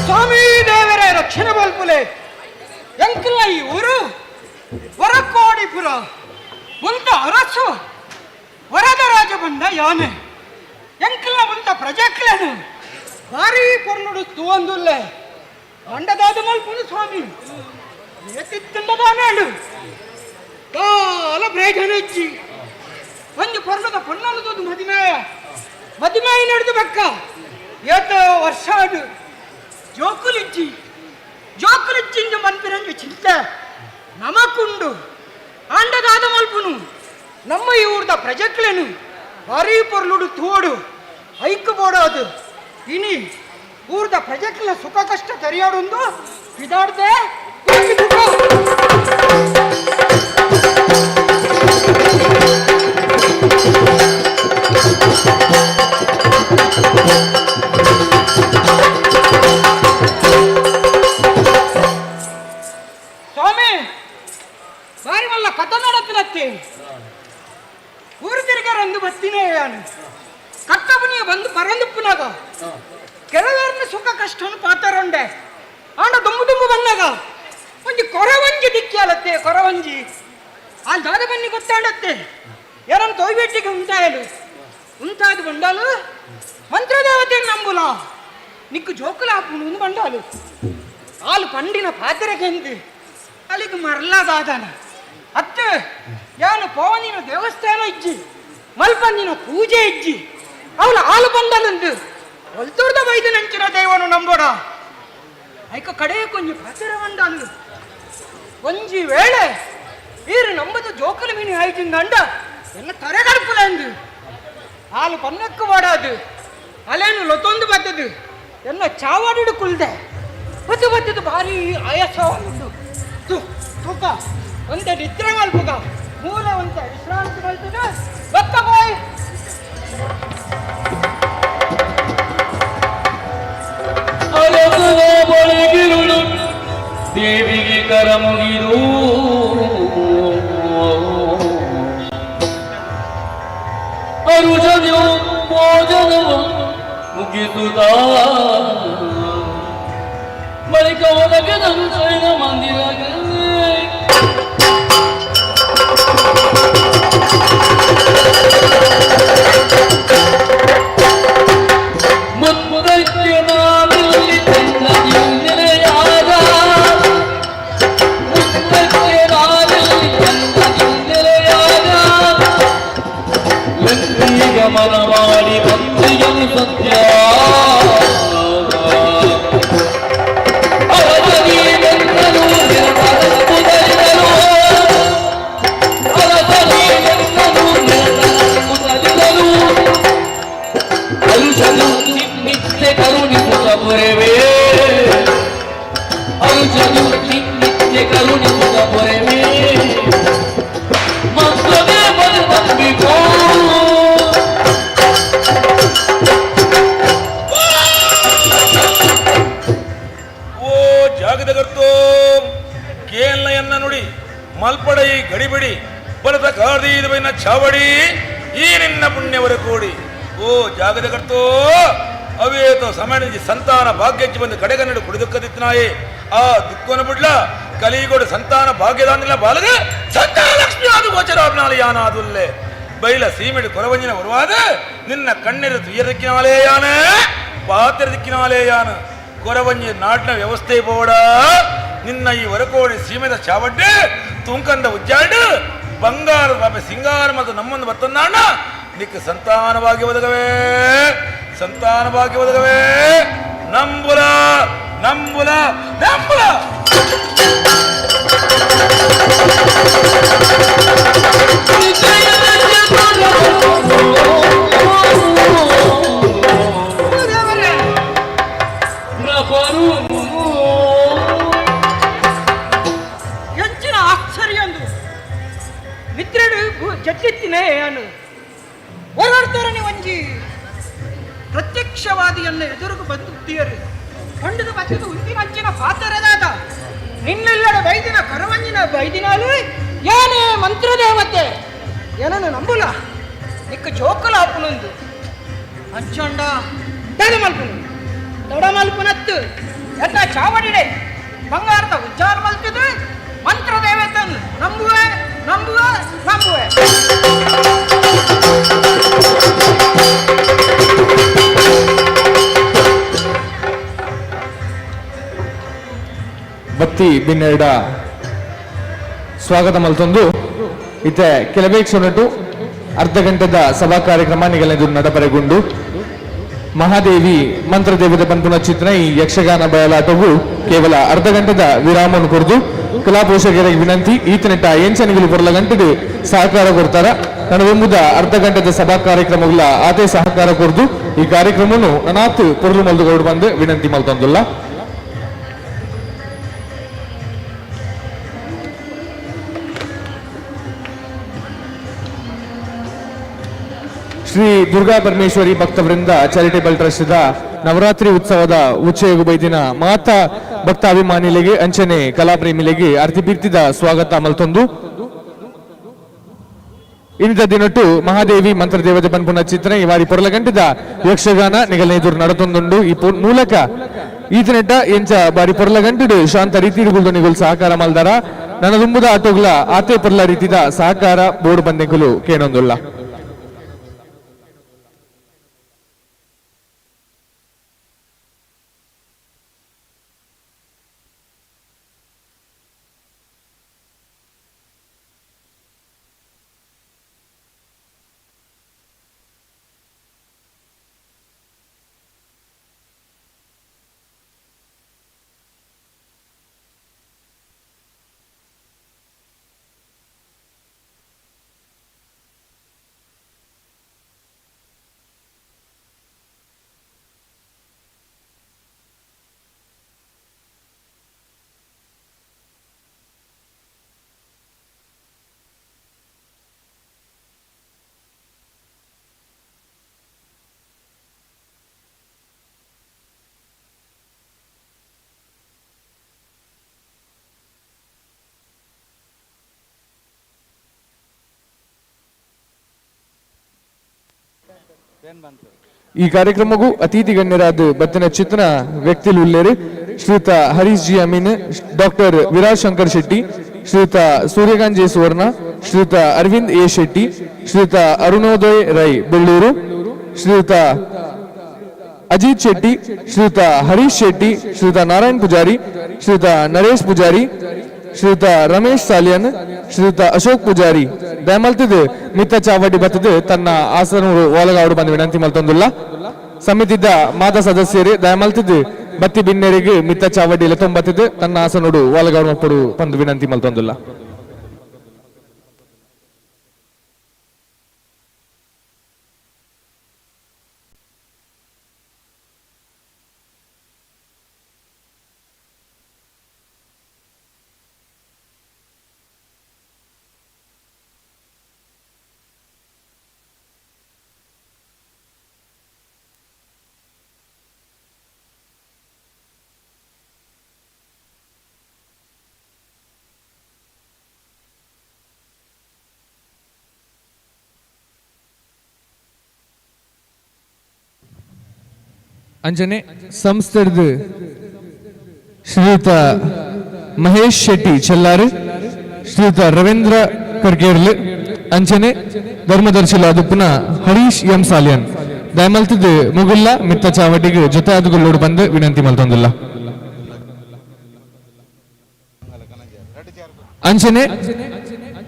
ಸ್ವಾಮಿ ದೇವರೇ ರಕ್ಷಣೆ ಬಲ್ಪುಲೆ ಎಂಕಲ್ಲ ಈ ಊರು ವರಕೋಡಿಪುರ ಮುಂತ ಅರಸು ವರದರಾಜ ಬಂದ ಯಾನೆ ಎಂಕಲ್ಲ ಮುಂತ ಪ್ರಜೆಕ್ಲೇನು ಭಾರಿ ಪೊರ್ಲುಡು ತೂವಂದುಲ್ಲೆ ಮಂಡದಾದ ಮಲ್ಪುನು ಸ್ವಾಮಿ ಏತಿತ್ತಂಡದಾನೇಳು ಕಾಲ ಬ್ರೇಜನಜ್ಜಿ ಒಂದು ಪೊರ್ಲದ ಪೊನ್ನಲದೊಂದು ಮದಿಮೆಯ ಮದಿಮೆಯ ನಡೆದು ಬಕ್ಕ ಏತ ವರ್ಷ ಅದು ಜೋಕುಲಿಜ್ಜಿ ಜೋಕುಲಿಜ್ಜಿಂದು ಮನ್ಪಿರಂಜು ಚಿಂತೆ ನಮಕುಂಡು ಆಂಡದಾದ ಮಲ್ಪುನು ನಮ್ಮ ಈ ಊರ್ದ ಪ್ರಜೆಕ್ಲೇನು ಭಾರೀ ಪೊರ್ಲುಡು ತೋಡು ಐಕು ಬೋಡೋದು ಇನಿ ಊರ್ದ ಪ್ರಜೆಕ್ಲ ಸುಖ ಕಷ್ಟ ತೆರೆಯಾಡೊಂದು ಇದಾಡ್ದೆ ಸ್ವಾಮಿ ಬಾರಿ ಮಲ್ಲ ಕಥ ನಡತ್ತಿನತ್ತಿ ಊರು ತಿರುಗಾರಂದು ಬತ್ತಿನೇ ಯಾನು. ಬಂದು ಪರಂದುಪ್ಪುನಾಗ ಕೆಲವರನ್ನ ಸುಖ ಕಷ್ಟವನ್ನು ಪಾತರೊಂಡೆ ಆಂಡ ದುಂಬು ದುಂಬು ಬಂದಾಗ ಒಂಜಿ ಕೊರವಂಜಿ ದಿಕ್ಕಿ ಅಲತ್ತೆ ಕೊರವಂಜಿ ಅಲ್ಲಿ ದಾದ ಬನ್ನಿ ಗೊತ್ತಾಡತ್ತೆ ಯಾರನ್ನು ತೊಯ್ಬೆಟ್ಟಿಗೆ ಉಂಟಾಯಲು ಉಂಟಾದ ಬಂಡಾಲು ಮಂತ್ರದೇವತೆ ನಂಬುಲ ನಿಕ್ಕು ಜೋಕುಲ ಹಾಪುನು ಬಂಡಾಲು ಆಲು ಪಂಡಿನ ಪಾತ್ರೆಗೆಂದು ಅಲ್ಲಿಗೆ ಮರಲಾದಾದನ ಅತ್ತೆ ಯಾನು ಪವನಿನ ದೇವಸ್ಥಾನ ಇಜ್ಜಿ ಮಲ್ಪಂದಿನ ಪೂಜೆ ಇಜ್ಜಿ ಅವಳು ಹಾಲು ಬಂದನಂದು ಒಲ್ತೋರ್ದ ವೈದ್ಯನಂಚಿನ ದೈವನು ನಂಬೋಡ ಐಕ ಕಡೆ ಕೊಂಜಿ ಪಾತ್ರೆ ಬಂದಾನು ಒಂಜಿ ವೇಳೆ ಈರು ನಂಬದ ಜೋಕುಲ ಮೀನು ಆಯ್ತಿಂದಂಡ ಎನ್ನ ತರೆಗಡ್ಪುಲಂದು ಹಾಲು ಪನ್ನಕ್ಕು ಬಾಡಾದು ಅಲೇನು ಲೊತ್ತೊಂದು ಬತ್ತದು ಎಲ್ಲ ಚಾವಾಡಿಡು ಕುಲ್ದೆ ಬತ್ತು ಬತ್ತದು ಭಾರಿ ಆಯಾಸ ಉಂಟು ತೂಕ ಒಂತೆ ನಿದ್ರೆ ಮಲ್ಪುಗ ಮೂಲ ಒಂತೆ ವಿಶ್ರಾಂತಿ ಮಲ್ತದ ಬತ್ತ ಬಾಯ್ ಅರಸುವ ಬಳಿಗಿರುಳು ದೇವಿಗೆ ಕರ ಮುಗಿದು ಅರುಜನು ಭೋಜನವು ಮುಗಿಸುತ್ತ ಬಳಿಕ ಒದಗದನು ಶಯನ ಮಂದಿರಗೆ. ಮುತ್ತಕ್ಕೆ ನಾನಿಲ್ಲಿ ಚಂದದಿ ನೆಲೆಯಾದ, ಮುತ್ತಕ್ಕೆ ನಾನಿಲ್ಲಿ ಚಂದದಿ ನೆಲೆಯಾದ, ಲಕ್ಷ್ಮೀ ಗಮನ ಮಾಡಿ ಬಂದಿಯನು ಸತ್ಯ. ಅರಸನೀನೆನ್ನನು ನಿರತರಕ್ಕುದರಿದರು, ಅರಸನೀನೆನ್ನನು ನಿರತರಕ್ಕುದರಿದರು, ಅರುಷನು ನಿತ್ಯ ಕರುಣಿಸುತ್ತ ಪೊರೆವೆ, ಅರುಷನು ನಿತ್ಯ ಕರುಣಿಸುತ್ತ ಪೊರೆವೆ, ಮಂತ್ರದೇವನು ನಂಬಿಕೋ. ಓ ಜಾಗದ ಗರ್ತೋ ಕೇಲ್ನಯನ್ನ ನುಡಿ ಮಲ್ಪಡೈ ಗಡಿಬಿಡಿ ಬಲದ ಕಾರ್ದೀದುವೈನ ಚಾವಡಿ ಈ ನಿನ್ನ ಪುಣ್ಯವರ ಕೂಡಿ. ಓ ಜಾಗದ ಕರ್ತೋ ಅವೇತೋ ಸಮಯದಲ್ಲಿ ಸಂತಾನ ಭಾಗ್ಯಕ್ಕೆ ಬಂದು ಕಡೆಗನ್ನಡ ಕುಡಿದುಕ್ಕದಿತ್ತನಾಯೇ ಆ ದುಃಖನ ಬಿಡ್ಲ ಕಲಿಗೋಡು ಸಂತಾನ ಭಾಗ್ಯದಾನಿಲ್ಲ ಬಾಲಗ ಸಂತಾನ ಲಕ್ಷ್ಮಿ ಅದು ಗೋಚರಾಬ್ನಾಲ ಯಾನಾದುಲ್ಲೆ ಬೈಲ ಸೀಮೆಡು ಕೊರವಂಜಿನ ಬರುವಾದ ನಿನ್ನ ಕಣ್ಣಿರು ತುಯ್ಯದಕ್ಕಿನಾಲೇ ಯಾನ ಪಾತ್ರದಕ್ಕಿನಾಲೇ ಯಾನ ಕೊರವಂಜಿ ನಾಡಿನ ವ್ಯವಸ್ಥೆ ಬೋಡ ನಿನ್ನ ಈ ವರಕೋಡಿ ಸೀಮೆದ ಚಾವಡ್ಡೆ ತುಂಕಂದ ಉಜ್ಜಾಡು ಬಂಗಾರ ಪಾಪೆ ಸಿಂಗಾರ ಮತ್ತು ನಮ್ಮನ್ನು ಬತ್ತಂದಾಣ ನಿಕ್ಕ ಸಂತಾನವಾಗಿ ಒದಗವೇ ಸಂತಾನವಾಗಿ ಒದಗವೇ ನಂಬುಲ ನಂಬುಲ ನಂಬುಲ. ಎಂಚಿನ ಆಶ್ಚರ್ಯ ಅಂದು ಮಿತ್ರರು ಜಟ್ಟಿತ್ತಿನೇ ಅನು ಓಡಾಡ್ತಾರೆ ಒಂಜಿ ಪ್ರತ್ಯಕ್ಷವಾದಿಯನ್ನ ಎದುರುಗು ಬಂದುತ್ತೀಯರು ಕಂಡದ ಬಚ್ಚದ ಉಂದಿನ ಅಂಚಿನ ಪಾತರದಾದ ನಿನ್ನೆಲ್ಲಡ ಬೈದಿನ ಕರವಂಜಿನ ಬೈದಿನಾಲು ಏನೇ ಮಂತ್ರದೇವತೆ ಏನನ್ನು ನಂಬುಲ ನಿಕ್ಕ ಜೋಕುಲ ಆಪುನೊಂದು ಅಂಚಂಡ ತಡ ಮಲ್ಪುನು ತಡ ಮಲ್ಪುನತ್ತು ಎನ್ನ ಚಾವಡಿಡೆ ಬಂಗಾರದ ಉಚ್ಚಾರ ಮಲ್ತದು ಮಂತ್ರದೇವತನ್ ನಂಬುವೆ ನಂಬುವೆ ನಂಬುವೆ. ಬತ್ತಿ ಬಿನ್ನೆರಡ ಸ್ವಾಗತ ಮಲ್ತೊಂದು ಇತ್ತೆ ಕೆಲವೇ ಕ್ಷಣಟು ಅರ್ಧ ಗಂಟೆದ ಸಭಾ ಕಾರ್ಯಕ್ರಮ ನಿಗಲೆದು ನಡಪರೆಗುಂಡು ಮಹಾದೇವಿ ಮಂತ್ರದೇವತೆ ಪನ್ಪುನ ಚಿತ್ರ ಈ ಯಕ್ಷಗಾನ ಬಯಲಾಟವು ಕೇವಲ ಅರ್ಧ ಗಂಟೆದ ವಿರಾಮವನ್ನು ಕೊರದು ಕಲಾ ಪೋಷಕರಿಗೆ ವಿನಂತಿ ಈತನೆಟ್ಟ ಎಂಚನಿಗಲು ಕೊರಲ ಗಂಟೆಗೆ ಸಹಕಾರ ಕೊಡ್ತಾರ ನನವೆಂಬುದ ಅರ್ಧ ಗಂಟೆದ ಸಭಾ ಕಾರ್ಯಕ್ರಮಗಳ ಆದೇ ಸಹಕಾರ ಕೊರದು ಈ ಕಾರ್ಯಕ್ರಮವನ್ನು ನನಾತ್ ಪೊರ್ಲು ಮಲ್ದು ಬಂದು ವಿನಂತಿ ಮಲ್ತೊಂದುಲ್ಲ. ಶ್ರೀ ದುರ್ಗಾ ಪರಮೇಶ್ವರಿ ಭಕ್ತವೃಂದ ಚಾರಿಟೇಬಲ್ ಟ್ರಸ್ಟ್ ನವರಾತ್ರಿ ಉತ್ಸವದ ಉಚ್ಚಯ ಬೈದಿನ ಮಾತಾ ಭಕ್ತಾಭಿಮಾನಿಗಳಿಗೆ ಅಂಚನೆ ಕಲಾಪ್ರೇಮಿಗಳಿಗೆ ಅರ್ತಿಪೀರ್ತಿದ ಸ್ವಾಗತ ಮಲ್ತೊಂದು. ಇನಿತ ದಿನೊಟ್ಟು ಮಹಾದೇವಿ ಮಂತ್ರದೇವತೆ ಪನ್ಪುನ ಚಿತ್ರ ಈ ವಾರಿ ಪೊರ್ಲಗಂಟದ ಯಕ್ಷಗಾನ ನಿಗಲ ಎದುರು ನಡತೊಂದುಂಡು. ಈ ಮೂಲಕ ಈತನೆಟ್ಟ ಎಂಚ ಬಾರಿ ಪೊರ್ಲಗಂಟುಡು ಶಾಂತ ರೀತಿ ನಿಗುಲ್ ಸಹಕಾರ ಮಲ್ದಾರ ನನ್ನ ದುಂಬುದ ಆಟೋಗ್ಲ ಆತೆ ಪೊರ್ಲ ರೀತಿದ ಸಹಕಾರ ಬೋರ್ಡ್ ಬಂದೆಂಕುಲು ಕೇನೊಂದುಲ್ಲ. ಈ ಕಾರ್ಯಕ್ರಮಗೂ ಅತಿಥಿ ಗಣ್ಯರಾದ ಬತ್ತಿನ ಚಿತ್ರ ವ್ಯಕ್ತಿಲು ಉಲ್ಲೇರು ಶ್ರೀಯುತ ಹರೀಶ್ ಜಿ ಅಮೀನ್, ಡಾಕ್ಟರ್ ವಿರಾಜ್ ಶಂಕರ್ ಶೆಟ್ಟಿ, ಶ್ರೀಯುತ ಸೂರ್ಯಕಾಂತ್ ಜೆ ಸುವರ್ಣ, ಶ್ರೀಯುತ ಅರವಿಂದ್ ಎ ಶೆಟ್ಟಿ, ಶ್ರೀಯುತ ಅರುಣೋದಯ್ ರೈ ಬೆಳ್ಳೂರು, ಶ್ರೀಯುತ ಅಜಿತ್ ಶೆಟ್ಟಿ, ಶ್ರೀಯುತ ಹರೀಶ್ ಶೆಟ್ಟಿ, ಶ್ರೀಯುತ ನಾರಾಯಣ್ ಪೂಜಾರಿ, ಶ್ರೀಯುತ ನರೇಶ್ ಪೂಜಾರಿ, ಶ್ರೀಯುತ ರಮೇಶ್ ಸಾಲಿಯನ್, ಶ್ರೀಯುತ ಅಶೋಕ್ ಪೂಜಾರಿ ದಯಮಲ್ತಿದ್ದು ಮಿತ್ತ ಚಾವಡಿ ಬತ್ತದು ತನ್ನ ಆಸನೂರು ಓಲಗಾವಡು ಬಂದು ವಿನಂತಿ ಮಲ್ತೊಂದುಲ್ಲ. ಸಮಿತಿದ ಮಾದ ಸದಸ್ಯರು ದಯಮಲ್ತಿದ್ದು ಬತ್ತಿ ಬಿನ್ನೆರಿಗೆ ಮಿತ್ತ ಚಾವಡಿ ತೊಂಬತ್ತಿದ್ದು ತನ್ನ ಆಸನೋಡು ಓಲಗಾವಡು ಮಕ್ಕಳು ಬಂದು ವಿನಂತಿ ಮಲ್ತೊಂದುಲ್ಲ. ಅಂಜನೆ ಸಂಸ್ಥೆದ ಶ್ರೀಯುತ ಮಹೇಶ್ ಶೆಟ್ಟಿ ಚೆಲ್ಲಾರು, ಶ್ರೀಯುತ ರವೀಂದ್ರ ಕರ್ಗೇರ್ಲು, ಅಂಚನೆ ಧರ್ಮದರ್ಶಿಲ ಅದುಪ್ಪುನ ಹರೀಶ್ ಎಂ ಸಾಲಿಯನ್ ದಯಮಲ್ತಿದ್ದು ಮುಗುಲ್ಲ ಮಿತ್ತ ಚಾವಟಿಗೆ ಜೊತೆ ಆದುಗುಲ್ಲೋಡು ಬಂದು ವಿನಂತಿ ಮಲ್ತೊಂದಿಲ್ಲ. ಅಂಚನೆ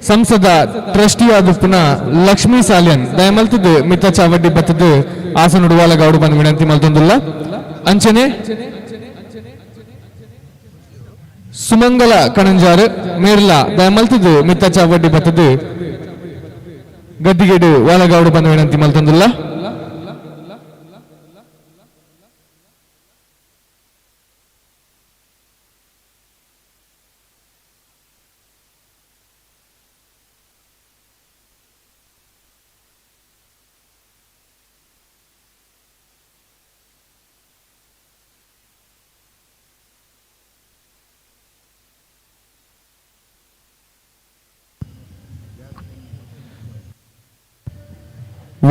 ಸಂಸದ ಟ್ರಸ್ಟಿ ಆದುಪ್ಪುನ ಲಕ್ಷ್ಮೀ ಸಾಲಿಯನ್ ದಯಮಲ್ತಿದ್ದು ಮಿತ್ತ ಚಾವಟಿ ಬತ್ತದ್ದು ಆಸನುಡುವಾಲ ಗೌಡು ಬಂದು ವಿನಂತಿ ಮಲ್ತೊಂದುಲ್ಲ. ಅಂಚನೆ ಸುಮಂಗಲ ಕಣಂಜಾರು ಮೇರ್ಲಾ ದಯಮಲ್ತಿದ್ದು ಮಿತ್ತ ಚಾವಡಿ ಬತ್ತದ್ದು ಗದ್ದಿಗೆಡು ವಾಲಗೌಡು ಬಂದು ವಿನಂತಿ ಮಲ್ತೊಂದುಲ್ಲ.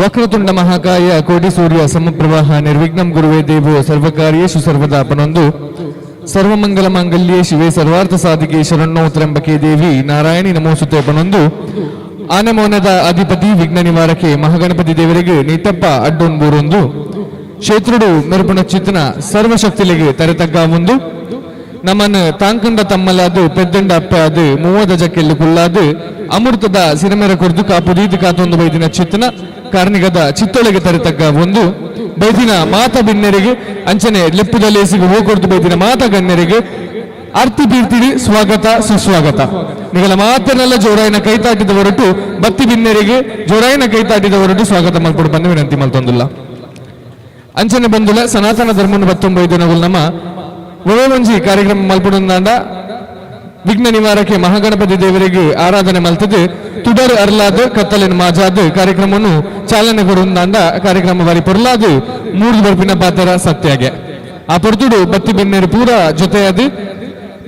ವಕ್ರತುಂಡ ಮಹಾಕಾಯ ಕೋಟಿ ಸೂರ್ಯ ಸಮಪ್ರವಾಹ ನಿರ್ವಿಘ್ನಂ ಗುರುವೇ ದೇವೋ ಸರ್ವಕಾರ್ಯೇಷು ಸರ್ವದಾ ಪನೊಂದು ಸರ್ವಮಂಗಲ ಮಾಂಗಲ್ಯೇ ಶಿವೆ ಸರ್ವಾರ್ಥ ಸಾಧಿಕೆ ಶರಣ್ಣೋ ತ್ರಂಬಕೆ ದೇವಿ ನಾರಾಯಣಿ ನಮೋಸುತೆ ಪನೊಂದು ಆನೆಮೌನದ ಅಧಿಪತಿ ವಿಘ್ನ ನಿವಾರಕೆ ಮಹಾಗಣಪತಿ ದೇವರಿಗೆ ನೀತಪ್ಪ ಅಡ್ಡೊನ್ ಬೂರೊಂದು ಕ್ಷೇತ್ರುಡು ಮೆರುಪುಣ ಚಿತ್ತನ ಸರ್ವಶಕ್ತಿಲಿಗೆ ತರೆತಗ್ಗ ಒಂದು ನಮ್ಮನ್ನು ತಾಂಕಂಡ ತಮ್ಮಲಾದು ಪೆದ್ದಂಡ ಅಪ್ಪೆ ಅದು ಮೂವದ ಜಕ್ಕೆಲ್ಲು ಕುಲ್ಲಾದು ಅಮೃತದ ಸಿರಮೆರ ಕೊರ್ದು ಕಾಪುದೀದು ಕಾತೊಂದು ಬೈದಿನ ಚಿತ್ತನ ಕಾರ್ಣಿಕದ ಚಿತ್ತೊಳಗೆ ತರೆತಕ್ಕ ಒಂದು ಬೈದಿನ ಮಾತ ಬಿನ್ನೆರಿಗೆ ಅಂಚನೆ ಲೆಪ್ಪುದ ಲೇಸಿಗೆ ಹೋಗೊಡ್ದು ಬೈದಿನ ಮಾತ ಗಣ್ಯರಿಗೆ ಅರ್ತಿ ಬೀರ್ತಿಡಿ ಸ್ವಾಗತ ಸುಸ್ವಾಗತ. ನಿಗಲ ಮಾತನೆಲ್ಲ ಜೋರಾಯಿನ ಕೈತಾಟಿದ ಹೊರಟು ಬತ್ತಿ ಬಿನ್ನೆರಿಗೆ ಜೋರಾಯಿನ ಕೈತಾಟಿದ ಹೊರಟು ಸ್ವಾಗತ ಮಲ್ಪಡು ಬಂದು ವಿನಂತಿ ಮಲ್ತೊಂದುಲ್ಲ. ಅಂಚನೆ ಬಂದುಲ ಸನಾತನ ಧರ್ಮನ ಬತ್ತೊಂಬೈದು ನಗುಲ್ ನಮ್ಮ ಒಂಜಿ ಕಾರ್ಯಕ್ರಮ ಮಲ್ಪಡುಂದಾಂಡ ವಿಘ್ನ ನಿವಾರಕ್ಕೆ ಮಹಾಗಣಪತಿ ದೇವರಿಗೆ ಆರಾಧನೆ ಮಲ್ತದೆ ತುಡರ್ ಅರ್ಲಾದ ಕತ್ತಲಿನ ಮಾಜಾದ ಕಾರ್ಯಕ್ರಮವನ್ನು ಚಾಲನೆ ಕೊಡುಂದಾಂಡ ಕಾರ್ಯಕ್ರಮ ಬಾರಿ ಪೊರ್ಲಾದ ಮೂರು ಬರ್ಪಿನ ಪಾತ್ರ ಸತ್ಯಾಗೆ ಆ ಪೊರ್ತುಡು ಬತ್ತಿ ಬೆನ್ನೇರು ಪೂರ ಜೊತೆಯಾದ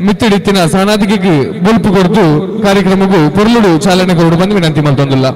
ಮಿತ್ತಿಡಿತ್ತಿನ ಸಾನಾದಿಗೆ ಬೊಲ್ಪು ಕೊಡ್ತು ಕಾರ್ಯಕ್ರಮಕ್ಕೂ ಪೊರ್ಲುಡು ಚಾಲನೆ ಕೊಡು ಬಂದು ವಿನಂತಿ ಮಲ್ತೊಂದುಲ್ಲ.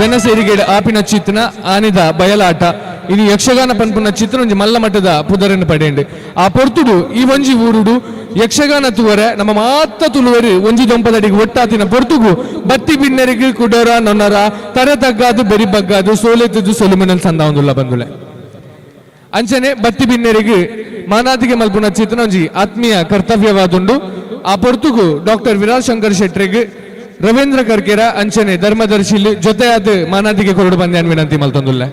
ಜನಸೇರಿಗೆ ಆಪಿನ ಚಿತ್ನ ಆನಿದ ಬಯಲಾಟ. ಇನಿ ಯಕ್ಷಗಾನ ಪನ್ಪುನ ಚಿತ್ರ ಒಂಜಿ ಮಲ್ಲ ಮಟ್ಟದ ಪುದರನ್ನು ಪಡೆಂಡು. ಆ ಪೊರ್ತುಡು ಈ ಒಂಜಿ ಊರುಡು ಯಕ್ಷಗಾನ ತೂವರೆ ನಮ್ಮ ಮಾತ ತುಳುವರು ಒಂಜಿ ದೊಂಪದಡಿಗೆ ಒಟ್ಟಾತಿನ ಪೊರ್ತುಗು ಬತ್ತಿ ಬಿನ್ನೆರಿಗೆ ಕುಡೋರ ನೊನ್ನರ ತರೆ ತಗ್ಗಾದು ಬೆರಿ ಬಗ್ಗಾದು ಸೋಲೆತ್ತದು ಸೊಲುಮನಲ್ ಸಂದಾವೊಂದುಲ್ಲ ಬಂದುಲೆ. ಅಂಚನೆ ಬತ್ತಿ ಬಿನ್ನೆರಿಗೆ ಮಾನಾದಿಗೆ ಮಲ್ಪುನ ಚಿತ್ರ ಒಂಜಿ ಆತ್ಮೀಯ ಕರ್ತವ್ಯವಾದುಂಡು. ಆ ಪೊರ್ತುಗು ಡಾಕ್ಟರ್ ವಿರಾಜ್ ಶಂಕರ್ ಶೆಟ್ರಿಗೆ ರವೀಂದ್ರ ಕರ್ಕೆರ ಅಂಚನೆ ಧರ್ಮದರ್ಶಿಲಿ ಜೊತೆಯಾದ ಮಾನಾದಿಗೆ ಕೊರಡು ಬಂದ್ಯಾನ್ ವಿನಂತಿ ಮಲ್ತೊಂದುಲ್ಲೆ.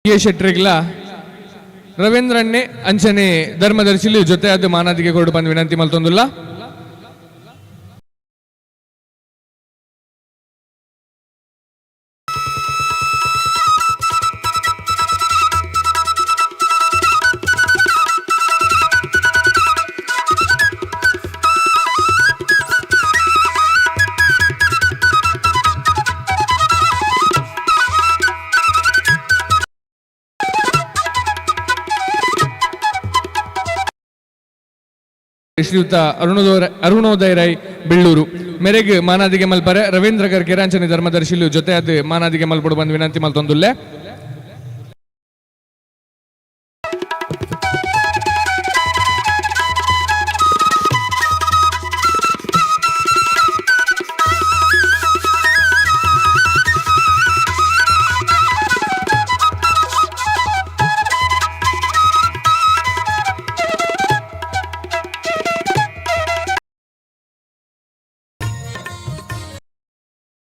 ಎ ಶೆಟ್ರಿಗ್ಲ ರವೀಂದ್ರನ್ನೇ ಅಂಚನೆ ಧರ್ಮದರ್ಶಿಲಿ ಜೊತೆ ಅದು ಮಾನಾದಿಗೆ ಕೊರಡು ಬಂದು ವಿನಂತಿ ಮಲ್ತೊಂದುಲ್ಲ. ಶ್ರೀಯುತ ಅರುಣೋದಯ ರೈ ಬೆಳ್ಳೂರು ಮೆರೆಗ್ ಮಾನಾದಿಗೆ ಮಲ್ಪರೆ ರವೀಂದ್ರ ಕರ್ಕೆರೆ ಅಂಚನೆ ಧರ್ಮದರ್ಶಿಲು ಜೊತೆ ಅದು ಮಾನಾದಿಗೆ ಮಲ್ಪಡು ಬಂದು ವಿನಂತಿ ಮಲ್ತೊಂದುಲ್ಲೆ.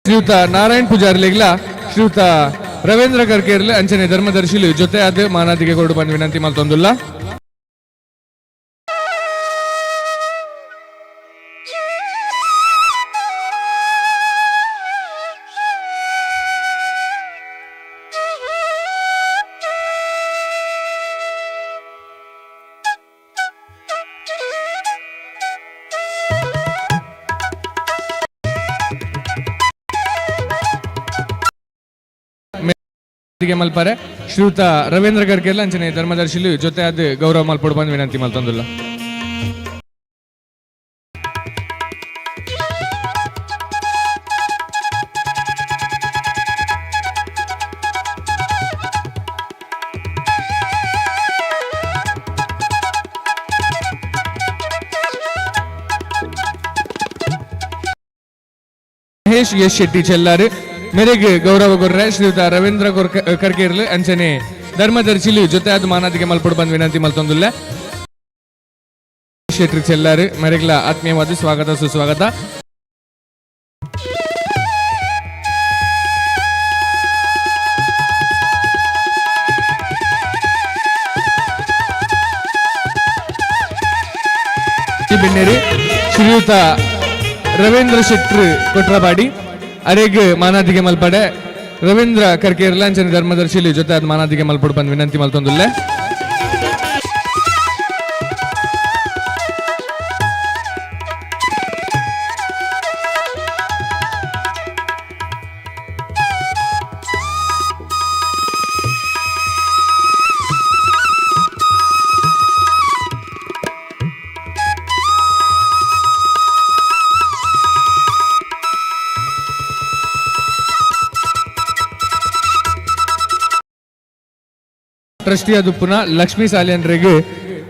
ಶ್ರೀಯುತ ನಾರಾಯಣ್ ಪೂಜಾರ್ಲಿಗ್ಲ ಶ್ರೀಯುತ ರವೀಂದ್ರ ಕರ್ಕೇರ್ಲೆ ಅಂಚನೆ ಧರ್ಮದರ್ಶಿಲು ಜೊತೆ ಅದು ಮಾನಾದಿಗೆ ಕೊರಡು ಬಂದು ವಿನಂತಿ ಮಲ್ತೊಂದುಲ್ಲ. ಮಲ್ಪರೆ ಶ್ರೀಯುತ ರವೀಂದ್ರ ಕರ್ಕೇರ್ಲೆ ಅಂಚನೆ ಧರ್ಮದರ್ಶಿಲು ಜೊತೆ ಅದು ಗೌರವ ಮಲ್ಪಡು ಬಂದು ವಿನಂತಿ ಮಲ್ತೊಂದುಲ್ಲ. ಮಹೇಶ್ ಎಸ್ ಶೆಟ್ಟಿ ಚೆಲ್ಲಾರು ಮೇರೆಗೆ ಗೌರವ ಗೊರ್ರೆ ಶ್ರೀಯುತ ರವೀಂದ್ರ ಕರ್ಕೇರ್ಲು ಅಂಚನೆ ಧರ್ಮದರ್ಶಿಲು ಜೊತೆ ಅದು ಮಾನಾದಿಗೆ ಮಲ್ಪಡು ಬಂದು ವಿನಂತಿ ಮಲ್ತೊಂದುಲ್ಲೆ. ಶೆಟ್ಟಿ ಚೆಲ್ಲಾರು ಮೇರೆಗ್ಲ ಆತ್ಮೀಯವಾದ ಸ್ವಾಗತ ಸುಸ್ವಾಗತ. ಬೆನ್ನೇರಿ ಶ್ರೀಯುತ ರವೀಂದ್ರ ಶೆಟ್ರು ಕೊಟ್ರಬಾಡಿ ಅರೆಗ್ ಮಾನಾದಿಗೆ ಮಲ್ಪಡೆ ರವೀಂದ್ರ ಕರ್ಕೇರ್ಲ ಅಂಚನೆ ಧರ್ಮದರ್ಶಿಲಿ ಜೊತೆ ಅದು ಮಾನಾದಿಗೆ ಮಲ್ಪಡು ಬಂದು ವಿನಂತಿ ಮಲ್ತೊಂದುಲ್ಲೆ. ಟ್ರಸ್ಟಿಯ ದುಪ್ಪುನ ಲಕ್ಷ್ಮೀ ಸಾಲಿಯನ್ರಿಗೆ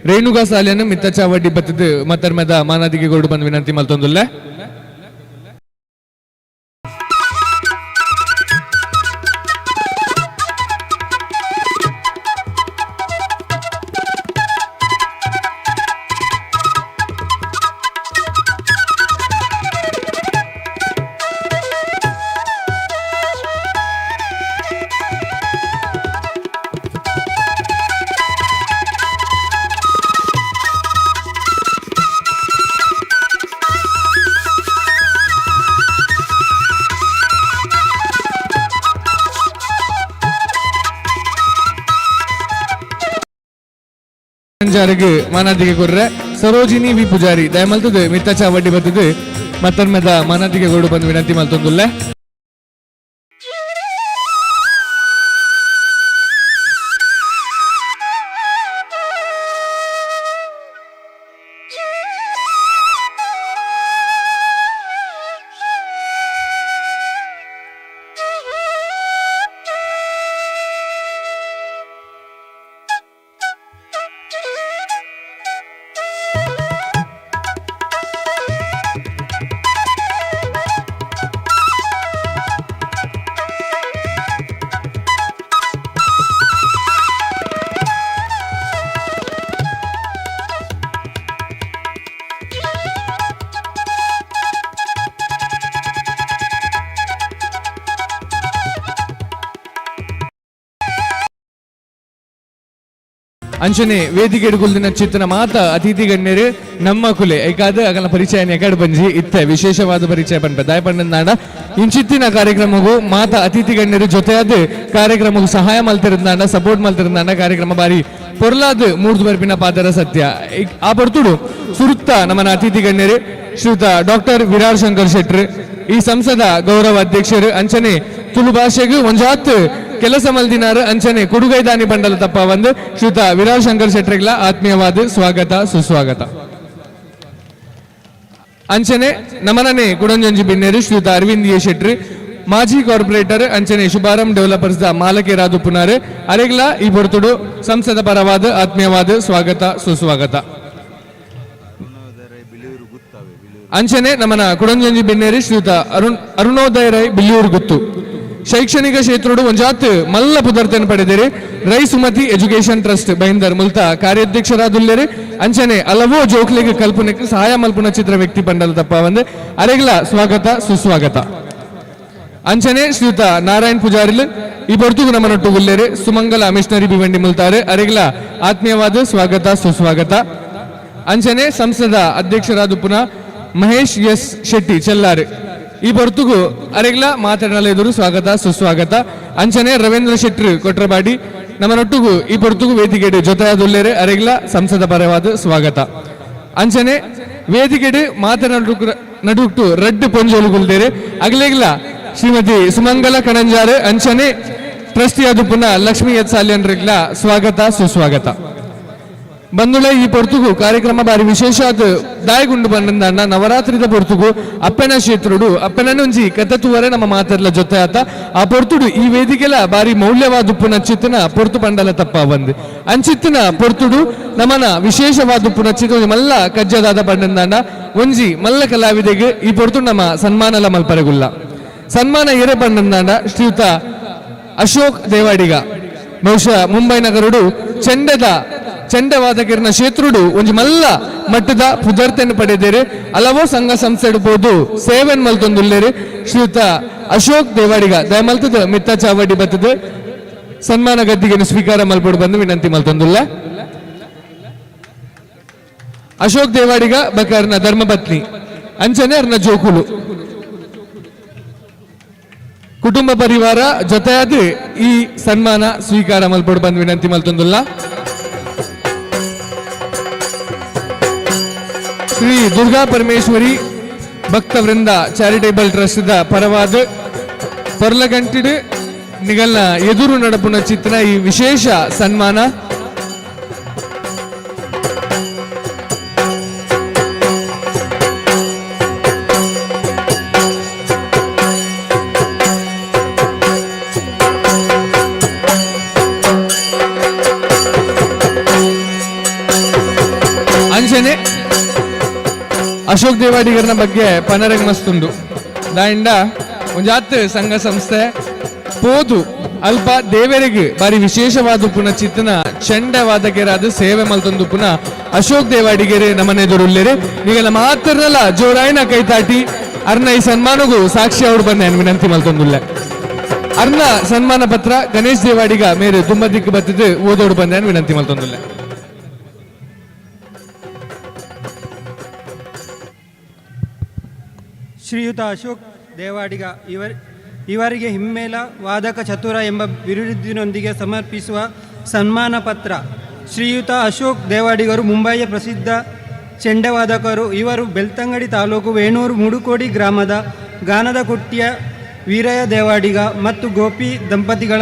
ರೇಣುಕಾ ಸಾಲಿಯನ್ ಮಿತ್ತಚಾವಡ್ಡಿ ಬತ್ತದ ಮತ್ತರ್ಮೆದ ಮಾನಾದಿಗೆ ಕೊಡು ಬಂದು ವಿನಂತಿ ಮಲ್ತೊಂದುಲ್ಲೆ. ಕಣಂಜಾರಿಗೆ ಮಾನಾದಿಗೆ ಕೊರ್ರೆ ಸರೋಜಿನಿ ವಿ ಪೂಜಾರಿ ದಯಮಲ್ತದು ಮಿತ್ತ ಚಾವಡ್ಡಿ ಬತ್ತದು ಮತ್ತನ್ಮೆದ ಮಾನಾದಿಗೆ ಕೊಡು ಬಂದು ವಿನಂತಿ ಮಲ್ತೊಂದುಲ್ಲೆ. ಅಂಚನೆ ವೇದಿಕೆ ಗುಲ್ದಿನ ಚಿತ್ತನ ಮಾತ ಅತಿಥಿ ಗಣ್ಯರು ನಮ್ಮ ಕುಲೆ ಏಕಾದ ಅಗಲ ಪರಿಚಯ ಎಕಡ್ ಬಂಜಿ ಇತ್ತೆ ವಿಶೇಷವಾದ ಪರಿಚಯ ಪನ್ಪೆ ದಾಯಪಣ್ಣನಾಡ ಇಂಚಿತ್ತಿನ ಕಾರ್ಯಕ್ರಮಗೂ ಮಾತ ಅತಿಥಿ ಗಣ್ಯರು ಜೊತೆಯಾದ ಕಾರ್ಯಕ್ರಮಗೂ ಸಹಾಯ ಮಲ್ತಿರುದ್ದಾಂಡ, ಸಪೋರ್ಟ್ ಮಲ್ತಿರುದ್ದಾಂಡ ಕಾರ್ಯಕ್ರಮ ಬಾರಿ ಪೊರ್ಲಾದ ಮೂರ್ದು ಬರ್ಪಿನ ಪಾದರ ಸತ್ಯ. ಆ ಪೊರ್ತುಡು ಸುರುತ್ತ ನಮ್ಮನ ಅತಿಥಿ ಗಣ್ಯರು ಶ್ರೀಯುತ ಡಾಕ್ಟರ್ ವಿರಾರ್ ಶಂಕರ್ ಶೆಟ್ರು, ಈ ಸಂಸದ ಗೌರವ ಅಧ್ಯಕ್ಷರು, ಅಂಚನೆ ತುಳು ಭಾಷೆಗೆ ಒಂಜಾತ್ ಕೆಲಸ ಮಲ್ದಿನಾರು, ಅಂಚನೆ ಕೊಡುಗೈದಾನಿ ಬಂಡಲ ತಪ್ಪ ಒಂದು ಶ್ರೀಯುತ ವಿರಾರ್ ಶಂಕರ್ ಶೆಟ್ರಿಗ್ಲ ಆತ್ಮೀಯವಾದ ಸ್ವಾಗತ ಸುಸ್ವಾಗತ. ಅಂಚನೆ ನಮನನೆ ಕುಡಂಜಂಜಿ ಬಿನ್ನೇರು ಶ್ರೀಯುತ ಅರವಿಂದ್ ಎ ಶೆಟ್ರಿ, ಮಾಜಿ ಕಾರ್ಪೊರೇಟರ್, ಅಂಚನೆ ಶುಭಾರಂಭ್ ಡೆವಲಪರ್ಸ್ the ಮಾಲಕೇರಾದು ಪುನಾರು ಅರೆಗ್ಲ ಈ ಪೊರ್ತುಡು ಸಂಸದ ಪರವಾದ ಆತ್ಮೀಯವಾದ ಸ್ವಾಗತ ಸುಸ್ವಾಗತ. ಅಂಚನೆ ನಮನ ಕುಡಂಜಂಜಿ ಬಿನ್ನೇರಿ ಶ್ರೀಯುತ ಅರುಣೋದಯ ರೈ ಬಿಲ್ಲಿಯೂರು ಗುತ್ತು, ಶೈಕ್ಷಣಿಕ ಕ್ಷೇತ್ರಡು ಒಂಜಾತ್ ಮಲ್ಲ ಪುದರ್ತನ ಪಡೆದಿರಿ ರೈ ಸುಮತಿ ಎಜುಕೇಶನ್ ಟ್ರಸ್ಟ್ ಬೈಂದರ್ ಮುಲ್ತ ಕಾರ್ಯಾಧ್ಯಕ್ಷರಾದುಲ್ಲೇರಿ ಅಂಚನೆ ಅಲವೋ ಜೋಕ್ಲಿಗೆ ಕಲ್ಪನೆಗೆ ಸಹಾಯ ಮಲ್ಪುನ ಚಿತ್ರ ವ್ಯಕ್ತಿ ಬಂಡಲ ತಪ್ಪ ಒಂದು ಅರೆಗ್ಲ ಸ್ವಾಗತ ಸುಸ್ವಾಗತ. ಅಂಚನೆ ಶ್ರೀಯುತ ನಾರಾಯಣ್ ಪೂಜಾರಿಲ್ ಈ ಪೊರ್ತುಗು ನಮ್ಮನೊಟ್ಟು ಗುಲ್ಲೇರಿ ಸುಮಂಗಲ ಮಿಷನರಿ ಭಿವಂಡಿ ಮುಲ್ತಾರೆ ಅರೆಗ್ಲ ಆತ್ಮೀಯವಾದ ಸ್ವಾಗತ ಸುಸ್ವಾಗತ. ಅಂಚನೆ ಸಂಸದ ಅಧ್ಯಕ್ಷರಾದ ಪುನಃ ಮಹೇಶ್ ಎಸ್ ಶೆಟ್ಟಿ ಚೆಲ್ಲಾರು ಈ ಪೊರ್ತುಗು ಅರೆಗ್ಲ ಮಾತನಾಡಲೆದುರು ಸ್ವಾಗತ ಸುಸ್ವಾಗತ. ಅಂಚನೆ ರವೀಂದ್ರ ಶೆಟ್ರು ಕೊಟ್ರಬಾಡಿ ನಮ್ಮನೊಟ್ಟುಗು ಈ ಪೊರ್ತುಗು ವೇದಿಕೆಡು ಜೊತೆಯಾದುಲ್ಲೇರೆ ಅರೆಗ್ಲ ಸಂಸದ ಪರವಾದ ಸ್ವಾಗತ. ಅಂಚನೆ ವೇದಿಕೆಡು ಮಾತನಾಡು ನಡುಕ್ಟು ರಡ್ಡು ಪೊಂಜೋಲು ಅಗಲೆಗ್ಲ ಶ್ರೀಮತಿ ಸುಮಂಗಲ ಕಣಂಜಾರು ಅಂಚನೆ ಟ್ರಸ್ಟಿಯಾದ ಪುನಃ ಲಕ್ಷ್ಮೀ ಎತ್ ಸಾಲ್ಯನ್ರಿಗ್ಲ ಸ್ವಾಗತ ಸುಸ್ವಾಗತ. ಬಂದುಳೆ ಈ ಪೊರ್ತುಗು ಕಾರ್ಯಕ್ರಮ ಬಾರಿ ವಿಶೇಷ ದಾಯಗುಂಡು ಬಂದಂದ ನವರಾತ್ರಿದ ಪೊರ್ತುಗು ಅಪ್ಪನ ಕ್ಷೇತ್ರುಡು ಅಪ್ಪನೊಂಜಿ ಕತೆ ನಮ್ಮ ಮಾತಾಡ್ಲ ಜೊತೆ ಆತ ಆ ಪೊರ್ತುಡು ಈ ವೇದಿಕೆಲ ಬಾರಿ ಮೌಲ್ಯವಾದ ಪುನಚಿತ್ತನ ಪೊರ್ತು ಪಂಡಲ ತಪ್ಪ ಬಂದು ಅಂಚಿತ್ತಿನ ಪೊರ್ತುಡು ನಮನ ವಿಶೇಷವಾದ ಪುನಚಿತ ಮಲ್ಲ ಕಜ್ಜದಾದ ಬಂದಂದಾಂಡ ಒಂಜಿ ಮಲ್ಲ ಕಲಾವಿದೆಗೆ ಈ ಪೊರ್ತು ನಮ್ಮ ಸನ್ಮಾನಲ ಮಲ್ಪರೆಗುಲ್ಲ ಸನ್ಮಾನ ಏರೆ ಬಂದಂದಾಂಡ ಶ್ರೀಯುತ ಅಶೋಕ್ ದೇವಾಡಿಗ ಬಹುಶಃ ಮುಂಬೈ ನಗರುಡು ಚೆಂಡದ ಚಂಡವಾದಕಿರ್ನ ಕ್ಷೇತ್ರುಡು ಒಂಜಿ ಮಲ್ಲ ಮಟ್ಟದ ಪುದರ್ತನ್ನು ಪಡೆದೇರು ಅಲವೋ ಸಂಘ ಸಂಸ್ಥೆ ಪೋದು ಸೇವೆನ್ ಮಲ್ತೊಂದುಲ್ಲೇರು ಶ್ರೀಯುತ ಅಶೋಕ್ ದೇವಾಡಿಗ ದಯಮಲ್ತದ ಮಿತ್ತ ಚಾವಡಿ ಬತ್ತದ ಸನ್ಮಾನ ಗದ್ದಿಗೆ ಸ್ವೀಕಾರ ಮಲ್ಪೊಡು ಬಂದು ವಿನಂತಿ ಮಲ್ತೊಂದುಲ್ಲ. ಅಶೋಕ್ ದೇವಾಡಿಗ ಬಕರ್ನ ಧರ್ಮಪತ್ನಿ ಅಂಚನೆ ಅರ್ನ ಜೋಕುಲು ಕುಟುಂಬ ಪರಿವಾರ ಜೊತೆಯಾದ ಈ ಸನ್ಮಾನ ಸ್ವೀಕಾರ ಮಲ್ಪೊಡು ಬಂದು ವಿನಂತಿ ಮಲ್ತೊಂದುಲ್ಲ. ಶ್ರೀ ದುರ್ಗಾ ಪರಮೇಶ್ವರಿ ಭಕ್ತವೃಂದ ಚಾರಿಟೇಬಲ್ ಟ್ರಸ್ಟ್ ಪರವಾದ ಪೊರ್ಲಗಂಟಿಡು ನಿಗಲ್ನ ಎದುರು ನಡಪುನ ಚಿತ್ರ ಈ ವಿಶೇಷ ಸನ್ಮಾನ. ಅಂಚನೆ ಅಶೋಕ್ ದೇವಾಡಿಗರ್ನ ಬಗ್ಗೆ ಪನರಂಗ್ ಮಸ್ತುಂಡು ದಾಂಡ ಒಂಜಾತ್ ಸಂಘ ಸಂಸ್ಥೆ ಪೋದು ಅಲ್ಪ ದೇವರಿಗೆ ಬಾರಿ ವಿಶೇಷವಾದ ಪುನ ಚಿತ್ತನ ಚಂಡವಾದಕರಾದ ಸೇವೆ ಮಲ್ತೊಂದು ಪುನ ಅಶೋಕ್ ದೇವಾಡಿಗೆರೆ ನಮ್ಮನೆದುರುಲ್ಲೇರೆ ನಿಗಲ ಮಾತ್ರನಲ್ಲ ಜೋರಾಯನ ಕೈತಾಟಿ ಅರ್ನ ಈ ಸನ್ಮಾನಗೂ ಸಾಕ್ಷಿ ಅವ್ರು ಬಂದೆ ವಿನಂತಿ ಮಲ್ತೊಂದುಲ್ಲೆ. ಅರ್ನ ಸನ್ಮಾನ ಪತ್ರ ಗಣೇಶ್ ದೇವಾಡಿಗ ಮೇರೆ ತುಂಬ ದಿಕ್ಕು ಬತ್ತಿದ್ದು ಓದೋಡು ಬಂದೆ ವಿನಂತಿ ಮಲ್ತೊಂದುಲ್ಲೆ. ಶ್ರೀಯುತ ಅಶೋಕ್ ದೇವಾಡಿಗ ಇವರಿಗೆ ಹಿಮ್ಮೇಳ ವಾದಕ ಚತುರ ಎಂಬ ಬಿರುದಿನೊಂದಿಗೆ ಸಮರ್ಪಿಸುವ ಸನ್ಮಾನ ಪತ್ರ ಶ್ರೀಯುತ ಅಶೋಕ್ ದೇವಾಡಿಗರು ಮುಂಬಯಿಯ ಪ್ರಸಿದ್ಧ ಚೆಂಡೆವಾದಕರು. ಇವರು ಬೆಳ್ತಂಗಡಿ ತಾಲೂಕು ವೇಣೂರು ಮುಡುಕೋಡಿ ಗ್ರಾಮದ ಗಾನದ ಕುಟ್ಟಿಯ ವೀರಯ್ಯ ದೇವಾಡಿಗ ಮತ್ತು ಗೋಪಿ ದಂಪತಿಗಳ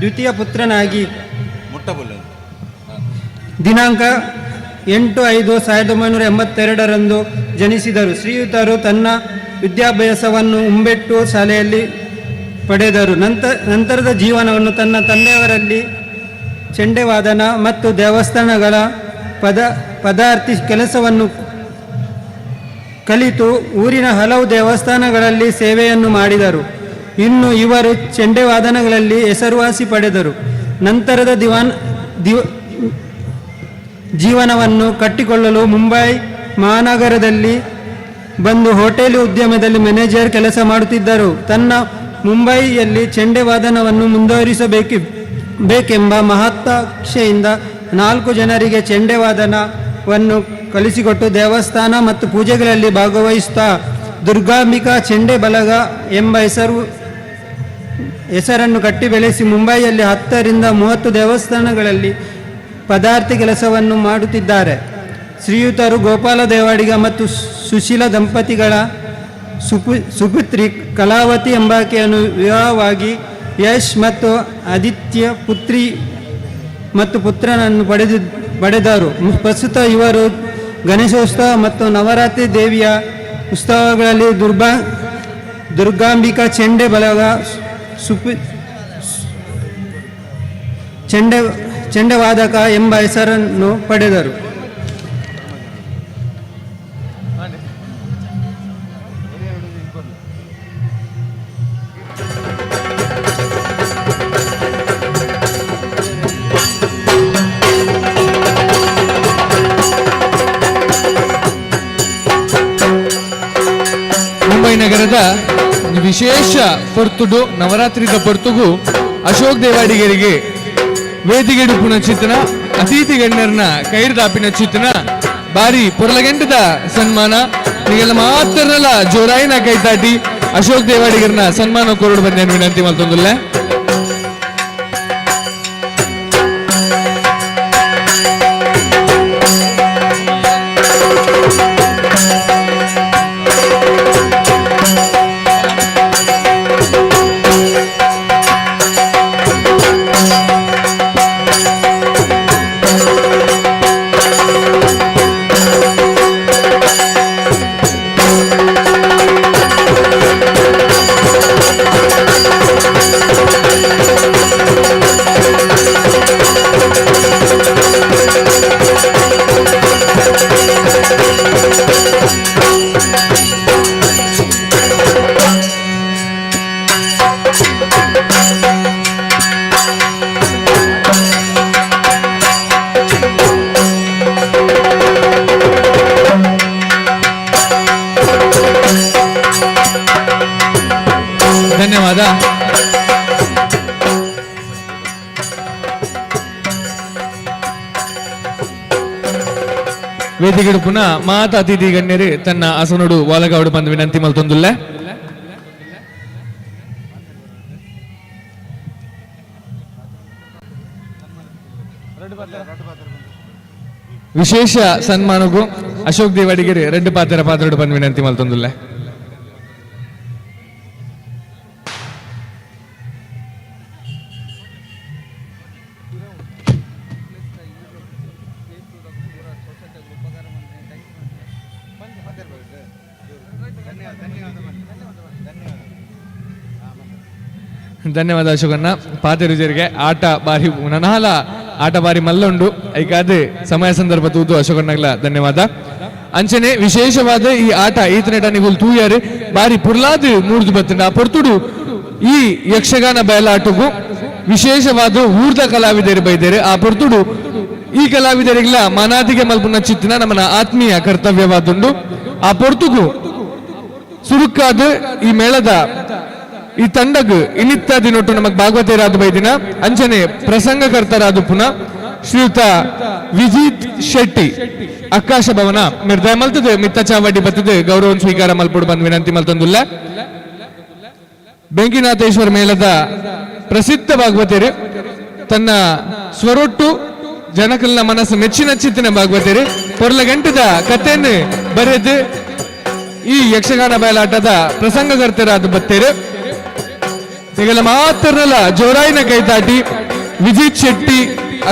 ದ್ವಿತೀಯ ಪುತ್ರನಾಗಿ ದಿನಾಂಕ 8-5-1982ರಂದು ಜನಿಸಿದರು. ಶ್ರೀಯುತರು ತನ್ನ ವಿದ್ಯಾಭ್ಯಾಸವನ್ನು ಉಂಬೆಟ್ಟು ಶಾಲೆಯಲ್ಲಿ ಪಡೆದರು. ನಂತರದ ಜೀವನವನ್ನು ತನ್ನ ತಂದೆಯವರಲ್ಲಿ ಚೆಂಡೆವಾದನ ಮತ್ತು ದೇವಸ್ಥಾನಗಳ ಪದಾರ್ಥಿ ಕೆಲಸವನ್ನು ಕಲಿತು ಊರಿನ ಹಲವು ದೇವಸ್ಥಾನಗಳಲ್ಲಿ ಸೇವೆಯನ್ನು ಮಾಡಿದರು. ಇನ್ನು ಇವರು ಚೆಂಡೆವಾದನಗಳಲ್ಲಿ ಹೆಸರುವಾಸಿ ಪಡೆದರು. ನಂತರದ ಜೀವನವನ್ನು ಕಟ್ಟಿಕೊಳ್ಳಲು ಮುಂಬೈ ಮಹಾನಗರದಲ್ಲಿ ಬಂದು ಹೋಟೆಲ್ ಉದ್ಯಮದಲ್ಲಿ ಮ್ಯಾನೇಜರ್ ಕೆಲಸ ಮಾಡುತ್ತಿದ್ದರು. ತನ್ನ ಮುಂಬೈಯಲ್ಲಿ ಚೆಂಡೆವಾದನವನ್ನು ಮುಂದುವರಿಸಬೇಕೆಂಬ ಮಹತ್ವಾಕಾಂಕ್ಷೆಯಿಂದ 4 ಜನರಿಗೆ ಚೆಂಡೆವಾದನವನ್ನು ಕಲಿಸಿಕೊಟ್ಟು ದೇವಸ್ಥಾನ ಮತ್ತು ಪೂಜೆಗಳಲ್ಲಿ ಭಾಗವಹಿಸುತ್ತಾ ದುರ್ಗಾಂಬಿಕಾ ಚೆಂಡೆ ಬಳಗ ಎಂಬ ಹೆಸರನ್ನು ಕಟ್ಟಿ ಬೆಳೆಸಿ ಮುಂಬೈಯಲ್ಲಿ 10 ರಿಂದ 30 ದೇವಸ್ಥಾನಗಳಲ್ಲಿ ಪದಾರ್ಥಿ ಕೆಲಸವನ್ನು ಮಾಡುತ್ತಿದ್ದಾರೆ. ಶ್ರೀಯುತರು ಗೋಪಾಲ ದೇವಾಡಿಗ ಮತ್ತು ಸುಶೀಲ ದಂಪತಿಗಳ ಸುಪುತ್ರಿ ಕಲಾವತಿ ಎಂಬಾಕೆಯನ್ನು ವಿವಾಹವಾಗಿ ಯಶ್ ಮತ್ತು ಆದಿತ್ಯ ಪುತ್ರಿ ಮತ್ತು ಪುತ್ರನನ್ನು ಪಡೆದರು. ಪ್ರಸ್ತುತ ಇವರು ಗಣೇಶೋತ್ಸವ ಮತ್ತು ನವರಾತ್ರಿ ದೇವಿಯ ಉತ್ಸವಗಳಲ್ಲಿ ದುರ್ಗಾಂಬಿಕಾ ಚೆಂಡೆ ಬಳಗ ಚೆಂಡೆವಾದಕ ಎಂಬ ಹೆಸರನ್ನು ಪಡೆದರು. ಮುಂಬೈ ನಗರದ ವಿಶೇಷ ಪೊರ್ತುಡು ನವರಾತ್ರಿದ ಪೊರ್ತುಗು ಅಶೋಕ್ ದೇವಾಡಿಗರಿಗೆ ವೇದಿಗೆಡುಪುನ ಚಿತ್ರಣ ಅತಿಥಿ ಗಣ್ಯರ್ನ ಕೈರ್ದಾಪಿನ ಚಿತ್ರಣ ಬಾರಿ ಪೊರಲಗಂಟದ ಸನ್ಮಾನ ನಿಗೆಲ್ಲ ಮಾತ್ರನಲ್ಲ ಜೋರಾಯಿನ ಕೈತಾಟಿ ಅಶೋಕ್ ದೇವಾಡಿಗರ್ನ ಸನ್ಮಾನ ಕೊರಡು ಬಂದ ವಿನಂತಿ ಮಲ್ತೊಂದುಲ್ಲ. ಧನ್ಯವಾದ. ವೇದಿಕೆಡು ಪುನಃ ಮಾತ ಅತಿಥಿ ಗಣ್ಯರು ತನ್ನ ಆಸನೋಡು ವಾಲಗಾವಡು ಬಂದ ವಿನಂತಿ ಮಲ್ತೊಂದುಲ್ಲ. ವಿಶೇಷ ಸನ್ಮಾನಗೂ ಅಶೋಕ್ ದೇವಾಡಿಗರು ರೆಡ್ಡು ಪಾತ್ರ ಪಾತ್ರಡು ಬಂದ ವಿನಂತಿ ಮಲ್ತೊಂದುಲ್ಲ. ಧನ್ಯವಾದ ಅಶೋಕಣ್ಣ. ಪಾತೆರುಜರಿಗೆ ಆಟ ಬಾರಿ ನನಹಾಲ ಆಟ ಬಾರಿ ಮಲ್ಲುಂಡು ಐಕಾದ ಸಮಯ ಸಂದರ್ಭ ತೂದು ಅಶೋಕಣ್ಣಗ್ಲ ಧನ್ಯವಾದ. ಅಂಚನೆ ವಿಶೇಷವಾದ ಈ ಆಟ ಈತನೆಟ ನೀವು ತೂಯರು ಬಾರಿ ಪುರ್ಲಾದ್ ಮೂರ್ದು ಬತ್ತಂಡ ಆ ಪೊರ್ತುಡು ಈ ಯಕ್ಷಗಾನ ಬಯಲಾಟಗೂ ವಿಶೇಷವಾದ ಊರ್ದ ಕಲಾವಿದರು ಬೈದೇರು. ಆ ಪೊರ್ತುಡು ಈ ಕಲಾವಿದರಿಗೆಲ್ಲ ಮನಾದಿಗೆ ಮಲ್ಪುನ ಚಿತ್ತಿನ ನಮ್ಮನ ಆತ್ಮೀಯ ಕರ್ತವ್ಯವಾದುಂಡು. ಆ ಪೊರ್ತುಗು ಸುರುಕಾದ ಈ ಮೇಳದ ಈ ತಂಡಗ್ ಇನ್ನಿತ್ತ ದಿನೊಟ್ಟು ನಮಗ್ ಭಾಗವತರಾದ ಬೈದಿನ ಅಂಚನೆ ಪ್ರಸಂಗಕರ್ತರಾದ ಪುನಃ ಶ್ರೀಯುತ ವಿಜಿತ್ ಶೆಟ್ಟಿ ಆಕಾಶ ಭವನ ಮಿರ್ದಯ ಮಲ್ತದೆ ಮಿತ್ತ ಚಾವಡಿ ಬತ್ತದೆ ಗೌರವ ಸ್ವೀಕಾರ ಮಲ್ಪುಡು ಬಂದ್ ವಿನಂತಿ ಮಲ್ತೊಂದುಲ್ಲ. ಬೆಂಕಿನಾಥೇಶ್ವರ ಮೇಳದ ಪ್ರಸಿದ್ಧ ಭಾಗವತರು ತನ್ನ ಸ್ವರೊಟ್ಟು ಜನಕಲ್ನ ಮನಸ್ಸು ಮೆಚ್ಚಿನ ಚಿತ್ತಿನ ಭಾಗವತರು ಪೊರ್ಲ ಗಂಟದ ಕಥೆಯನ್ನು ಬರೆದು ಈ ಯಕ್ಷಗಾನ ಬಯಲಾಟದ ಪ್ರಸಂಗಕರ್ತರಾದ ಬತ್ತೇರು. ಇಗೆಲ್ಲ ಮಾತ್ರಲ್ಲ ಜೋರಾಯಿನ ಕೈತಾಟಿ ವಿಜಿತ್ ಶೆಟ್ಟಿ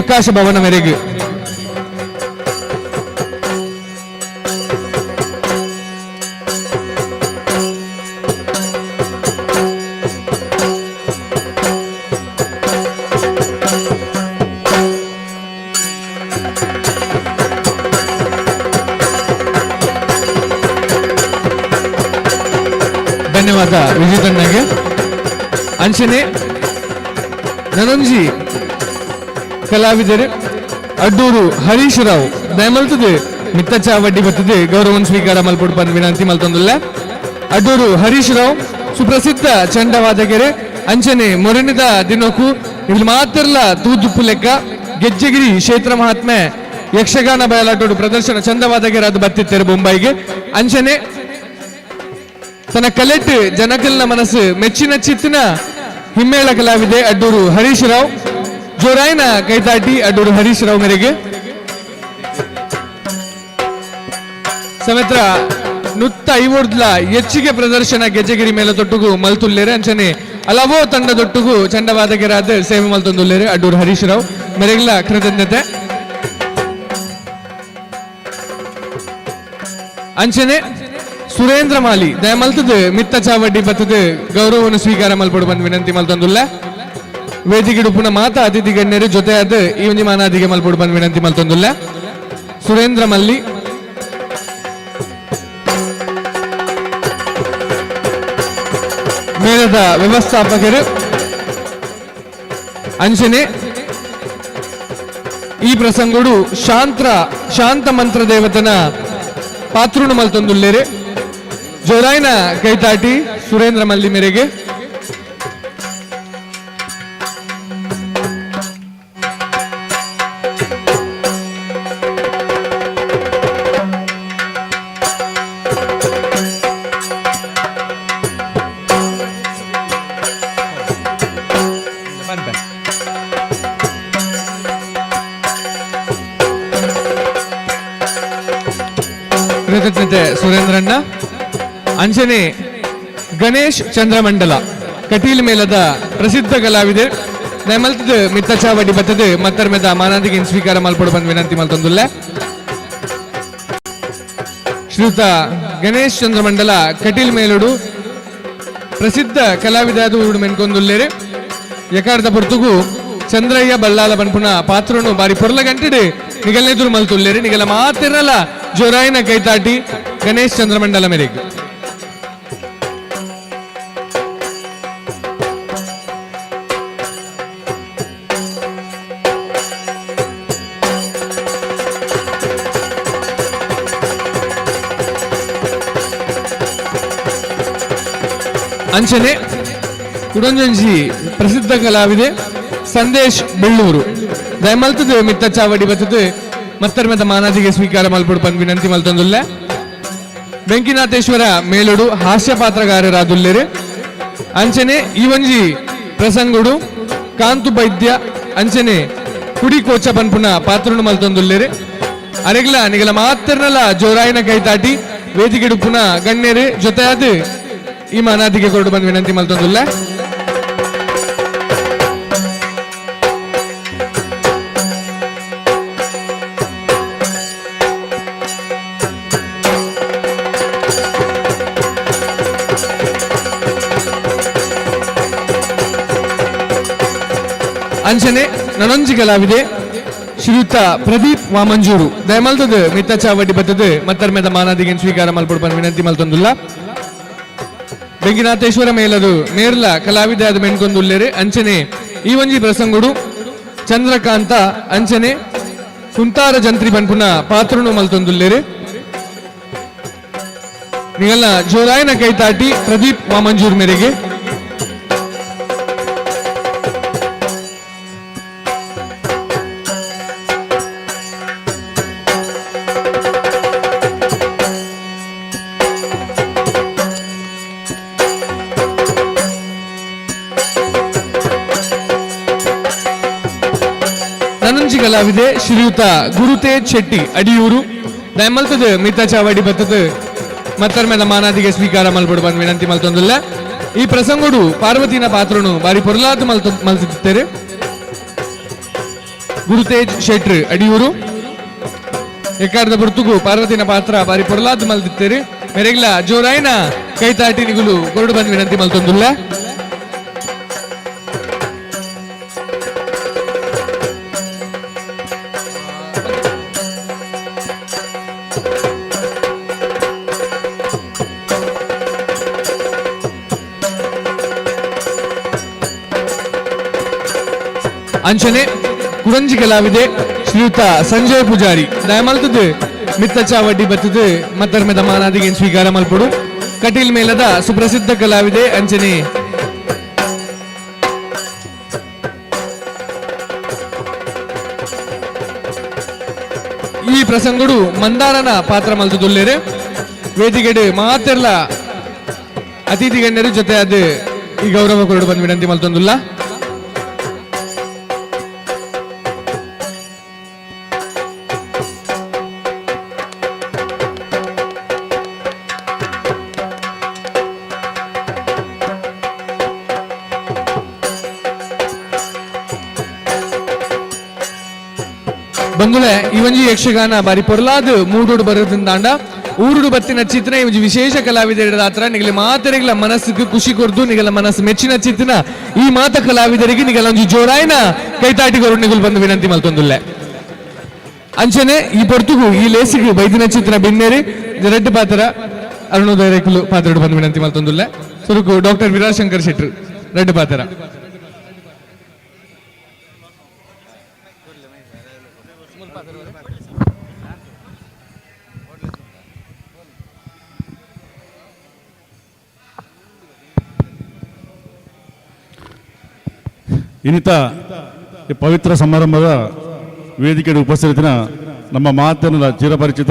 ಆಕಾಶ ಭವನ ಮೇರೆಗೆ. ಧನ್ಯವಾದ ವಿಜಿತ್ ಅಣ್ಣಗೆ. ಅಂಚನೆ ನನೊಂಜಿ ಕಲಾವಿದರು ಅಡ್ಡೂರು ಹರೀಶ್ ರಾವ್ ದಯಮಲ್ತದೆ ಮಿತ್ತಚ ವಡ್ಡಿ ಬತ್ತದೆ ಗೌರವನ್ ಸ್ವೀಕಾರ ಮಲ್ಪುಡ್ ಬಂದ್ ವಿನಂತಿ ಮಲ್ತೊಂದುಲ್ಲ. ಅಡ್ಡೂರು ಹರೀಶ್ ರಾವ್ ಸುಪ್ರಸಿದ್ಧ ಚಂಡವಾದಗೆರೆ ಅಂಚನೆ ಮೊರನಿದ ದಿನಕ್ಕೂ ಇಲ್ಲಿ ಮಾತ್ರಲ್ಲ ತೂದುಪ್ಪು ಲೆಕ್ಕ ಗೆಜ್ಜೆಗಿರಿ ಕ್ಷೇತ್ರ ಮಹಾತ್ಮೆ ಯಕ್ಷಗಾನ ಬಯಲಾಟೋಡು ಪ್ರದರ್ಶನ ಚಂದವಾದಗೆರೆ ಅದು ಬತ್ತಿತ್ತೇರು ಬೊಂಬೈಗೆ. ಅಂಚನೆ ತನ್ನ ಕಲೆಟ್ ಜನಕಲ್ನ ಮನಸ್ಸು ಮೆಚ್ಚಿನ ಚಿತ್ತಿನ ಹಿಮ್ಮೇಳ ಕಲಾವಿದೆ ಅಡ್ಡೂರು ಹರೀಶ್ ರಾವ್. ಜೋರಾಯಿನ ಕೈತಾಟಿ ಅಡ್ಡೂರು ಹರೀಶ್ ರಾವ್ ಮೇರೆಗೆ. ಸಮೇತ್ರ ನುತ್ತ ಐವರ್ದ್ಲ ಹೆಚ್ಚಿಗೆ ಪ್ರದರ್ಶನ ಗೆಜ್ಜೆಗಿರಿ ಮೇಲೆ ತೊಟ್ಟುಗು ಮಲ್ತುಲ್ಲೇರೆ. ಅಂಚನೆ ಅಲವೋ ತಂಡದೊಟ್ಟುಗು ಚಂಡವಾದಗೆರಾದ ಸೇವೆ ಮಲ್ತೊಂದುಲ್ಲೇರೆ ಅಡ್ಡೂರು ಹರೀಶ್ ರಾವ್ ಮೇರೆಗ್ಲ ಕೃತಜ್ಞತೆ. ಅಂಚನೆ ಸುರೇಂದ್ರ ಮಾಲಿ ದಯಮಲ್ತದ ಮಿತ್ತ ಚಾವಡ್ಡಿ ಬತ್ತದ ಗೌರವವನ್ನು ಸ್ವೀಕಾರ ಮಲ್ಪಡು ಬಂದ್ ವಿನಂತಿ ಮಲ್ತೊಂದುಲ್ಲ. ವೇದಿಕೆಡು ಪುನಃ ಮಾತಾ ಅತಿಥಿ ಗಣ್ಯರು ಜೊತೆಯಾದ ಈ ಒಂಜಿ ಮಾನಾದಿಗೆ ಮಲ್ಪಡು ಬಂದ್ ವಿನಂತಿ ಮಲ್ತೊಂದುಲ್ಲ. ಸುರೇಂದ್ರ ಮಲ್ಲಿ ಮೇಳದ ವ್ಯವಸ್ಥಾಪಕರು. ಅಂಚನೆ ಈ ಪ್ರಸಂಗಡು ಶಾಂತ ಮಂತ್ರ ದೇವತನ ಪಾತ್ರುನು ಮಲ್ತೊಂದುಲ್ಲೇರೆ. ಜೋರಾಯಿನ ಕೈತಾಟಿ ಸುರೇಂದ್ರ ಮಲ್ಲಿ ಮೇರೆಗೆ. ಕೃತಜ್ಞತೆ ಸುರೇಂದ್ರಣ್ಣ. ಅಂಚನೆ ಗಣೇಶ್ ಚಂದ್ರಮಂಡಲ ಕಟೀಲ್ ಮೇಲದ ಪ್ರಸಿದ್ಧ ಕಲಾವಿದೆ ದಯಮಲ್ತದ ಮಿತ್ತಚಾವಡಿ ಬತ್ತದ ಮತ್ತರ್ ಮೆದ ಮಾನಾದಿಗೆ ಸ್ವೀಕಾರ ಮಲ್ಪಡು ಬಂದ್ ವಿನಂತಿ ಮಲ್ತೊಂದುಲ್ಲ. ಶ್ರೀಯುತ ಗಣೇಶ್ ಚಂದ್ರಮಂಡಲ ಕಟೀಲ್ ಮೇಲುಡು ಪ್ರಸಿದ್ಧ ಕಲಾವಿದ ಊರುಡು ಮೆನ್ಕೊಂದುಲ್ಲೇರೆ. ಯಕಾರ್ದ ಪೊರ್ತುಗು ಚಂದ್ರಯ್ಯ ಬಲ್ಲಾಲ ಬನ್ಪುನ ಪಾತ್ರನು ಬಾರಿ ಪೊರ್ಲ ಗಂಟೆಡು ನಿಗಲ್ನೆದುರು ಮಲ್ತುಲ್ಲೇರಿ. ನಿಗಲ ಮಾತಿರಲ್ಲ ಜೋರಾಯಿನ ಕೈತಾಟಿ ಗಣೇಶ್ ಚಂದ್ರಮಂಡಲ ಮೇರೆಗೆ. ಅಂಚನೆ ಕುಡಂಜಂಜಿ ಪ್ರಸಿದ್ಧ ಕಲಾವಿದೆ ಸಂದೇಶ್ ಬೆಳ್ಳೂರು ದಯಮಲ್ತದ ಮಿತ್ತ ಚಾವಡಿ ಬತ್ತದ ಮತ್ತರ್ಮೆದ ಮಾನಾದಿಗೆ ಸ್ವೀಕಾರ ಮಲ್ಪುಡು ಬಂದ್ ವಿನಂತಿ ಮಲ್ತೊಂದುಲ್ಲ. ಬೆಂಕಿನಾಥೇಶ್ವರ ಮೇಲುಡು ಹಾಸ್ಯ ಪಾತ್ರಗಾರರಾದುಲ್ಲೇರು. ಅಂಚನೆ ಈ ಒಂಜಿ ಪ್ರಸಂಗುಡು ಕಾಂತು ವೈದ್ಯ ಅಂಚನೆ ಕುಡಿ ಕೋಚ ಪನ್ಪುನ ಪಾತ್ರನು ಮಲ್ತೊಂದುಲ್ಲೇರು. ಅರೆಗ್ಲ ನಿಗಲ ಮಾತ್ರನಲ ಜೋರಾಯಿನ ಕೈತಾಟಿ ವೇದಿಕೆಡು ಪುನಃ ಗಣ್ಯರು ಜೊತೆಯಾದ ಈ ಮಾನಾದಿಗೆ ಕೊರಡು ಬಂದ್ ವಿನಂತಿ ಮಲ್ತೊಂದುಲ್ಲ. ಅಂಚನೆ ನನೊಂಜಿ ಕಲಾವಿದೆ ಶ್ರೀಯುತ ಪ್ರದೀಪ್ ವಾಮಂಜೂರು ದಯಮಲ್ತದ ಮಿತ್ತ ಚಾವಡಿ ಬತ್ತದ ಮತ್ತರ್ಮೆದ ಮಾನಾದಿಗೆ ಸ್ವೀಕಾರ ಮಲ್ಪಡು ಬಂದ್ ವಿನಂತಿ ಮಲ್ತೊಂದುಲ್ಲ. ಬೆಂಕಿನಾಥೇಶ್ವರ ಮೇಲದು ಮೇರ್ಲ ಕಲಾವಿದ ಅದು ಮೆನ್ಕೊಂದುಲ್ಲೇರು. ಅಂಚನೆ ಈ ಒಂಜಿ ಪ್ರಸಂಗುಡು ಚಂದ್ರಕಾಂತ ಅಂಚನೆ ಕುಂತಾರ ಜಂತ್ರಿ ಬನ್ಪುನ ಪಾತ್ರನು ಮಲ್ತೊಂದುಲ್ಲೇರು. ನಿಗಲ್ನ ಜೋರಾಯನ ಕೈತಾಟಿ ಪ್ರದೀಪ್ ವಾಮಂಜೂರ್ ಮೇರೆಗೆ. ಕುಡೊಂಜಿ ಕಲಾವಿದೆ ಶ್ರೀಯುತ ಗುರುತೇಜ್ ಶೆಟ್ಟಿ ಅಡಿಯೂರು ದಯಮಲ್ತದ ಮಿತ್ತ ಚಾವಡಿ ಬತ್ತದ ಮತ್ತರ್ಮೆದ ಮಾನಾದಿಗೆ ಸ್ವೀಕಾರ ಮಲ್ಪಡು ಬಂದ್ ವಿನಂತಿ ಮಲ್ತೊಂದುಲ್ಲ. ಈ ಪ್ರಸಂಗಡು ಪಾರ್ವತಿನ ಪಾತ್ರನು ಬಾರಿ ಪೊರ್ಲಾದ್ ಮಲ್ತಿದ್ದಾರೆ. ಗುರುತೇಜ್ ಶೆಟ್ರು ಅಡಿಯೂರು ಎಕ್ಕಾರ್ದ ಬುರ್ತುಗು ಪಾರ್ವತಿನ ಪಾತ್ರ ಬಾರಿ ಪೊರ್ಲಾದ್ ಮಲ್ತಿತ್ತೇರಿ. ಮೆರೆಗ್ಲ ಜೋರಾಯ್ನ ಕೈತಾಟಿ ನಿಗುಲು ಕೊರಡು ಬಂದ್ ವಿನಂತಿ ಮಲ್ತೊಂದುಲ್ಲ. ಅಂಚನೆ ಕುರಂಜಿ ಕಲಾವಿದೆ ಶ್ರೀಯುತ ಸಂಜಯ್ ಪೂಜಾರಿ ದಯಮಲ್ತದ್ದು ಮಿತ್ತ ಚಾವಡ್ಡಿ ಬತ್ತದು ಮತ್ತರ್ಮೆದ ಮಾನಾದಿಗೆ ಸ್ವೀಕಾರ ಮಲ್ಪಡು. ಕಟೀಲ್ ಮೇಲದ ಸುಪ್ರಸಿದ್ಧ ಕಲಾವಿದೆ ಅಂಚನೆ ಈ ಪ್ರಸಂಗಡು ಮಂದಾರನ ಪಾತ್ರ ಮಲ್ತದುಲ್ಲೇರು. ವೇದಿಕೆಡು ಮಾತೆರ್ಲ ಅತಿಥಿ ಗಣ್ಯರು ಜೊತೆ ಅದು ಈ ಗೌರವ ಕೊರಡು ಬಂದ್ ವಿನಂತಿ ಮಲ್ತೊಂದುಲ್ಲ. ಬಂಗುಳೆ ಈ ಒಂಜಿ ಯಕ್ಷಗಾನ ಬಾರಿ ಪೊರ್ಲಾದ್ ಮೂಡೋಡು ಬರೋದ್ರಿಂದಾಂಡ ಊರುಡು ಬತ್ತಿನ ಚಿತ್ರ ಈ ಒಂಜಿ ವಿಶೇಷ ಕಲಾವಿದರ ಆತ್ರ ನಿಗಲ ಮಾತೆರೆಗ್ಲ ಮನಸ್ಸಿಗೆ ಖುಷಿ ಕೊರ್ದು ನಿಗಲ ಮನಸ್ಸು ಮೆಚ್ಚಿನ ಚಿತ್ರನ ಈ ಮಾತ ಕಲಾವಿದರಿಗೆ ನಿಗಲ ಒಂಜಿ ಜೋರಾಯ್ನ ಕೈತಾಟಿ ಕೊರು ನಿಗುಲ್ ಬಂದು ವಿನಂತಿ ಮಲ್ತೊಂದುಲ್ಲೆ. ಅಂಚನೆ ಈ ಪೊರ್ತುಗು ಈ ಲೇಸಿಗೆ ಬೈದಿನ ಚಿತ್ರ ಬಿನ್ನೇರಿ ರೆಡ್ಡಿ ಪಾತ್ರ ಅರುಣೋದಯ ರೇಖಲು ಪಾತ್ರ ಬಂದು ವಿನಂತಿ ಮಲ್ತೊಂದುಲ್ಲೆ. ಸುರುಕು ಡಾಕ್ಟರ್ ವಿರಾಜ್ ಶಂಕರ್ ಶೆಟ್ರು ರೆಡ್ಡಿ ಪಾತ್ರ. ಇನ್ನಿತ ಈ ಪವಿತ್ರ ಸಮಾರಂಭದ ವೇದಿಕೆಯಲ್ಲಿ ಉಪಸ್ಥಿತಿನ ನಮ್ಮ ಮಾತನ್ನ ಚಿರಪರಿಚಿತ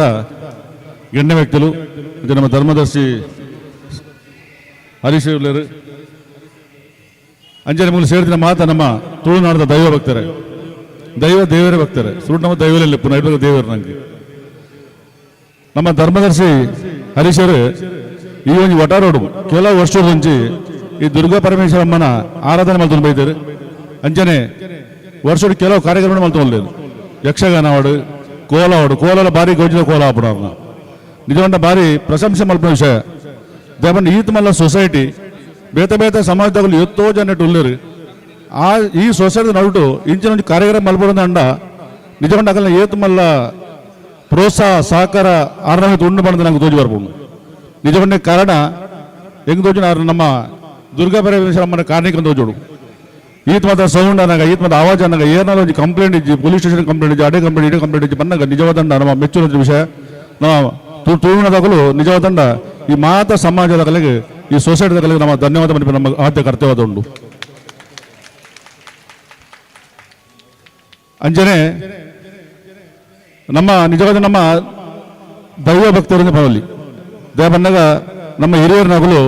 ಗಣ್ಯ ವ್ಯಕ್ತಿಗಳು ಮತ್ತು ನಮ್ಮ ಧರ್ಮದರ್ಶಿ ಹರೀಶ್ ಅಂಜನೆ ಮೂಲ ಸೇರಿದ ಮಾತ ನಮ್ಮ ತುಳುನಾಡದ ದೈವ ಭಕ್ತರೆ, ದೈವ ದೇವರೇ ಭಕ್ತರೆ, ಸುರುಟ್ ನಮ್ಮ ದೈವರಲ್ಲಿ ಪುನಃ ಇಡುವ ದೇವರು. ನನಗೆ ನಮ್ಮ ಧರ್ಮದರ್ಶಿ ಹರೀಶರು ಈ ಒಂದು ವಟಾರೋಡು ಕೆಲವು ವರ್ಷದ ಈ ದುರ್ಗಾ ಪರಮೇಶ್ವರಮ್ಮನ ಆರಾಧನೆ ಮಲ್ತೊಂದು ಬೈತಾರೆ. ಅಂಜನೆ ವರ್ಷದ ಕೆಲವು ಕಾರ್ಯಕ್ರಮ ಮಲ್ತೊಂದು ಯಕ್ಷಗಾನ ವಾಡು ಕೋಲ ವಾಡು ಕೋಲಲ ಭಾರಿ ಗೋಜಿದ ಕೋಲ ಆಪುಣ ನಿಜವಂಡ ಭಾರಿ ಪ್ರಶಂಸೆ ಮಲ್ಪನ ವಿಷಯ. ದೇವಣ್ಣ ಈತ ಮಲ್ಲ ಸೊಸೈಟಿ ಬೇತೆ ಬೇತೆ ಸಮಾಜದಾಗಲು ಎತ್ತೋ ಜನ ಉಳ್ಳೇರು ಆ ಈ ಸೊಸೈಟಿ ನಡುಟು ಇಂಚಿನ ಒಂದು ಕಾರ್ಯಕ್ರಮ ಮಲ್ಪಡ ಅಂಡ ನಿಜವಂಡ ಅಗಲ ಏತು ಮಲ್ಲ ಪ್ರೋತ್ಸಾಹ ಸಹಕಾರ ಆರ್ನ ಉಂಡು ಬಂದ ನಂಗೆ ತೋಜಿ ಬರ್ಬೋದು. ನಿಜವಂಡ ಕಾರಣ ಹೆಂಗ್ ತೋಜಿನ ನಮ್ಮ ದುರ್ಗಾ ಪರಮೇಶ್ವರಮ್ಮನ ಕಾರಣಕ್ಕೆ ತೋಜೋಡು. ಈತ ಮಾತ್ರ ಸೌಂಡ್ ಅನ್ನಾಗ ಈತ ಮಾತ್ರ ಆವಾಜ್ ಅನ್ನಾಗ ಏನಾದ್ರು ಒಂದು ಕಂಪ್ಲೇಂಟ್ ಇಜ್ಜಿ police station complaint ಇಜ್ಜಿ ಅಡೆ ಕಂಪ್ಲೇಂಟ್ ಇಡೇ ಕಂಪ್ಲೇಂಟ್ ಇಜ್ಜಿ ಬಂದಾಗ ನಿಜವಾದಂಡ ನಮ್ಮ ಮೆಚ್ಚುವ ವಿಷಯ. ನಾವು ತುಳುನಾದಾಗಲೂ ನಿಜವಾದಂಡ ಈ ಮಾತ ಸಮಾಜದ ಕಲೆಗೆ ಈ ಸೊಸೈಟಿದ ಕಲೆಗೆ ನಮ್ಮ ಧನ್ಯವಾದ ನಮ್ಮ ಆದ್ಯ ಕರ್ತವ್ಯದ ಉಂಟು. ಅಂಜನೆ ನಮ್ಮ ನಿಜವಾದ ನಮ್ಮ ದೈವ ಭಕ್ತರಿಂದ ಪರವಲ್ಲಿ ದಯ ಬಂದಾಗ ನಮ್ಮ ಹಿರಿಯರನಾಗಲು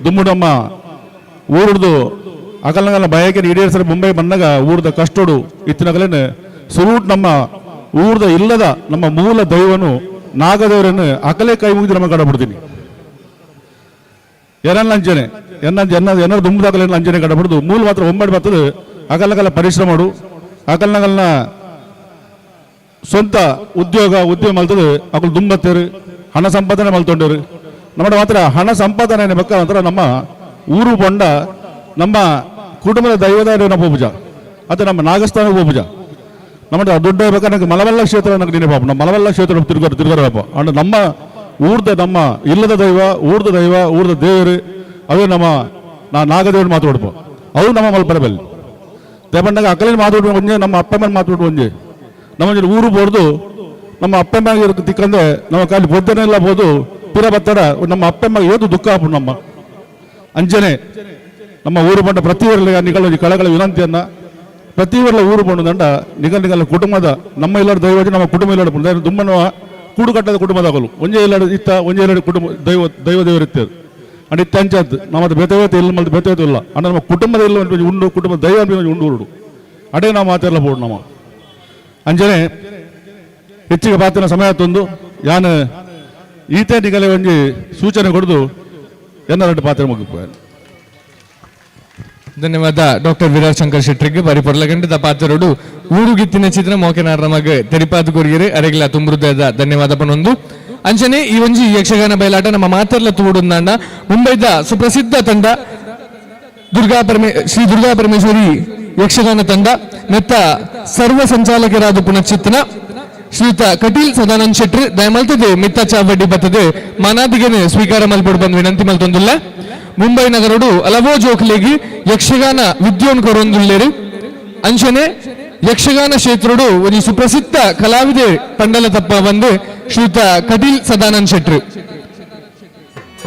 ದುಮ್ಮುಡಮ್ಮ ಊರುಡ್ದು ಅಕಲ್ನಗಲ ಬಯಕೆ ಈಡೇರಿಸಲು ಮುಂಬೈ ಬಂದಾಗ ಊರ್ದ ಕಷ್ಟೋಡು ಇತ್ತಿನಗಲೇನೆ ಸುರೂಟ್ ನಮ್ಮ ಊರ್ದ ಇಲ್ಲದ ನಮ್ಮ ಮೂಲ ದೈವನು ನಾಗದೇವರನ್ನು ಅಕಲೆ ಕೈ ಮುಗಿದು ನಮ್ಮ ಕಡಬಿಡ್ತೀನಿ. ಏನಲ್ಲ ಅಂಜನೆ ಎನ್ನ ಎನ್ನ ಏನಾರು ದುಂಬದಾಗಲೇನ ಅಂಜನೆ ಕಡಬಿಡ್ದು ಮೂಲ ಮಾತ್ರ ಒಂಬಡಿ ಬರ್ತದೆ. ಅಕಲಗಲ ಪರಿಶ್ರಮ ಮಾಡು ಅಕಲ್ನಗಲ್ನ ಸ್ವಂತ ಉದ್ಯೋಗ ಉದ್ಯಮ ಮಲ್ತದೆ ಅಕಲ್ ದುಂಬತ್ತೇರು ಹಣ ಸಂಪಾದನೆ ಮಲ್ತೊಂಡೇರು. ನಮ್ಮ ಮಾತ್ರ ಹಣ ಸಂಪಾದನೆ ಬಕ್ಕ ಮಾತ್ರ ನಮ್ಮ ಊರು ಬೊಂಡ ನಮ್ಮ ಕುಟುಂಬದ ದೈವದ ನಮ್ಮ ಪೂಜಾ ಅಥವಾ ನಮ್ಮ ನಾಗಸ್ಥಾನ ಪೂಜಾ ನಮ್ಮ ದೊಡ್ಡ ಬೇಕಾದ್ರೆ ಮಲವಲ್ಲ ಕ್ಷೇತ್ರ ನನಗೆ ನೆನಪು ನಮ್ಮ ಮಲವಲ್ಲ ಕ್ಷೇತ್ರ ತಿರುಗಾರ ತಿರುಗಾರ ಅಂದ್ರೆ ನಮ್ಮ ಊರ್ದ ನಮ್ಮ ಇಲ್ಲದ ದೈವ ಊರ್ದ ದೈವ ಊರ್ದ ದೇವರು ಅವೇ ನಮ್ಮ ನಾಗದೇವರು ಮಾತಾಡ್ಬೋ ಅವು ನಮ್ಮ ಮಲ್ಪರ ಬೆಲ್ಲಿ ದೇವಣ್ಣಗೆ ಅಕ್ಕಲೇನು ಮಾತಾಡ್ಬೋ ಒಂಜೆ ನಮ್ಮ ಅಪ್ಪ ಅಮ್ಮನ ಮಾತಾಡ್ಬೋ ಒಂಜೆ ನಮ್ಮ ಊರು ಬೋರ್ದು ನಮ್ಮ ಅಪ್ಪ ಅಮ್ಮಗೆ ತಿಕ್ಕಂದ್ರೆ ನಮ್ಮ ಕಾಲಿ ಬೊದ್ದನೆ ಇಲ್ಲ ಬೋದು ಪಿರ ಬತ್ತಡ ನಮ್ಮ ಅಪ್ಪ ಅಮ್ಮಗೆ ಏದು ದುಃಖ ಆಪು ನಮ್ಮ ಅಂಜನೆ ನಮ್ಮ ಊರು ಬಂಡ ಪ್ರತಿಯೊಬ್ಬರಲ್ಲಿ ನಿಗಳ ಕಳಗಳ ವಿನಂತಿಯನ್ನ ಪ್ರತಿಯೊಬ್ಬರ ಊರು ಬಂಡ ದಂಡ ನಿಗಲ್ ನಿಗಲ ಕುಟುಂಬದ ನಮ್ಮ ಇಲ್ಲರ ದೈವ ನಮ್ಮ ಕುಟುಂಬ ಇಲ್ಲಡ ದುಮ್ಮನ ಕೂಡುಕಟ್ಟದ ಕುಟುಂಬದಾಗಲು ಒಂಜೇ ಇಲ್ಲಡ ಇತ್ತ ಒಂಜೇ ಇಲ್ಲಡ ಕುಟುಂಬ ದೈವ ದೈವ ದೇವರಿತ್ತೇರು ಅಂಡ್ ಇತ್ತ ಅಂಚಾದ್ ನಮ್ಮ ಬೇತೆ ಬೇತೆ ಇಲ್ಲ ಮಲ್ದು ಬೇತೆ ಬೇತೆ ಇಲ್ಲ ಅಂಡ ನಮ್ಮ ಕುಟುಂಬದ ಇಲ್ಲ ಉಂಡು ಕುಟುಂಬ ದೈವ ಉಂಡು ಊರುಡು ಅಡೇ ನಾವು ಮಾತಾಡಲ್ಲ ಬೋಡು ನಮ್ಮ ಅಂಚನೆ ಹೆಚ್ಚಿಗೆ ಪಾತಿನ ಸಮಯ ತಂದು ಯಾನ್ ಈತೆ ನಿಗಲೆ ಒಂಜಿ ಸೂಚನೆ ಕೊಡುದು ಎನ್ನ ಎರಡು ಪಾತ್ರ ಮುಗಿಪು. ಧನ್ಯವಾದ ಡಾಕ್ಟರ್ ವಿರಾಜ್ ಶಂಕರ್ ಶೆಟ್ಟರಿಗೆ. ಬಾರಿ ಪೊರ್ಲಗಂಟದ ಪಾತ್ರರುಡು ಊರುಗಿತ್ತಿನ ಚಿತ್ರ ಮೋಕೆನಾರ್ ನಮಗ್ ತೆರಿಪಾದ ಕೊರಿಯರೆ ಅರೆಗ್ಲ ತುಂಬೃದಯದ ಧನ್ಯವಾದ ಪನೊಂದು. ಅಂಚನೆ ಈ ಒಂಜಿ ಯಕ್ಷಗಾನ ಬಯಲಾಟ ನಮ್ಮ ಮಾತೆರ್ಲ ತೂಡುಂದಾಂಡ ಮುಂಬೈದ ಸುಪ್ರಸಿದ್ಧ ತಂಡ ಶ್ರೀ ದುರ್ಗಾ ಪರಮೇಶ್ವರಿ ಯಕ್ಷಗಾನ ತಂಡ ಮೆತ್ತ ಸರ್ವ ಸಂಚಾಲಕರಾದ ಪುನಶ್ಚಿತ್ನ ಶ್ರೀಯುತ ಕಟೀಲ್ ಸದಾನಂದ್ ಶೆಟ್ಟಿ ದಯಮಲ್ತದೆ ಮಿತ್ತ ಚಾವಡ್ಡಿ ಬತ್ತದೆ ಮಾನಾದಿಗೆನೆ ಸ್ವೀಕಾರ ಮಲ್ಪೊಡು ಬಂದು ವಿನಂತಿ ಮಲ್ತೊಂದುಲ್ಲ. ಮುಂಬೈ ನಗರಡು ಹಲವೋ ಜೋಕ್ಲೆಗಿ ಯಕ್ಷಗಾನ ವಿದ್ಯೋನ್ ಕೊರೊಂದುಲ್ಲೇರು. ಅಂಚನೆ ಯಕ್ಷಗಾನ ಕ್ಷೇತ್ರಡು ಒಂಜಿ ಸುಪ್ರಸಿದ್ಧ ಕಲಾವಿದೆ ಪಂಡಲ ತಪ್ಪ ಬಂದು ಶ್ರೀಯುತ ಕಟೀಲ್ ಸದಾನಂದ್ ಶೆಟ್ರು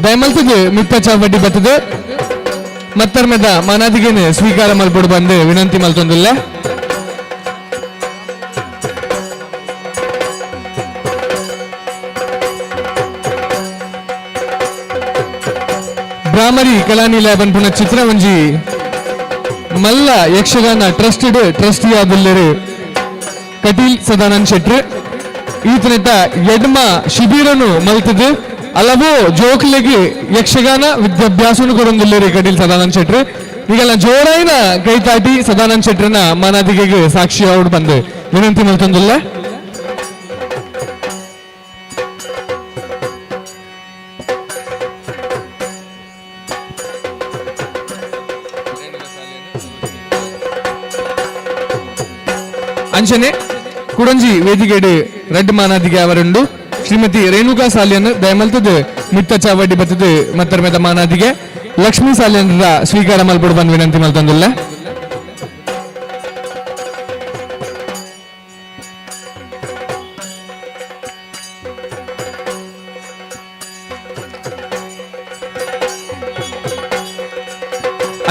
ದಯಮಲ್ತದೆ ಮಿತ್ತ ಚಾವಡ್ಡಿ ಬತ್ತದೆ ಮತ್ತರ್ಮೆದ ಮಾನಾದಿಗೆನೆ ಸ್ವೀಕಾರ ಮಲ್ಪೊಡು ಬಂದು ವಿನಂತಿ ಮಲ್ತೊಂದುಲ್ಲ. ಭ್ರಾಮರಿ ಕಲಾನಿಲಯ ಪನ್ಪುನ ಚಿತ್ರ ಒಂಜಿ ಮಲ್ಲ ಯಕ್ಷಗಾನ ಟ್ರಸ್ಟೆಡ್ ಟ್ರಸ್ಟಿ ಆದುಲ್ಲೆರು ಕಟೀಲ್ ಸದಾನಂದ್ ಶೆಟ್ರು. ಈತನೆಟ ಎಡ್ಮ ಶಿಬಿರನು ಮಲ್ತದು ಅಲವೋ ಜೋಕ್ಲೆಗ್ ಯಕ್ಷಗಾನ ವಿದ್ಯಾಭ್ಯಾಸನು ಕೊರೊಂದುಲ್ಲೆರು ಕಟೀಲ್ ಸದಾನಂದ್ ಶೆಟ್ರು. ಈಗಲ ಜೋರಾಯಿನ ಕೈತಾಟಿ ಸದಾನಂದ್ ಶೆಟ್ರನ ಮಾನಾದಿಗೆಗೆ ಸಾಕ್ಷಿ ಅವ್ರು ಬಂದು ವಿನಂತಿ ಮಲ್ತೊಂದುಲ್ಲ. ಅಂಚನೆ ಕುಡಂಜಿ ವೇದಿಕೆಡು ರಡ್ಡ್ ಮಾನಾದಿಗೆ ಅವರುಂಡು ಶ್ರೀಮತಿ ರೇಣುಕಾ ಸಾಲಿಯನ್ ದಯಮಲ್ತದು ಮಿತ್ತ ಚಾವಡಿ ಬತ್ತದು ಮತ್ತರ್ಮೆದ ಮಾನಾದಿಗೆ ಲಕ್ಷ್ಮೀ ಸಾಲಿಯನ್ರ ಸ್ವೀಕಾರ ಮಲ್ಪೊಡು ಬಂದು ವಿನಂತಿ ಮಲ್ತೊಂದುಲ್ಲ.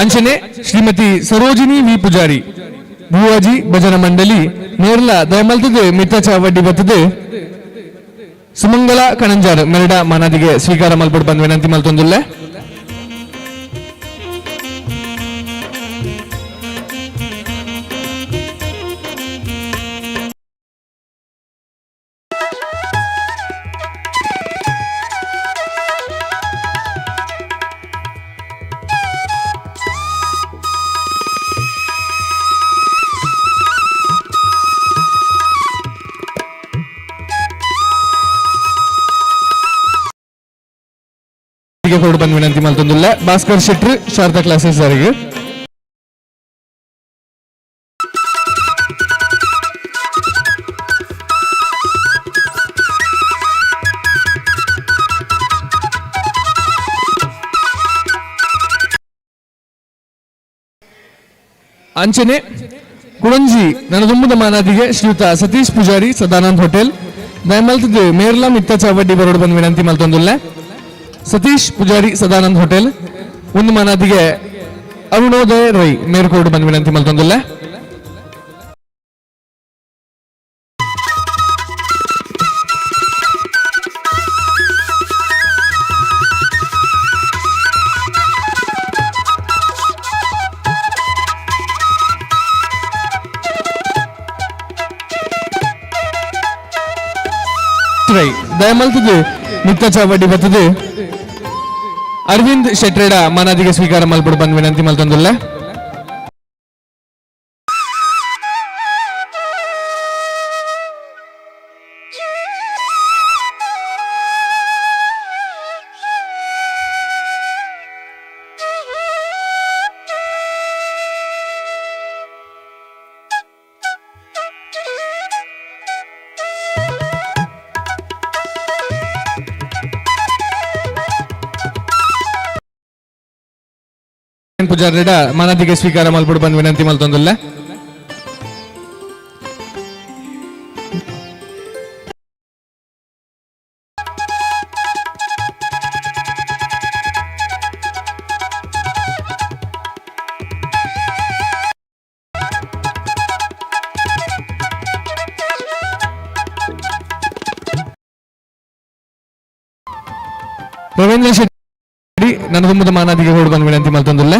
ಅಂಚನೆ ಶ್ರೀಮತಿ ಸರೋಜಿನಿ ವಿ ಪೂಜಾರಿ ಬುವಾಜಿ ಭಜನ ಮಂಡಳಿ ನೇರ್ಲ ದಯಮಲ್ತದು ಮಿತ್ತ ಚಾವಡ್ಡಿ ಬತ್ತದು ಸುಮಂಗಲ ಕಣಂಜಾರ್ ಮೆರಡ ಮಾನಾದಿಗೆ ಸ್ವೀಕಾರ ಮಲ್ಪೊಡು ಬಂದು ವಿನಂತಿ ಮಲ್ತೊಂದುಲ್ಲ. ಬಂದು ವಿನಂತಿ ಮಲ್ತೊಂದುಲ್ಲ. ಭಾಸ್ಕರ್ ಶೆಟ್ರು ಶಾರದಾ ಕ್ಲಾಸಸ್ ಅವರಿಗೆ. ಅಂಚನೆ ಕುಡಂಜಿ ನನದುಂಬುದ ಮಾನಾದಿಗೆ ಶ್ರೀಯುತ ಸತೀಶ್ ಪೂಜಾರಿ ಸದಾನಂದ್ ಹೋಟೆಲ್ ದಯಮಲ್ತದ್ದು ಮೇರ್ಲಾ ಮಿತ್ತ ಚಾವಡ್ಡಿ ಬರೋಡು ಬಂದು ವಿನಂತಿ ಮಲ್ತೊಂದುಲ್ಲ. ಸತೀಶ್ ಪೂಜಾರಿ ಸದಾನಂದ್ ಹೋಟೆಲ್ ಒಂದು ಮಾನಾದಿಗೆ ಅರುಣೋದಯ ರೈ ಮೇರ್ಕೋಡು ಬಂದು ವಿನಂತಿ ಮಲ್ತೊಂದುಲ್ಲ. ರೈ ದಯಮಲ್ತದ್ದು ಮಿತ್ತ ಚಾವಡ್ಡಿ ಬತ್ತದು ಅರವಿಂದ್ ಶೆಟ್ರೇಡ ಮಾನಾದಿಗೆ ಸ್ವೀಕಾರ ಮಲ್ಪೊಡು ಬಂದು ವಿನಂತಿ ಮಲ್ತೊಂದುಲ್ಲ. ಪೂಜಾರಿಡ ಮಾನಾದಿಗೆ ಸ್ವೀಕಾರ ಮಲ್ಪೊಡು ಬಂದು ವಿನಂತಿ ಮಲ್ತೊಂದುಲ್ಲ. ರವೀಂದ್ರ ಶೆಟ್ಟಿ ನನದುಂಬುದ ಮಾನಾದಿಗೆ ಹೊರಡು ಬಂದು ವಿನಂತಿ ಮಲ್ತೊಂದುಲ್ಲ.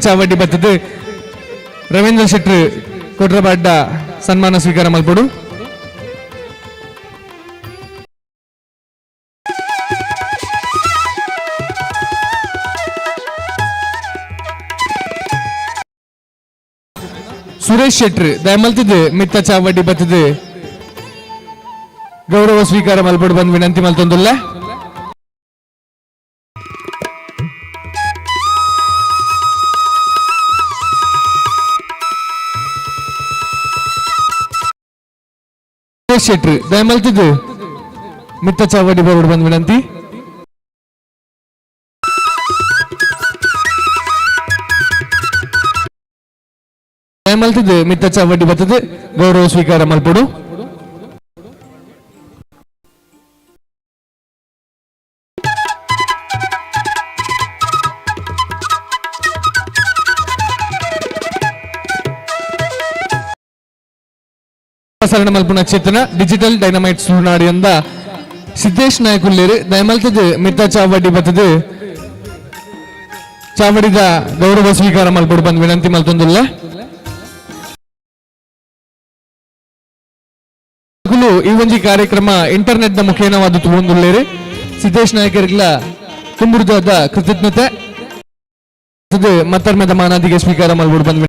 ಚಾವಡಿ ಬತ್ತದು ರವೀಂದ್ರ ಶೆಟ್ರು ಕೊಟ್ರಬಾಡ್ಡ ಸನ್ಮಾನ ಸ್ವೀಕಾರ ಮಲ್ಪೊಡು. ಸುರೇಶ್ ಶೆಟ್ರು ದಯಮಲ್ತದ್ದು ಮಿತ್ತ ಚಾವಡಿ ಬತ್ತದು ಗೌರವ ಸ್ವೀಕಾರ ಮಲ್ಪೊಡು ಬಂದು ವಿನಂತಿ ಮಲ್ತೊಂದುಲ್ಲ. ಸುರೇಶ್ ಶೆಟ್ರು ದಯಮಲ್ತದ್ದು ಮಿತ್ತ ಚಾವಡಿ ಬರೋಡು ಬಂದು ವಿನಂತಿ. ದಯಮಲ್ತದ್ದು ಮಿತ್ತ ಚಾವಡಿ ಬತ್ತದು ಗೌರವ ಸ್ವೀಕಾರ ಮಲ್ಪೊಡು. ಪ್ರಸಾರಣ ಮಲ್ಪುನ ಚೇತನ ಡಿಜಿಟಲ್ ಡೈನಮೈಟ್ ಸುಳ್ನಾಡಿಯಿಂದ ಸಿದ್ದೇಶ್ ನಾಯಕುಲ್ಲೇರು ದಯಮಲ್ತದು ಮಿತ್ತ ಚಾವಡಿ ಬತ್ತದು ಚಾವಡಿದ ಗೌರವ ಸ್ವೀಕಾರ ಮಲ್ಪೊಡು ಬಂದು ವಿನಂತಿ ಮಲ್ತೊಂದುಲ್ಲ. ಈ ಒಂಜಿ ಕಾರ್ಯಕ್ರಮ ಇಂಟರ್ನೆಟ್ ನ ಮುಖೇನವಾದ ತೂವೊಂದುಲ್ಲೇರು ಸಿದ್ದೇಶ್ ನಾಯಕರಿಗ್ಲ ತುಂಬುರ್ದಾದ ಕೃತಜ್ಞತೆ. ಮತ್ತರ್ಮೆದ ಮಾನಾದಿಗೆ ಸ್ವೀಕಾರ ಮಲ್ಪೊಡು ಬಂದು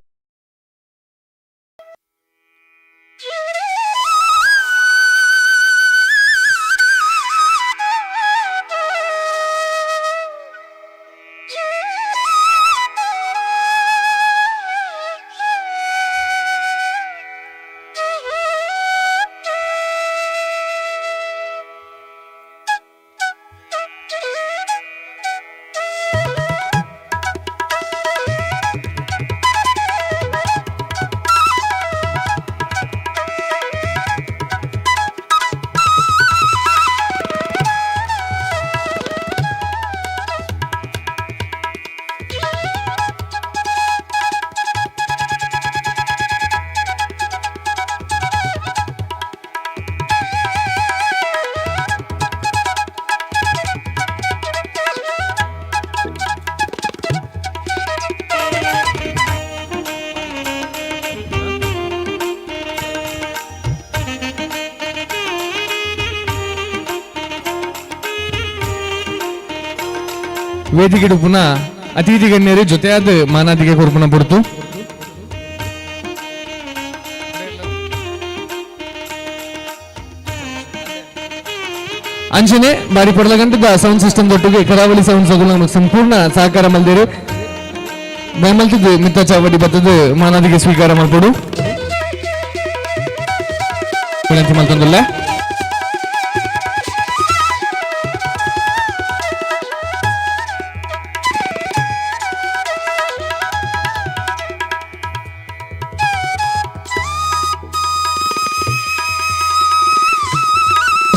ವೇದಿಕೆ ಪುನಃ ಅತಿಥಿ ಗಣ್ಯರು ಜೊತೆಯಾದ ಮಾನಾದಿಗೆ ಕೊರ್ಪುನ ಪೊರ್ತು. ಅಂಚನೆ ಬಾರಿ ಪೊಡಲಗಂಟದ ಸೌಂಡ್ ಸಿಸ್ಟಮ್ ದೊಟ್ಟಿಗೆ ಕರಾವಳಿ ಸೌಂಡ್ ನಮಗೆ ಸಂಪೂರ್ಣ ಸಹಕಾರ ಮಲ್ದೇರು. ದಯಮಲ್ತದ್ದು ಮಿತ್ತ ಚಾವಡಿ ಬತ್ತದು ಮಾನಾದಿಗೆ ಸ್ವೀಕಾರ ಮಲ್ಪೊಡು ವಿನಂತಿ ಮಲ್ತೊಂದುಲ್ಲ.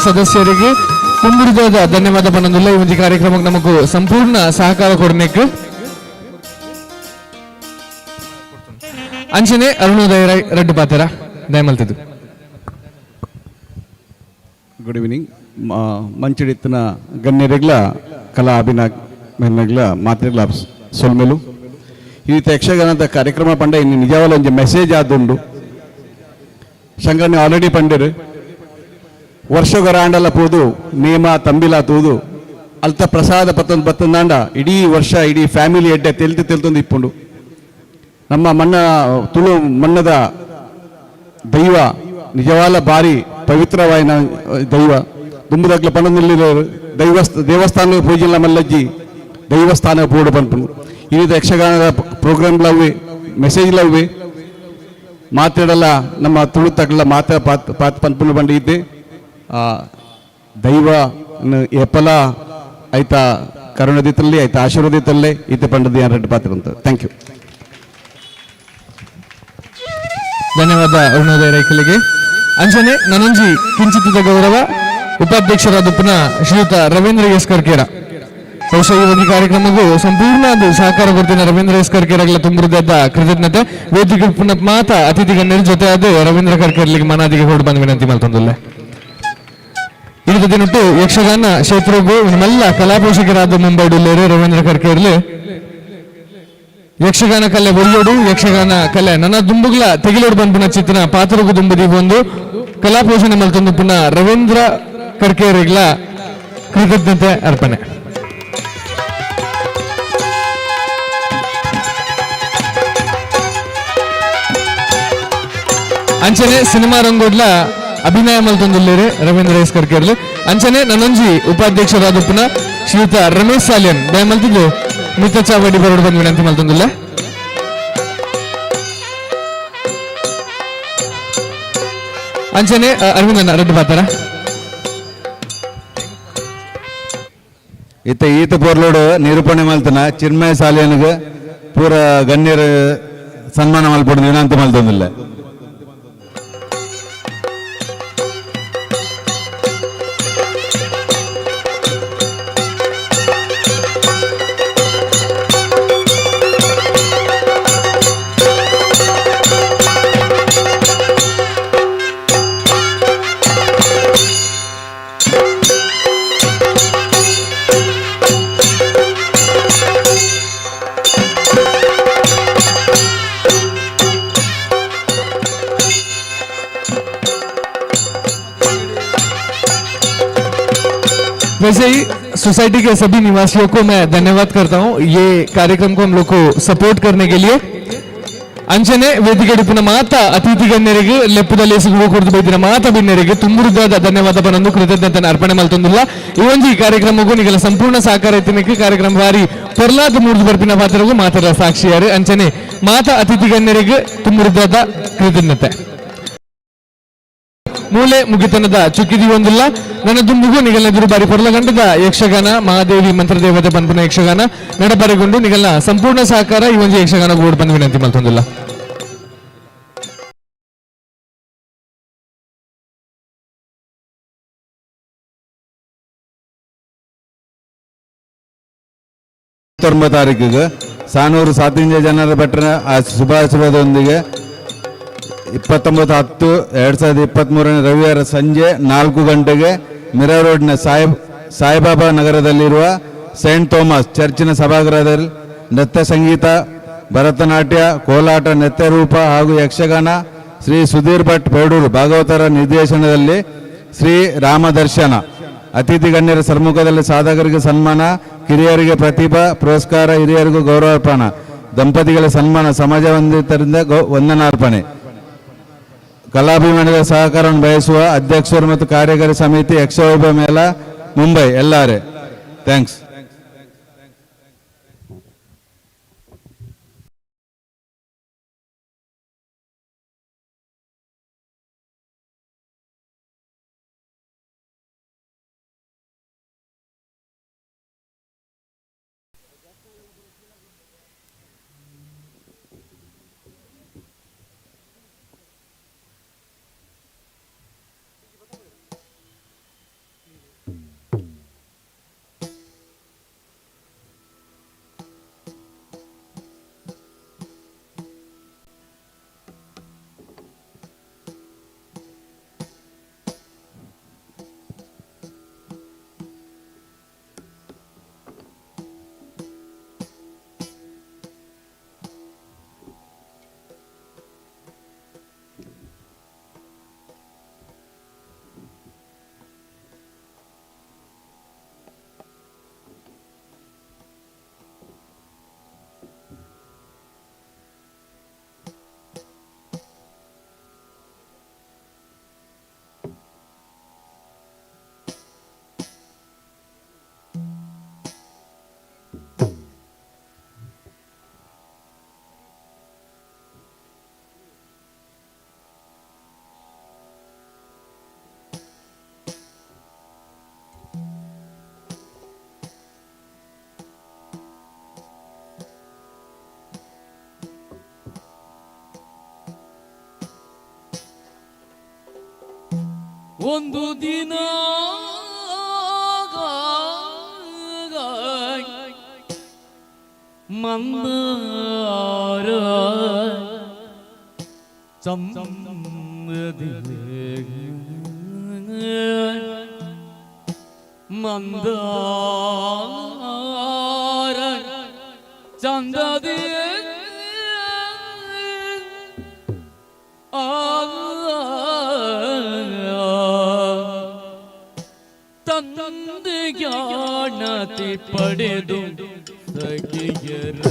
ಸದಸ್ಯರಿಗೆ ಕುಂಬುಡಿದಾದ ಧನ್ಯವಾದ ಪನ್ನೊಂದುಲ್ಲ. ಈ ಒಂದು ಕಾರ್ಯಕ್ರಮಕ್ಕೆ ನಮಗೂ ಸಂಪೂರ್ಣ ಸಹಕಾರ ಕೊಡ್ಬೇಕು. ಅಂಚನೆ ಅರುಣೋದಯ ರಡ್ಡು ಪಾತ್ರ ದಯಮಲ್ತದ್ದು. Good evening. ಮಂಚಿಡಿತ್ತಿನ ಗಣ್ಯರಿಗ್ಲ ಕಲಾ ಅಭಿನಯ ಮೆನ್ನಗ್ಲ ಮಾತ್ರೆಗ್ಲ ಸೊಲ್ಮೆಲು. ಈ ರೀತಿ ಯಕ್ಷಗಾನದ ಕಾರ್ಯಕ್ರಮ ಪಂಡ ಇನ್ನು ನಿಜವಾದ ಒಂಜಿ ಮೆಸೇಜ್ ಆದುಂಡು. ಶಂಕರಣ್ಣ ಆಲ್ರೆಡಿ ಪಂಡಿರು ವರ್ಷಗೊರಾಂಡಲ ಪೋದು ನೇಮ ತಂಬಿಲ ತೂದು ಅಲ್ತ ಪ್ರಸಾದ ಪತ್ತೊಂದು ಬತ್ತಂದಾಂಡ ಇಡೀ ವರ್ಷ ಇಡೀ ಫ್ಯಾಮಿಲಿ ಎಡ್ಡೆ ತೆಲ್ತು ತೆಲ್ತೊಂದು ಇಪ್ಪುಂಡು. ನಮ್ಮ ಮಣ್ಣ ತುಳು ಮಣ್ಣದ ದೈವ ನಿಜವಾದ ಬಾರಿ ಪವಿತ್ರವಾಯಿನ ದೈವ. ದುಂಬುದಗ್ಲ ಪನೊಂದು ದೇವಸ್ಥಾನ ಪೂಜಿಲ್ಲ ಮಲ್ಲಜ್ಜಿ ದೈವಸ್ಥಾನ ಪೋಡು ಪನ್ಪುಂಡು. ಈ ರೀತಿ ಯಕ್ಷಗಾನದ ಪ್ರೋಗ್ರಾಮ್ಲವ್ವೆ ಮೆಸೇಜ್ಲವ್ವೆ ಮಾತಾಡಲ್ಲ ನಮ್ಮ ತುಳು ತಗಲ ಮಾತಾ ಪಾತ್ ಪಾತ್ ಪನ್ಪುಂಡು ಬಂಡಿ ಇದ್ದೆ. ದೈವ ಎಪ್ಪಲ ಐತ ಕರುಣದಿತ್ತಲ್ಲಿ ಐತ ಆಶೀರ್ವಾದಿತ್ತಲ್ಲೇ ಇತ್ತೆ ಪಂಡದ ಎರಡು ಪಾತ್ರ ಅಂತ. Thank you. ಧನ್ಯವಾದ ಅರುಣೋದಯ ರೈಕಲಿಗೆ. ಅಂಚನೆ ನನಂಜಿ ಕಿಂಚಿತದ ಗೌರವ ಉಪಾಧ್ಯಕ್ಷರಾದ ಪುನಃ ಶ್ರೀಯುತ ರವೀಂದ್ರ ಎಸ್ ಕರ್ಕೇರ. ಬಹುಶಃ ಈ ಒಂದು ಕಾರ್ಯಕ್ರಮಕ್ಕೂ ಸಂಪೂರ್ಣ ಅದು ಸಹಕಾರ ಕೊಡ್ತೀನಿ ರವೀಂದ್ರ ಎಸ್ ಕರ್ಕೇರಗಳ ತುಂಬುದಾದ ಕೃತಜ್ಞತೆ. ವೇದಿಕೆ ಪುನಃ ಮಾತಾ ಅತಿಥಿ ಗಣ್ಯರ ಜೊತೆ ಅದು ರವೀಂದ್ರ ಕರ್ಕೇರ್ಲಿಗೆ ಮನಾದಿಗೆ ಹೊರಡು ಬಂದ ವಿನಂತಿ ಮಲ್ತೊಂದುಲ್ಲೆ. ಇಡೀ ದಿನಟ್ಟು ಯಕ್ಷಗಾನ ಕ್ಷೇತ್ರಕ್ಕೂ ನಮ್ಮೆಲ್ಲ ಕಲಾಪೋಷಕರಾದ ಮುಂಬೈ ಡುಲ್ಲೇರು ರವೀಂದ್ರ ಕರ್ಕೇರ್ಲಿ ಯಕ್ಷಗಾನ ಕಲೆ ಒರಿಯೋಡು, ಯಕ್ಷಗಾನ ಕಲೆ ನನ್ನ ದುಂಬುಗ್ಲ ತೆಗಿಲೋಡು ಬಂಪುನ ಚಿತ್ರ ಪಾತ್ರಗು ದುಂಬು ದೀಪೊಂದು ಕಲಾಪೋಷಣೆ ಮಲ್ತೊಂದು ಪುನಃ ರವೀಂದ್ರ ಕರ್ಕೇರಿಗ್ಲ ಕೃತಜ್ಞತೆ ಅರ್ಪಣೆ. ಅಂಚನೆ ಸಿನಿಮಾ ರಂಗೋಡ್ಲ ಅಭಿನಯ ಮಲ್ತೊಂದುಲ್ಲೇರೆ ರವೀಂದ್ರ ಎಸ್ ಕರ್ಕೇರ್ಲು. ಅಂಚನೆ ನನ್ನೊಂಜಿ ಉಪಾಧ್ಯಕ್ಷರಾದ ಪುನಃ ಶ್ರೀಯುತ ರಮೇಶ್ ಸಾಲಿಯನ್ ದಯಮಲ್ತಿದ್ದು ಮಿತ್ತ ಚಾವಡಿ ಬರೋಡು ಬಂದ್ ವಿನಂತಿ ಮಲ್ತೊಂದುಲ್ಲ. ಅಂಚನೆ ಅರವಿಂದಣ್ಣ ರಡ್ಡು ಪಾತಾರ. ಇತ್ತ ಈತ ಪೊರ್ಲೋಡು ನಿರೂಪಣೆ ಮಲ್ತನ ಚಿನ್ಮಯ ಸಾಲಿಯನ್ಗೆ ಪೂರ ಗಣ್ಯರು ಸನ್ಮಾನ ಮಲ್ಪೊಡು ವಿನಂತಿ ಮಲ್ತೊಂದಿಲ್ಲ. वैसे ही सोसाइटी के सभी निवासियों को मैं धन्यवाद करता हूं ये कार्यक्रम को हम लोग को सपोर्ट करने के लिए. ಅಂಚನೆ ವೇದಿಕೆ ಪುನಃ ಮಾತ ಅತಿಥಿ ಗಣ್ಯರಿಗೆ ಲೆಪ್ಪುದ ಲೇಸಿಗೆ ಹೂ ಕೊಡ್ದು ಬೈದಿನ ಮಾತ ಬಿನ್ನೆರಿಗೆ ತುಂಬುರುದಾದ ಧನ್ಯವಾದ ಬನೊಂದು ಕೃತಜ್ಞತೆ ಅರ್ಪಣೆ ಮಲ್ತೊಂದುಲ್ಲ. ಈ ಒಂಜಿ ಕಾರ್ಯಕ್ರಮಕ್ಕೂ ನಿಗಲ ಸಂಪೂರ್ಣ ಸಹಕಾರ ಇತ್ತಿನಕ್ಕೆ ಕಾರ್ಯಕ್ರಮ ಬಾರಿ ಪೊರ್ಲಾದ ಮೂರ್ದು ಬರ್ಪಿನ ಪಾತ್ರಗೂ ಮಾತರ ಸಾಕ್ಷಿಯಾರು. ಅಂಚನೆ ಮಾತ ಅತಿಥಿ ಗಣ್ಯರಿಗೆ ತುಂಬುರುದಾದ ಕೃತಜ್ಞತೆ. ಮೂಲೆ ಮುಗಿತನದ ಚುಕ್ಕಿದಿ ಒಂದಿಲ್ಲ ನನ್ನ ದುಂಬುಗು ನಿಗಲ್ನೆದುರು ಬಾರಿ ಪೊರ್ಲಗಂಟದ ಯಕ್ಷಗಾನ ಮಹಾದೇವಿ ಮಂತ್ರದೇವತೆ ಪನ್ಪುನ ಯಕ್ಷಗಾನ ನಡಬರೆಗೊಂಡು ನಿಗಲ್ನ ಸಂಪೂರ್ಣ ಸಹಕಾರ ಈ ಒಂಜಿ ಯಕ್ಷಗಾನ ಗೋಡ್ ಬಂದು ವಿನಂತಿ ಮಲ್ತೊಂದಿಲ್ಲ. 19 ತಾರೀಕಿಗೆ ಸಾನೂರು ಸಾತಿಂಜ ಜನರ ಭಟ್ರ ಶುಭಾಶಯದೊಂದಿಗೆ 29/10/2023 ರವಿವಾರ ಸಂಜೆ 4 ಗಂಟೆಗೆ ಮಿರಾ ರೋಡ್ನ ಸಾಯಿಬಾಬಾ ನಗರದಲ್ಲಿರುವ ಸೈಂಟ್ ಥಾಮಸ್ ಚರ್ಚಿನ ಸಭಾಗೃಹದಲ್ಲಿ ನೃತ್ಯ ಸಂಗೀತ, ಭರತನಾಟ್ಯ, ಕೋಲಾಟ, ನೃತ್ಯ ರೂಪ ಹಾಗೂ ಯಕ್ಷಗಾನ ಶ್ರೀ ಸುಧೀರ್ ಭಟ್ ಪೇಡೂರು ಭಾಗವತರ ನಿರ್ದೇಶನದಲ್ಲಿ ಶ್ರೀ ರಾಮದರ್ಶನ. ಅತಿಥಿ ಗಣ್ಯರ ಸನ್ಮುಖದಲ್ಲಿ ಸಾಧಕರಿಗೆ ಸನ್ಮಾನ, ಕಿರಿಯರಿಗೆ ಪ್ರತಿಭಾ ಪುರಸ್ಕಾರ, ಹಿರಿಯರಿಗೂ ಗೌರವಾರ್ಪಣೆ, ದಂಪತಿಗಳ ಸನ್ಮಾನ, ಸಮಾಜ ವಂದಿತರಿಂದ ವಂದನಾರ್ಪಣೆ. ಕಲಾಭಿಮಾನಿಗಳ ಸಹಕಾರವನ್ನು ಬಯಸುವ ಅಧ್ಯಕ್ಷರು ಮತ್ತು ಕಾರ್ಯಕಾರಿ ಸಮಿತಿ ಯಕ್ಷವೈಭವ ಮೇಳ ಮುಂಬೈ ಎಲ್ಲಾರೆ. Thanks. ಒಂದು ದಿನ ಮಂದಾರ ಚಂದದಿ ಮಂದಾರ ಚಂದದಿ. ಜ್ಞಾನತಿ ಪಡೆದು ಸಖಿಯರ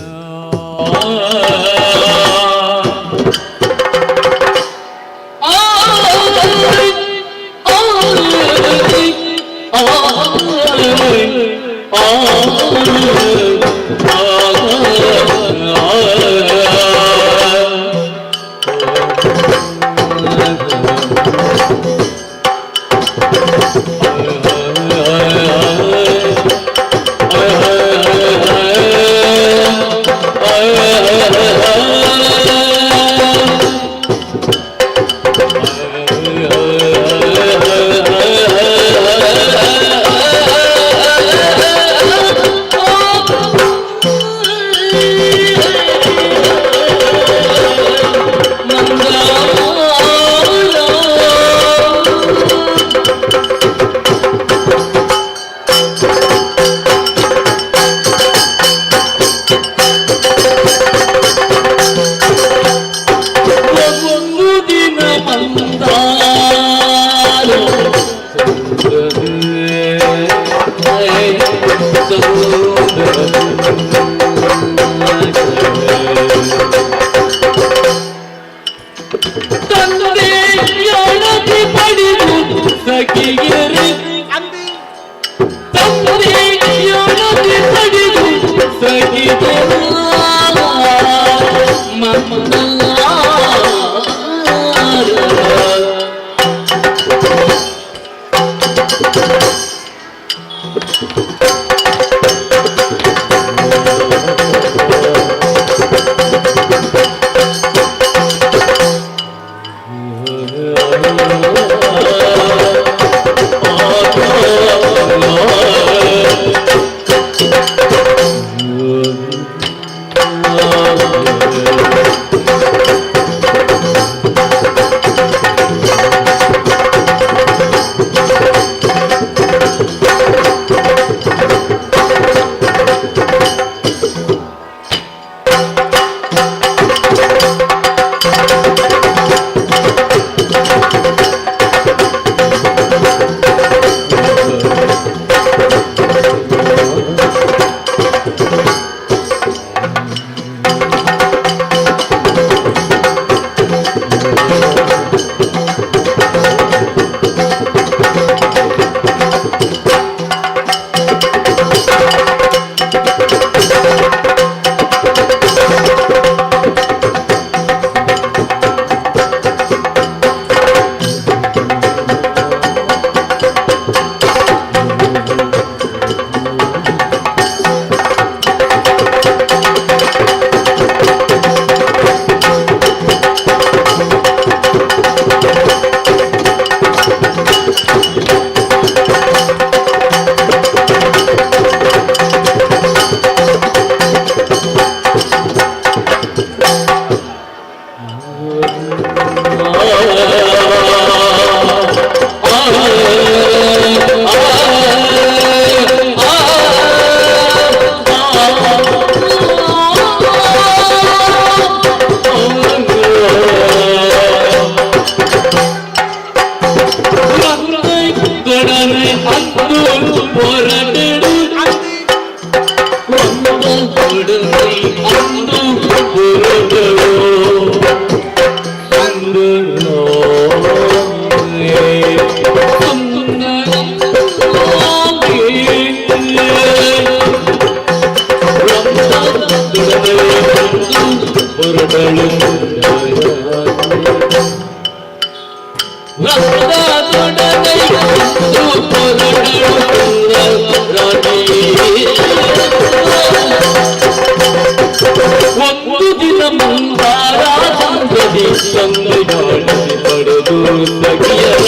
ಒಂದು ದಿನ ಮಂದಾರ ಸಂದದಿ ತಂದೆಯಾಳದೆ ಪಡೆದು ಸಖಿಯರ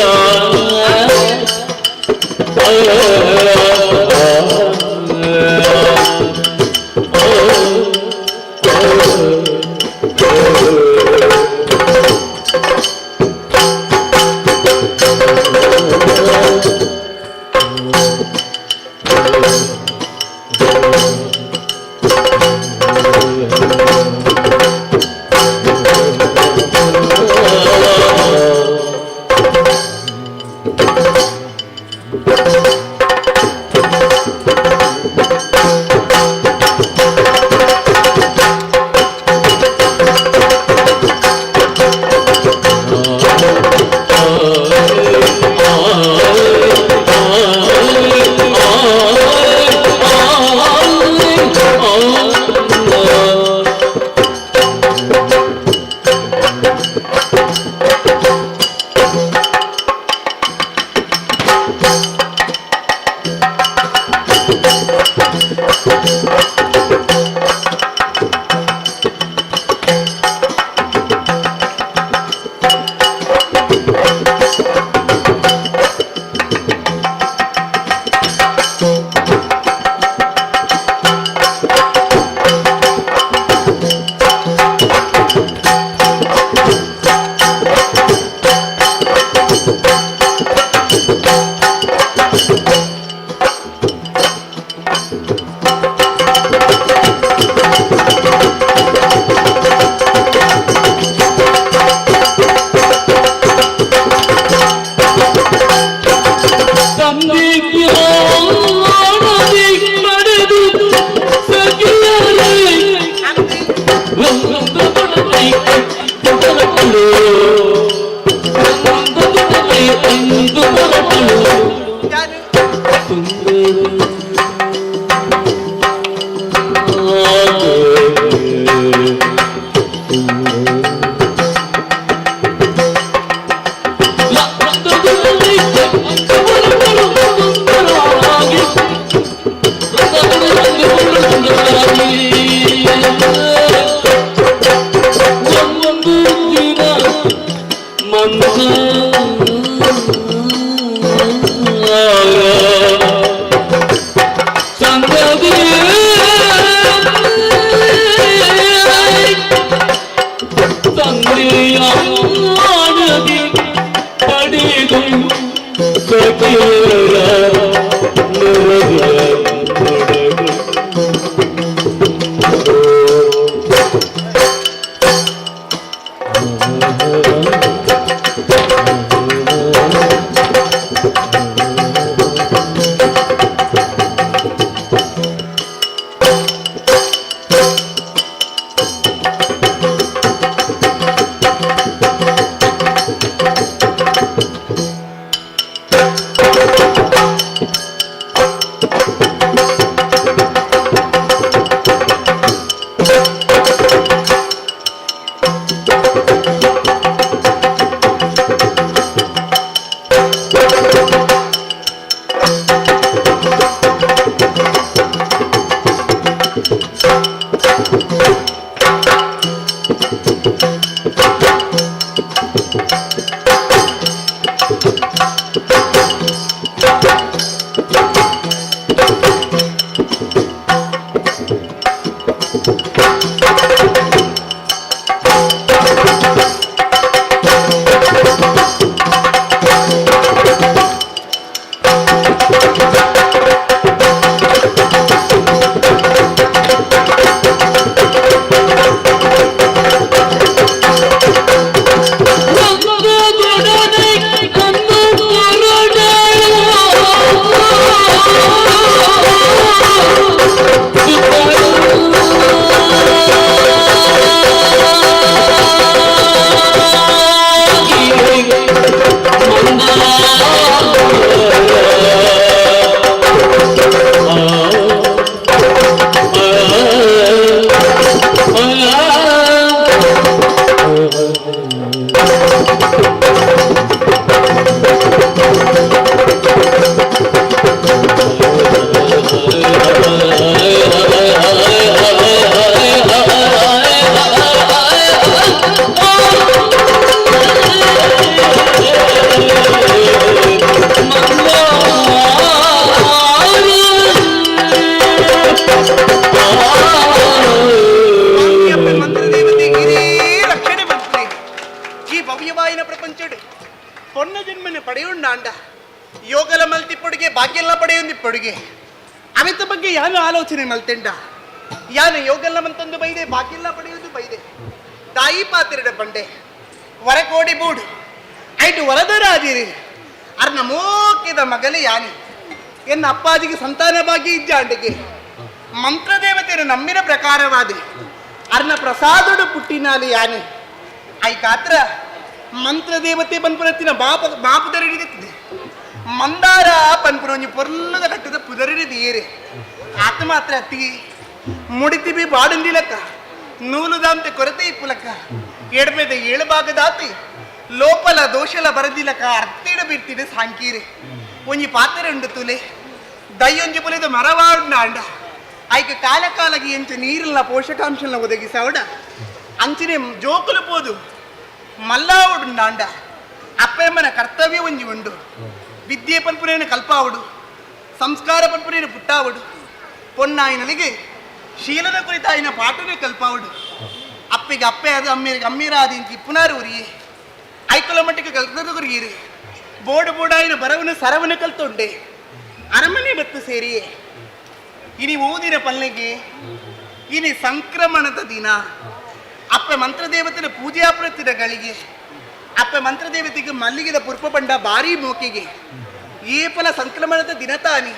ಆ ಮುಗಿದು ಸಖಿಯರ ನೆರೆದಿಯ ಕೊಡಗು. ಬಂದುದೊಡನೆ ಕಂದು ರಕ್ಷಣೆ ಮಂತ್ರಿ ಈ ಭವ್ಯವಾಯಿನ ಪ್ರಪಂಚಡು ಪೊನ್ನ ಜನ್ಮನ ಪಡೆಯುಂಡಾಂಡ ಯೋಗಲ ಮಲ್ತಿ ಪೊಡುಗೆ ಭಾಗ್ಯಲ್ಲ ಪಡೆಯುಂದಿ ಪೊಡುಗೆ ಅಮಿತ ಬಗ್ಗೆ ಯಾನು ಆಲೋಚನೆ ಮಲ್ತೆಂಡ ಯಾನು ಯೋಗಲ್ಲ ಮಂತಂದು ಬೈದೆ ಭಾಗ್ಯಲ್ಲ ಪಡೆಯುವುದು ಬೈದೆ ತಾಯಿ ಪಾತಿರಡ ಪಂಡೆ ವರಕೋಡಿ ಬೂಡು ಐಟು ವರದರಾಜಿರಿ ಅರ್ನ ಮೋಕಿದ ಮಗಲಿ ಯಾನಿ ಎನ್ನ ಅಪ್ಪಾಜಿಗೆ ಸಂತಾನ ಭಾಗ್ಯ ಇಜ್ಜಾಂಡಿಗೆ ಮಂತ್ರದೇವತೆಯನ್ನು ನಂಬಿನ ಪ್ರಕಾರವಾದಿ ಅರ್ನ ಪ್ರಸಾದಡು ಪುಟ್ಟಿನಾಲಿ ಯಾನಿ ಐಕಾತ್ರ ಮಂತ್ರದೇವತೆ ಪನ್ಪುರತ್ತಿನ ಬಾಪ ಬಾಪುದರಿಡಿದೆ ಮಂದಾರ ಪನ್ಪುರ ಒಂಜಿ ಪೊರ್ಲದ ಕಟ್ಟದ ಪುದರಿಡಿದ ಏರೆ ಆತ ಮಾತ್ರ ಅತ್ತಿ ಮುಡಿತಿಬಿ ಬಾಡುಂದಿಲಕ್ಕ ನೂಲುದಾಂತೆ ಕೊರತೆ ಇಪ್ಪುಲಕ್ಕ ಎಡ್ಮೆದ ಏಳು ಭಾಗದಾತಿ ಲೋಪಲ ದೋಷಲ ಬರದಿಲಕ್ಕ ಅರ್ತಿಡ ಬಿಡ್ತಿಡೆ ಸಾಂಕೀರೆ ಒಂಜಿ ಪಾತ್ರೆ ಉಂಡು ತುಲೆ ದೈಯೊಂಜಿ ಪುಲಿದ ಮರವಾಡುಂಡ ಅಂಡ ಐಕ ಕಾಲ ಕಾಲಗಿ ಎಂಚ ನೀರಿಲ್ಲ ಪೋಷಕಾಂಶನ ಒದಗಿಸಾವಡ ಅಂಚಿನೆ ಜೋಕುಲು ಪೋದು ಮಲ್ಲಾವುಡುಂಡಾಂಡ ಅಪ್ಪೆಮ್ಮನ ಕರ್ತವ್ಯ ಒಂಜಿ ಉಂಡು ವಿದ್ಯೆ ಪನ್ಪುನೇನ ಕಲ್ಪಾವುಡು ಸಂಸ್ಕಾರ ಪನ್ಪುನೇನ ಪುಟ್ಟಾವುಡು ಪೊನ್ನಾಯಿನಲಿಗೆ ಶೀಲದ ಕುರಿತಾಯಿನ ಪಾಠನೇ ಕಲ್ಪಾವುಡು ಅಪ್ಪಿಗೆ ಅಪ್ಪೆ ಅದು ಅಮ್ಮಿರಿಗೆ ಅಮ್ಮಿರಾದಿ ಇಂಚಿ ಇಪ್ಪುನಾರು ಉರಿಯೆ ಐಕುಲ ಮಟ್ಟಿಗೆ ಕಲ್ತದ ಗುರಿಯಿರಿ ಬೋಡು ಬೋಡಾಯಿನ ಬರವನು ಸರವನು ಕಲ್ತೊಂಡೆ ಅರಮನೆ ಬತ್ತು ಸೇರಿಯೇ ಇನಿ ಓದಿನ ಪಲ್ಲೆಗೆ ಇನಿ ಸಂಕ್ರಮಣದ ದಿನ ಅಪ್ಪ ಮಂತ್ರದೇವತೆನ ಪೂಜಾಪ್ರತಿನ ಗಳಿಗೆ ಅಪ್ಪ ಮಂತ್ರದೇವತೆಗೆ ಮಲ್ಲಿಗೆದ ಪುರ್ಪ ಬಂಡ ಭಾರಿ ಮೋಕೆಗೆ ಏಪಲ ಸಂಕ್ರಮಣದ ದಿನ ತಾನಿ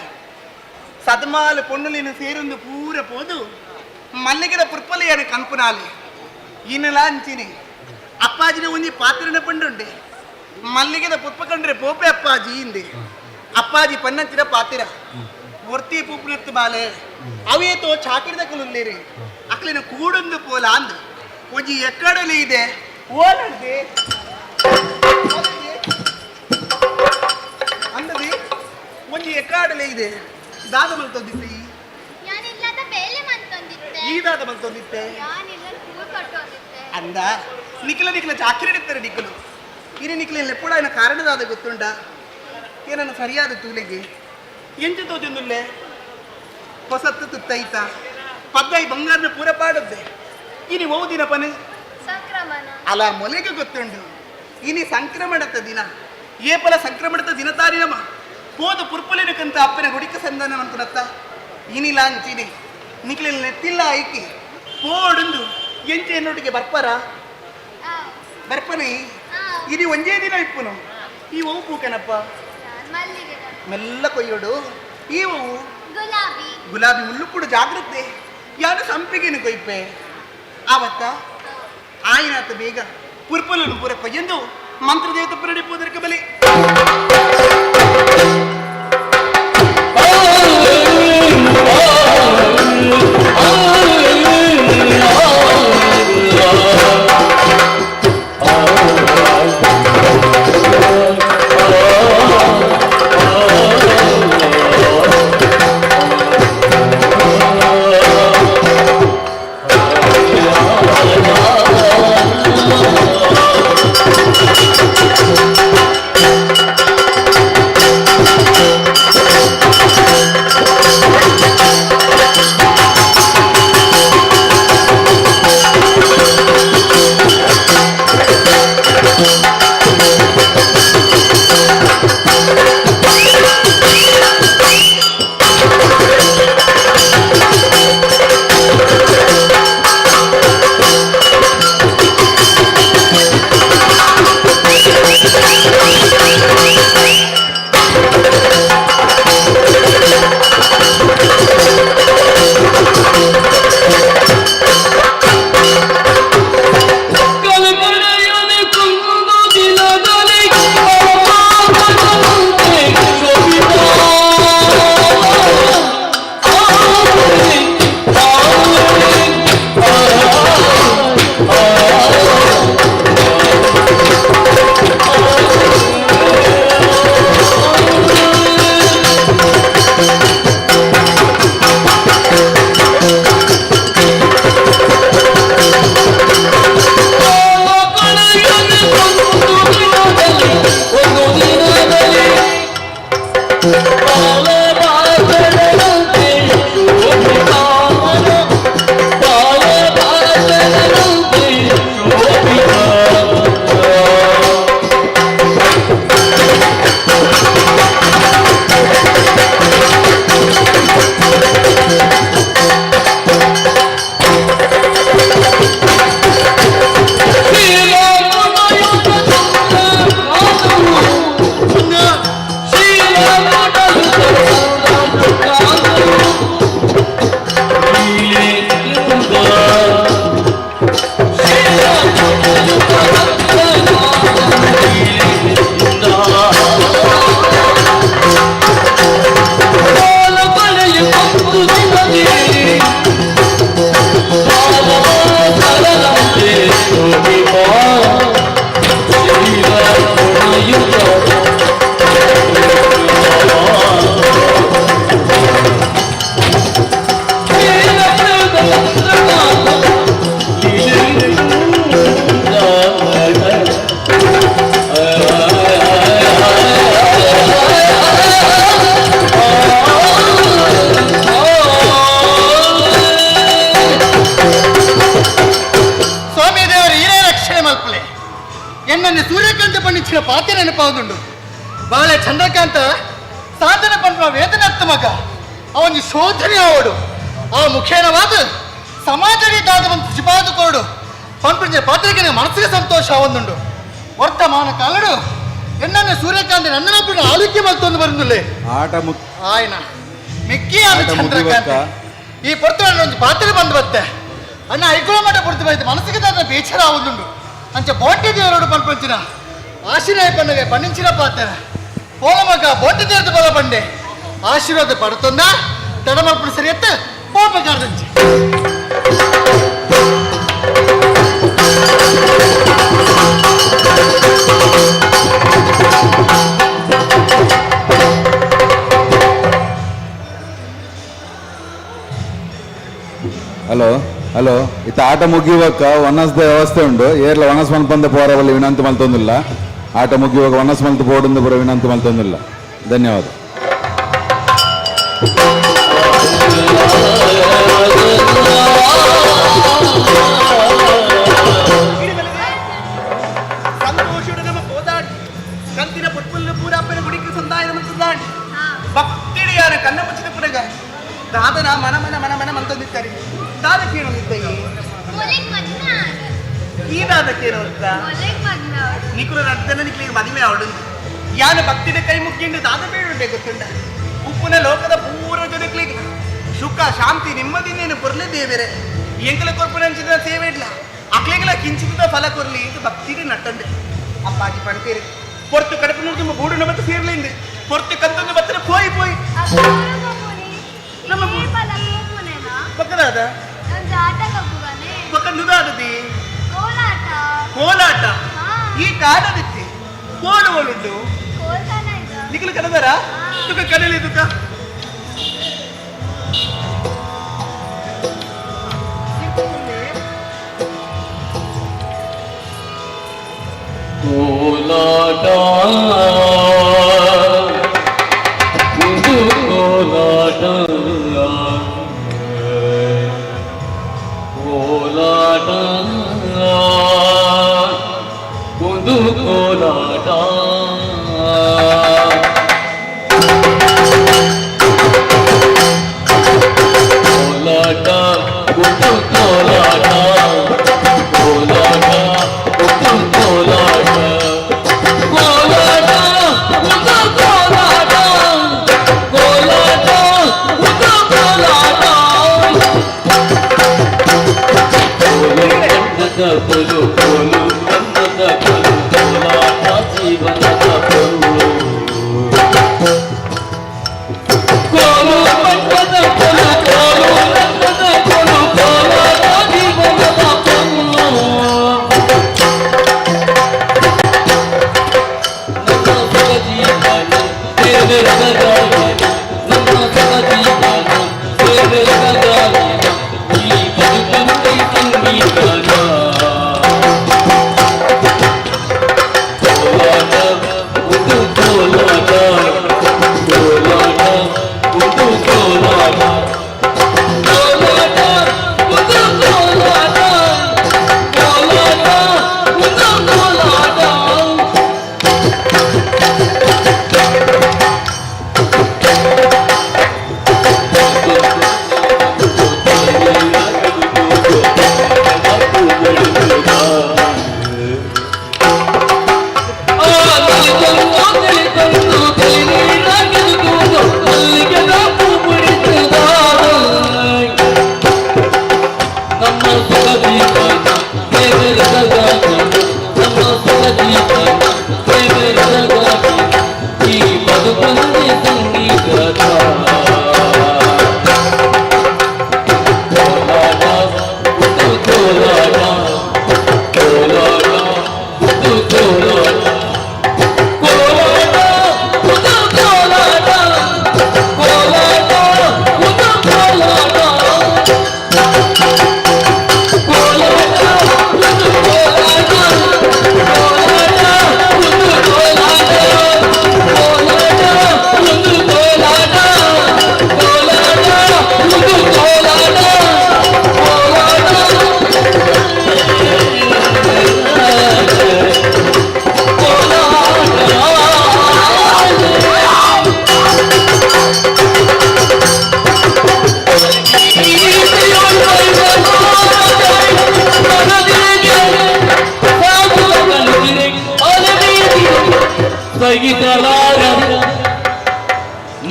ಸದಮಾಲ ಪೊಣ್ಣುಲಿನ ಸೇರೊಂದು ಪೂರ ಪೋದು ಮಲ್ಲಿಗೆದ ಪುರ್ಪಲೆಯನ್ನು ಕನ್ಪುನಾಲಿ ಇನ್ನೆಲ್ಲ ಅಂಚಿನಿ ಅಪ್ಪಾಜಿನ ಒಂಜಿ ಪಾತ್ರನ ಪಂಡುಂಡೆ ಮಲ್ಲಿಗೆದ ಪುರ್ಪ ಕಂಡ್ರೆ ಪೋಪೆ ಅಪ್ಪಾಜಿ ಇಂದೆ ಅಪ್ಪಾಜಿ ಪನ್ನಂಚಿನ ಪಾತಿರ ಒರ್ತಿ ಪೂಪುನತ್ತು ಬಾಲೆ ಅವೇತೋ ಚಾಕಿರ್ದ ಕುಲುಲ್ಲೇರಿ ಅಕ್ಲಿನ ಕೂಡೊಂದು ಪೋಲ ಅಂದು ಒಂಜಿ ಎಕ್ಕಡಲಿ ಇದೆ ಓಲಡ್ದೆ ಅಂದದಿ ಒಂಜಿ ಎಕ್ಕಾಡಲೆ ಇದೆ ದಾದ ಮಲ್ತೊಂದಿತ್ತೆ ಯಾನಿಲ್ಲದ ಬೇಲೆ ಮಂತೊಂದಿತ್ತೆ ಈ ದಾದ ಮಲ್ತೊಂದಿತ್ತೆ ಯಾನಿಲ್ಲ ಹೂ ಕಟ್ಟೊಂದಿತ್ತೆ ಅಂದ ನಿಖಿಲ ನಿಖಿಲ ಚಾಕಿರಿಡಿತ್ತಾರೆ ನಿಖಲು ಇನಿ ನಿಖಿಲ ಲೆಪ್ಪುಡಾಯಿನ ಕಾರಣದಾದ ಗೊತ್ತುಂಡ ಏನನ್ನ ಸರಿಯಾದ ತೂಲೆಗೆ ಎಂಚ ತೋಜೊಂದುಲ್ಲೆ ಹೊಸತ್ತು ತುತ್ತೈತ ಪದ್ದೈ ಬಂಗಾರನ ಪೂರ ಪಾಡದ್ದೆ ಇನಿ ಓದಿನ ಪನೆ ಸಂಕ್ರಮಣ ಅಲ ಮೊಲೆಗೆ ಗೊತ್ತುಂಡು ಇನಿ ಸಂಕ್ರಮಣದ ದಿನ ಏಪಲ ಸಂಕ್ರಮಣದ ದಿನತಾರಿ ನಮ ಪೋದು ಪುರ್ಪುಲಿನಕಂತ ಅಪ್ಪನ ಗುಡಿಕ ಸಂಧಾನ ಅನ್ಕೊಡತ್ತ ಇನಿಲ ಅಂಚಿನಿ ನಿಕ್ಲಿಲ್ ನೆತ್ತಿಲ್ಲ ಐಕಿ ಪೋಡುಂದು ಎಂಚೆ ಎನ್ನೊಟ್ಟಿಗೆ ಬರ್ಪರ ಬರ್ಪನೆ ಇದು ಒಂಜೇ ದಿನ ಇಪ್ಪುನು ಈ ಹೂವು ಪೂಕನಪ್ಪ ಮೆಲ್ಲ ಕೊಯ್ಯೋಡು ಈ ಹೂವು ಗುಲಾಬಿ ಗುಲಾಬಿ ಮುಳ್ಳು ಜಾಗ್ರತೆ ಯಾರು ಸಂಪಿಗೆನು ಕೊಯ್ಪೆ ಆವತ್ತ ಆಯಿನಾತ ಬೇಗ ಪುರ್ಪಲನು ಪೂರ ಕೊಯ್ಯಂದು ಮಂತ್ರದೇವತ ಪುರಡಿ ಪೂದರ್ಕ ಬಲಿ ಚಂದ್ರಕಾಂತ ಸಾಧನೆ ಪಂಪ ವೇದನಾತ್ಮಕ ಅವನ ಶೋಧನೆ ಅವಡು ಆ ಮುಖೇನವಾದ ಸಮಾಜಕ್ಕೆ ದಾದವಂತ ಸಿಪಾದು ಕೊಡು ಪಂಪಂಜ ಪಾತ್ರಿಕೆ ಮನಸ್ಸಿಗೆ ಸಂತೋಷ ಒಂದುಂಡು ವರ್ತಮಾನ ಕಾಲಡು ಎನ್ನನ್ನು ಸೂರ್ಯಕಾಂತ ನನ್ನನೊಬ್ಬನ ಆಲೋಕ್ಯ ಮಲ್ತೊಂದು ಬರುದಿಲ್ಲ ಆಟ ಆಯ್ನ ಮಿಕ್ಕಿ ಆದ ಚಂದ್ರಕಾಂತ ಈ ಪೊರ್ತು ಒಂದು ಪಾತ್ರೆ ಬಂದು ಬತ್ತೆ ಅಣ್ಣ ಐಕುಳ ಮಠ ಪೊರ್ತು ಬೈತು ಮನಸ್ಸಿಗೆ ದಾದ ಬೇಚಾರ ಆವುದುಂಡು ಅಂಚ ಬೋಟಿ ದೇವರೋಡು ಪಂಪಂಚಿನ ಆಶೀರ್ವಾದ ಪಂಡಗೆ ಪನ್ನಿಂಚಿನ ಪಾತ್ರ పోలమగ బొట్టు తీర్దు బలపండి ఆశీర్వాద పడుతుందా తడమప్పుడు సరియత్తు పోపకార్దించి ಹಲೋ ಹಲೋ ಇತ್ತ ಆಟ ಮುಗಿಯುವಾಗ ಒನ್ನಸ್ದ ವ್ಯವಸ್ಥೆ ಉಂಟು ಏರ್ಲ ಒಣಸ್ ಮನ್ಪಂದ ಪೋರವಲ್ಲಿ ವಿನಂತಿ ಮಲ್ತೊಂದಿಲ್ಲ ಆಟ ಮುಗಿಯುವಾಗ ಒಣಸ್ ಮಲ್ತು ಬೋರ್ಡ್ ಪೂರ ವಿನಂತಿ ಮಲ್ತೊಂದಿಲ್ಲ ಧನ್ಯವಾದ. ಸಂತೋಷ ನಮ್ಮ ಪೋದಾಡಿ ಕಂತಿನ ಪುಟ್ಪುಲ್ಲ ಊರಪ್ಪನ ಗುಡಿಗೆ ಸಂದಾಯ ಮಂತದಾಂಡ್ ಭಕ್ತಿಡಿ ಯಾರು ಕಣ್ಣ ಮುಚ್ಚಿದ ಪುನಗ ದಾದನ ಮನ ಮನ ಮನ ಮನ ಮಂತಂದಿತ್ತಾರೆ ದಾದ ಕೇಳೊಂದಿದ್ದ ಈ ದಾದ ಕೇಳೋದ ನಿಕುಲ ರಡ್ದನ ನಿಕ್ಲಿಗೆ ಮದುವೆ ಅವಡು ಯಾನ ಭಕ್ತಿದ ಕೈ ಮುಗ್ಗಿಂಡು ದಾದ ಬೇಡುಂಡೆ ಗೊತ್ತುಂಡ ಉಪ್ಪುನ ಲೋಕದ ಪೂರ ಜೊತೆಕ್ಲಿಗೆ ಸುಖ ಶಾಂತಿ ನೆಮ್ಮದಿನೇನು ಪೊರ್ಲೆ ದೇವೆರೆ ಎಂಕಲ ಕೊರ್ಪುನಂಚಿದ ಸೇವೆ ಇಡ್ಲ ಅಕ್ಲೆಗಳ ಕಿಂಚಿತ ಫಲ ಕೊರ್ಲಿ ಇದು ಭಕ್ತಿಗೆ ನಟ್ಟಂಡೆ ಅಪ್ಪಾಜಿ ಪಣ್ತೇರಿ ಪೊರ್ತು ಕಡಪು ತುಂಬ ಗೂಡು ಮತ್ತೆ ಸೇರ್ಲಿಂದೆ ಪೊರ್ತು ಕಂತಂದು ಬತ್ತರೆ ಪೋಯಿ ಪೋಯಿ ನಮ್ಮ ಪಕ್ಕದಾದ ಪಕ್ಕ ನುದಾದದಿ ಕೋಲಾಟ ಈ ಕಾಲದಿತ್ತಿ ಕೋಲು ಓಲುಂಡು ನಿಖಲು ಕನದರ ತುಕ ಕನಲಿ ತುಕ ಕೋಲಾಟ ಒಂದು ಕೋಲಾಟ ಕೋಲಾಟ ಒಂದು ಕೋಲಾಟ ಕೋಲಾಟ ಒಂದು ಕೋಲಾಟ ಕೋಲಾಟ ಒಂದು ಕೋಲಾಟ ಕೋಲಾಟ ಒಂದು ಕೋಲಾಟ ಕೋಲಾಟ ಒಂದು ಕೋಲಾಟ ಕೋಲು ಬಣ್ಣದ ಕೊಲು ಕೋಲು ಬಣ್ಣದ ಕೊಲು ಕೋಲಾಟ ಜೀವನದ ಕೊಲು ಕೋಲು ಬಣ್ಣದ ಕೊಲು ಕೋಲು ಬಣ್ಣದ ಕೊಲು ಕೋಲಾಟ ಜೀವನದ ಕೊಲು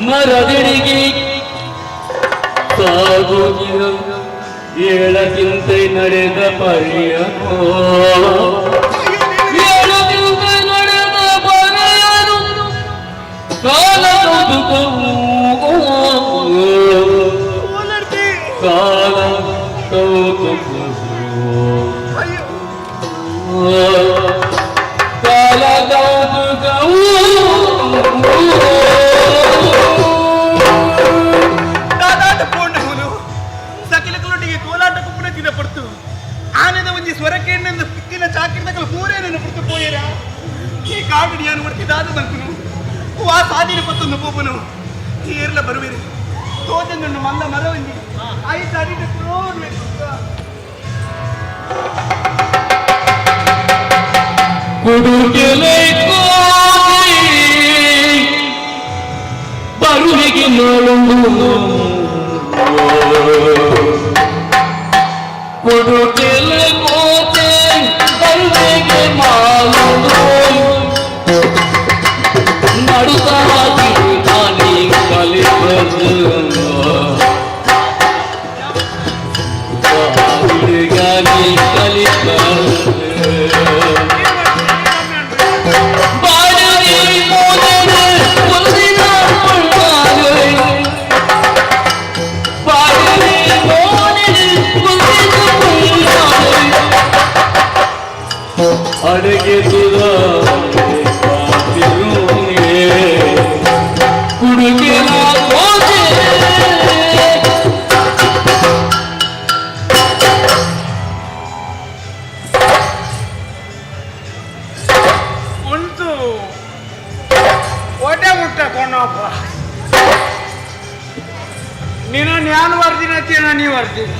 ಮರದಿಡಿಗೆ ಸಾಗುಗಿರ ಏಳಕ್ಕಿಂತ ನಡೆದ ಪರಿಯನು ಏಳಕ್ಕಿಂತ ನಡೆದ ಪರಿಯನು ಕಾಲ ಕೌತುಕವು ಕಾಲ ಕೌತುಕವು ಕಾಲ ಕೌತುಕವು. ದಾದಾಟ ಪೋಂಡಹುಲು ಸಕಿಲಕಲೊಟ್ಟಿಗೆ ಕೋಲಾಟ ಕುಪ್ಪುನ ತಿನ ಪಡ್ತು ಆನೆದ ಒಂಜಿ ಸ್ವರಕೇಣ್ಣೆಂದು ಪಿಕ್ಕಿನ ಚಾಕಿರ್ದಕಲು ಪೂರೇನನ್ನು ಪುಡ್ತು ಪೋಯರ ಈ ಕಾಡು ಯಾನು ಒಡ್ತಿ ದಾದ ಬಂಕುನು ವಾ ಸಾದಿನ ಪತ್ತೊಂದು ಪೋಪುನು ಈ ಏರ್ಲ ಬರುವಿರು ತೋಜಂದುಂಡು ಮಲ್ಲ ಮರ ಒಂಜಿ ಐದು ಅಡಿಟ ಕ್ರೋಡ್ ಕುಡುಕೆಲೆ ಕೋಗಿ ನಾಳೊಂದು ಕೊಡುತ್ತಿಲ್ಲ ಕೋತೆ ತಂದೆಗೆ ಮಾಲೊಂದು ನಡುತ್ತಾಗಿ ನಾನಿ ಕಲಿಬದು ಉಂಟು ಒಡೆ ಮುಟ್ಟ ಕೊನಪ್ಪ. ನೀನು ನಾನು ಬರ್ತೀನಿ ಅಂತೀಯ, ನೀವು ಬರ್ತೀನಿ.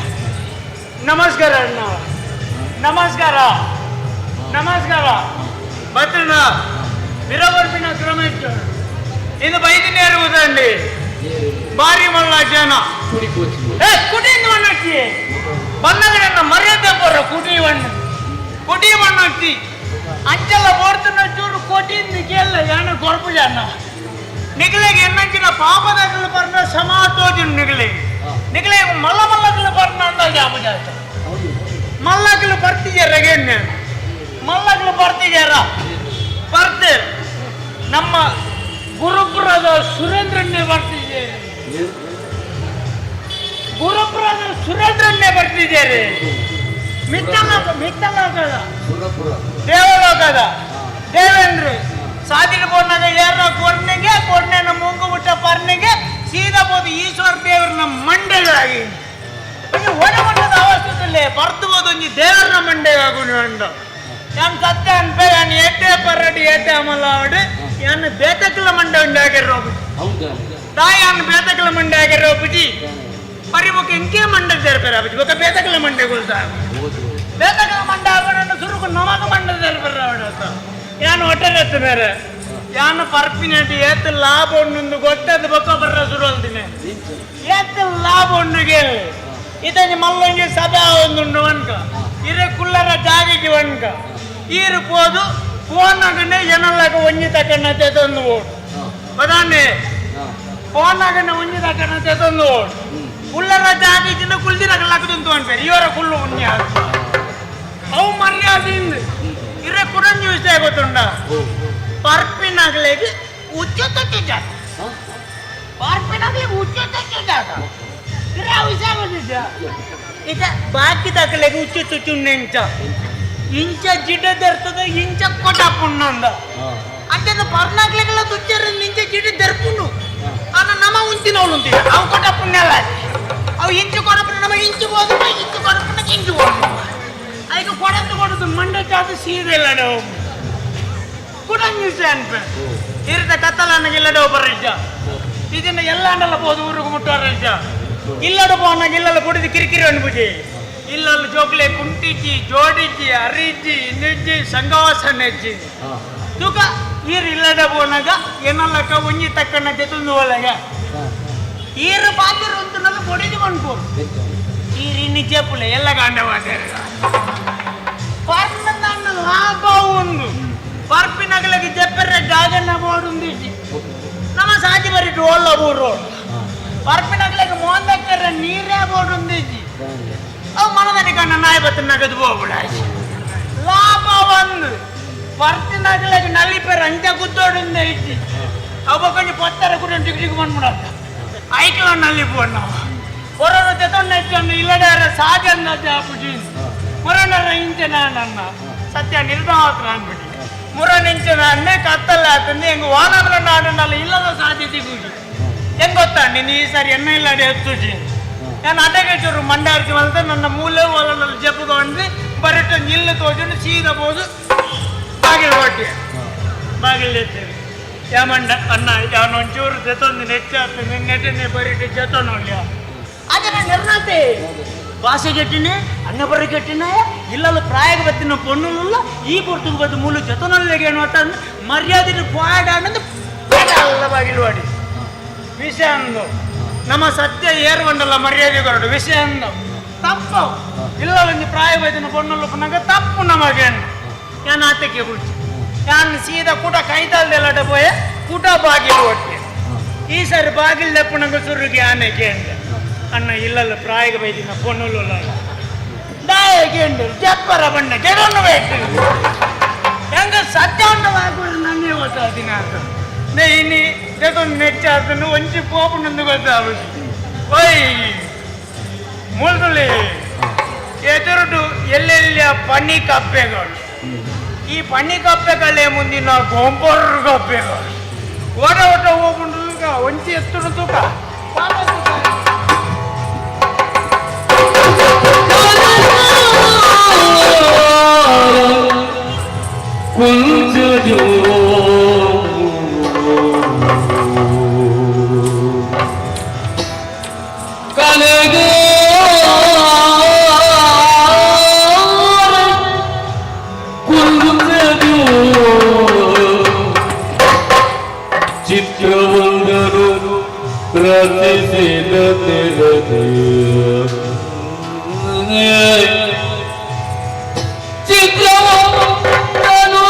ನಮಸ್ಕಾರ ಅಣ್ಣ, ನಮಸ್ಕಾರ, ನಮಸ್ಕಾರ. ಬತ್ತಣ್ಣ ವಿರವರ್ಪಿನ ಕ್ರಮ ಇತ್ತು. ಇದು ಬೈದಿನೇ ಇರುವುದಂడి ಭಾರಿ ಮಲ್ಲ ಜನ. ಏ ಕುಟಿಂದ ಮಣ್ಣಚ್ಚಿ ಬಂದಾಗ ಮರ್ಯಾದೆ ಬರ ಕುಟಿ ಮಣ್ಣು, ಕುಟಿ ಮಣ್ಣಚ್ಚಿ ಅಂಚೆಲ್ಲ ಬೋಡ್ತನ ಚೂರು ಕೋಟಿಂದ ಕೇಳಲ್ಲ ಯಾನ ಕೊರಪು ಜನ ನಿಗಲಿಗೆ ಎನ್ನಂಚಿನ ಪಾಪದಾಗಲು ಬರ್ನ ಸಮಾತೋಜು ನಿಗಲಿಗೆ ನಿಗಲೆ ಮಲ್ಲ ಮಲ್ಲಗಲು ಬರ್ನ ಅಂದಾಜು ಜಾಪ ಜಾಸ್ತಿ ಮಲ್ಲಗಲು ಬರ್ತಿದ್ಯಾರ ಗೆಣ್ಣೆ ಮಲ್ಲಗಲು ಬರ್ತಿದ್ಯಾರ ಬರ್ತೆ. ನಮ್ಮ ಗುರುಪುರದ ಸುರೇಂದ್ರನ್ನೇ ಬರ್ತಿದ್ದೇನೆ, ಗುರುಪುರದ ಸುರೇಂದ್ರನ್ನೇ ಬರ್ತಿದ್ದಾರೆ. ಮಿತ್ತಲ ಮಿತ್ತಲೋಕದ ದೇವಲೋಕದ ದೇವೇಂದ್ರ ಸಾಧಿನ ಬೋರ್ನಾಗ ಯಾರ ಕೊರ್ನೆಗೆ ಕೊರ್ನೆನ ಮುಂಗು ಬಿಟ್ಟ ಪರ್ನೆಗೆ ಸೀದಾ ಬೋದು ಈಶ್ವರ ದೇವರನ್ನ ಮಂಡೆಗಳಾಗಿ ಒಣ ಮಟ್ಟದ ಅವಸ್ಥೆಯಲ್ಲಿ ಬರ್ತು ಬೋದು ಒಂಜಿ ದೇವರನ್ನ ಮಂಡೆಗಾಗು ಅಂಡ. ಯಾನ್ ಸತ್ಯ ಅನ್ಪೆ ಯಾನ್ ಏಟೆ ಪರಡಿ ಏಟೆ ಅಮಲ ಅವಡು ಯಾನ್ ಬೇತಕಲ ಮಂಡೆ ಉಂಡಾಗಿರೋ ತಾಯಿ ಯಾನ್ ಬೇತಕಲ ಮಂಡೆ ಆಗಿರೋ ಬುಜಿ ಪರಿಮುಖ ಇಂಕೆ ಮಂಡೆ ಸೇರ್ಪೇರ ಬುಜಿ ಬೊಕ ಬೇತಕಲ ಮಂಡೆ ಗೊಲ್ತಾ ಬೇತಕಲ ಮಂಡೆ ಆಗೋಣ ಸುರುಕು ನಮಗ ಮಂಡೆ ಸೇರ್ಪೇರ ಅವಡ ಯಾನ್ ಹೊಟ್ಟೆ ಬೇರೆ ಯಾನ್ ಪರ್ಪಿನಟಿ ಏತ್ ಲಾಭ ಉಣ್ಣು ಗೊತ್ತದ ಬೊಕ್ಕ ಬರ್ರ ಸುರು ಅಲ್ದಿನಿ ಏತ್ ಲಾಭ ಉಣ್ಣುಗೆ ಇದನ್ನು ಮಲ್ಲೊಂಜಿ ಸಭೆ ಒಂದುಂಡು ವನ್ಕ ಇರೆ ಕುಲ್ಲರ ಜಾಗಿಗೆ ವನ್ಕ ಈರು ಪೋದು ಫೋನ್ ಆಗನೆ ಏನಲ್ಲಾಗ ಒಂಜಿ ತಕಣ್ಣ ತೆತೊಂದು ಓಡು ಬದಾನೆ ಫೋನ್ ಆಗನೆ ಒಂಜಿ ತಕಣ್ಣ ತೆತೊಂದು ಓಡು ಕುಲ್ಲರ ಜಾಗಿಜಿಂದ ಕುಲ್ದಿರಕಲ್ಲಾಕುಂತು ಅನ್ಪೇರು ಇವರ ಕುಲ್ಲು ಉಣ್ಯ ಅವು ಮರ್ಯಾದೆಯಿಂದ ಇರೆ ಕುಡಂಜಿ ವಿಷಯ ಗೊತ್ತುಂಡ ಪರ್ಪಿನಾಗಲೇಗೆ ಉಚ್ಚ ಜಾಗ ಪರ್ಪಿನಾಗಲಿಗೆ ಉಚ್ಚ ಜಾಗ ಇರೆ ಆ ವಿಷಯ ಗೊತ್ತಿದ್ದ ಇక ಬಾಕಿ ದಾಖಲೆಗೆ ಉಚ್ಚ ತುಚ್ಚುಂಡೆ ಇಂಚ ಇಂಚ ಜಿಡ್ಡ ದರ್ತದ ಇಂಚ ಕೊಟ್ಟಾಪುಣ್ಣಂದ అంటే ಪರ್ನಾಗ್ಲೆಗೆಲ್ಲ ತುಚ್ಚರ ಇಂಚ ಜಿಡ್ಡ ದರ್ಪುಂಡು ಅನ್ನ ನಮ ಉಂತಿನವಳು ಉಂತಿನ ಅವು ಕೊಟ್ಟಪುಣ್ಣಲ್ಲ ಅವು ಇಂಚು ಕೊಡಪುಣ್ಣ ನಮ ಇಂಚು ಹೋದ ಇಂಚು ಕೊಡಪುಣ್ಣ ಇಂಚು ಹೋದ ಐಕ ಕೊಡದು ಕೊಡದು ಮಂಡೆ ಚಾತು ಸೀದೆ ಇಲ್ಲ ನಾವು ಕುಡಂಜಿ ಅನ್ಪೆ ಇರ್ದ ಕತ್ತಲನ್ನಗಿಲ್ಲಡೆ ಒಬ್ಬರ ಇದನ್ನ ಎಲ್ಲ ಅಂಡಲ್ಲ ಬೋದು ಊರಿಗೆ ಮುಟ್ಟೋರ ಇಲ್ಲಡ ಪೋನಾಗ ಇಲ್ಲಲ್ಲ ಕುಡಿದು ಕಿರಿಕಿರಿ ಅನ್ಬುಜಿ ಇಲ್ಲಲ್ಲ ಜೋಕ್ಲೆ ಕುಂಟಿಜ್ಜಿ ಜೋಡಿಜ್ಜಿ ಅರಿಜ್ಜಿ ಇನ್ನಿಜ್ಜಿ ಸಂಗವಾಸ ನೆಜ್ಜಿ ತೂಕ ಈರು ಇಲ್ಲಡ ಪೋನಾಗ ಏನಲ್ಲಕ್ಕ ಒಂಜಿ ತಕ್ಕಣ್ಣ ಜೊತೆ ಒಳಗ ಈರು ಪಾತಿರು ಅಂತನಲ್ಲ ಕೊಡಿದು ಮನ್ಪು ಈರು ಇನ್ನು ಜೇಪುಲೆ ಎಲ್ಲ ಕಾಂಡವಾದ ಪರ್ನ ಲಾಭ ಒಂದು ಪರ್ಪಿನಗಲಗೆ ಜೆಪ್ಪೆರ ಜಾಗನ್ನ ಬೋಡುಂದಿಜ್ಜಿ ನಮ್ಮ ಸಾಜಿ ಬರಿ ಡೋಲ್ಲ ಊರು ಪರ್ಪಿನಗಲಗೆ ಮೋಂದಕ್ಕರ ನೀರೇ ಬೋಡುಂದಿಜ್ಜಿ ಅವು ಮನದನಿ ಕಣ್ಣ ನಾಯಿ ಬತ್ತ ನಗದು ಹೋಗ್ಬಿಡ ಲಾಭ ಒಂದು ಪರ್ತಿನಗಲಗೆ ನಲಿಪೆರ ಅಂಚ ಗುದ್ದೋಡುಂದ ಇಜ್ಜಿ ಅವ ಕೊಂಚ ಪತ್ತರ ಕೂಡ ಟಿಕ್ ಟಿಕ್ ಬಂದ್ಬಿಡ ಐಕ್ಲ ನಲಿಪು ನಾವು ಹೊರನ ತೆತೊಂಡ ಇಲ್ಲದಾರ ಸಾಜನ್ನ ಜಾಪುಜಿ ಮುರನರ ಇಂಚನ ನನ್ನ ಸತ್ಯ ನಿರ್ಧಾರ ಅನ್ಬಿಟ್ಟು ಮುರನಿಂಚನ ಅನ್ನೆ ಕತ್ತಲ್ಲ ಆತಂದು ಹೆಂಗ ವಾನರ ನಾಡನ್ನಲ್ಲ ಇಲ್ಲದ ಸಾಧ್ಯತೆ ಕೂಜಿ ಹೆಂಗ್ ಗೊತ್ತಾ ನೀನು ಈ ಸಾರಿ ಎಣ್ಣೆ ಇಲ್ಲ ಎತ್ತುಜಿ ನಾನು ಅಡ್ಡಗೆ ಚೂರು ಮಂಡಾರ್ಜಿ ಮಲ್ತ ನನ್ನ ಮೂಲೆ ಹೊಲನಲ್ಲಿ ಜಪ್ಪುಕೊಂಡು ಬರಟ್ಟು ನಿಲ್ಲು ತೋಜುಂಡು ಸೀದಾ ಬೋದು ಬಾಗಿಲು ಹೊಟ್ಟೆ ಬಾಗಿಲು ಎತ್ತೀವಿ ಯಾಮಂಡ ಅಣ್ಣ ಯಾವನೊಂಚೂರು ಜೊತೊಂದು ನೆಚ್ಚಾತು ನಿನ್ನೆಟನೆ ಬರಿಟ್ಟು ಜೊತೊನೊಳ್ಳ ಅದನ್ನ ನಿರ್ಣತೆ ಭಾಷೆ ಗೆಟ್ಟಿನೇ ಅನ್ನ ಬರ ಗೆಟ್ಟಿನ ಇಲ್ಲಲ್ಲ ಪ್ರಾಯಗ ಬತ್ತಿನ ಪೊಣ್ಣುಲ್ಲ ಈ ಪೊರ್ತುಗು ಬತ್ತು ಮೂಲು ಜೊತನೊಳ್ಳೆಗೆ ಏನು ಅಂತ ಮರ್ಯಾದೆ ಪಾಡ ಅನ್ನೋದು ಅಲ್ಲ ಬಾಗಿಲು ವಾಡಿ. ವಿಷಯ ಅಂದು ನಮ್ಮ ಸತ್ಯ ಏರುವಂಡಲ್ಲ ಮರ್ಯಾದೆ ಕೊರಡು ವಿಷಯ ಅಂದು ತಪ್ಪು ಇಲ್ಲ ಒಂದು ಪ್ರಾಯ ವೈದ್ಯನ ಪೊಣ್ಣುಲು ಪುನಗ ತಪ್ಪು ನಮಗೆ ಯಾನ್ ಆತಕ್ಕೆ ಕುಡ್ಚಿ ಯಾನ್ ಸೀದಾ ಕೂಟ ಕೈತಾಲ್ದೆಲ್ಲಟ ಪೋಯೆ ಕೂಟ ಬಾಗಿಲು ಒಟ್ಟೆ ಈ ಸಾರಿ ಬಾಗಿಲು ದಪ್ಪುನಗ ಸುರುಗೆ ಆನೆ ಕೇಂದ್ರ ಅಣ್ಣ ಇಲ್ಲಲ್ಲ ಪ್ರಾಯಗ ಬೈದಿನ ಪೊಣ್ಣುಲು ದಾಯ ಕೇಂದ್ರ ಜಪ್ಪರ ಬಣ್ಣ ಕೆಡನ್ನು ಬೇಕು ಹೆಂಗ ಸತ್ಯ ಉಂಟು ನನ್ನೇ ಹೊಸ ದಿನ ಅಂತ ಇನಿ ಜೊತೆ ನೆಚ್ಚಾತನು ಒಂಚಿ ಪೋಪುನಂದು ಗೊತ್ತಾಗುತ್ತೆ ಓಯ್ ಮುಳ್ದುಳಿ ಎದುರುಡು ಎಲ್ಲೆಲ್ಲಿಯ ಪನ್ನಿ ಕಪ್ಪೆಗಳು ಈ ಪನ್ನಿ ಕಪ್ಪೆಗಳೇ ಮುಂದಿನ ಗೊಂಬರ್ ಕಪ್ಪೆಗಳು ಓಟ ಓಟ ಹೋಗ್ಕೊಂಡು ತೂಕ ಒಂಚಿ ಎತ್ತುಡು ತೂಕ ಚಿತ್ರವೊಂದನು ರಚಿಸಿದ ಚಿತ್ರವೊಂದನು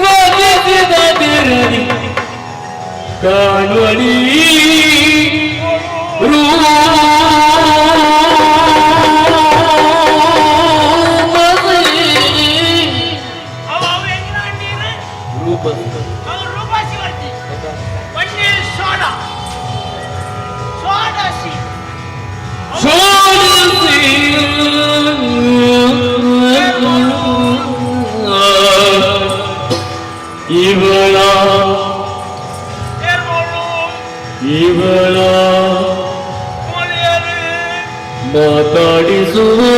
ರಚಿಸಿದ ತಿರದಿ ಕಾಣುವಳಿ ರೂಪ ಇವಳ ಇವಳ ಮಾತಾಡಿಸುವೆ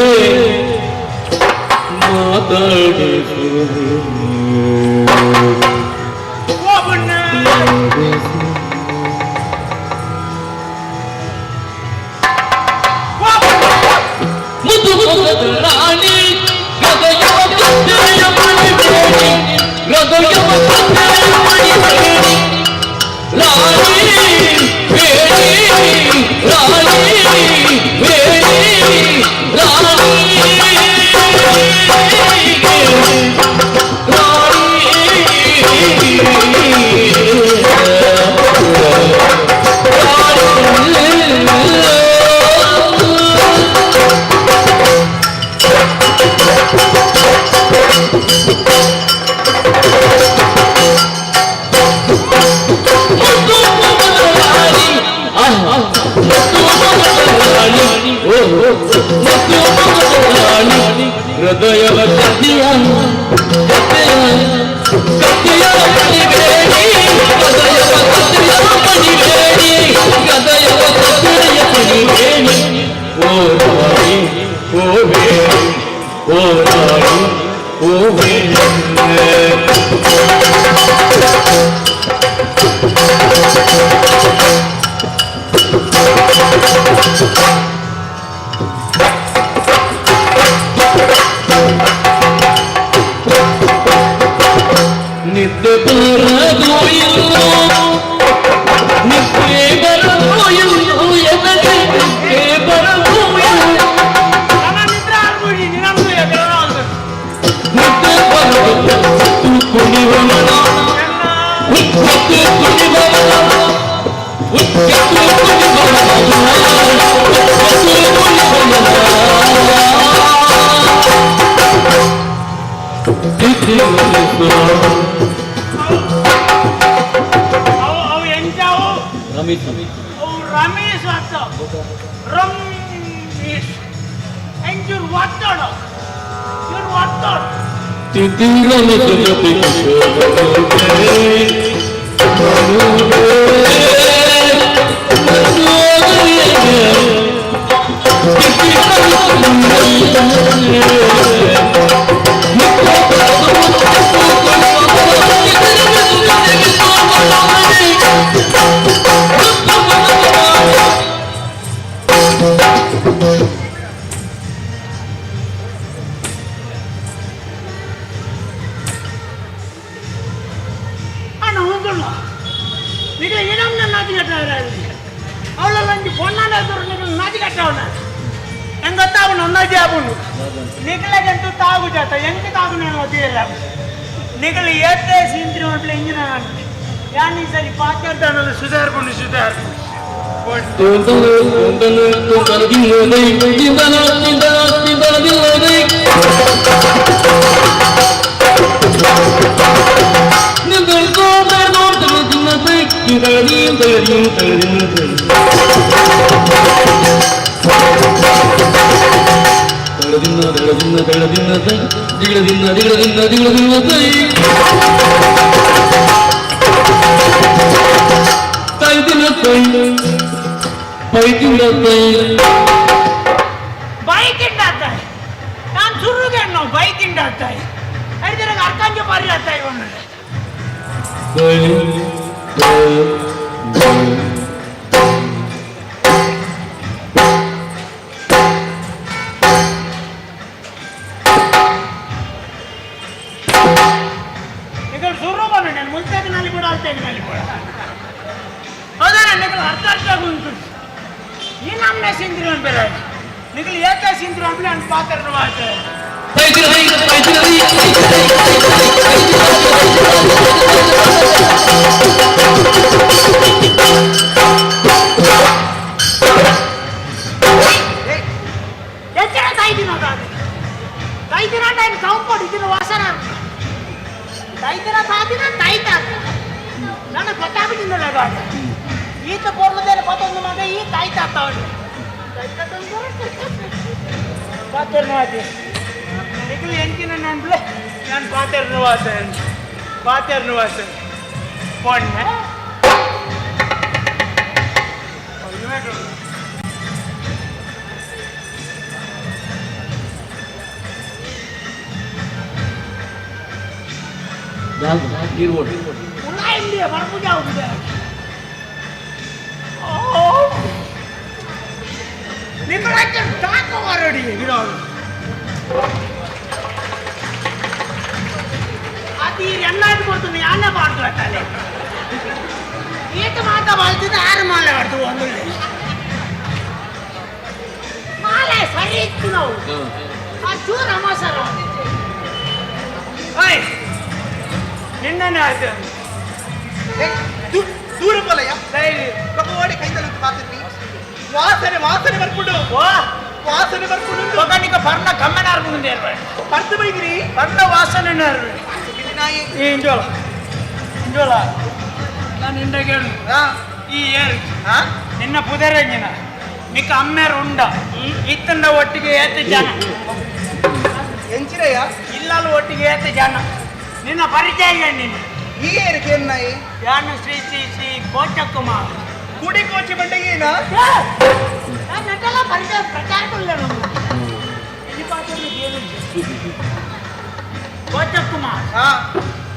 ಮಾತಾಡಿಸುವೆ ರಾಣಿ ಹೃದಯವ ಕತ್ತೆಯ ಮಣಿಬೇಡಿ ಹೃದಯವ ಕತ್ತೆಯ ಮಣಿಬೇಡಿ ರಾಣಿ ಬೇಡಿ ರಾಣಿ ಬೇಡಿ ರಾಣಿ ಹೃದಯವ ಕತ್ತಿಯ ಕತ್ತಿಯ ಕತ್ತಿಯ ಮಣಿಬೇಡಿ ಹೃದಯವ ಕತ್ತಿಯ ಮಣಿಬೇಡಿ ಹೃದಯವ ಕತ್ತಿಯ ಮಣಿಬೇಡಿ ಓ ರಾಣಿ ಓ ಬೇಡಿ ಓ ರಾಣಿ ಓ ಬೇಡಿ. ನಿದ್ದೆ ಬರದು ಇಲ್ಲೋ ನಿದ್ದೆ ಬರದು ಇಲ್ಲೋ ಎನಗೆ ನಿದ್ದೆ ಬರದು ಇಲ್ಲೋ ನಿದ್ದೆ ಬರದು ಕುಣಿವನ ಉಚ್ಚತ್ತು ಕುಣಿವನ ಉಚ್ಚತ್ತು ಕುಣಿವನ ಉಚ್ಚತ್ತು ಕುಣಿವನ. ರಮೇಶ್ ರಮೇಶ್ ಅತ್ತ ರಮೇಶ್ ಎಂಜೂರ್ ಒತ್ತಡ ಇವ್ರು ಒತ್ತಡ. ಅಣ್ಣ. ನಿಗಲ ಏನಮ್ಮ ನಾಚಿ ಕಟ್ಟವ್ರ ಅವಳಲ್ಲಂಜಿ ಪೊನ್ನಾನ ನಿಗಲ ನಾಚಿ ಕಟ್ಟವನ ಹೆಂಗ ತಾವು ಒಂದಾಜಿ ಆಪುಂಡು ನಿಗಲಗಂತೂ ತಾಗು ಜಾತ ಎಂಕ ತಾಗು ನಾನು ಅದಿಲ್ಲ ನಿಗಲ ಏತೆ ಸೀಂತ್ರಿ ಮಟ್ಲ ಇಂಜಿನ ಯಾನ್ ಈ ಸರಿ ಪಾಚಾರ್ದಾನಲ್ಲ ಸುಧಾರ್ಕೊಂಡು ಸುಧಾರ್ಕೊಂಡು ಬೈತಿಂಡಾತಾಯಿ ನಾನು ಸುರುಗೆ ನಾವು ಬೈತಿಂಡಾತಾಯಿ ಅಡಿದ್ರೆ ಅರ್ಕಂಜ ಪರಿಲಾತಾಯಿ ಒಂದು ಈಗ ಸುರು ಬಂದು ನಾನು ಮುಲ್ತಾಗಿನಲ್ಲಿ ಕೂಡ ಅಲ್ತಾಗಿನಲ್ಲಿ ಕೂಡ ಹೌದಾ ನಿಗಲು ಅರ್ಥ ಅರ್ಥ ಉಂಟು ಈ ನಮ್ಮನೆ ಸಿಂದ್ರಿ ಬೇರೆ ನಿಗಲು ಏಕೆ ಸಿಂದ್ರಿ ಅಂದ್ರೆ ನನ್ನ ಪಾತ್ರ ಮಾಡ್ತಾರೆ ಎಚ್ಚರ ತಾಯ್ದಿನ ತಾಯ್ದಿನ ನಾನು ಕಾಂಪೌಂಡ್ ಇದನ್ನ ವಾಸನ ತಾಯ್ದಿನ ತಾದಿನ ತಾಯ್ತ ನನಗೆ ಗೊತ್ತಾಗ್ಬಿಟ್ಟಿದ್ದಲ್ಲ ಗಾಡಿ ಈತ ಪೋರ್ಲದೇನೆ ಪತ್ತೊಂದು ಮಗ ಈ ತಾಯ್ತ ಅವಳು ಪಾತೆರ್ನವಾತಿ ನಿಖಿಲ್ ಎಂಚಿನ ನೆನ್ಪಲೆ ನಾನು ಪಾತೆರ್ನವಾಸ ಪಾತೆರ್ನವಾಸ ಪೊಣ್ಣೆ ಉಳ್ಳಾಯಿಂಡಿಯ ಬರ್ಪುಜ ಹೋಗಿದೆ ನಿಖಿಲ್ ತಾಕೋ ಮಾರೋಡಿ ಇರೋರು ಅದು ಎನ್ನಾಡು ಕೊಡ್ತೀನಿ ಯಾನ ಬಾಡ್ದು ಅಟ್ಟಲೆ ಏತ ಮಾತ ಬಾಳ್ತಿದ್ದ ಆರು ಮಾಲೆ ಆಡ್ತು ಒಂದು ಮಾಲೆ ಸರಿ ಇತ್ತು ನಾವು ಆ ಚೂರ ಮಸರ ಓಯ್ ನಿನ್ನನೆ ಆಯ್ತು ದೂರ ಬೋಲಯ್ಯ ಓಡಿ ಕೈತಲ್ಲ ಮಾತಿದ್ವಿ ವಾಸನೆ ವಾಸನೆ ಬರ್ಕೊಂಡು ವಾಸನೆ ಬರ್ಕೊಂಡು ಒಗನಿಕ ಪರ್ಣ ಕಮ್ಮನಾರ್ಕೊಂಡು ಪರ್ದು ಬೈದಿರಿ ಪರ್ಣ ವಾಸನೆ ಈ ಇಂಜೋಳ ಇಂಜೋಳ ನಾನು ನಿಂಡ ಕೇಳು ಈ ಏರು ನಿನ್ನ ಪುದರಂಜಿನ ನಿಕ್ಕ ಅಮ್ಮೇರು ಉಂಡ ಇತ್ತಂಡ ಒಟ್ಟಿಗೆ ಏತ ಜನ ಎಂಚಿರಯ್ಯ ಇಲ್ಲಲ್ಲ ಒಟ್ಟಿಗೆ ಏತ ಜನ ನಿನ್ನ ಪರಿಚಯ ನೀನು ಈ ಏರಿಕೆ ಏನಾಯಿ ಯಾನು ಶ್ರೀ ಶ್ರೀ ಶ್ರೀ ಕೋಚಕುಮಾರ್ ಕುಡಿ ಕೋಚಿ ಬಂಡೆಗೇನ ನಟಲ ಪರಿಚಯ ಪ್ರಚಾರ ಕೋಚಕುಮಾರ್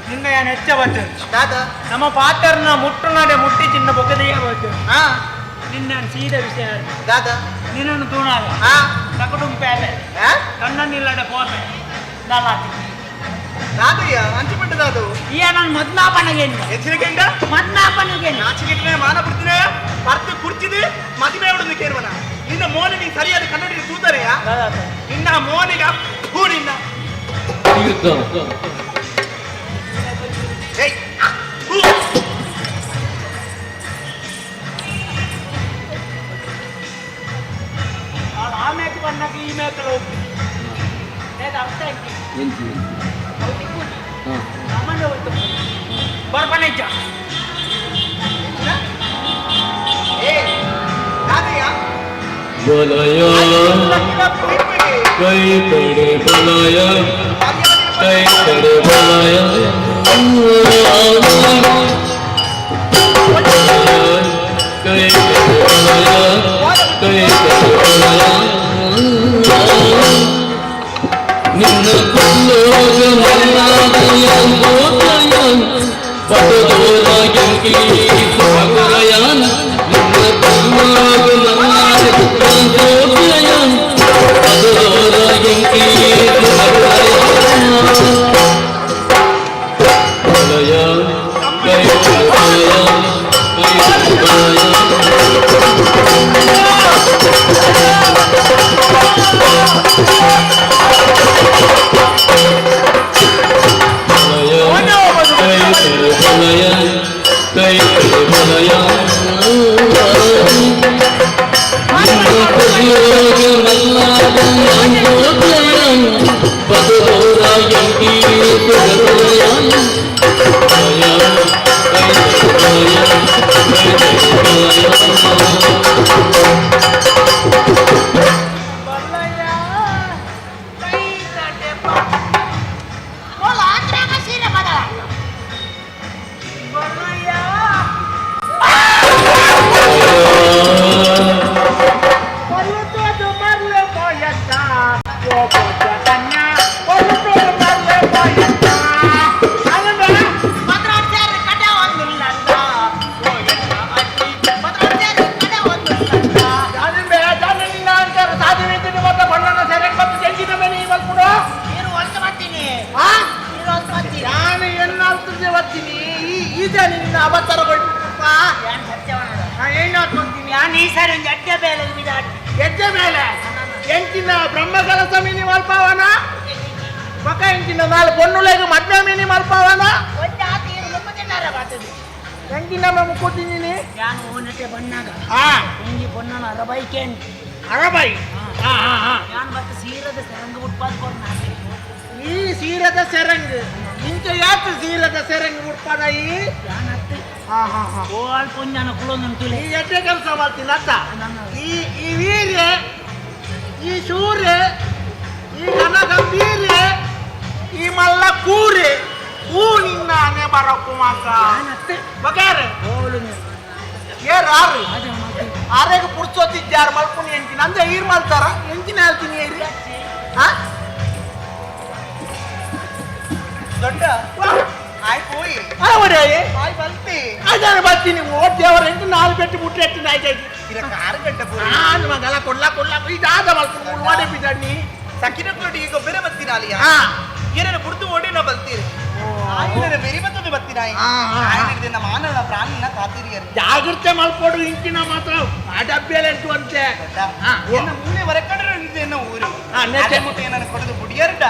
ನಿನ್ನ ಏನು ಹೆಚ್ಚ ಬರ್ತದೆ ದಾದಾ ನಮ್ಮ ಪಾತ್ರನ ಮುಟ್ಟು ನಾಡೆ ಮುಟ್ಟಿ ಚಿನ್ನ ಬೊಕ್ಕದೆಯೇ ಬರ್ತದೆ ನಿನ್ನ ಸೀದ ವಿಷಯ ದಾದಾ ನಿನ್ನನ್ನು ತೂಣಾಗ ತಕಡುಂ ಪೇಲೆ ಕಣ್ಣನ್ನಿಲ್ಲಡೆ ಪೋಪೆ ದಾಲಾತಿ ದಾದಯ್ಯ ಅಂಚಿಪಟ್ಟ ದಾದು ಈ ನಾನು ಮದ್ನಾಪನಗೆ ಎಚ್ಚರಿಕೆಂಡ ಮದ್ನಾಪನಗೆ ನಾಚಿಕೆಟ್ರೆ ಮಾನ ಬಿಡ್ತೀನಿ ಪರ್ತು ಕುರ್ಚಿದು ಮದುವೆ ಬಿಡುದು ಕೇಳುವನ ನಿನ್ನ ಮೋನಿಗೆ ಸರಿಯಾದ ಕನ್ನಡಿ ತೂತಾರೆಯ ನಿನ್ನ ಮೋನಿಗೆ ಅಪ್ಪು ನಿನ್ನ ಏಯ್ ಆ ಮೇಕೆ ಬಣ್ಣಕ್ಕೆ ಈ ಮೇಕಲು ಅರ್ಥ ಆಯ್ತು ಸಾಮಾನ್ಯ ಹೋಯ್ತು ಬರ್ಪಣೆಜ್ಜ ಏ ದಾದಯ್ಯ ಬಲಯ ಕೈ ತಡೆ ಬಲಯ ಕೈ ತಡೆ ಬಲಯ ಕೈ ತಡೆ ಬಲಯ ಕೈ ತಡೆ ಬಲಯ ನಿನ್ನ ಕುಲ್ಲೋಗ ಮನ್ನಾದಯ ಗೋತಯ ಪಟದೋರಾಗಿ ಸುಮಕರಯನ್ ನಿನ್ನ ಕುಲ್ಲೋಗ ಮನ್ನಾದ ಗೋತಯ ಪಟದೋರಾಗಿ ಸುಮಕರಯನ್ ಬಲಯ ಕೈ ತಡೆ ಬಲಯ ಜಾಗ್ರತೆ ಮಲ್ಪೋಡು ಇಂಚಿನ ಮಾತ್ರ ಆ ಡಬ್ಬಿಯಲ್ಲಿ ಅಂತೆ. ಮೂಲೆ ಹೊರಕಂಡ್ರೆ ಎನ್ನ ಊರು ಕೊಡದು ಬುಡಿಯರ್ಡ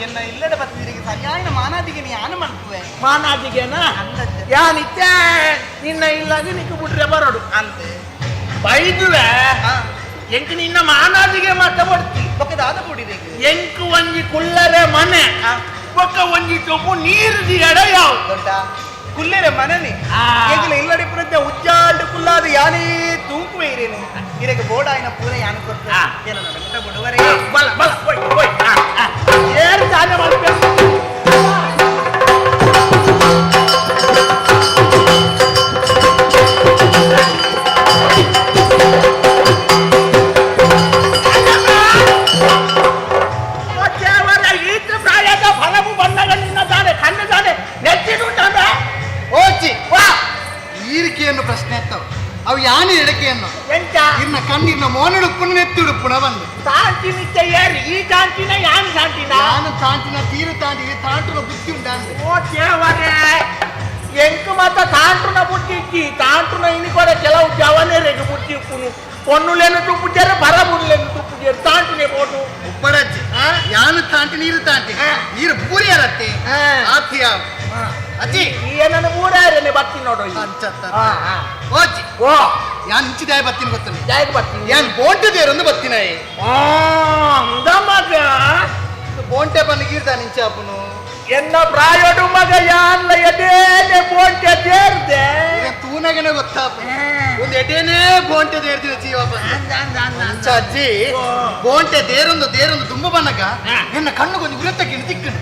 ಎನ್ನ ಇಲ್ಲಡ ಬತ್ತಿರಿಗೆ ಸರಿಯಾದ ಮಾನಾದಿಗೆ ಯಾನು ಮಲ್ಪುವೆ ಮಾನಾದಿಗೆನ ಯಾನಿತ್ತೆ ನಿನ್ನ ಇಲ್ಲಾಗಿ ನಿಕ್ಕ ಬಿಟ್ರೆ ಬರೋಡು ಅಂತೆ ಬೈದುವೆ ಎಂಕ್ ನಿನ್ನ ಮಾನಾದಿಗೆ ಮಾತ್ರ ಬಡ್ತಿ ಬೊಕ್ಕದಾದ ಬುಡಿದೆ ಎಂಕ್ ಒಂಜಿ ಕುಲ್ಲರೆ ಮನೆ ಬೊಕ್ಕ ಒಂಜಿ ಚೊಪ್ಪು ನೀರು ದಿಗಡ ಯಾವ ದೊಡ್ಡ ಕುಲ್ಲೆರೆ ಮನನಿ ಏಕಲ ಇಲ್ಲಡಿ ಪುರದ್ದ ಉಜ್ಜಾಲ್ಡು ಕುಲ್ಲಾದ ಯಾನೇ ತೂಕುವೆ ಇರೇನು ಇರಗೆ ಬೋಡಾಯಿನ ಪೂರ ಯಾನು ಕೊರ್ತ ಏನ ನಡಮುಟ್ಟ ಬುಡುವರೆ ಬಲ ಬಲ ಓಯ್ ಓಯ್ ಏರು ದಾನ ಮಾಡ್ಬೇಕು. ಪ್ರಾಯದ ಫಲವು ಬಂದಾಗ ನಿನ್ನ ದಾನೆ ಕಣ್ಣು ದಾನೆ ನೆಚ್ಚಿಡುಂಟಾದ ಓಚಿ ವಾ ಈರಿಕೆಯನ್ನು ಪ್ರಶ್ನೆ ಎತ್ತವು ಅವು ಯಾನಿ ಎಡಕೆಯನ್ನು ಎಂತ ಇರ್ನ ಕಣ್ಣಿರ್ನ ಮೋನುಡುಪ್ಪುನ ನೆತ್ತಿಡುಪ್ಪುನ ಬಂದು ತಾಂಟಿನಿತ್ತ ಏರಿ ಈ ತಾಂಟಿನ ಯಾನು ತಾಂಟಿನ ಯಾನು ತಾಂಟಿನ ತೀರು ತಾಂಟಿ ತಾಂಟುನ ಬುದ್ಧಿ ಉಂಟಾಂದೆ. ಓ ದೇವರೇ ಎಂಕು ಮಾತ ತಾಂಟುನ ಬುದ್ಧಿ ಇಟ್ಟಿ ತಾಂಟುನ ಇನಿ ಕೂಡ ಕೆಲವು ಜವನರಿಗೆ ಬುದ್ಧಿ ಉಪ್ಪುನು ಪೊನ್ನುಲೇನು ತುಪ್ಪುಜಾರೆ ಬರ ಬುಡ್ಲೇನು ತುಪ್ಪುಜಾರೆ ತಾಂಟುನೆ ಬೋಟು ಉಪ್ಪಡಜ್ಜಿ ಯಾನು ತಾಂಟಿ ನೀರು ತಾಂಟಿ ನೀರು ಬೂರಿಯರತ್ತೆ ಆತಿಯ ಅಜ್ಜಿ ಏನನ್ನು ಮೂರಾರನೆ ಬತ್ತಿ ನೋಡು ಓಜಿ ಓ ಯಾನ್ ಇಂಚಿದಾಯ ಬತ್ತೀನಿ ಗೊತ್ತನೆ ಜಾಯ್ ಬತ್ತೀನಿ ಯಾನ್ ಬೋಂಟೆ ದೇರೊಂದು ಬತ್ತಿನ ಮಗ ಬೋಂಟೆ ಬನ್ನ ಗೀರ್ದ ನಿಂಚಾಪುನು ಎನ್ನ ಪ್ರಾಯೋಡು ಮಗ ಯಾನ್ಲ ಎಡೇನೆ ಬೋಂಟೆ ದೇರ್ದೆ ತೂನಗನೆ ಗೊತ್ತಾಪ ಒಂದು ಎಡೇನೆ ಬೋಂಟೆ ದೇರ್ದಿನ ಜೀವ ಅಂಚ ಅಜ್ಜಿ ಬೋಂಟೆ ದೇರೊಂದು ದೇರೊಂದು ತುಂಬ ಬನ್ನಗ ನಿನ್ನ ಕಣ್ಣುಗೊಂದು ಉರೆತ್ತಗಿನ ತಿಕ್ಕನು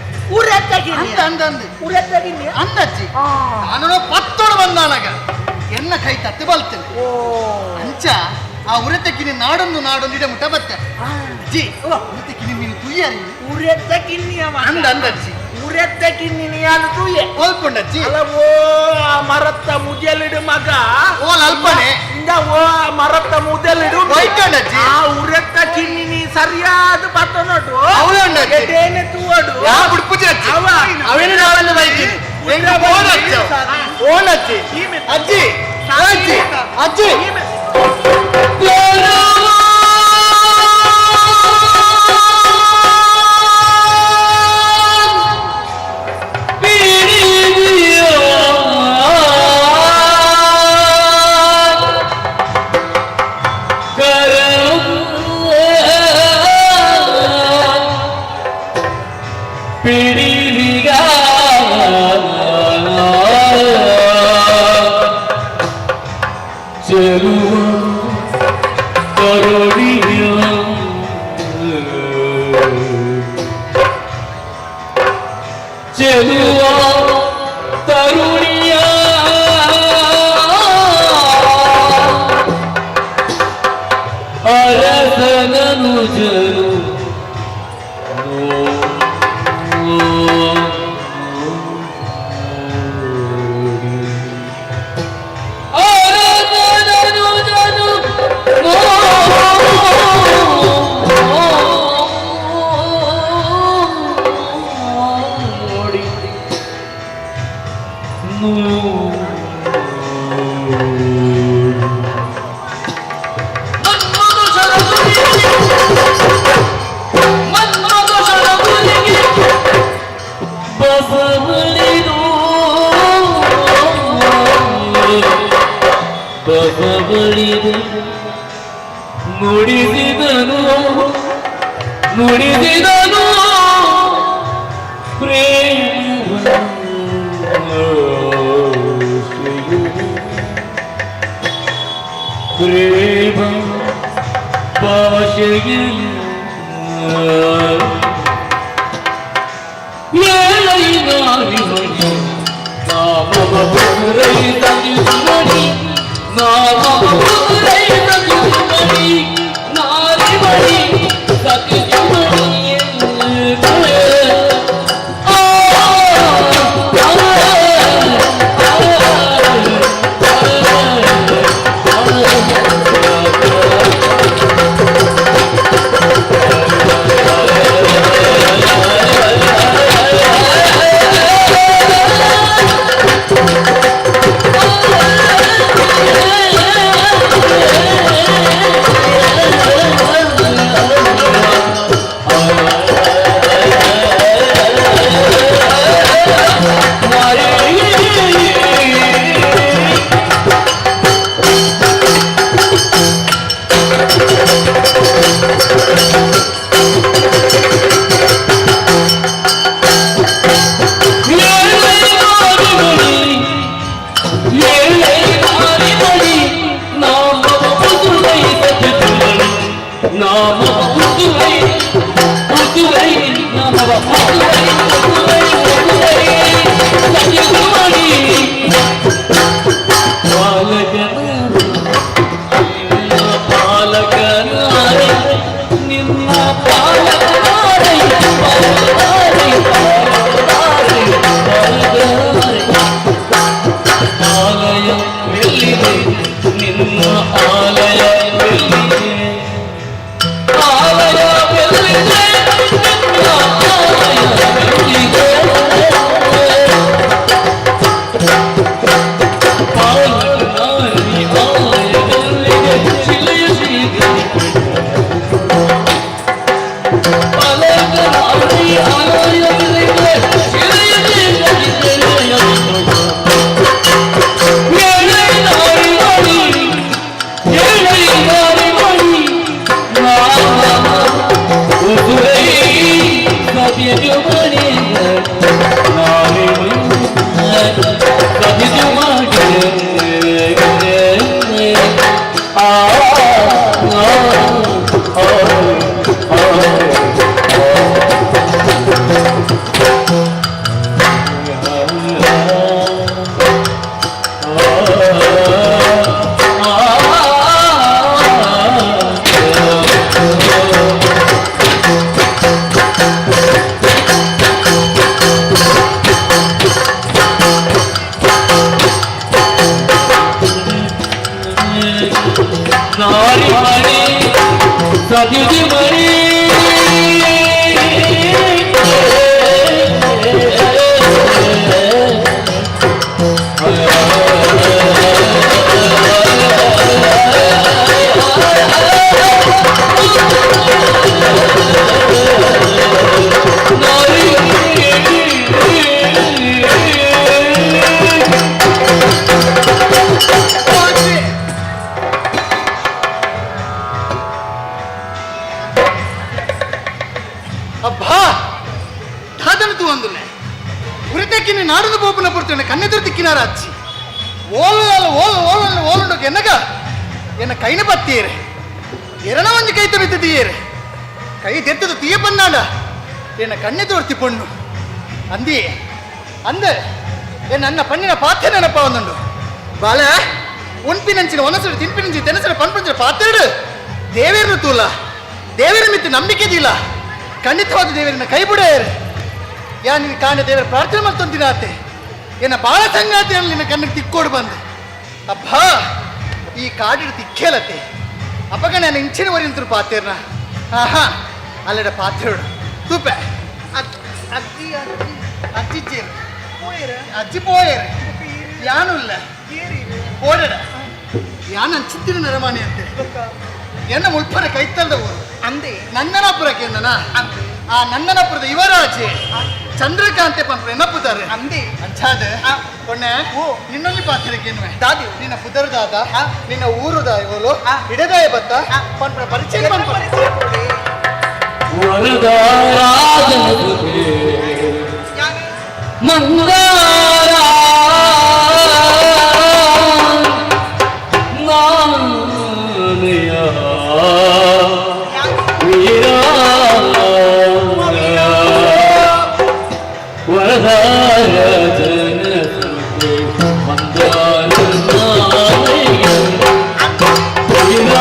ಅಂದ ಅಂದ ಅಂದ ಉರೆತ್ತಗಿನಿ ಅಂದಜ್ಜಿ ನಾನು ಪತ್ತೋಡು ಬಂದಾನಗ ಎನ್ನ ಕೈ ತತ್ತಿ ಬಲ್ತೇನೆ ಅಂಚ ಆ ಉರೆತ್ತಕ್ಕಿನಿ ನಾಡೊಂದು ನಾಡೊಂದು ಇಡ ಮುಟ್ಟ ಬತ್ತೆ ಅಜ್ಜಿ ಉರೆತ್ತಕ್ಕಿನಿ ಮೀನು ತುಯ್ಯಾರಿ ಉರೆತ್ತಗಿನಿ ಅಂದ ಅಂದಜ್ಜಿ ಉರೆತ್ತಗಿನಿ ಯಾನು ತುಯ್ಯೆ ಓಲ್ಕೊಂಡಜ್ಜಿ ಅಲ್ಲ ಓ ಆ ಮರತ್ತ ಮುದೆಲಿಡು ಮಗ ಓಲ್ ಅಲ್ಪನೆ ಇಂದ ಓ ಆ ಮರತ್ತ ಮುದೆಲಿಡು ಒಯ್ಕೊಂಡಜ್ಜಿ ಆ ಉರೆತ್ತ ಕಿನ್ನಿ ಸರಿಯಾದ ಬತ್ತ ನೋಡು ಅವಳಣ್ಣಜ್ಜಿ ಎಡೇನೆ ತೂವಡು ಯಾ ಬುಡ್ಪುಜಿ ಅಜ್ಜಿ ಅವ ಅವೇನು ನಾಳೆಲ್ಲ ಬೈತೀನಿ ಓನಜ್ಜಿ ಓನಜ್ಜಿ ಅಜ್ಜಿ ಅಜ್ಜಿ ಅಜ್ಜಿ ಪೀಡಿದಿಯೋ. ಚೆಲುವ ತರುಣಿಯ ಚೆಲುವ ತರುಣಿಯ ಅರಸನನುಜನು ಅರಸನನುಜನು ನೋಡಿ ಬಸವಳಿದು ಬಸವಳಿದು ನುಡಿಸಿದನು ನುಡಿಸಿದನು ಪ್ರೇಮ ಪ್ರೇಮ ಭಾಷೆಯಲ್ಲಿ ಅಬ್ಬಾ ದಾದನ ತೂವಂದುಲ್ಲೆ ಉರಿತೆಕ್ಕಿನ ನಾಡದ ಬೋಪನ ಪುರ್ತುಂಡೆ ಕಣ್ಣೆದುರು ತಿಕ್ಕಿನಾರ ಅಚ್ಚಿ ಓಲ ಓಲ ಓಲ ಓಲ ಓಲುಂಡೋಕೆ ಎನ್ನಗ ಎನ್ನ ಕೈನ ಪತ್ತೀರು ಎರಣ ಒಂಜಿ ಕೈತ ಬಿದ್ದಿದ್ದೀಯೇರು ಕೈ ದೆತ್ತದ ತೀಯ ಪನ್ನಾಡ ಎನ್ನ ಕಣ್ಣೆ ತೋರ್ತಿ ಪೊಣ್ಣು ಅಂದಿ ಅಂದ ಎನ್ನ ಅನ್ನ ಪಣ್ಣಿನ ಪಾತ್ರೆ ನೆನಪ ಒಂದುಂಡು ಬಾಲ ಉಣ್ಪಿನಂಚಿನ ಒನಸಡು ತಿನ್ಪಿನಂಚಿ ತೆನಸಡು ಪನ್ಪಂಚಿನ ಪಾತ್ರೆಡು ದೇವೇರ್ನು ತೂಲ ದೇವರ ಮಿತ್ತು ನಂಬಿಕೆದಿಲ್ಲ ಖಂಡಿತವಾದ ದೇವರನ್ನ ಕೈ ಬಿಡೆಯರು ಯಾ ನಿನ್ನ ಕಾಣ ದೇವರ ಪ್ರಾರ್ಥನೆ ಮಾಡ್ತೊಂದಿನಾತೆ ಎನ್ನ ಬಾಳ ಸಂಗಾತಿಯಲ್ಲಿ ನಿನ್ನ ಕಣ್ಣಿಗೆ ತಿಕ್ಕೋಡು ಬಂದೆ ಅಬ್ಬಾ ಈ ಕಾಡಿಡು ತಿಕ್ಕೇಲತ್ತೆ ಅಪ್ಪಗ ನಾನು ಇಂಚಿನ ವರಿಂತರು ಪಾತೇರ್ನ ಆಹಾ ಅಲ್ಲೆಡ ಪಾತ್ರೆಡು ತೂಪೆ ಅಜ್ಜಿ ಅಜ್ಜಿ ಅಜ್ಜಿ ಚೇರು ಅಜ್ಜಿ ಪೋಯರು ಯಾನುಲ್ಲ ಓಡಡ ಯಾನ ಚಿತ್ತಿನ ನರಮಾಣಿ ಅಂತೆ ಎನ್ನ ಮುಲ್ಪರ ಕೈತಲ್ದ ಊರು ಅಂದೆ ನಂದನಾಪುರಕ್ಕೆ ಎಂದನ ಆ ನಂದನಾಪುರದ ಯುವರಾಜೆ ಚಂದ್ರಕಾಂತೆ ಪಂಪ್ರ ಎನ್ನಪ್ಪುತ್ತಾರೆ ಅಂದೆ ಅಂಚಾದ ಪೊಣ್ಣೆ ನಿನ್ನೊಂದು ಪಾತ್ರಕ್ಕೆ ಎನ್ನುವೆ ದಾದಿ ನಿನ್ನ ಪುದರ್ದಾದ ನಿನ್ನ ಊರುದ ಇವಳು ಇಡದಾಯ ಬತ್ತ ಪಂಪ್ರ ಪರಿಚಯ ಪಂಪ್ರ ವರದಾರಾಜನುತೆ ಮಂದಾರ ನಾನೆಯ ವೀರ ವರದಾರಾಜನುತೆ ಮಂದಾರ ನಾನೆಯ ವೀರ.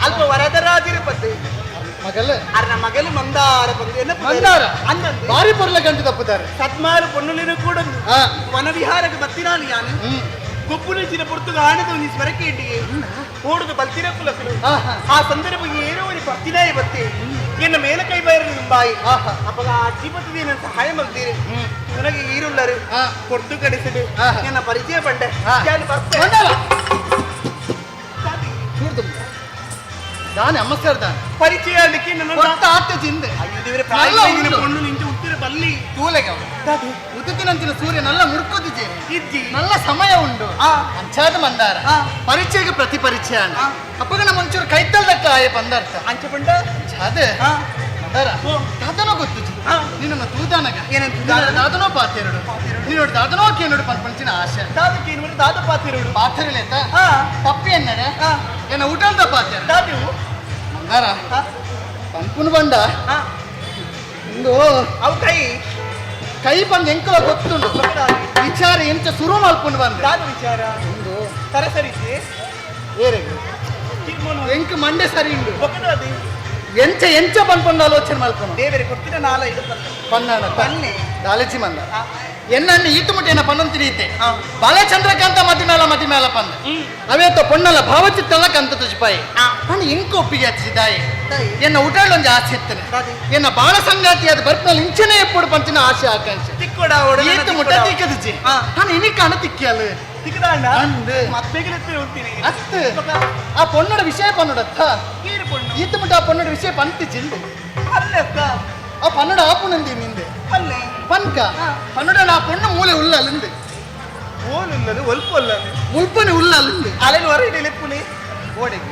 ಅಲ್ಪ ವರದರಾಜಿರ ಪತ್ತೆ ಮಗಲ ಅರ್ನ ಮಗಲು ಮಂದಾರ ಪಂದು ಎನ್ನ ಮಂದಾರ ಅಂದ ಬಾರಿ ಪೊರ್ಲ ಗಂಟು ತಪ್ಪುತ್ತಾರೆ ಸತ್ಮಾರು ಪೊನ್ನುಲಿನ ಕೂಡ ವನವಿಹಾರಕ್ಕೆ ಬತ್ತಿನಾನು ಯಾನು ಗೊಬ್ಬುನ ಪೊರ್ತುಗ ಆಣದ ಒಂದು ಸ್ವರಕ್ಕೆ ಇಟ್ಟಿಗೆ ಓಡುದು ಬಲ್ತಿರ ಕುಲಕಲು ಆ ಸಂದರ್ಭ ಏನೋ ಒಂದು ಪತ್ತಿನಾಯಿ ಬತ್ತಿ ಎನ್ನ ಮೇಲ ಕೈ ಬೈರ ಬಾಯಿ ಅಪ್ಪಗ ಆ ಜೀವದ ನನ್ನ ಸಹಾಯ ಮಲ್ತೀರಿ ನನಗೆ ಈರುಳ್ಳರು ಕೊಡ್ತು ಕಡಿಸಿಡು ನನ್ನ ಪರಿಚಯ ಪಂಡೆ ದಾನೆ ಅಮ್ಮಸ್ಕಾರ ದಾನೆ ಪರಿಚಯ ಆಗಲಿಕ್ಕೆ ನನ್ನ ಆತ ಜಿಂದೆ ಅಯ್ಯೋ ದೇವರೇ ಪ್ರಾಯ ಪೊಣ್ಣು ನಿಂತು ಉತ್ತಿರ ಬಲ್ಲಿ ತೂಲೆಗೆ ಉದಿತಿನಂಚಿನ ಸೂರ್ಯ ನಲ್ಲ ಮುರ್ಕೊದಿಜೆ ಇಜ್ಜಿ ನಲ್ಲ ಸಮಯ ಉಂಡು ಅಂಚಾದ ಮಂದಾರ ಪರಿಚಯಕ್ಕೆ ಪ್ರತಿ ಪರಿಚಯ ಅಪ್ಪಗ ನಮ್ಮ ಒಂಚೂರು ಕೈತಲ್ದಕ್ಕ ಆಯ ಪಂದಾರ್ಥ ಅಂಚ ಪಂಡ ಅದೇ ಮಂದಾರ ದಾದನೋ ಗೊತ್ತುಜಿ ನಿನ್ನ ತೂದಾನಗ ಏನಂತ ದಾದನೋ ಪಾತೆರಡು ನೀನೋಡು ದಾದನೋ ಕೇನೋಡು ಪನ್ಪಂಚಿನ ಆಶೆ ದಾದಕ್ಕೆ ಏನು ದಾದ ಪಾತೆರಡು ಪಾತೆರಲೇತ ತಪ್ಪಿ ಎನ್ನಡೆ ಏನ ಊಟಲ್ದ ಪಾತೆರ ದಾದೆವು ಮಂದಾರ ಪನ್ಪುನು ಬಂಡ ಇಂದು ಅವು ಕೈ ಕೈ ಬಂದು ಎಂಕಲ ಗೊತ್ತುಂಡು ವಿಚಾರ ಎಂಚ ಸುರು ಮಲ್ಪುಂಡು ಬಂದೆ ದಾದ ವಿಚಾರ ಇಂದು ಸರಸರಿಸಿ ಏರೆಗ್ ಎಂಕ್ ಮಂಡೆ ಸರಿ ಉಂಡು ಬೊಕ್ಕದಾದಿ ಎಂಚ ಎಂಚ ಪನ್ಪುಂಡು ಆಲೋಚನೆ ಮಲ್ಪುನು ದೇವರೇ ಕೊಡ್ತಿನ ನಾಲ ಇದು ಪನ್ನಾಣ ಪನ್ನೆ ದಾಲಚಿ ಮಂದ ಎನ್ನನ್ನು ಈತು ಮುಟ್ಟ ಏನ ಪನ್ನೊಂತಿರೀತೆ ಬಾಲಚಂದ್ರಕಾಂತ ಮತಿ ಮೇಲ ಪಂದ ಅವೇತ ಪೊಣ್ಣಲ ಭಾವಚಿತ್ತಲ್ಲ ಕಂತ ತುಜಿಪಾಯಿ ನಾನು ಇಂಕ ಒಪ್ಪಿಗೆ ಹಚ್ಚಿದಾಯಿ ಎನ್ನ ಊಟಲ್ಲೊಂದು ಆಸೆ ಇತ್ತನೆ ಎನ್ನ ಬಾಳ ಸಂಗಾತಿ ಅದು ಬರ್ಪನಲ್ಲಿ ಇಂಚನೇ ಎಪ್ಪುಡು ಪಂಚಿನ ಆಸೆ ಆಕಾಂಕ್ಷೆ ಈತು ಮುಟ್ಟ ತಿಕ್ಕದಿಜಿ ನಾನು ಇನಿಕ್ ಅಣ ತಿಕ್ಕಿಯಲ್ಲ ತಿಕ್ಕದಾಂಡ ಅಂದು ಮತ್ತೆಗಿಲತ್ತೆ ಹೋಗ್ತೀನಿ ಅತ್ತು ಆ ಪೊನ್ನಡ ವಿಷಯ ಪನ್ನಡತ್ತ ಈತು ಮುಟ್ಟ ಆ ಪೊನ್ನಡ ವಿಷಯ ಪಂತಿ ಚಿಂದು ಅಲ್ಲತ್ತ ಆ ಪನ್ನಡ ಆಪುನಂದಿ ನಿಂದೆ ಅಲ್ಲೇ ಪನ್ಕ ಪನ್ನಡ ನಾ ಪೊಣ್ಣು ಮೂಲೆ ಉಲ್ಲ ಅಲ್ಲಿಂದ ಓಲುಲ್ಲದು ಒಲ್ಪೊಲ್ಲ ಮುಲ್ಪನೆ ಉಲ್ಲ ಅಲ್ಲಿಂದ ಅಲೆನ್ ಹೊರಗೆ ಲೆಪ್ಪುನಿ ಓಡೆಗೆ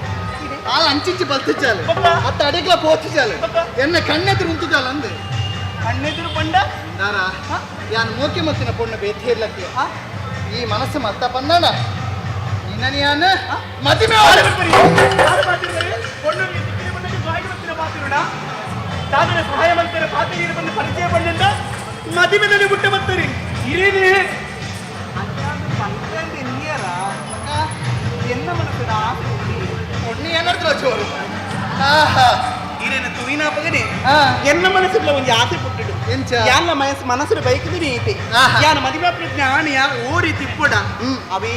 ಆಲ ಅಂಚಿಂಚಿ ಬಲ್ತು ಚಾಲು ಅತ್ತ ಅಡಿಗ್ಲ ಪೋತು ಚಾಲು ಎನ್ನ ಕಣ್ಣೆದುರು ಉಂತು ಚಾಲು ಅಂದೆ ಕಣ್ಣೆದುರು ಪಂಡ ದಾರ ಯಾನ್ ಮೋಕೆ ಮತ್ತಿನ ಪೊಣ್ಣು ಬೇಥೇರ್ಲಕ್ಕೆ ಈ ಮನಸ್ಸು ಮತ್ತ ಪನ್ನಡ ನಿನ್ನ ಯಾನ್ ಮದಿಮೆ ಪೊಣ್ಣು ದಾದನ ಸಹಾಯ ಮಂತರ ಪಾತ್ರೆ ಬಂದು ಪರಿಚಯ ಪಂಡ ಮದಿಮೆದಲ್ಲಿ ಬುಟ್ಟ ಬತ್ತರಿ ಇರೀನಿ ಎನ್ನ ಮನಸ್ಸಿನ ಆಸೆ ಪೊಣ್ಣು ಏನಾದ್ರು ಜೋರು ಆಹಾ ಇರೇನ ತುವಿನ ಪಗನೆ ಎನ್ನ ಮನಸ್ಸುಗಳ ಒಂದು ಆಸೆ ಪುಟ್ಟಿಡು ಎಂಚ ಯಾನ ಮನಸ್ಸು ಮನಸ್ಸು ಬೈಕದು ನೀತಿ ಯಾನ ಮದಿಮೆ ಪ್ರಜ್ಞೆ ಆಣ ಯಾ ಓ ರೀತಿ ಇಪ್ಪಡ ಅವೇ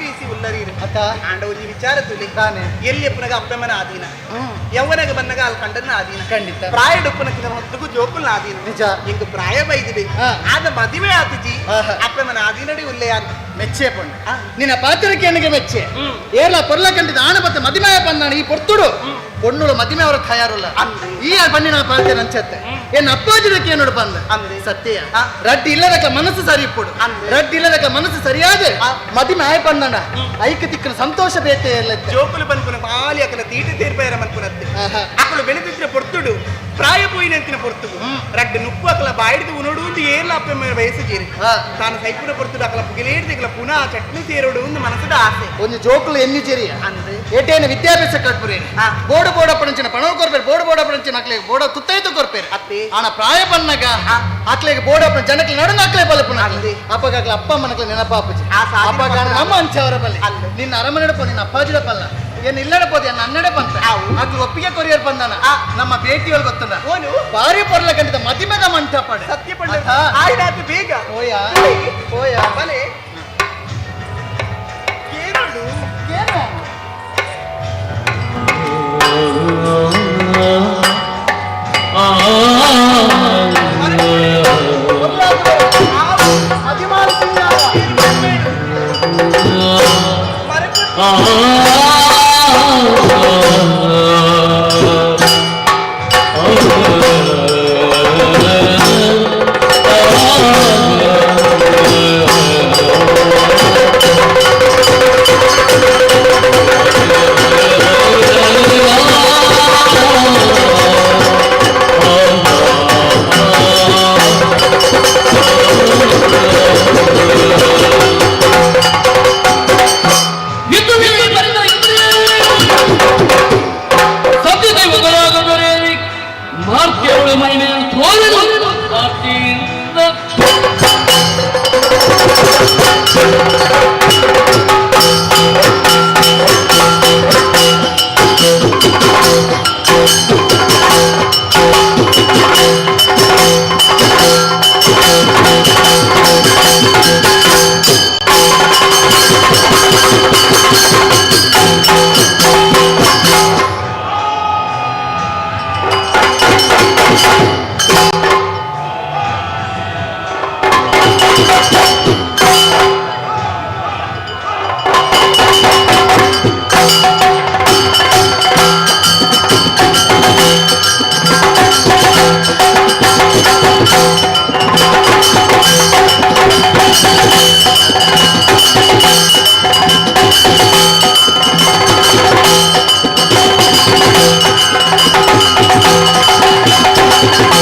ರೀತಿ ಉಲ್ಲರೀರು ಅತ್ತ ಆಂಡ ಒಂಜಿ ವಿಚಾರ ತುಲಿ ತಾನೆ ಎಲ್ಲಿ ಎಪ್ಪನಗ ಅಪ್ಪಮನ ಆದೀನ ಯೌವನಗ ಬನ್ನಗ ಅಲ್ಲಿ ಕಂಡನ ಆದೀನ ಖಂಡಿತ ಪ್ರಾಯ ಡೊಪ್ಪನ ಹೊತ್ತುಗು ಜೋಕುಲ್ನ ಆದೀನ ನಿಜ ಇಂಗು ಪ್ರಾಯ ಬೈದಿದೆ ಆದ ಮದಿಮೆ ಆತಿಜಿ ಅಪ್ಪಮನ ಆದೀನಡಿ ಉಲ್ಲೆಯಾನ್ ಮೆಚ್ಚೆ ಪೊಣ್ಣು ನಿನ್ನ ಪಾತ್ರಕ್ಕೆ ನನಗೆ ಮೆಚ್ಚೆ ಏರ್ಲ ಪೊರ್ಲ ಕಂಡಿದ ಆಣ ಬತ್ತ ಮದಿಮಾಯ ಪಂದಾಣ ಈ ಪೊರ್ತುಡು ಪೊಣ್ಣುಳು ಮದಿಮೆ ಅವರ ತಯಾರುಲ್ಲ ಈ ಬನ್ನಿ ನಾ ಪಾಲ್ತೆ ನಂಚತ್ತೆ ಏನ್ ಅಪ್ಪಾಜಿದಕ್ಕೆ ಏನೋಡು ಬಂದ ಸತ್ಯ ರಡ್ಡಿ ಇಲ್ಲದಕ್ಕ ಮನಸ್ಸು ಸರಿ ಇಪ್ಪುಡು ರಡ್ಡಿ ಇಲ್ಲದಕ್ಕ ಮನಸ್ಸು ಸರಿಯಾದ ಮದಿಮೆ ಆಯ್ ಬಂದಣ ಐಕ ತಿಕ್ಕನ ಸಂತೋಷ ಬೇತೆ ಎಲ್ಲ ಜೋಕುಲು ಪನ್ಪುನ ಪಾಲಿ ಅಕಲ ತೀಟ ತೀರ್ಪೇರ ಮನ್ಪುನತ್ತೆ ಅಕಲು ಬೆಳೆದಿದ್ರೆ ಪೊರ್ತುಡು ಪ್ರಾಯ ಪೋಯಿನಂತಿನ ಪೊರ್ತುಗು ರಡ್ಡು ನುಪ್ಪು ಅಕಲ ಬಾಯಿಡ್ದು ಉನೋಡು ಒಂದು ಏರ್ಲ ಅಪ್ಪೆ ವಯಸ್ಸು ಜೀರಿ ತಾನು ಸೈಪುನ ಪೊರ್ತುಡು ಅಕಲ ಪುಗಿಲೇಡ್ದು ಅಕಲ ಪುನಃ ಚಟ್ನಿ ಸೇರೋಡು ಒಂದು ಮನಸ್ಸದ ಆಸೆ ಒಂಜಿ ಜೋಕುಲು ಎನ್ನಿ ಜೆರಿಯ ಏಟೇನ ವಿದ್ಯಾಭ್ಯಾಸ ಕಟ್ಪುರೇನು ಬೋಡು ಬೋಡ ಪಣಂಚಿನ ಪಣವು ಕೊರ್ಪೇರು ಬೋಡು ಬೋಡ ಪಣಂಚಿನ ಅಕ್ಲೆಗ್ ಬೋಡ ತುತ್ತೈತು ಕೊರ್ಪೇರು ಆನ ಪ್ರಾಯ ಬನ್ನಗ ಅಕ್ಲೆಗ್ ಬೋಡ ಪಣ ಜನಕ್ಲೆ ನಡುನ ಅಕ್ಲೆ ಬಲಪುನ ಅಪ್ಪಗ ಅಕ್ಲೆ ಅಪ್ಪ ಅಮ್ಮನಕ್ಲೆ ನೆನಪಾಪುಜಿ ಅಪ್ಪಗ ನಮ್ಮ ಅಂಚವರ ಬಲ್ಲಿ ನಿನ್ನ ಅರಮನೆ ಪೋ ನಿನ್ನ ಅಪ್ಪಾಜಿಡ ಪಲ್ಲ ಏನ್ ಇಲ್ಲಡ ಪೋದೆ ಏನ್ ಅನ್ನಡೆ ಬಂತ ಅಕ್ಲು ಒಪ್ಪಿಗೆ ಕೊರಿಯರ್ ಬಂದನ ನಮ್ಮ ಭೇಟಿಯೊಳಗೆ ಗೊತ್ತನ ಭಾರಿ ಪೊರ್ಲ ಕಂಡಿತ ಮದಿಮೆದ ಮಂಟಪ ಸತ್ಯ ಪಂಡ ಆಯ್ತು ಬೇಗ ಓಯಾ ಓಯಾ ಬಲೆ ಕೇರಳು ಕೇನು ಮಾರ್ಕೆಯವಳ ಮೈ ಮೇಲೆ ತೋರಿದು ಆರ್ತಿಯಿಂದ Thank you.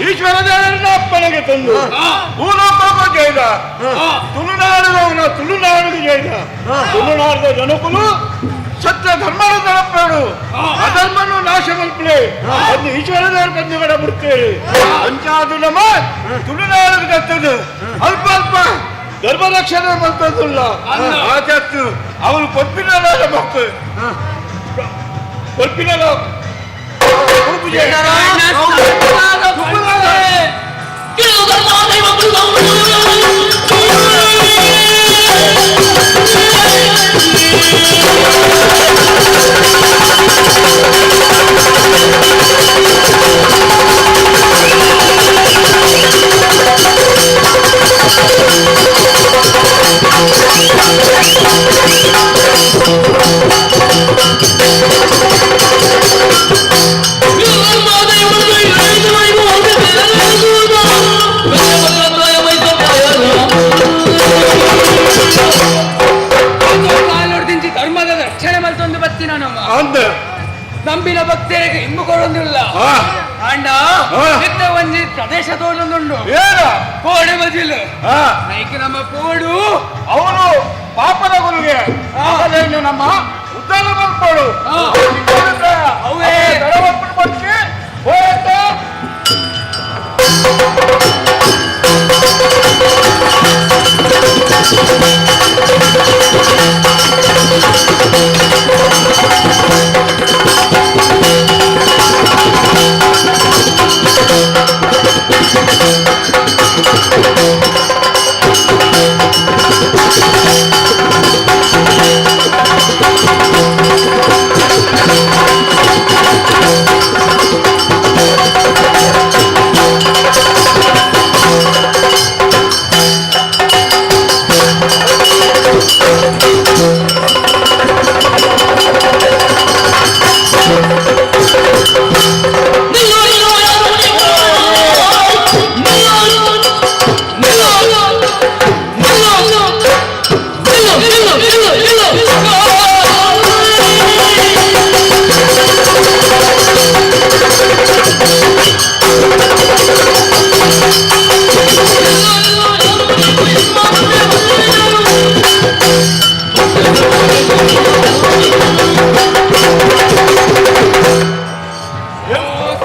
ಈಶ್ವರ ದೇವರನ್ನ ಅಪ್ಪನಿಗೆ ತಂದು ಭೂಲೋಕಕ್ಕೂ ಜೈದ, ತುಳುನಾಡಿದವನ ತುಳುನಾಡಿಗೆ ಜೈದ, ತುಳುನಾಡಿದ ಜನಕುಲು ಸತ್ಯ ಧರ್ಮನು ತಲುಪೇಡು, ಅಧರ್ಮನು ನಾಶ ಮಲ್ಪಲೆ ಅದು ಈಶ್ವರ ದೇವರ ಬಂಧುಗಳ ಬಿಡ್ತೇವೆ. ಅಂಚಾದು ನಮ್ಮ ತುಳುನಾಡಿಗೆ ತತ್ತದು ಅಲ್ಪ ಅಲ್ಪ ಧರ್ಮ ರಕ್ಷಣೆ ಮಂತದಿಲ್ಲ. ಆಚತ್ತು ಅವನು ಕೊಪ್ಪಿನಲ್ಲ ಮಕ್ಕಳು ಕೊಪ್ಪಿನಲ್ಲ. ಧರ್ಮದ ರಕ್ಷಣೆ ಮಲ್ತೊಂದು ಬತ್ತಿನ ನಮ್ಮ ನಂಬಿನ ಭಕ್ತರಿಗೆ ಇಂಬು ಕೊಡೊಂದಿಲ್ಲ ಅಣ್ಣ. ಇತ್ತ ಒಂಜಿ ಪ್ರದೇಶ ತೋಡೊಂದುಂಡು ಕೋಡೆ ಬಜಿಲು ನೈಕ್ ನಮ್ಮ ಕೋಡು ಅವನು ಪಾಪದ ಗುರುಗೆ ನಮ್ಮ ಉದ್ದಾನ ಮಲ್ಪಡು ಅವೇ ಹೋಯ್ತಾ.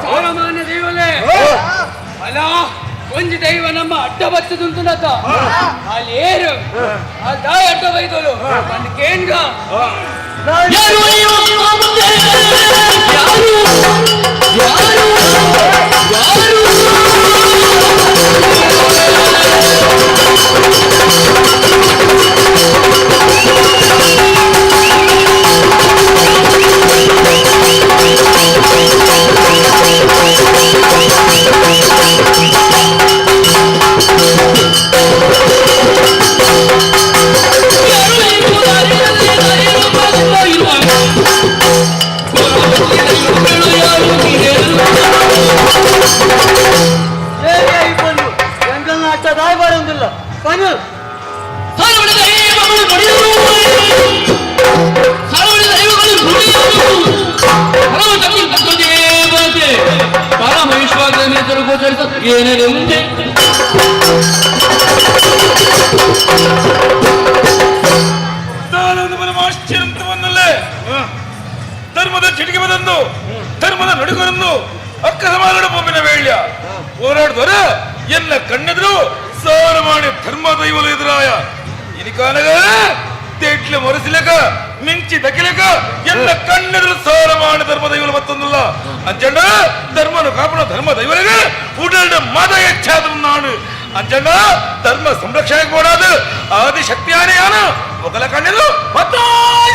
ಸಾಮಾನ್ಯ ದೈವಲೇ ಅಲ್ಲ, ಒಂಜಿ ದೈವ ನಮ್ಮ ಅಡ್ಡ ಬತ್ತದುಂಟುನತ ಅಲ್ಲಿ ಏರು ಅಲ್ಲಿ ದಾಯಿ ಅಡ್ಡ ಬೈದೋಲು ಒಂದು ಕೇಂದ್ರ. ಯಾರು ಯಾರು ಯಾರು ಯಾರು. ಏನೆಂದೆ ಪರಮಾಶ್ಚರ್ಯವಂತವನ್ನಲ್ಲೇ ಧರ್ಮದ ಚಿಟಿಕೆ ಬಂದು ಧರ್ಮದ ನಡುಗರನ್ನು ಅಕ್ಕ ಸಮಾನ ಬೊಮ್ಮಿನ ವೇಳ್ಯ ಹೋರಾಡಿದವರ ಎಲ್ಲ ಕಣ್ಣೆದ್ರು ಸಾರ ಮಾಡಿ ಧರ್ಮ ದೈವಲು ಎದುರಾಯ ಇನಿಕಾನಗ ತೆಟ್ಲೆ ಮೊರಸಿಲಕ ಮಿಂಚಿ ದಕ್ಕಿಲಕ ಎಲ್ಲ ಕಣ್ಣೆದ್ರು ಸಾರ ಮಾಡಿ ಧರ್ಮ ದೈವಲು ಮತ್ತೊಂದಲ್ಲ ಅಂಚಂಡ ಧರ್ಮನು ಕಾಪಣ ಧರ್ಮ ದೈವಲಿಗೆ ಉಡಲ್ಡ ಮದ ಹೆಚ್ಚಾದ ನಾಡು ಅಂಚಂಡ ಧರ್ಮ ಸಂರಕ್ಷಣೆ ಕೊಡೋದು ಆದಿ ಶಕ್ತಿಯಾನೆ ಯಾನು ಮೊಗಲ ಕಣ್ಣೆದ್ರು ಮತ್ತಾಯ್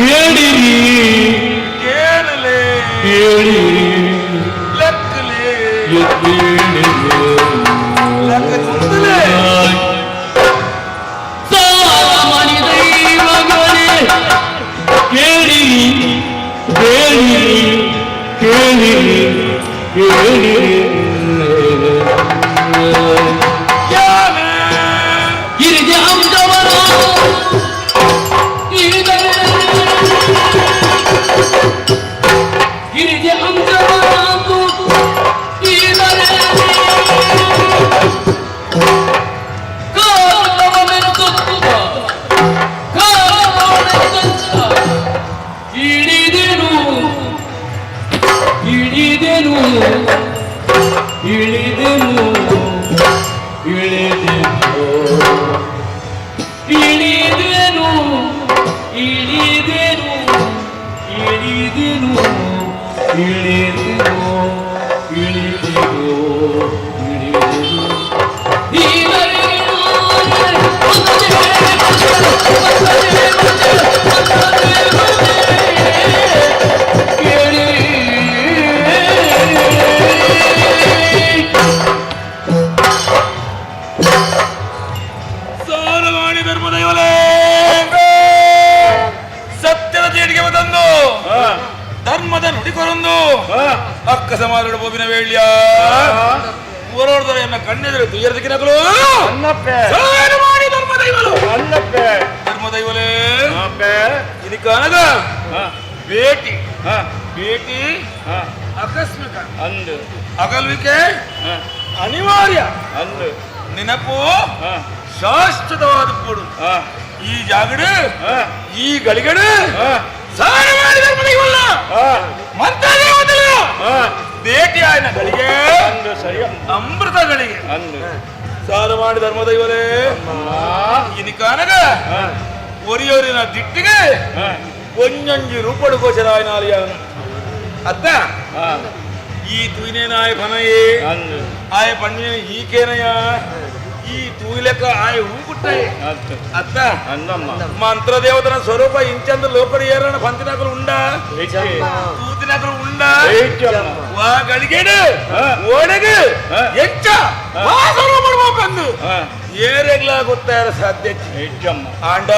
ಕೇಳಿರಿ ಕೇಳಲೆ ಕೇಳಿರಿ ಲಕ್ಕಲೆ ಎದ್ದೇಳಿರಿ ಲಕ್ಕ ತುಂದಲೆ ಸಾಮನಿ ದೈವಗಳೇ ಕೇಳಿರಿ ಕೇಳಿರಿ ಕೇಳಿರಿ ಕೇಳಿರಿ ಗಿರಿಜ ಅಂಶವರು ಗಿರಿಜ ಅಂಶವರಾತು ಇಳಿದೆನು ಇಳಿದೆನು ಇಳಿದೆನು ಇಳಿದೆನು ಇಳಿದೆನು ಇಳಿದೆನು ಇಳಿದೆನು ಇಳಿದೆನು ಇಳಿದೆನು ಸಾರವಾಣಿ ಧರ್ಮದೈವಲೇ ಸತ್ಯದ ಜೇಡಿಗೆ ಬಂದು ಧರ್ಮದ ನುಡಿಕೊರೊಂದು ಅಕ್ಕ ಸಮಾರೋಡ ಬೋಬಿನ ವೇಳ್ಯ ಓರೋಡ್ದರೆಯನ್ನ ಕಣ್ಣೆದುರು ತುಯರ್ದಿಕ್ಕಿನಗಳು ಸಾರವಾಣಿ ಧರ್ಮದೈವಲು ಧರ್ಮದೈವಲೇ ಇದಕ್ಕನಗ ಭೇಟಿ ಭೇಟಿ ಆಕಸ್ಮಿಕ ಅಂದು ಅಗಲ್ವಿಕೆ ಅನಿವಾರ್ಯ ಅಂದು ನೆನಪು ಶಾಶ್ವತವಾದ ಕೊಡು ಈ ಜಾಗಡು ಈ ಗಳಿಗಡು ಸಾರ ಮಾಡಿದ ಮನೆಯವಲ್ಲ ಮಂತ್ರಾಲಯವಲ್ಲ ಭೇಟಿ ಆಯ್ನ ಗಳಿಗೆ ಅಮೃತ ಗಳಿಗೆ ಸಾರ ಮಾಡಿ ಧರ್ಮದೈವಲೇ ಇನಿಕಾನಗ ಒರಿಯೋರಿನ ದಿಟ್ಟಿಗೆ ಒಂಜೊಂಜಿ ರೂಪಡು ಗೋಚರಾಯನಾಲಿಯಾನು ಅತ್ತ ಈ ತೂಯಿನೇನಾಯ ಫನಯೇ ಆಯ ಪಣ್ಣಿನ ಈಕೇನಯ ಈ ತೂಯಿಲೆಕ್ಕ ಆಯ ಹೂಕುಟ್ಟಯೇ ಅತ್ತ ಮಂತ್ರದೇವತನ ಸ್ವರೂಪ ಇಂಚಂದು ಲೋಕಡು ಏರಣ ಪಂತಿನಕಲು ಉಂಡ ತೂತಿನಕಲು ಉಂಡ ವಾ ಗಳಿಗೇಡು ಓಡೆಗು ಎಂಚ ವಾ ಸ್ವರೂಪ ಬಂದು ಏರೆಗ್ಲ ಗೊತ್ತಾರ ಸಾಧ್ಯ ಆಂಡ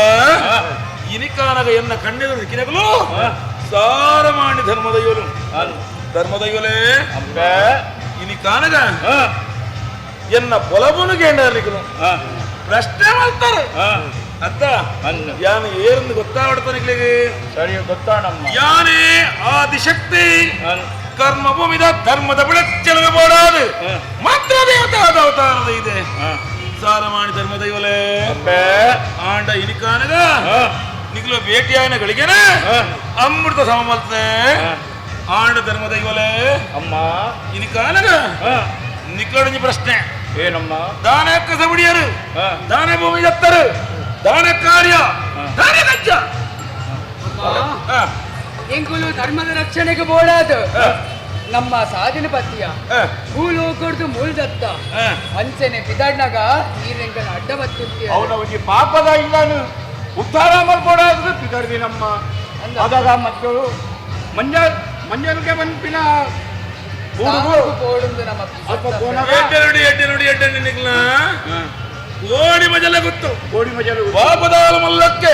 ಇನಿಕಾನಗ ಎನ್ನ ಕಣ್ಣೆದುರು ಕಿನಗಲು ಸಾರ ಮಾಡಿ ಧರ್ಮದೈವಲು ಧರ್ಮದೈವಲೇ ಇನಿಕಾನಗ ಎನ್ನ ಪೊಲಬುನು ಗೇಂಡರ್ಲಿಕ್ಕನು ಪ್ರಶ್ನೆ ಮಾಡ್ತಾರೆ ಅತ್ತ ಯಾನು ಏರಂದು ಗೊತ್ತಾಗ್ತಾನಿಗ್ಲಿಗೆ ಸರಿ ಗೊತ್ತಾಣಮ್ಮ ಯಾನೇ ಆದಿಶಕ್ತಿ ಕರ್ಮ ಭೂಮಿದ ಧರ್ಮದ ಬೆಳಚಲವೆ ಬೋಡಾದು ಮಂತ್ರ ದೇವತಾದ ಅವತಾರದ ಇದೆ ಸಾರ ಮಾಡಿ ಧರ್ಮದೈವಲೇ ಆಂಡ ಇನಿಕಾನಗ ನಿಗ್ಲು ಭೇಟಿಯಾಯನ ಗಳಿಗೆನೆ ಅಮೃತ ಸಮ ಮಲ್ತೆ ಆಂಡ ಧರ್ಮದೈವಲೇ ಅಮ್ಮ ಇನಿಕಾನಗ ನಿಕ್ಲೊಡಂಜಿ ಪ್ರಶ್ನೆ ಏನಮ್ಮ ದಾನ ಕಸಬುಡಿಯರು ದಾನ ಭೂಮಿ ದತ್ತರು ದಾನ ಕಾರ್ಯ ದಾನ ಕಜ್ಜ ಎಂಕುಲು ಧರ್ಮದ ರಕ್ಷಣೆಗೆ ಬೋಡಾದ ನಮ್ಮ ಸಾಧನ ಪತಿಯ ಭೂಲೋಕಡ್ದು ಮೂಲ್ದತ್ತ ಅಂಚನೆ ಬಿದಾಡ್ನಾಗ ನೀರೆಂಕಲ ಅಡ್ಡ ಬತ್ತುತ್ತೀಯ ಅವನ ಒಂಜಿ ಪಾಪದ ಇಲ್ಲಾನು ಉದ್ಧಾರ ಮಲ್ಕೊಡಾದ್ರು ಪಿದರ್ದಿ ನಮ್ಮ ಅದಾಗ ಮತ್ತು ಮಂಜ ಮಂಜಲ್ಗೆ ಬಂದ್ಪಿನ ಬೋಡುಂದು ನಮ್ಮ ಅಲ್ಪ ಕೋನಗ ಎಡ್ಡೆ ನೋಡಿ ಎಡ್ಡೆ ನೋಡಿ ಎಡ್ಡೆ ನಿಗ್ಲ ಕೋಡಿ ಮಜಲ ಗೊತ್ತು ಕೋಡಿ ಮಜಲು ಪಾಪದಾಲ ಮಲ್ಲಕ್ಕೆ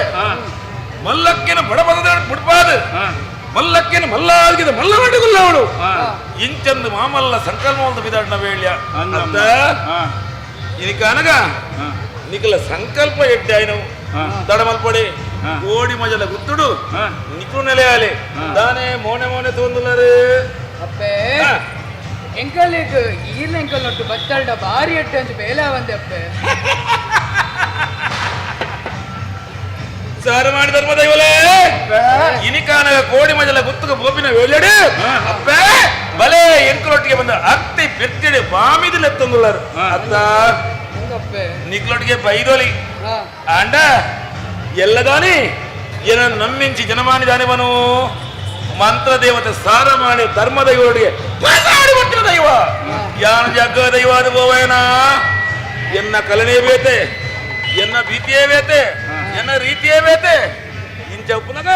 ಮಲ್ಲಕ್ಕಿನ ಬಡಬದ ಬುಡ್ಪಾದ ಮಲ್ಲಕ್ಕಿನ ಮಲ್ಲಾಗಿದ ಮಲ್ಲವಡಿಗುಲ್ಲವಳು ಇಂಚಂದು ಮಾಮಲ್ಲ ಸಂಕಲ್ಪ ಬಿದಾಡ್ನ ವೇಳ್ಯ ಅಂತ ಇನಿಕ ಅನಗ ನಿಕಲ ಸಂಕಲ್ಪ ಎಡ್ಡೆ ಆಯ್ನವು ತಡಮಲ್ಪಡೆ ಕೋಡಿ ಮಜಲ ಗುತ್ತುಡು ನಿಕ್ಲು ನೆಲೆಯಾಲೆ ದಾನೆ ಮೋನೆ ಮೋನೆ ತೋಂದುಲ್ಲರೇ ಅಪ್ಪೆ ಎಂಕಲಿಗ್ ಈರ್ನ ಎಂಕಲ್ ನೊಟ್ಟು ಬತ್ತಲ್ಡ ಬಾರಿ ಎಟ್ಟೆ ಅಂಚು ಬೇಲೆ ಬಂದೆ ಅಪ್ಪೆ ಸಾರ ಮಾಡಿ ಧರ್ಮದೈವಲೇ ಇನಿಕಾನಗ ಕೋಡಿ ಮಜಲ ಗುತ್ತುಗ ಬೋಪಿನ ವೇಳ್ಯಡು ಅಪ್ಪೆ ಬಲೆ ಎಂಕಲೊಟ್ಟಿಗೆ ಬಂದ ಅತ್ತಿ ಪೆತ್ತಿಡೆ ಬಾಮಿದಿಲ್ಲ ಎತ್ತೊಂದುಳ್ಳರು ಅತ್ತ ಹಂಗಪ್ಪೆ ನಿಕ್ಲೊಟ್ಟಿಗೆ ಬೈದೋಲಿ ಆಂಡ ಎಲ್ಲದಾನಿ ಏನ ನಮ್ಮಿಂಚಿ ಜನಮಾನಿದಾನೆ ಬನು ಮಂತ್ರದೇವತೆ ಸಾರ ಮಾಡಿ ಧರ್ಮದೈವರೊಟ್ಟಿಗೆ ಪಸಾಡಿ ಕೊಟ್ಟಿನ ದೈವ ಯಾನು ಜಗ್ಗ ದೈವ ಅದು ಬೋವೇನ ಎನ್ನ ಕಲನೇ ಬೇತೆ ಎನ್ನ ಭೀತಿಯೇ ಬೇತೆ ಎನ್ನ ರೀತಿಯೇ ಬೇತೆ ಇಂಚ ಉಪ್ಪುನಗ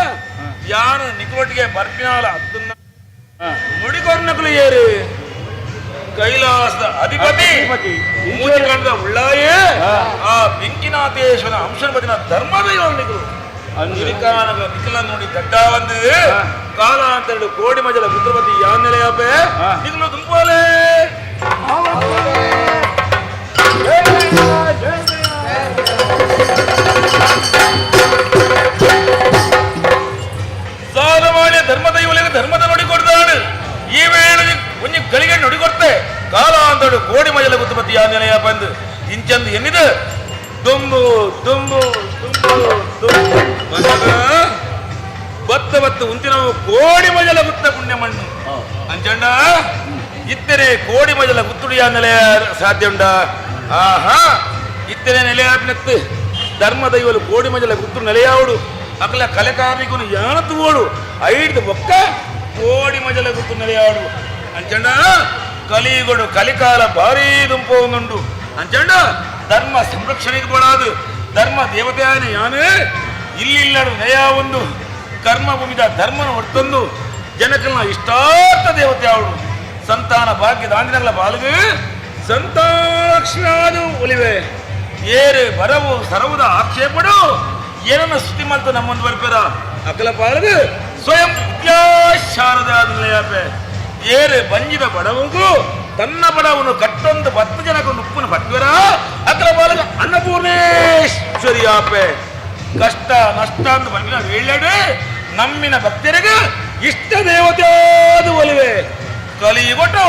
ಯಾನು ನಿಕಲೊಟ್ಟಿಗೆ ಬರ್ಪಿನಾಲ ಅತ್ತನ್ನ ನುಡಿಕೊರ್ನಕುಲು ಏರು ಕೈಲಾಸದ ಅಧಿಪತಿ ಮೂಜಿಕಂಡದ ಉಳ್ಳಾಯೇ ಆ ಬೆಂಕಿನಾಥೇಶ್ವರ ಅಂಶನಪತಿನ ಧರ್ಮದ ನಿಕಲು ನಿಖಲ ನೋಡಿ ದಡ್ಡ ಒಂದು ಕಾಲಾಂತರಡು ಕೋಡಿ ಮಜಲ ಪುತ್ರಪತಿ ಯಾನ್ನೆಲೆಯಾಪೆ ನಿಕಲು ತುಂಬೋಲೆ. ಸಾಲಮಾನ್ಯ ಧರ್ಮದ ಇವಳಿಗೆ ಧರ್ಮದ ನುಡಿ ಕೊಡ್ತಾడు ಈ ವೇಳೆ ಒಂಜಿ ಗಳಿಗೆ ನುಡಿ ಕೊಡ್ತೆ ಕಾಲಾಂತರಡು ಕೋಡಿ ಮಜಲ ಪುತ್ರಪತಿ ಯಾನ್ನೆಲೆಯ ಬಂದು ಇಂಚಂದು ಎನ್ನಿದು ದುಂಬು ದುಂಬು ದುಂಬು ದುಂಬು ಬತ್ತ ಬತ್ತ ಉಂತಿನವು ಕೋಡಿ ಮಜಲ ಗುತ್ತ ಪುಣ್ಯ ಮಣ್ಣು ಅಂಚಂಡ ಇತ್ತರೆ ಕೋಡಿ ಮಜಲ ಗುತ್ತುಡಿಯ ನೆಲೆಯ ಸಾಧ್ಯ ಉಂಡ. ಆಹಾ ಇತ್ತರೆ ನೆಲೆಯಾಪಿನತ್ತು ಧರ್ಮ ದೈವಲು ಕೋಡಿ ಮಜಲ ಗುತ್ತು ನೆಲೆಯಾವಡು ಅಕಲ ಕಲೆಕಾರಿಗುನು ಯಾನತು ಓಡು ಐದು ಒಕ್ಕ ಕೋಡಿ ಮಜಲ ಗುತ್ತು ನೆಲೆಯಾವಡು ಅಂಚಂಡ ಕಲಿಗಳು ಕಲಿಕಾಲ ಭಾರೀ ದುಂಪುಂಡು ಅಂಚಂಡ ಧರ್ಮ ಸಂರಕ್ಷಣೆಗೆ ಬೋಡಾದು ಧರ್ಮ ದೇವತೆಯಾನ ಯಾನು ಇಲ್ಲಿಲ್ಲಡು ನಯ ಒಂದು ಕರ್ಮಭೂಮಿದ ಧರ್ಮನ ಹೊರ್ತೊಂದು ಜನಕಲ್ನ ಇಷ್ಟಾರ್ಥ ದೇವತೆ ಅವಳು ಸಂತಾನ ಭಾಗ್ಯದ ಆಂದಿನಗಳ ಬಾಲಗು ಸಂತಾಕ್ಷಾದು ಒಲಿವೆ ಏರು ಬರವು ಸರವುದ ಆಕ್ಷೇಪಡು ಏನನ್ನ ಸ್ತುತಿ ಮಲ್ತು ನಮ್ಮೊಂದು ಬರ್ಪೇರ ಅಕಲ ಪಾಲಗು ಸ್ವಯಂ ವಿದ್ಯಾಶಾರದಾದ ನಿಲಯಾಪೆ ಏರು ಬಂಜಿದ ಬಡವಗೂ ತನ್ನ ಬಡವನು ಕಟ್ಟೊಂದು 10 ಜನಕ್ಕೆ ಉಪ್ಪುನ ಪಟ್ವೆರ ಅಕಲ ಬಾಲಗ ಅನ್ನಪೂರ್ಣೇಶ್ವರಿಯಾಪೆ ಕಷ್ಟ ನಷ್ಟ ಅಂತ ಬಂದಿನ ವೇಳೆಡು ನಮ್ಮಿನ ಭಕ್ತರಿಗೆ ಇಷ್ಟ ದೇವತೆ ಆದ ಒಲಿವೆ ಕಲಿಯುಗೊಟ್ಟು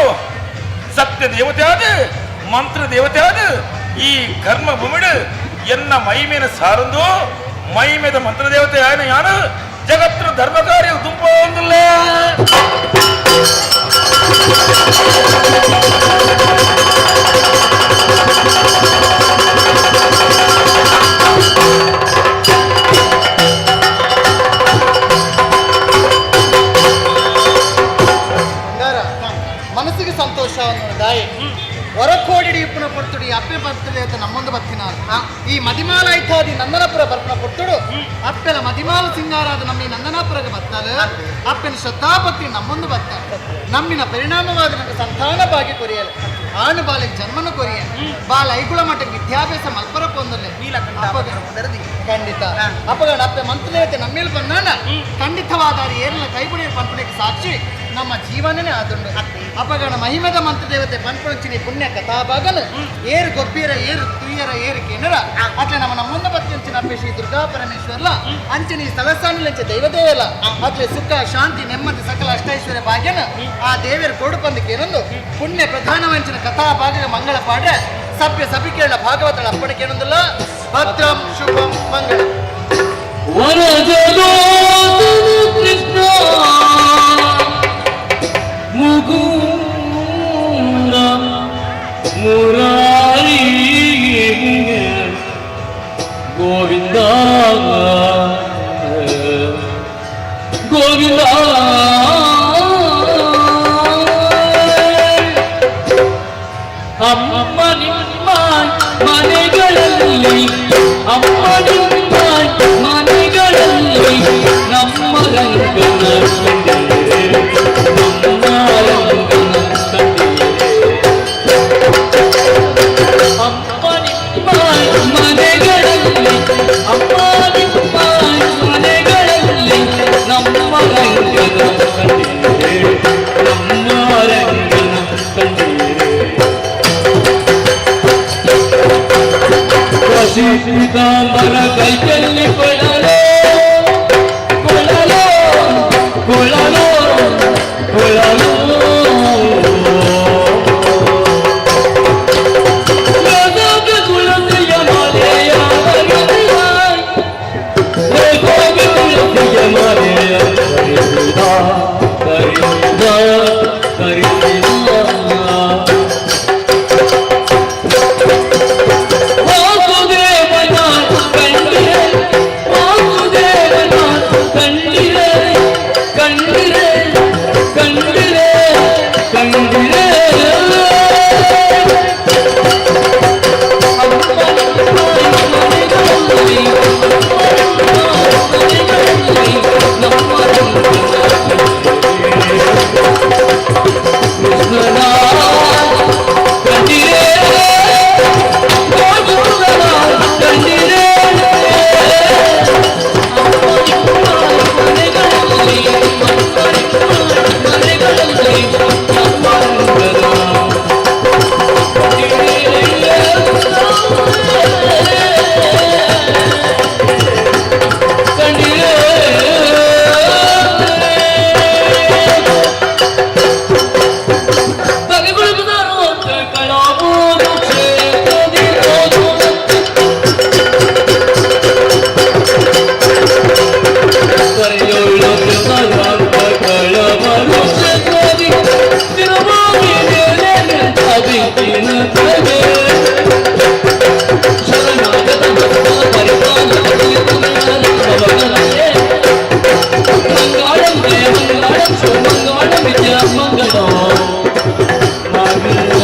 ಸತ್ಯ ದೇವತೆ ಆದ ಮಂತ್ರ ದೇವತೆ ಆದ ಈ ಕರ್ಮ ಭೂಮಿಡು ಎನ್ನ ಮೈಮೇನ ಸಾರಂದು ಮೈಮೇದ ಮಂತ್ರ ದೇವತೆ ಆಯನ ಯಾನು ಜಗತ್ತು ಧರ್ಮ ಕಾರ್ಯ ತುಂಬೋಂದಿಲ್ಲ. ಮನಸ್ಸಿಗೆ ಸಂತೋಷ ದಾಯಿ ಹೊರಕೋಡಿ ಇಪ್ಪನ ಪೊರ್ತುಡಿ ಅಪ್ಪೆ ಬರ್ತದೆ ಅಂತ ನಮ್ಮೊಂದು ಬತ್ತಿನ ಈ ಮದಿಮಾಲ ಐತಾದಿ ನಂದನಪುರ ಬರ್ಪನ ಪೊರ್ತುಡು ಅಪ್ಪೆನ ಮದಿಮಾಲ ಸಿಂಗಾರಾದ ನಮ್ಮ ಈ ನಂದನಾಪುರಗೆ ಬತ್ತಾಲ ಅಪ್ಪನ ಶ್ರದ್ಧಾಭಕ್ತಿ ನಮ್ಮೊಂದು ಬತ್ತ ನಮ್ಮಿನ ಪರಿಣಾಮವಾದ ನಮಗೆ ಸಂತಾನ ಭಾಗ್ಯ ಕೊರಿಯಲು ಆಣು ಬಾಲಿಗೆ ಜನ್ಮನ ಕೊರಿಯ ಬಾಲ ಐಗುಳ ಮಟ್ಟಕ್ಕೆ ವಿದ್ಯಾಭ್ಯಾಸ ಮಲ್ಪರ ಪೊಂದಲೆ ಖಂಡಿತ ಅಪ್ಪಗಣ ಅಪ್ಪೆ ಮಂತ್ರದೇವತೆ ನಮ್ಮೇಲೆ ಬಂದಾನ ಖಂಡಿತವಾದ ಏರಿನ ಕೈಬುಡಿಯ ಪಂಪಣೆಗೆ ಸಾಕ್ಷಿ ನಮ್ಮ ಜೀವನನೇ ಆದುಂಡು ಅಪಗಣ ಮಹಿಮದ ಮಂತ್ರದೇವತೆ ಪನ್ಪುಣಚಿನಿ ಪುಣ್ಯ ಕಥಾಭಾಗನ ಏರು ಗೊಬ್ಬಿರ ಏರು ತುಯ್ಯರ ಏರು ಕೆನರ ಅಟ್ಲೆ ನಮ್ಮ ನಮ್ಮೊಂದ ಪತ್ಯಂಚಿನ ಅಪ್ಪೆ ಶ್ರೀ ದುರ್ಗಾ ಪರಮೇಶ್ವರ್ಲ ಅಂಚಿನಿ ಸ್ಥಳಸ್ಥಾನಲಂಚ ದೈವದೇವಲ ಅಟ್ಲೆ ಸುಖ ಶಾಂತಿ ನೆಮ್ಮದಿ ಸಕಲ ಅಷ್ಟೈಶ್ವರ್ಯ ಭಾಗ್ಯನ ಆ ದೇವಿಯರ ಕೊಡು ಪಂದಕ್ಕೇನೊಂದು ಪುಣ್ಯ ಪ್ರಧಾನವಂಚಿನ ಕಥಾಭಾಗದ ಮಂಗಳ ಪಾಡ್ರೆ ಸಭ್ಯ ಸಭಿಕೇಳ ಭಾಗವತಳ ಅಪ್ಪಣಕ್ಕೇನೊಂದಿಲ್ಲ. ಭದ್ರಂ ಶುಭಂ ಮಂಗಳ. ಕೃಷ್ಣ ಮುಕುಂದ ಮುರಾರಿ ಗೋವಿಂದ ಗೋವಿಂದ ಅಮ್ಮ ನಿಮ್ಮ ಮನೆಗಳಲ್ಲಿ ಅಮ್ಮ ನಿಮ್ಮ ಮನೆಗಳಲ್ಲಿ ನಮ್ಮ ರಂಗನ ನಮ್ಮ ರಂಗನ ಅಮ್ಮ ನಿಮ್ಮ ಮನೆಗಳಲ್ಲಿ ಅಮ್ಮ ನಿಮ್ಮ ಮನೆಗಳಲ್ಲಿ ನಮ್ಮ ರಂಗನ ನಮ್ಮ ರಂಗನ ಪೀತಾಂಬರ ಕೈಯಲ್ಲಿ ಕೊಳಲೋ ಕೊಳಲೋ ಕೊಳಲೋ. ಮಂಗಳ ವಿದ್ಯಾ ಮಂಗಳ ಮಂಗಳ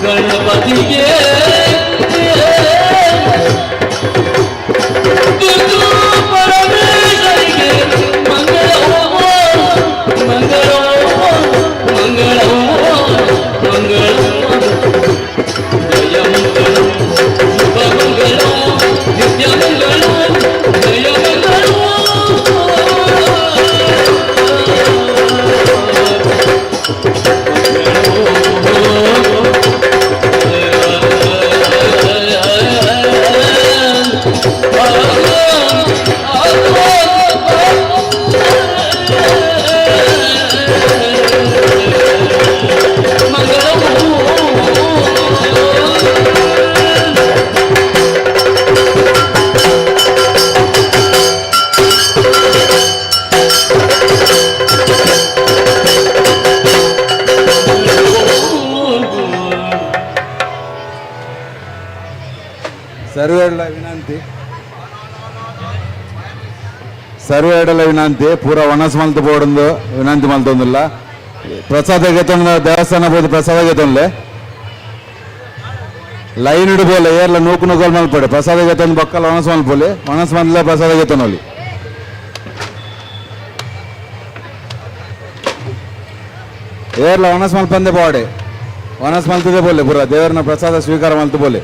ಗಣಪತಿಗೆ ಗುರು ಪರಮೇಶ್ವರಿಗೆ ಮಂಗಳ ಮಂಗಳ ಮಂಗಳ ಮಂಗಳ ಜಯ ಮಂಗಳ ಶುಭ ಮಂಗಳ ನಿತ್ಯ ಮಂಗಳ ಜಯ ಮಂಗಳ. ಸರ್ವೇರ್ಲ ವಿನಂತಿ, ಸರ್ವೇಡಲ ವಿನಂತಿ, ಪೂರ ವನಸ್ ಮಲ್ತು ಬೋರ್ಡ್ ವಿನಂತಿ ಮಲ್ತೊಂದಿಲ್ಲ. ಪ್ರಸಾದ ಗೆತೊಂದು ದೇವಸ್ಥಾನ ಬೋದು ಪ್ರಸಾದ ಗೆತೊಂಡ್ಲೆ ಲೈನ್ ಇಡ್ಬೋಲೆ. ಏರ್ಲ ನೂಕು ನೂಕಲ್ ಮಲ್ಪಡೆ. ಪ್ರಸಾದ ಗೆತೊಂದು ಬೊಕ್ಕಲ ವನಸ್ ಮಲ್ಪೊಲಿ. ವನಸ್ ಮಲ್ಲೆ ಪ್ರಸಾದ ಗೆತೊನೊಲಿ. ಏರ್ಲ ವನಸ್ ಮಲ್ಪಂದೆ ಬೋಡೆ, ವನಸ್ ಮಲ್ತದೆ ಬೋಲೆ. ಪೂರ ದೇವರನ ಪ್ರಸಾದ ಸ್ವೀಕಾರ ಮಲ್ತು ಬೋಲೆ.